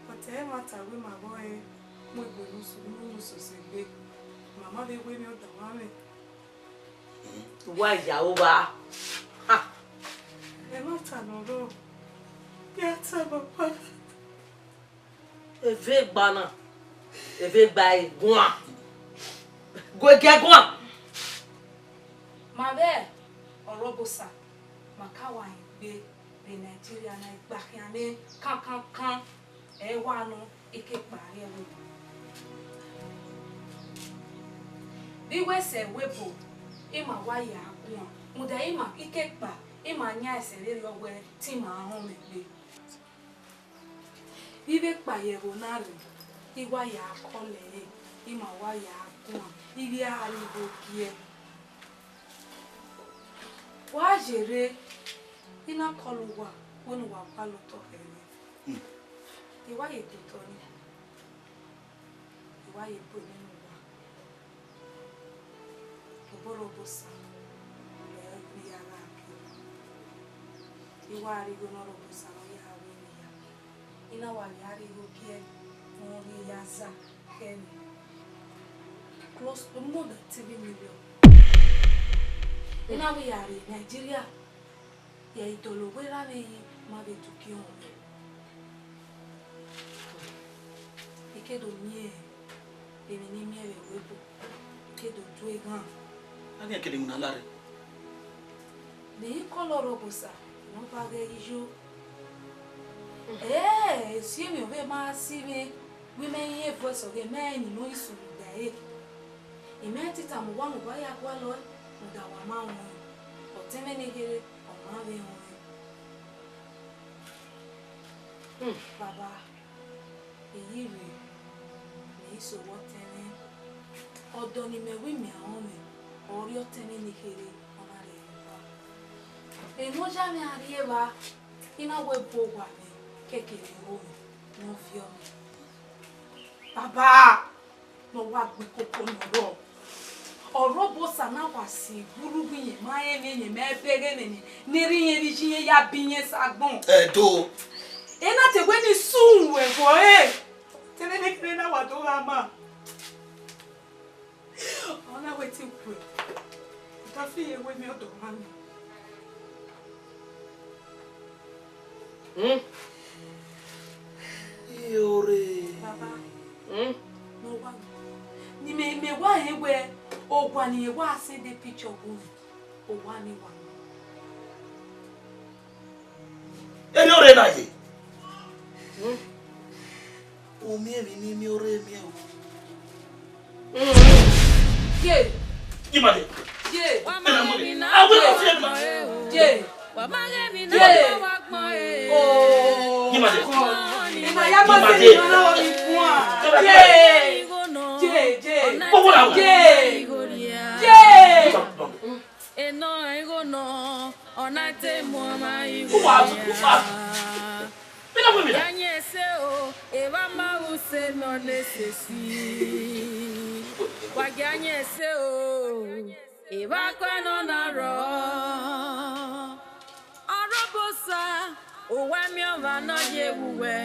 But ẹmwata wẹ ima vbe ọre mu egbe ne usu, ne usu sẹ egbe. Mama vbe wẹ emwi ọdọ mwa mwẹ. Wa ya ru owa. Ha. Ẹmwata nọ rrọọ. Ya ta baba. Eve gba na, eve gba e guan. Gue giẹ guan. Ma vbe Ọrọbosa, ma ka wa rẹn egbe vbe Nigeria na, igba khian ne kankankan, ẹ wa nọ, eke kpa rrie ẹvbo. Vbe I wẹ sẹ ẹvbo ebo, ima wa ya guan, rhunmwuda ima eke kpa, ima yan ẹsẹ vberriọ wẹ te ima họn mwẹ egbe. Vbe I vbe kpa ye ẹvbo na rre, I wa ya kọlọ ẹre, ima wa ya guan, I vbe a rrie igho gie. Wa ye rre, I na kọlọ uwa, wẹ ne uwa gualọ otọ khẹ mwẹ. I wa ye totọ nii, I wa ye bu emwi ne uwa. Obọ Ọrọbosa, ẹ i ya gha gie. I wa rhie igho ne Ọrọbosa ne ọ ya ru emwi hia. I na wa vbe a rhie igho gie, ne ọ rhie ya za khẹ mwẹ. Close to more than three million. I na vbe ya rrie Nigeria. Ye idọlọ wẹ ra vbe yi ma vbe do gie ọnrẹn. I ke do miẹn emwi ne I miẹn vbe ẹvbo ebo, I ke do du eghan. A ghi kede iwinna la rre. Ne I kọlọ Ọrọbosa, ne ọ ba ghẹ yo. Ẹ, esi emwi ọ vbe ma si mwẹ, wẹ imẹ i rẹn voice ọghe mẹ ni ne ọ i sunu da ẹre. Imẹ i tita mu uwa ne uwa ya gualọ ẹe, rhunmwuda wa ma rẹn ọnrẹn. Ọtẹn mwẹ ne kherhe, ọ ma vbe rẹn ọnrẹn. Hmm. Baba, I yi rre, mẹ i sẹ ọtẹn mwẹ. Ọdọ ne imẹ wẹ imẹ rọnmwẹ, ọ rrie ọtẹn mwẹ ne kherhe, ọ na rre evba. Enoja mwẹ a rrie evba, I na wẹ bu owa mwẹ kẹkẹ vbe ẹvbo mwẹ ne ọ viọ mwẹ. Baba, ne ọ wa gbe koko ne ọ rrọọ. Ọrọbosa na wa si gburugbu iyẹn ma rẹn emwi, iyẹn ma ẹbẹghe nene, ne erha iyẹn vbe iye iyẹn ya be iyẹn sa agbọn. Ẹdo. Ena te wẹ ne I sun ruẹ vbe ọre. Te ne nekherhe na wa do gha ma. Ọ na wẹ te I kue. Ọ da fi ye wẹ emwi ọdọ mwa ni. Hmm. Iyore. Baba. Hmm? Ne ọ wa, ne imẹ, imẹ wa rẹn wẹẹ, owa ne irẹn wa send picture gu mwẹ, owa ni wa. Erriọ ọre na ye. Hmm? U miẹn emwi ne I miẹn ọre miẹn o. Hmm. Ye. Yi ma de. Ye. Ena mo de. A wẹ na fi ẹbi. Ye. Ye. Oh. Yi ma de. Ena ya ma se ni na na wa mi fun a. Ye. Ye. Ye. Owọ na. Ye. Ye. Enọ igho nọ, ọ na te mu ọmwa igho. Uwa, uwa. Mina wẹ mina. Wa gie ayen ẹse o, evba ma ru se nọ ne sesi. Wa gie ayen ẹse o, evba kọ nọ na rrọọ. Ọrọbosa, uwẹ miẹn ọmwa ne ọ ye vbe uwẹ.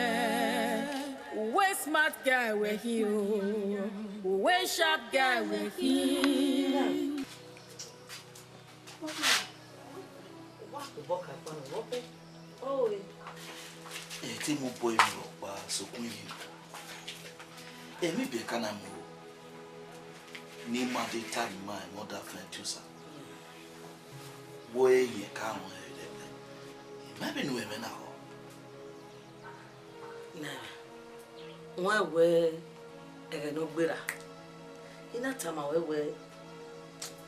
Uwẹ smart guy wẹ khin o. Uwẹ sharp guy wẹ khin. Ẹ te mu obọ emwi rhọkpa sokpan emwi biẹka na mu ro, ne ima de tama ima ẹmwẹ ọdafẹn Etiosa. Wẹ irẹn ka ruẹn ẹre, ima vbe ne uwẹ mwẹ na rrọọ. Na, wẹ wẹ ẹghẹ ne ọ gberra, I na tama ruẹ wẹ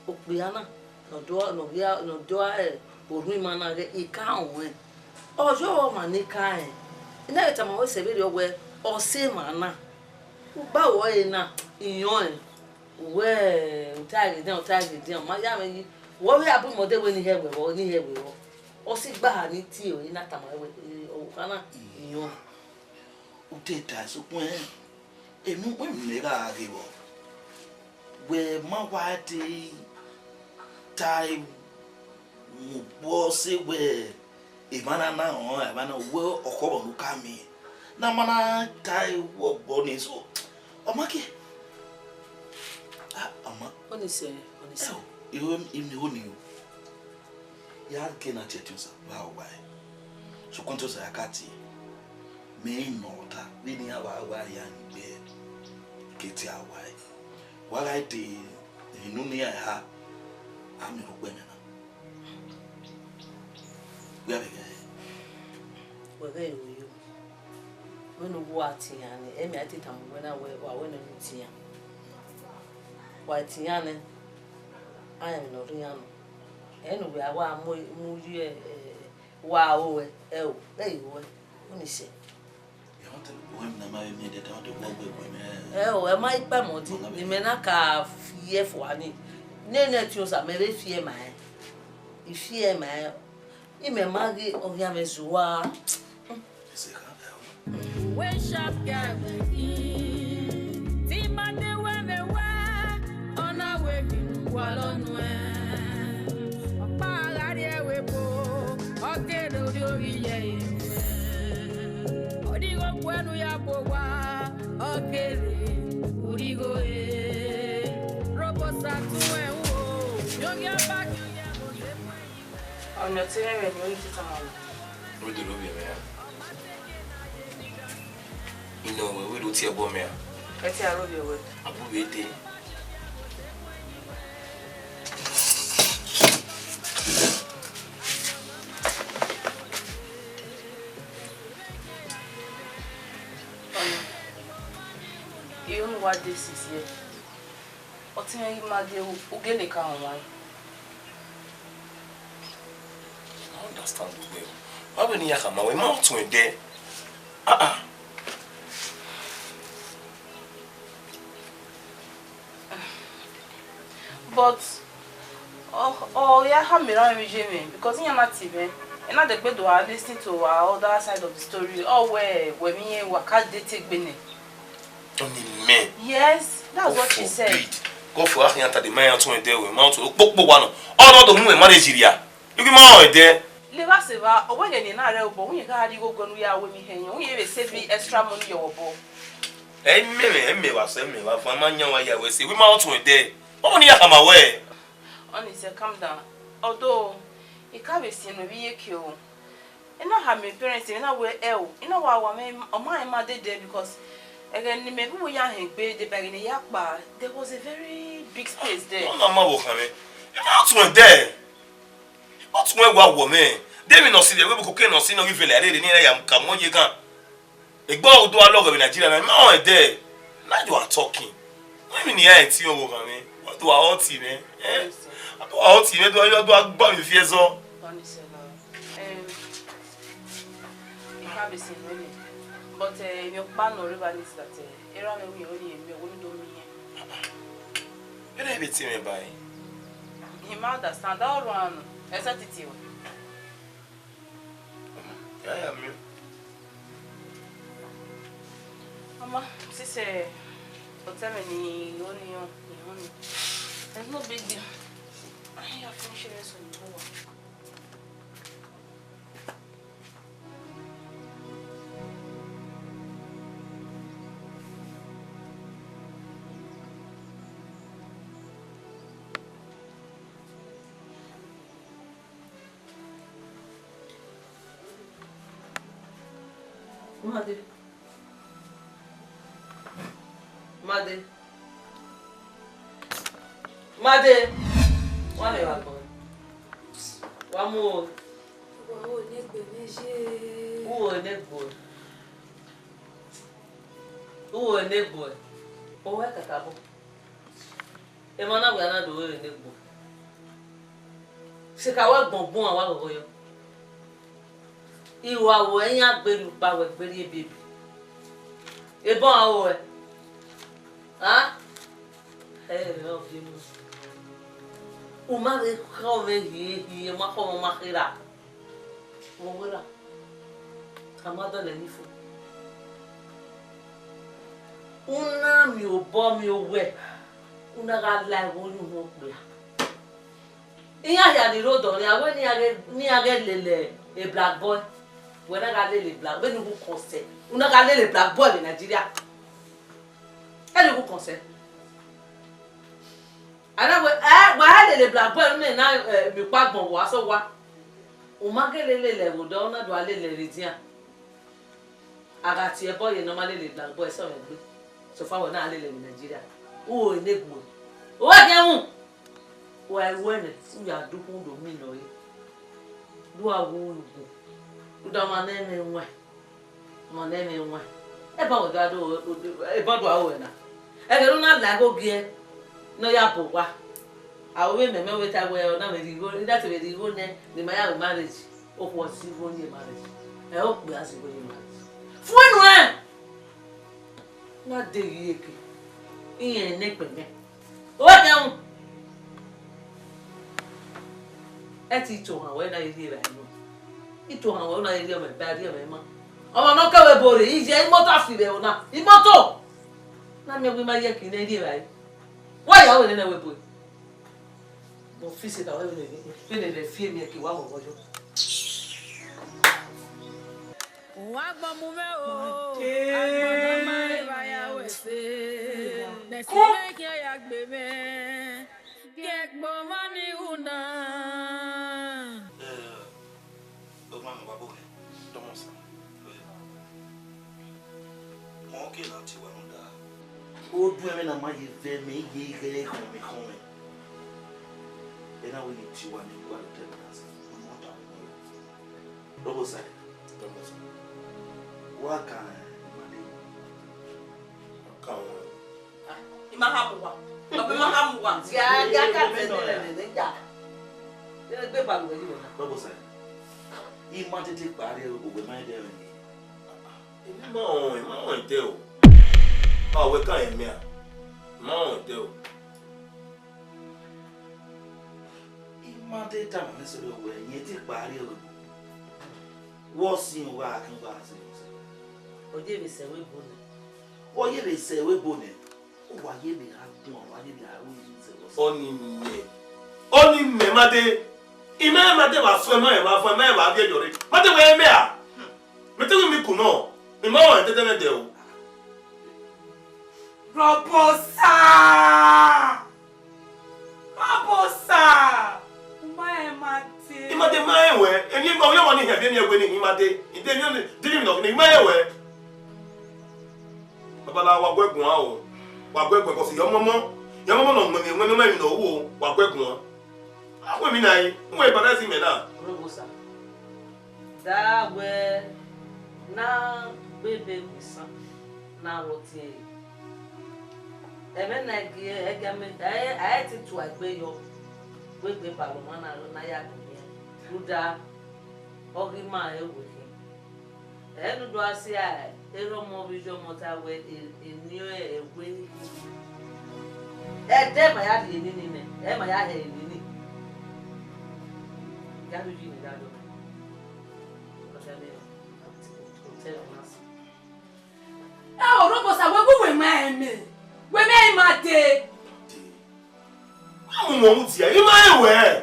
okpia na ne ọ do, ne ọ ghi, ne ọ do aro orhu ima na ghe, I ka ruẹn. Ọ yọ ọmwa ne I ka rẹn. I na vbe tama ruẹ sẹ vberriọ wẹ ọ sẹ emwa na. Ugba ruẹ ọre na, I yọnrẹn. Uwẹ, u ta ghe edian, u ta ghe edian, ma ya mwẹ yi. Wẹ ọ vbe a bu mẹ ọdẹ wẹ ne I hẹ wẹ vbọ, ne I hẹ wẹ vbọ. Ọ sẹ igbaha ne I tie ruẹ, I na tama ruẹ wẹ, ọvbokhan na, I yọnrẹn. U te tae sokpan enu uwẹ mẹ gha ghe vbọ, wẹ ma wa te tae mu obọ sẹ wẹ emwa na na rọnrọn emwa na wẹ ọkhọvbọ ne u ka miẹn, ne a ma na tae wẹ ọgbọ ni so, ọ ma gie. A, ọ ma. Ọnise, Ọnise. Ẹo, I ho, I miẹn igho nii o. Ya ke na tie Etiosa vbe a wa ẹe. Sokpan Etiosa ya ka tie. Mẹ i nọ ọta, vbene iran vbe a wa ẹe ya ni gbe ẹe, I ke tie a wa ẹe. Wa gha de enu ne iran eha, a miẹn rhọkpa ẹmwẹ na. Wẹ a vbe ghẹ ẹe. Wẹ ghẹ ẹe yo. Vbene uwa tie iran nẹ, ẹmwẹ a i te tama uwẹ na wẹ, wa wẹ ne u tie iran. Wa tie iran nẹ, a rẹn emwi ne ọ rre iran nọ. Ẹre ne uwẹ a wa mu, mu ye, eh, wa ro ẹe, ẹo, ẹ i ro ẹe, Ọnise. Uwẹ na ma vbe miẹn ẹdẹdẹ, ọ de wọ gbe egbe mẹ. Ẹo, ẹ ma i kpẹmọ di, ne imẹ na ka fi ẹe fua ni. Nene Etiosa, mẹ vbe fi ẹe ma rẹn. I fi ẹe ma rẹn. Imẹ ma ghe ọghian mwẹ zua. Wẹ sharp guy wẹ khin. Te ima de wẹ vbe wẹ, ọ na wẹ ghi ne u gualọ nuẹn. Ọkpa gha rrie ẹvbo ebo, ọ kere orhiorhi ye ẹre. Ọ rhie igho guẹ ne u ya bu owa, ọ kere urhigho re. Robosa tuẹn ru o, miẹn ọghian ba gie ọghian vbe odẹ muẹn yi wẹ. Ọni ọtẹn mwẹ vbe ne ọ ghi tama wẹ. Rode ro vbiẹ mwẹ ra? Inọ wẹ, wẹ do tie ẹbọ mẹ ra? Ẹ te aro vbiẹ wẹ. A bu vbe te. Ọni, I ru ne uwa de sisi ẹe. Ọtẹn mwẹ ghi ma gie ru, u gele ka rọnmwẹ ẹre. I understand uwẹ o. Wa vbe ne I ya khama wẹ, ma ọtuẹn dẹ. Ah, ah. But ọ, ọ ya khama erha mwẹ vbe iye mwẹ, because iran na tie mwẹ, I na degbe do a listen to our other side of the story. Ọ wẹ, wẹ vbe irẹn wa ka date egbe nẹ. Ọni mẹ. Yes, that's what she said. God forbid. God forbid, a khian ta de ma iran tuẹn dẹ wẹ, ma tuẹn okpokpo wa nọ. Ọ nọ do mu mwẹ marriage rria. Ighẹ ma rẹn dẹ. Levba sẹ evba, ọ wẹ ghẹ ne I na rre obọ, uwẹ gha rhie igho guẹ ne u ya ru emwi hẹ yẹn, uwẹ vbe save extra money ye ọvbọ. Ẹ i mẹ mwẹ, ẹ i mẹ vba sẹ, ẹ i mẹ vba fua, ma yan wa ya wẹ sẹ, wẹ ma tuẹn dẹ. Ọ ni ya khama wẹ. Ọnise, calm down. Although, I ka vbe siẹn nuẹn vbe iyeke o. I na khama parents mwẹ, I na wẹ ẹo, I na wa wa mwẹ, ọ ma rẹn ma dede because Ẹghẹ ne imẹ vbe uwu ya hẹn egbe deba ẹghẹ ne I ya kpa, there was a very big space there. Ọ na ma vbe okhanmwẹ. Ẹ ma tuẹn dẹ. Ọ tuẹn wa wọ mwẹ. De emwi ne ọ si vbe ẹvbo koko ne ọ si nọ ghi vẹlẹ rere ne I ya ka mu ye ghan. Egbe ọ do a lọghọ vbe Nigeria na, ma họn ẹdẹ. Now you are talking. Wẹ emwi ne I ya rẹn tie ọvbokhan mwẹ? Wa do a họti mwẹ. Eh? Wa do a họti mwẹ, do a do a gba mwẹ fi ẹzọ. Honestly, Lord. Um, I can't be seen really. But uh, your plan or river is that uh, era me we only me we don't me. Ere ebe tie mwẹ ba e? He ma understand that one. Esa titi o. Ya ya mi. Mama, sise, whatever ni oni yo, ni oni. There's no big deal. I have finished it so. Made. Made. Made. Wa mẹ vbe agbọn. Wa mu o. Wa ho ne egbe mwẹ ye. U ho ne egbe. U ho ne egbe. O wẹ kakabọ. Emwa na wẹ a na do vbe ne egbe. Seka wẹ gbọngbọn a wa ghọghọ yọ. Iruaro iran gbe rrie ukpa wẹ gbe rrie ebiebi. Ebọ a ho ẹ? A? Ẹ rẹ ọ viọ emu. U ma vbe khọ mwẹ hie hie, ma khọ mwẹ ma kherha. Vbe ọ wẹ ra? A ma dọlọ ẹre fo. U na miẹn obọ miẹn owẹ, u na gha la ẹvbo ye uhunmwu okpia. Iran hia ni rre odọ nia, wẹ ne iran ghẹ, ne iran ghẹ lele e black boy. Wẹ na gha lele black, vbene u gu kọn sẹ, u na gha lele black boy vbe Nigeria. Ẹre u gu kọn sẹ. A na wẹ, ẹ, wa lele black boy, ne na, ẹ, miẹn ukpa agbọn vbe asọ owa. U ma gele lele ẹvbo odọ, u na do a lele ẹvbo edian. A gha tie ẹbọ ye ne ọ ma lele black boy sẹ mwẹ egbe. So far wẹ na lele vbe Nigeria. U ho ne egbe. U ho khian mu. Wa i ruẹ nẹ, u ya do ukhunmwu do mi nọ re. Do a wu ugbo. U da ọmwa ne ẹmwẹ wẹn. Ọmwa ne ẹmwẹ wẹn. Ẹbọ wẹ do a do, ẹbọ do a ho ẹre na. Ẹghẹ ne u na la igho gie ne ọ ya bọ owa. A ho vbe mẹmẹ wẹ ta wẹ ọ na vbe rhie igho, I na te vbe rhie igho nẹ, ne ima ya ru marriage. Okhuo zẹ igho ye marriage. Ẹ okpia zẹ igho ye marriage. Fuẹn nuẹn. Na de ghi eke. Irẹn ne kpẹmẹ. Owẹ kẹrun. Ẹ te itohan wẹ na rhie evbare nọ. Itohan wẹ na rhie ọmọ ẹba rhie ọmọ ẹma. Ọmọ ne ọ kẹ wẹ ebo rre, iye imoto a fi vbe ẹvbo na. Imoto. Na miẹn wẹ ima ye ẹki ne rhie evbare. Wa ya wẹ nene wẹ ebo. Mo fi se ka wẹ vbene, vbene rẹ fi emiẹn ke wa mọ vbọ yọ. Wa gbọn mu mwẹ o, agbọn ne ọ ma rẹn vbe a ya wẹ ẹse, ne ẹse mwẹ khian ya gbe mwẹ, gie ẹgbọn mwa ni ru na. Eh, ọmọ mi wa bo mwẹ. Thomas. Mọ ke na tie uwa rhunmwuda. Oduẹmwẹ na ma ye vẹ mẹ, I ye ighẹ khọnmwẹ khọnmwẹ. Ena wẹ ne I tie uwa ne I gua do tẹ mẹ na sẹ, u mọ ọta mwẹ nọ. Robosae. Wa kan made. Kan wọn. Ah, I ma ha mu uwa. Baba, I ma ha mu uwa. Dia, dia ka tẹ ne lẹ ne ja. Ere gbe ba lu wẹ yi wẹ na. Robosae. I ma tete kpa rrie ẹvbo, wẹ ma dẹ rẹn. Emwi ma họn, emwi ma họn ẹdẹ o. A wẹ ka rẹn mẹ a? Emwi ma họn ẹdẹ o. I ma de tama mwẹ sẹ wẹ, rẹn te kpa rrie ẹvbo. Wẹ ọ si rẹn, u gha khin, u gha sẹ rẹn. Ọ ye vbe sẹ ẹvbo ebo nẹ. Ọ ye vbe sẹ ẹvbo ebo nẹ. Uwa ye vbe gha guan, uwa ye vbe gha ru emwi zẹ vbe ọsẹ. Ọni mẹ. Ọni mẹ, made. I ma, made vbe asọn, ma vbe avọ, ma vbe avbiẹ yọ rre. Made wẹ mẹ a? Mẹ te wẹ mi ku nọ. I ma rẹn tete mwẹ dẹ o. Robosa! Robosa! U ma rẹn made. I made ma rẹn wẹ. Emwi ọmọ ni hẹn vbe emwi ẹwe ni, I made. I de emwi ọni, de emwi nọ, I ma rẹn wẹ. Bala, wa gu ẹre guan o. Wa gu ẹre guan, because yọ mọmọ, yọ mọmọ nọ, wẹ mẹ, wẹ mẹ, mẹ nọ wo, wa gu ẹre guan. A wẹ mi na yi, wẹ ba na zi mẹ na. Robosa. Da wẹ na gbe ebe gu isan na rhọ tie ẹre. Ẹmwẹ na gie ẹgiamẹ, a i, a i te tua egbe yọ, wẹ egbe ba ọmwa na, na ya gu iran. Rhunmwuda, ọ ghi ma rẹn wẹ khin. Ẹ ne u do a sia erha ọmọ vbe iye ọmọ ta wẹ e, eni ẹwe. Ẹdẹ ma ya rhie nini nẹ, ẹ ma ya hẹ nini. Ya do yi ne da do. Ọtẹn mwẹ, ọtẹn mwẹ na si. Ẹ o, Robosa, wẹ gu wẹ ma ẹmẹ, wẹ mẹ ima dee. Mu mu mu dia, ima ẹwẹ.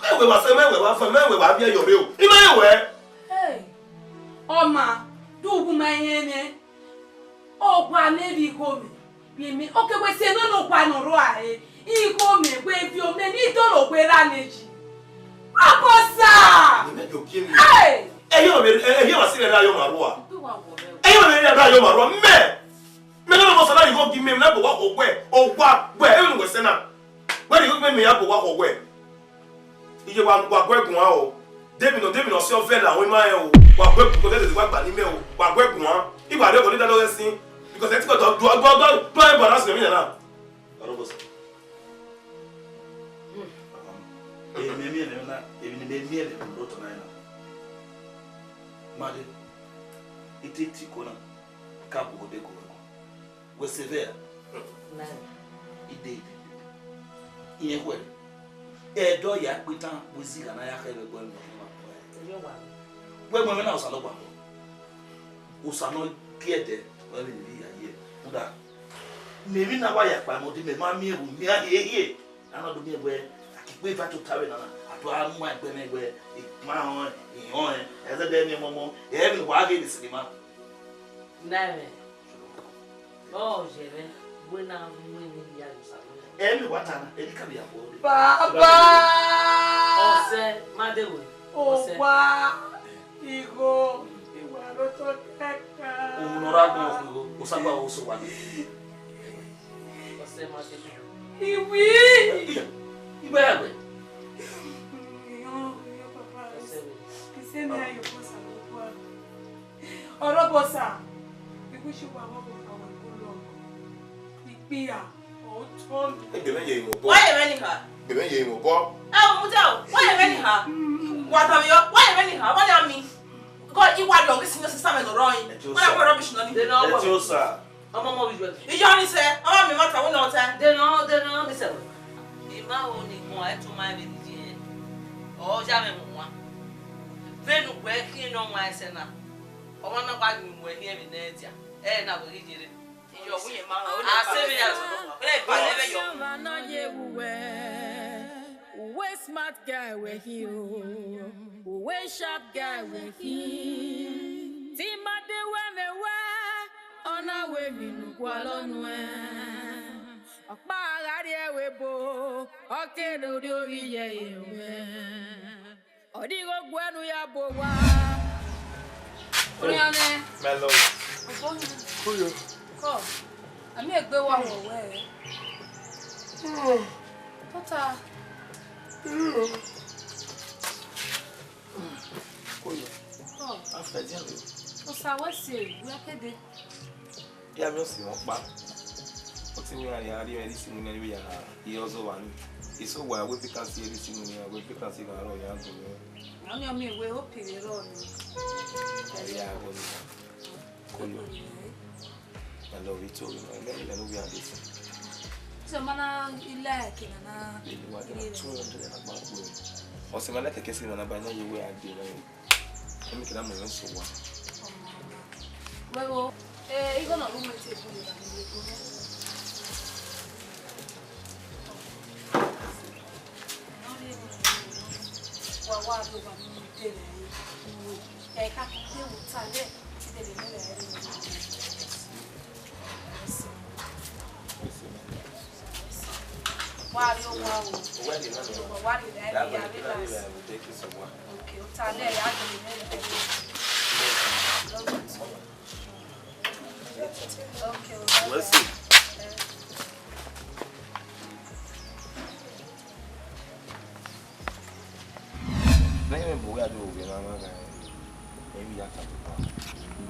Mẹ wẹ wa sẹ, mẹ wẹ wa fẹ, mẹ wẹ wa biẹ yọ rre o. Ima ẹwẹ. Hey, ọma, du gu ma ẹmẹ. Ọ wa ne vbe igho mẹ, vbe mẹ, oke wẹ sẹ nọ ne ọ wa nọ rua re, igho mẹ, wẹ viọ mẹ, ne I dọlọ wẹ ra ne yi. Robosa! Ni mẹ do gie mi. Hey! Ẹ yọ mẹ, ẹ yọ wa si rẹ ra yọ ma rua. Ẹ yọ mẹ ra yọ ma rua. Mẹ, mẹ na Robosa na igho gi mẹ, mẹ na bọ wa kho wẹ, ọ wa wẹ, ẹ wẹ ne wẹ sẹ na. Wẹ ni igho mẹ, mẹ ya bọ wa kho wẹ. Iye wa, wa gu ẹre guan o. Debi nọ, debi nọ si ọvẹ na, ọ ima rẹn o. Wa gu ẹre guan, dede wa gba ni mẹ o. Wa gu ẹre guan. I wa rre ọgọ ni da lọghẹ sin. Because ẹ ti kọ dọ, dọ, dọ, dọ, dọ, embarrass mẹ emwi na. Ọrọbọsa. Emwi ne I miẹn na, emwi ne I miẹn vbe otọ na na. Ma dee, I te tiko na, ka bu odẹ go ẹre guan. Wẹ sẹ vbe ra? Ide, ide. Irẹn khuẹrhẹ. Ẹdẹ ọ ya kpe itan, wẹ zigha ne a ya khẹ vbe ẹgbẹe ọnii, ọ ma tọ ẹre. Wẹ mu ẹmwẹ na Osanobua. Osa ne ọ gie ẹdẹ, ọ vbe ne I ya ye. Rhunmwuda, ne emwi na wa ya kpa mẹ odẹ, mẹ ma miẹn vbe miẹn hiehie. A na do miẹn wẹ, a ke kpe eva tota vbe nana, a do a mu egbe mwẹ wẹ, I ma họn, I họn ẹn, ẹ zẹdẹ miẹn mọmọ, ẹ vbe wa ghe vbe sinima. Nẹmwẹ, ọ yẹ mwẹ, wẹ na mu emwi hia ye Osanobua. Ẹ vbe wa ta na, ẹ ni ka vbe ya khuọ. Baba! Ọsẹ, ma de wẹ. Ọsẹ. Owa, igho, I wa rre otọ kẹkan. Uhunmwu ne ọ rre agbọn ọkhuigho, Osanobua vbe sẹ owa nẹ. Ọsẹ ma de wẹ. Iwi! Iwe ya wẹ. Iyo, iyo, papa. Ọsẹ wẹ. Isẹ ne a yo fo Osanobua. Ọrọbọsa, I wish you were one of our good luck. Ikpia, otọ mi. Egbe mwẹ ye emwi obọ. Wa ye mwẹ ni ha? Egbe mwẹ ye emwi obọ. Ẹ o, mudia o, wa ye mwẹ ni ha? Wa ta vbe yọ, wa ye mwẹ ni ha? Wa ya mi. God, I wa do this, no sister, me no rọrin. Wa ya rubbish nọ ni. Ẹ tie Osa. Ọmọ ọmọ vbe iye. Iye ọnii sẹ, ọmọ mi ma ta wẹ nọ ta. De nọ, de nọ, de sẹ. I ma ho ne I guan ẹtu ma vbe ne I ye. Ọ ya mwẹ mu wan. Vbene uwẹ khian ne ọ wan ẹsẹ na, ọmwa na wa yin uwẹ hin emwi ne ẹ dia. Ẹ na wẹ ghi ye rre. Iyọ wẹ irẹn ma rẹn, ọ na a se vbe ya zọ. Ẹ ba lẹ vbe yọ. Osanobua nọ ye vbe uwẹ. Uwẹ smart guy wẹ khin o. Uwẹ sharp guy wẹ khin. Te I ma de wẹ mwẹ wẹ, ọ na wẹ emwi ne u gualọ nuẹn. Ọkpa gha rrie ẹvbo ebo, ọ kere orhiọnmwi ye ẹre ruẹ. Ọ dighe oguẹ ne u ya bu owa. Orhiọn nẹ. My love. Ọbọ hin. Koyo. Kọ. A miẹn egbe wa wọ wẹ. Tota. Koyo. Kọ. After dinner. Osa wẹ se, wẹ kede. Ya miẹn ọse mwẹ ọkpa. Ọtẹn mwẹ iran ya rrie ẹre isi mu nẹ vbe ya ye ọzọ vba ni. Eso wa wẹ vacancy ẹre isi mu nẹ, wẹ vacancy gha rrọọ ya gun mwẹ. Ọni ọ miẹn wẹ hope rre rrọọ ni. Ẹre a gọ ni. Koyo. I love you too, you know. Many men will be at this. So, man, I like it, and I Baby, what, two hundred and about. Ọse mwẹ na kẹkẹ si nana ba na ye wẹ a dee na. Emi kina mu ẹmwẹ sẹ owa. Wẹ wo, eh, igho na ru mẹ te bu ye ba ni ye go. Wa wa do ba ni te le. Eh, ka ki te wo ta le. Ti de le ni le. Wa ri owa o. Wa ri owa o. Thank you so much. Okay, o ta nẹ ya gele nẹ. Love you too. Okay, o.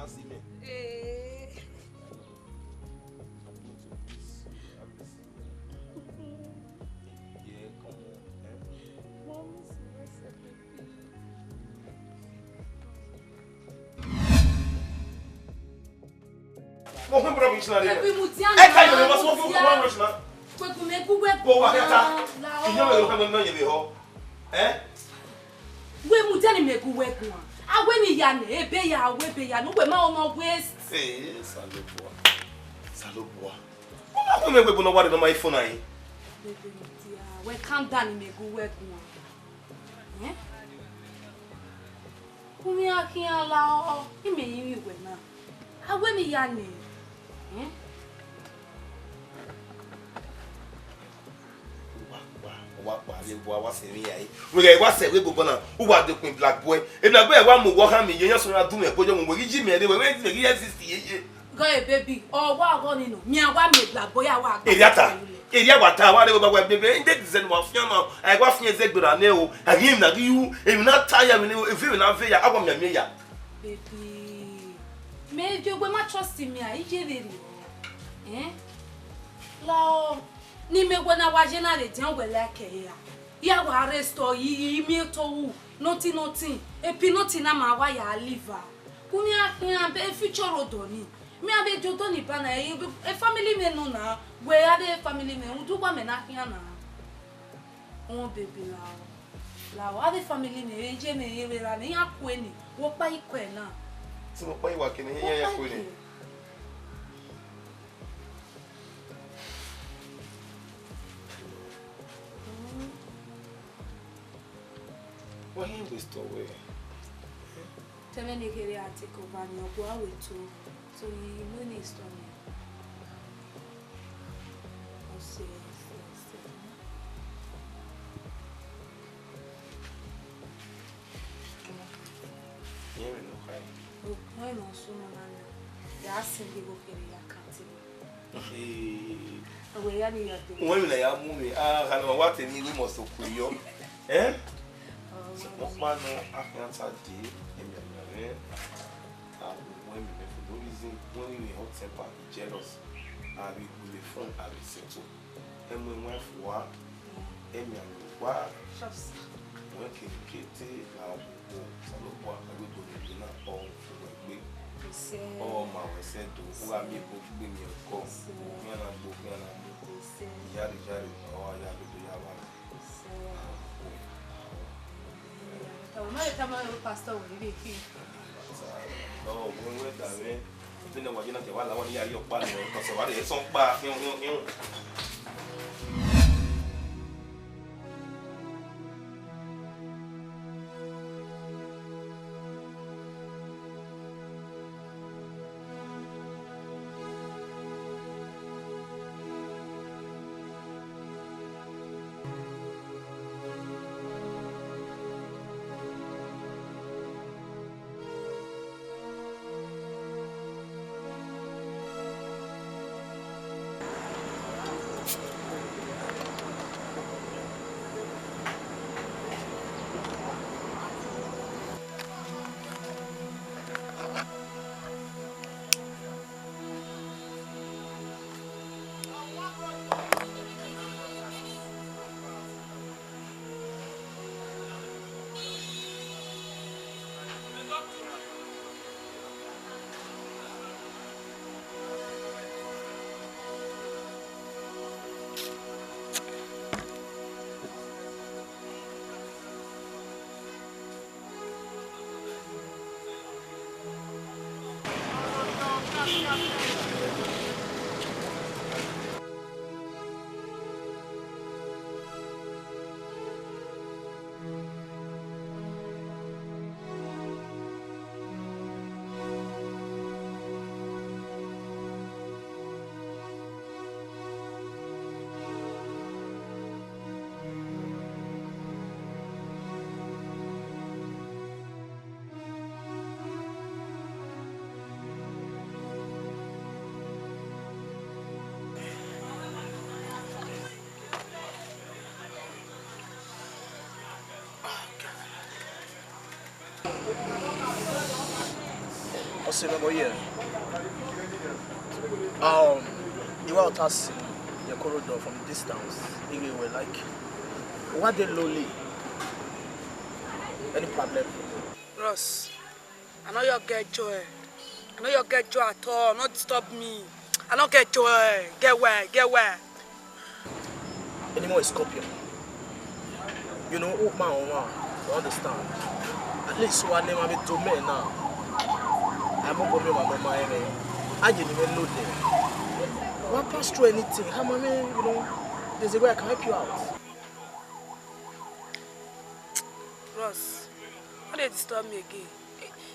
ma si mẹ. Eh. I'm going to miss you. I miss you. Yeah, come on. Eh? Mommy, see myself. Mo hẹn bro bi china de. Ẹbí mu dia na. Ẹ ka yọ, mo sọ fún ọmọ rẹ china. Kwekun mẹ gu wẹ. Bọ wa kẹta. Ìyẹn mẹ lọ fẹ́ mọ yẹn lè họ. Eh? Wẹ mu dia ni mẹ gu wẹ gun. A wẹ ni ya nẹ, ebe ya, wẹ ebe ya, nu wẹ ma ọmọ waste. Eh, Salobua. Salobua. Wọ́n máa kún mi gbogbo náà wá dé náà máa fún náà yìí. Bébé mi dia, wẹ calm down ni mẹ gu wẹ gun. Eh? Kumi akhian la ọ, imẹ rinmwian wẹ na. A wẹ ni ya nẹ. Eh? Wa, wa, wa kpa ye wa, wa sẹ emwi ya ye. Wẹ gha wa sẹ wẹ bọbọ na, u wa de okpin black boy. E black boy wa mu wọ khan mi ye, yan sọ na du mẹ bojo mu wẹ ghi ji mẹ de, wẹ wẹ ghi exist ye ye. Gọ e baby, ọ wa gọ ni nọ. Mi a wa mẹ black boy, a wa gba. Area ta. Area wa ta, wa re ba wa bebe. Inde design wa fian na. Ai wa fian ze gbera ne o. A ghi na ghi yu, e mi na ta ya mi ni, e fi mi na ve ya, a wa mi mi ya. Baby. Me je gbe ma trust mi a, iye vbe ri. Eh? La o. Ni mẹ wẹ na wa ye na rre dian wẹ like ẹre a. Ya wa rest ọ yi, yi miẹn otọ ru, nothing, nothing. E peanut na ma wa ya live a. Kumi akhian be future odọ ni. Mẹ a vbe do odọ ni ba na, e, e family mẹ nọ na. Wẹ a vbe family mẹ, udu wa mẹ na khian na. Wọn bebe la o. La o, a vbe family mẹ, e je mẹ, e vbe ra mẹ, iran kue ni. Wo kpa ikọ ẹ na. Te mo kpa iwa kene, iran ya kue ni. Wo kpa ikọ. Why you waste away? Tell me, nigga, I take over and you go out with two. So you, you no need to stop me. I'll say, I'll say, I'll say. Yeah, we know, hi. Oh, why not so, man? Ya send the book here, ya can't. Ee. Wẹ emwi na ya mu mwẹ, a gha nọ wa te emwi, we must to ku yọ. Eh? Sokpan ọkpa nọ, a khian ta dee, emianmian mwẹ, a gu emwi mwẹ for no reason, wẹ emwi hot temper, jealous, a vbe gu vbe phone, a vbe settle. Ẹ mu wife ua, emianmian ua, wẹ kere kete, na Osanobua, ẹvbo do ne na, ọ fu wẹ gbe. Ọ ma wẹ sẹ do, u gha miẹn ebo gbe miẹn ọkọ, okhian na gbe, okhian na mu. Iyare iyare, ọ gha ya dodo ya vba. Ọ ma le tama ro pastor wẹ rhie khin. Ọ wẹ wẹ da mwẹ, vbene wa ye na ke wa la wa ni ya rhie ọkpa nẹ, ọsẹ wa rhie sọn ọkpa, hiọn hiọn hiọn. Ọse mwẹ bọ yẹ. Um, I wa ọta si ye corridor from distance. Ighẹ wẹ like, wa dey lonely. Any problem? Bros, I no your get joy. I no your get joy at all. No disturb me. I no get joy. Get well, get well. Any more scorpion? You know, oh, man, oh, man, you understand? At least one name I be two men now. I'm up on my mama, eh, man. I didn't even know them. One pass through anything. How many, you know, there's a way I can help you out. Bros, no dey disturb me again.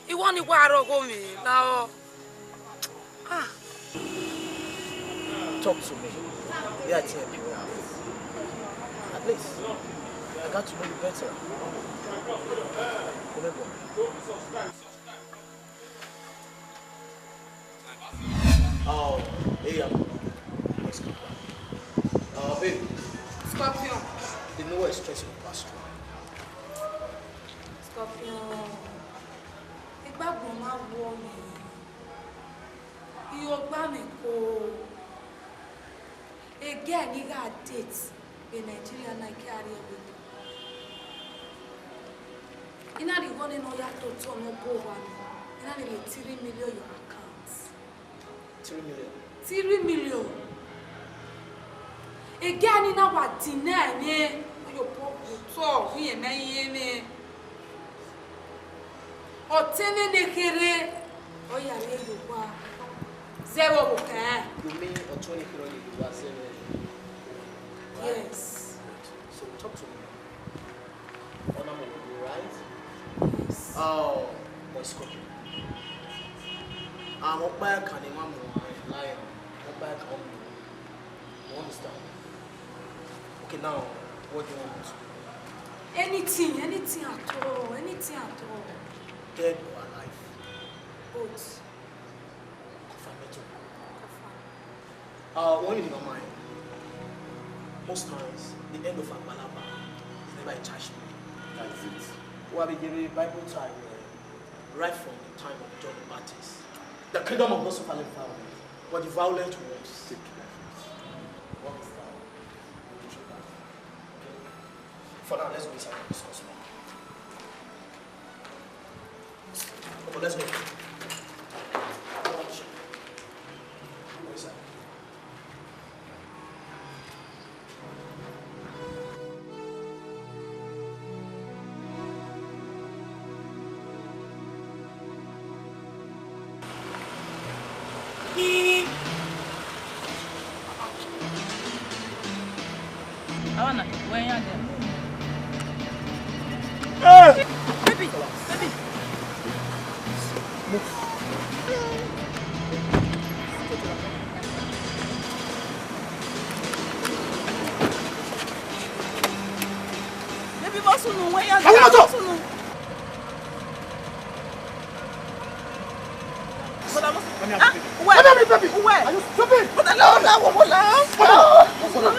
I want you to go home now. Ah. Talk to me. Yeah, I tell you now. At least, I got to know you better. Remember. Oh, hey, I'm. What's going on? Uh, babe. Scorpion. You know what stress you pass through. Scorpion. Igbagbọn ma wọ mẹ. Iyo gba mẹ ko. A girl ni gha date vbe Nigeria na, I ke a rhie ẹvbo do. I na rhie igho ne ọ ya tota ne ọ bu owa nẹ, I na rhie three million your account. Three million? Three million. A girl ni na wa deny mwẹ, ọ ye obọ otọ, ọ ye mẹ ye mwẹ. Ọ te mwẹ ne kherhe, ọ ya rhie ye owa. Zẹ vbe ọ kẹn. You mean ọtẹn ne kherhe ọ ye ye owa zẹ vbe? Yes. So talk to me. Ọna mọ you, right? Yes. Oh, what's cooking? Àwọn ọkpa ẹ̀ka ni wọ́n mú wọn láyọ̀. Àwọn ọkpa ẹ̀ka wọn mú wọn. You understand? Okay, now, what do you want me to do? Anything, anything at all, anything at all. Dead or alive? Both. Confirm it. Confirm. Uh, when you mind, most times, the end of a palava is never a church meeting. That's it. Well, we give a Bible time, uh, right from the time of John the Baptist. The kingdom of God suffereth violence, but the violent ones take refuge. What is that? Okay. For now, let's go inside and discuss more. Come on, let's go. Go inside. Awa na, wẹ yan dẹ. Baby, baby. Baby, vbọ sunu, wẹ yan dẹ, vbọ sunu. Brother, what's... Ah, uwẹ. Baby, baby, uwẹ. Are you stupid? Brother, la, la, la, la. Brother,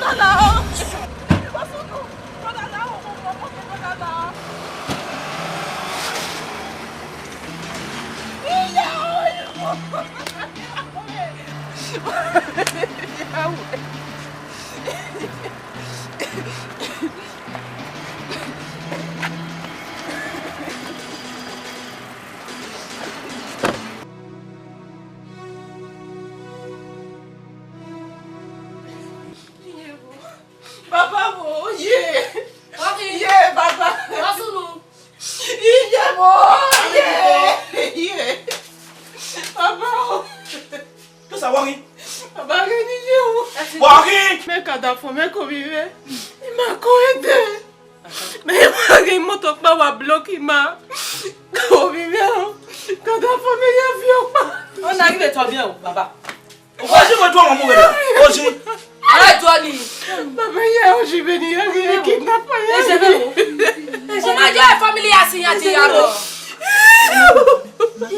la, la. Brother, la, la, la. Iya, uwẹ. Baba wo, ye. Ye, baba. Iye mo, ye, ye. Baba o. Afo mẹ ko vbe ivẹ, ima ko ẹdẹ. Mẹ ma ghe imọto ọkpa wa block ima. Ko vbe ivẹ o, ka da afo mẹ ya fi ọkpa. Ọ na ghi vbe tọ miẹn o, baba. Oji wẹ du ọmọ mu wẹ na? Oji. Ara do ni. Baba ya oji vbe ni ya ghi kidnap ya. Ese vbe wo. Ese ma je family ya si ya di ya ro.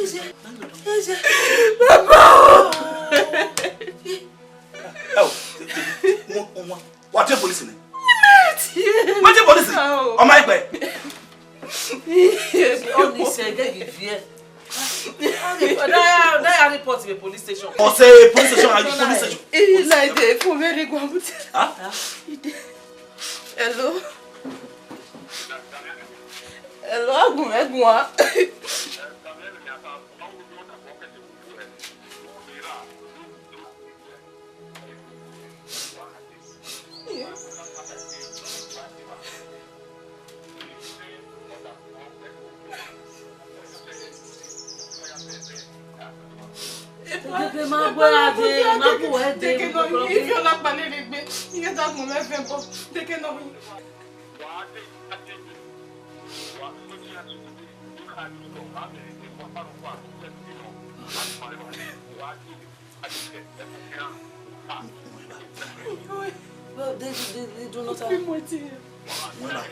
Ese. Ese. Baba. Ẹ o, wọn, wọn, wa tie police nẹ. Wa tie police. Ọ ma gbe. Ọ ni sẹ gẹgẹ viẹ. Ọ ni, ọ da ya, ọ da ya report vbe police station. Ọ sẹ police station, a police station. Ila ide fo vbe re guan but. Ha? Ide. Hello. Hello, agun, agun a. Deke ma bu ẹre dee, ma bu ẹre dee. Deke nọ yi, ifi ọna kpalẹ rre egbe. Iye da gun mwẹ vẹ bọ. Deke nọ yi. Well, they, they, they do not have. Wena.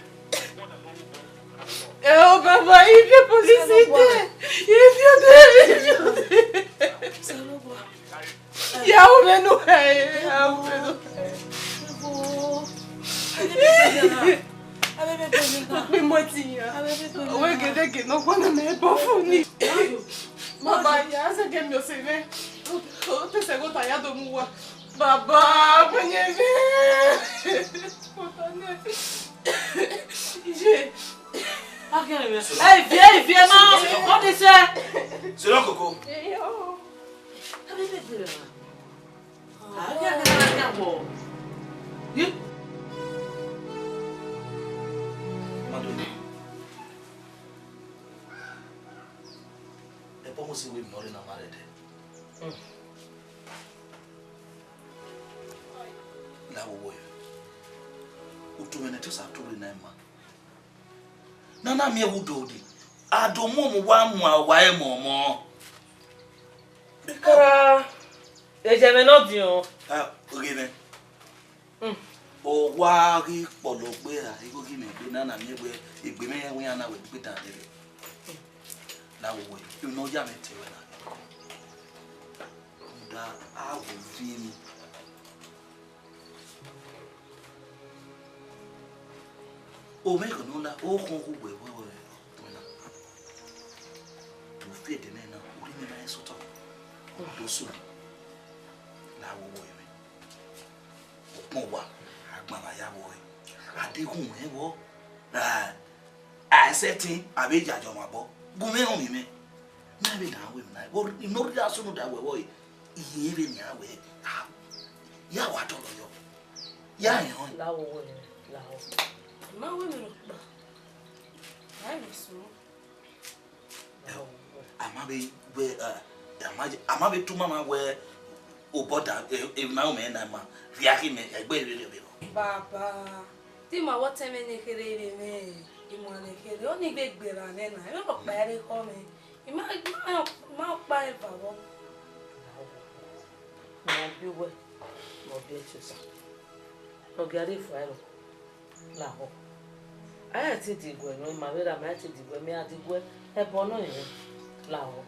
Oh, Baba, if your police is there, if you're there, if you're there. Ìyàwó mi nù ẹ̀, ìyàwó mi nù ẹ̀. Pe mo ti yan. Owe gedege nọ gbọna mẹ bọ fun ni. Baba, ya se ke mi o se vẹ. O te se go ta ya do mu wa. Baba, mo ye vẹ. Mo ta ne. Iye. Ẹ, ivie, ivie ma, ọ ni sẹ. Siro koko. Eyo. Abẹ bẹ bẹ. Ah, ya, ya, ya, ya, wọ. Ye. Madam. Ẹ bọ mo si wẹ mi nọ rre na ma rẹ dẹ. Mm. La wo wo yo. Utu mwẹ ne te sa tu rre na ma. Na na miẹn vbe udo de. A do mu ọmọ uwa mu a wa ẹmwẹ ọmọ. Ka, ejẹ mwẹ ne ọ diọn. A, oghe mwẹ. Mm. Ọ wa ghi kpọlọ gbe ra, igho ghi mwẹ gbe na na miẹn wẹ egbe mwẹ ya wẹ iran na wẹ gbe dan dẹrẹ. Na wo wẹ, emwi ne ọ ya mwẹ te wẹ na. Rhunmwuda a wo viẹ emwi. Omẹ ghe ne ọ la, okhọn hu wẹ wẹ wẹ wẹ na. Do fi ẹdẹ nẹ na, u rhie mwẹ na rẹn sẹ otọ. Do sunu. La wo wo emwi. Ukpọn wa, agbọn na ya vbe ọre. A deghẹ u mwẹ vbọ, a, a i sẹtin, a vbe yayi ọmwa obọ. Gu mwẹ rhọnmwẹ mwẹ. Mẹ vbe na wẹ emwi na, vbe ne ọ rhirhi sunu da wẹ vbọ, iye vbe nian wẹ, a, ya wa dọlọ yọ. Ya rẹn họn. La wo wo emwi, la wo. Ma wẹ emwi rhọkpa. Ma emwi sunu. A ma vbe wẹ, eh, a ma, a ma vbe tu mama wẹ obọ da, eh, emwi na mẹ na ma, via ghi mẹ, ẹgbẹ rere vbe rọ. Baba, te ima wẹ ọtẹn mwẹ ne kherhe vbe mwẹ, ima ne kherhe, ọni gbe gberra nẹ na, emwi rhọkpa ẹre khọ mwẹ, ima, ima, ima ọkpa eva vbọ. Ma bi uwẹ, ma bi ẹtiosa. Ne ọ gia rre fua ẹre. Lahọ. A ya te diguẹ nọ, ima vbe ra, ma ya te diguẹ, mẹ a diguẹ, ẹbọ nọ rẹn. Lahọ.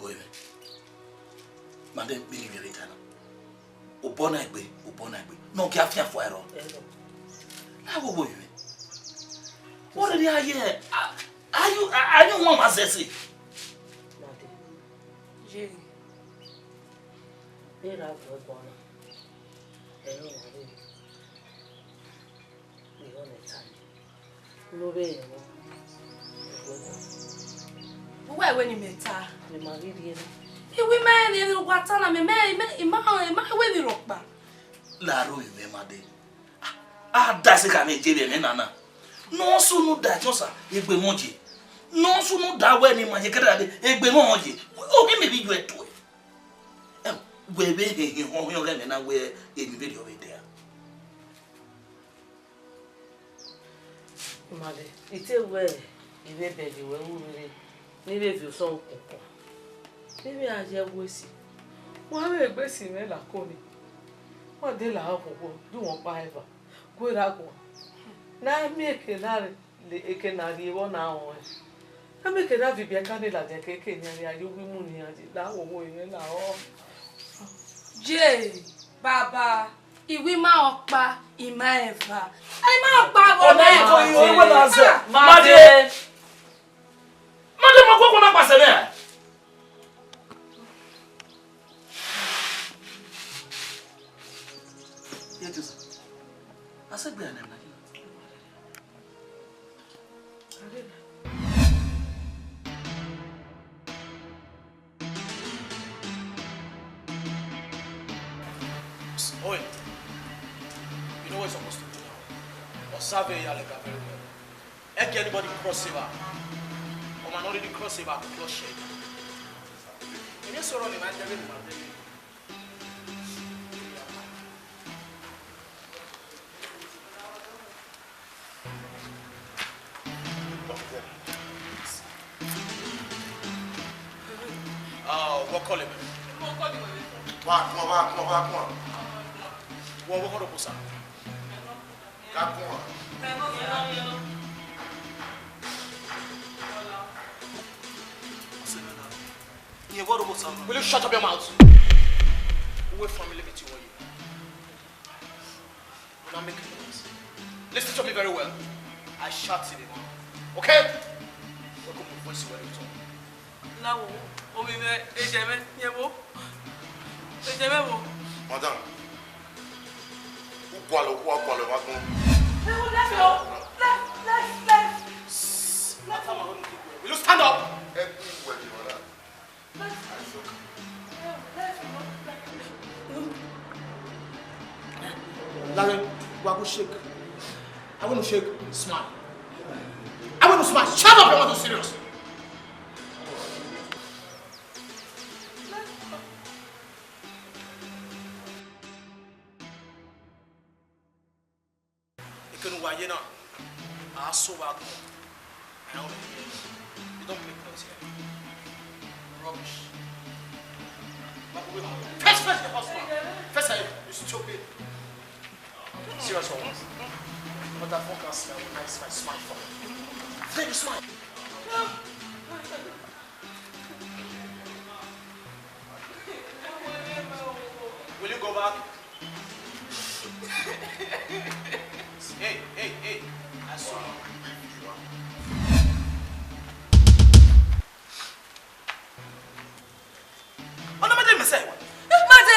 Oe mwẹ. Ma de kpini vbe ta na. Obọ na egbe, obọ na egbe. Ne ọ gia fian fua ẹrọ. Ẹrọ. Na wo wo mwẹ. Wọ rhirhi a ye, a, a yu, a, a yu wọn ma zẹse. Ma de. Jerry. Erha gu ẹbọ na. Ẹre ọ wa rre. Erha ne ta. Ne ọ vbe rẹn vbọ. Gu ẹbọ. Uwẹ wẹ ne imẹ ta. Mẹ ma ghi rhie na. Iwi mẹ ne wa ta na, mẹ, mẹ, mẹ, ima, ima wẹ ne rhọkpa. La aro ivẹ ma de. A da ẹse khama je vbe ẹmwẹ nana. Ne ọ sunu da ẹtin Osa, egbe mwẹ ọ ye. Ne ọ sunu da wẹ ne ima ye kẹdẹ dade, egbe mwẹ ọ ye. Ovbi mẹ vbe yu ẹre tuẹ. Ẹo, Wẹ vbe hehin họnhiọn ọghẹe mwẹ na wẹ emwi vberriọ vbe dẹ a? Male, I te wẹ I vbe bẹghe wẹ vbe urere ne I vbe viọ osọmwi kọkọ. Ne I vbe ra ye ẹwu esi. Wa vbe egbe esi mwẹ la ko ni. Wa de la okhuo, de uwẹ ọkpa eva. Gu erha guan. Ne a miẹn eke na rre, eke na rrie vbọ na rẹn. A miẹn eke na viọ ibiẹka ne ladian keke nian, a ya ye uwu imu nian ye, la wowo mwẹ la ọ. Ye, baba, I wẹ ima ọkpa, ima eva. A ima ọkpa vbọ nẹ? Ọna iko iro wẹ na zẹ. Made. Made, ma guọguọ na kpasẹ mwẹ. Ye Joseph, a sẹ gbe a nẹ na. Oi, you know what you're supposed to do now? Observe your letter very well. If anybody cross over, or might not really cross over, to close shade. You need to run in my devil, my devil. Ah, wọ call him. Wa guan, wa guan, wa guan. Wọ, wọ call the boss. Ka guan. Will you shut up your mouth? Uwẹ family meeting wẹ ye. Do not make noise. Listen to me very well. I shout in the mouth. Okay? Welcome to voice where you talk. Lawo, ovbi mwẹ, ejẹ mwẹ, yẹn vbo? Ejẹ mwẹ vbo? Madam, u gualọ, u wa gualọ vbe agbọn. Left, left, left, left. Will you stand up? Everywhere you are. Larry, wa go shake. I want to shake, smile. I want to smile. Shut up, I want to serious. Ekene uwa ye na, a so vbe agbọn. I don't hear. You don't make noise here. Rubbish. First, first, the first one. First, I, you stupid. Serious for once. Motherfucker, smile with nice, my smart phone. Take the smile. Will you go back? Hey, hey, hey. I saw you. Ọna ma de mẹ sẹ wa. Made.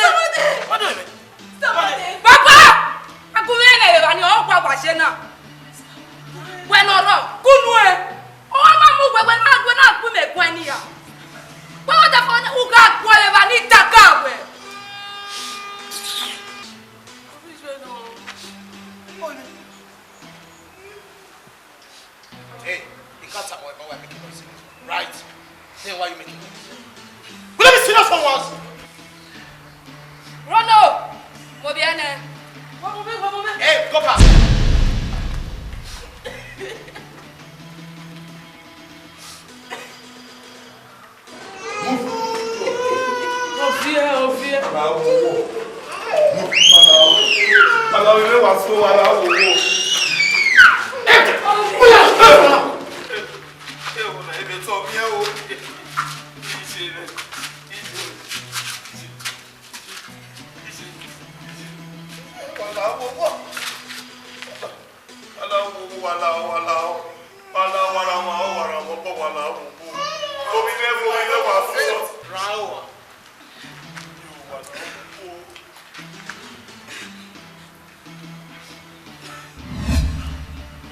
Made mẹ. Made. Baba! Agunmwẹ nẹ evba ni ọ gua gba ṣe na. Wẹ ne ọ rrọọ, kunu ẹ. Ọ ma mu wẹ, wẹ na, wẹ na gu mẹ guan ni ya. Wẹ wẹ tẹfọ ne u gha guan evba ni taka wẹ. Hey, you can't tell my wife making noise. Right? Then why are you making noise? Will you be serious for once? Rono! Mo bi ẹnẹ. Hey, go past. Move. Ovie, ovie. Move, madam. Madam, you never so, madam. Hey, oya, hey, madam. Hey, madam, ebe tọ mi o. Ije, ije, ije, ije. Madam, wo, wo. Wala wo, wala, wala, wala, wala, wala, wala, wala, wala, wo, wo. Wo mi le, wo mi le, wa so. Ra o wa. Yo, wala wo.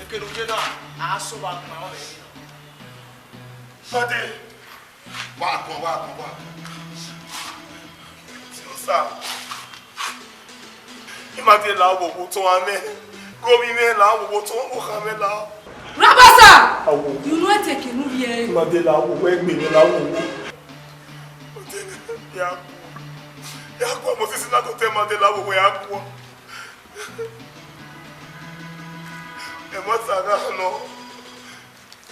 Ekene uye na, a so vbe agbọn ọnrẹn ni na. Made. Wa kọn, wa kọn, wa kọn. Sir, ima te la oghogho tọn amẹ, ghe ovbi mwẹ la oghogho tọn okhan mwẹ la. Rabasa! Awo. You know take enu ye. Ima te la oghogho, ẹgbẹ mwẹ la oghogho. Ya. Akua Moses na do te ma de la wo wẹ akua. Ẹ ma sa gha nọ.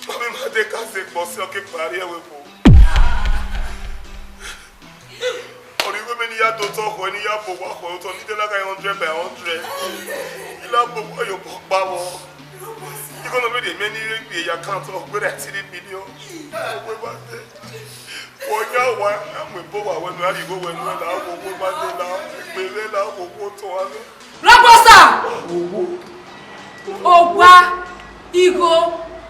Mami ma de ka ze kpọ si ọ ke kpariẹ wẹ kpo. Ọrivbi mẹ ne I ya do otọ khọe, ne I ya bu owa khọe, otọ ni de na gha hundred by hundred. I na bu owa ye obọ kpa vbọ. Igho ne ọ vbe rhie mẹ ne I vbe gbe ya account ọ gberra three million. Ọ wẹ ma de. Wẹ ọ yan owa, a mu ebo owa wẹ nuẹn, a rhie igho wẹ nuẹn na, ọ wẹ ma de na, egbe mwẹ na, ọ wẹ otọ a mwẹ. Rọgbosa! Owa, igho,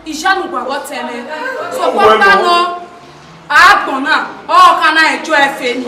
iyanu wa vbe ọtẹn mwẹ. Sokpan ọkpa nọ, agbọn na, ọ ka na ẹjọ ẹfe ni.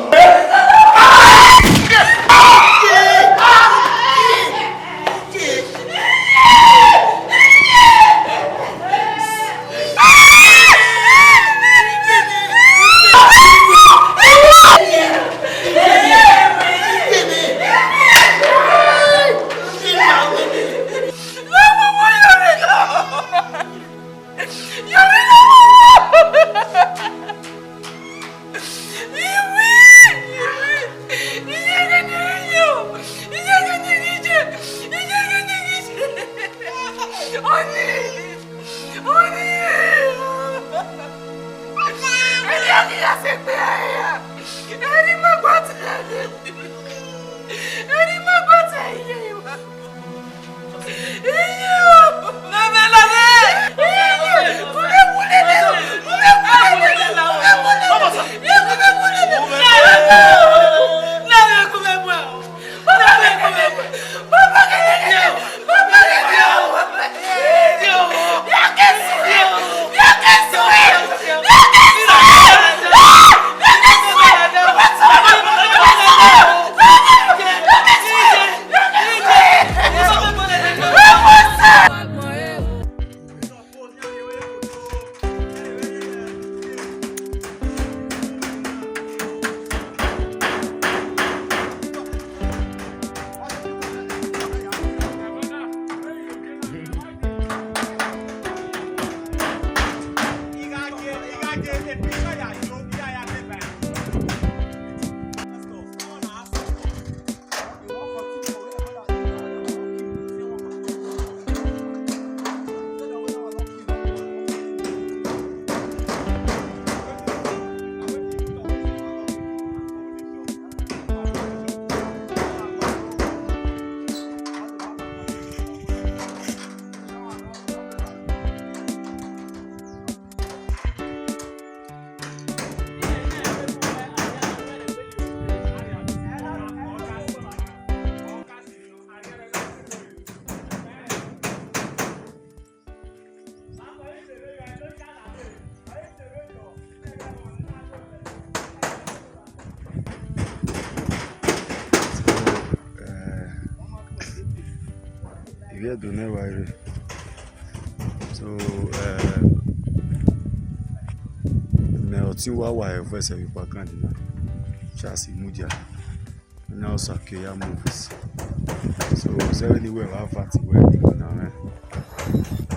So, eh, ivbi Ẹdo nẹ wa rre. So, eh, mẹ ọtẹn uwa wa ẹvbo ẹsẹ vbe kpakande na, Charles Imudia. Ọna Osakeya Movies. So, zẹvbe ne I wẹ vbe advert wẹ ne I na mwẹ.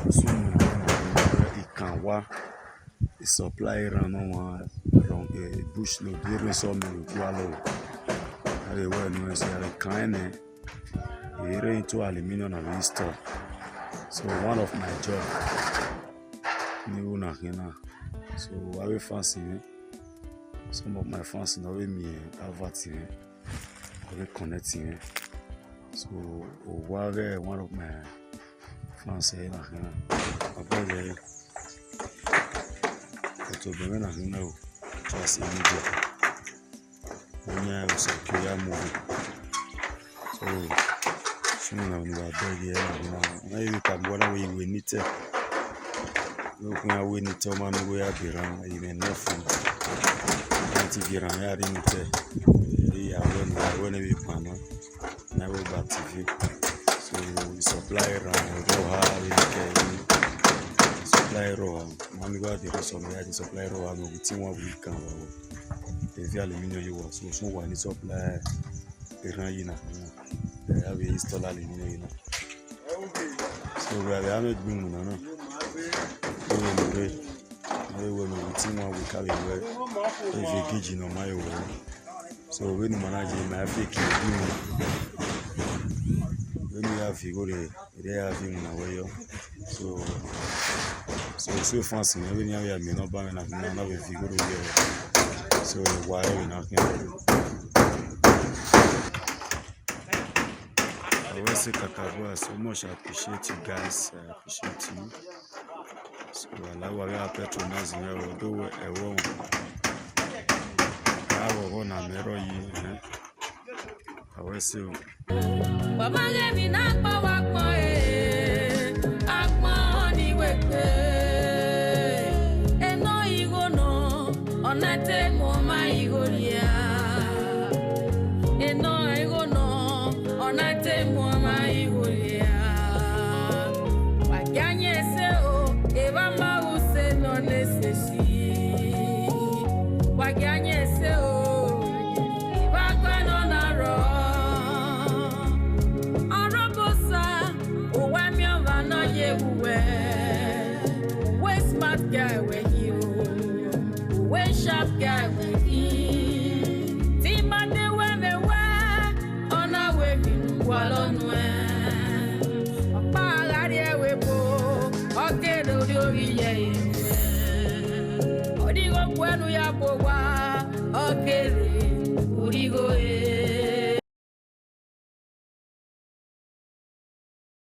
Usun ne I na mwẹ, I kan wa, I supply erhan ne ọmwa rhọn, eh, bush load, erhan sawmill gualọ. A vbe wẹ ne I kan ẹnẹ, I rre into aluminium na vbe install. So, one of my job ne I ru na khin na. So, avbe fans mwẹ, some of my fans ne ọ vbe miẹn advert mwẹ, ọ vbe connect mwẹ. So, owa ghẹ one of my fans ẹre na khin na. Ọ bẹghe ẹre. Ọtobọ mwẹ na khin na o. Charles Imudia. Ọna Osakeya Movie. So, sunu na ni wa bẹghe ẹre na khin na. Na vbe tama uwa na wẹ I wẹ ne I te. Okhuo iran wẹ ne I te, ọ ma miẹn wẹ I ya biẹ erhan, I mwẹ enough fun. Iran te biẹ erhan, iran rhie ne I te. Ẹ, I ya wẹ ne, I ya wẹ ne vbe kpannọ. Na wẹ gba T V. So, I supply erhan rhọha vbe ne I te. I supply rhọha. Ma miẹn wẹ I ya biẹ erhan sẹ, I ya te supply rhọha, ne ọ gu te iwan vbe ikan vbe avbe. Ẹ, vbe aluminium ye uwa, so, so uwa ni supply erhan yi na. Ẹ, a vbe install aluminium yi na. So, vbe a vbe a mwẹ egbe iwinna na, ọ vbe mu rre, ọ vbe wẹ ne ọ gu te iwan vbe ikan vbe wẹ, e vbe gauge ne ọ ma he wẹ. So vbene ima na ye, ma fake iwinna. Vbene I ya viọ igho rre, I ya viọ iwinna wẹ yọ. So, so, so fans mwẹ, vbene iran ya miẹn ne ọ ba mwẹ na, na, na vbe viọ igho rre. So, wa rẹn vbe na khian. I always say, Kakabua, so much I appreciate you guys. I appreciate you. So, I like wa gha patronize me, although ẹvbo a vbe ọghọ na mẹ rrọọ yi, eh? I always say, oh. Wa ma ghẹ emwi ne agbọn wa gbọn, eh, agbọn ni wẹ gbe. Enọ igho nọ, ọ na te mu ọmwa igho rhia. Enọ igho nọ, ọ na te mu ọmwa igho rhia. Wa gie ayẹn ẹse o, evba ma ru se nọ ne sesi. Wa gie ayẹn ẹse o, evba gua nọ na rrọọ. Ọrọbosa, uwa miẹn ọmwa ne ọ ye vbe uwẹ. Uwẹ smart guy wẹ yi o. Uwẹ sharp guy wẹ yi. Te ima de wẹ mwẹ wẹ, ọ na wẹ emwi ne u gualọ nuẹn. Ọkpa gha rrie ẹvbo ebo, ọ ke rre orhiọghi ye ẹre nuẹn. Ọ rhie igho guẹ ne u ya bu owa,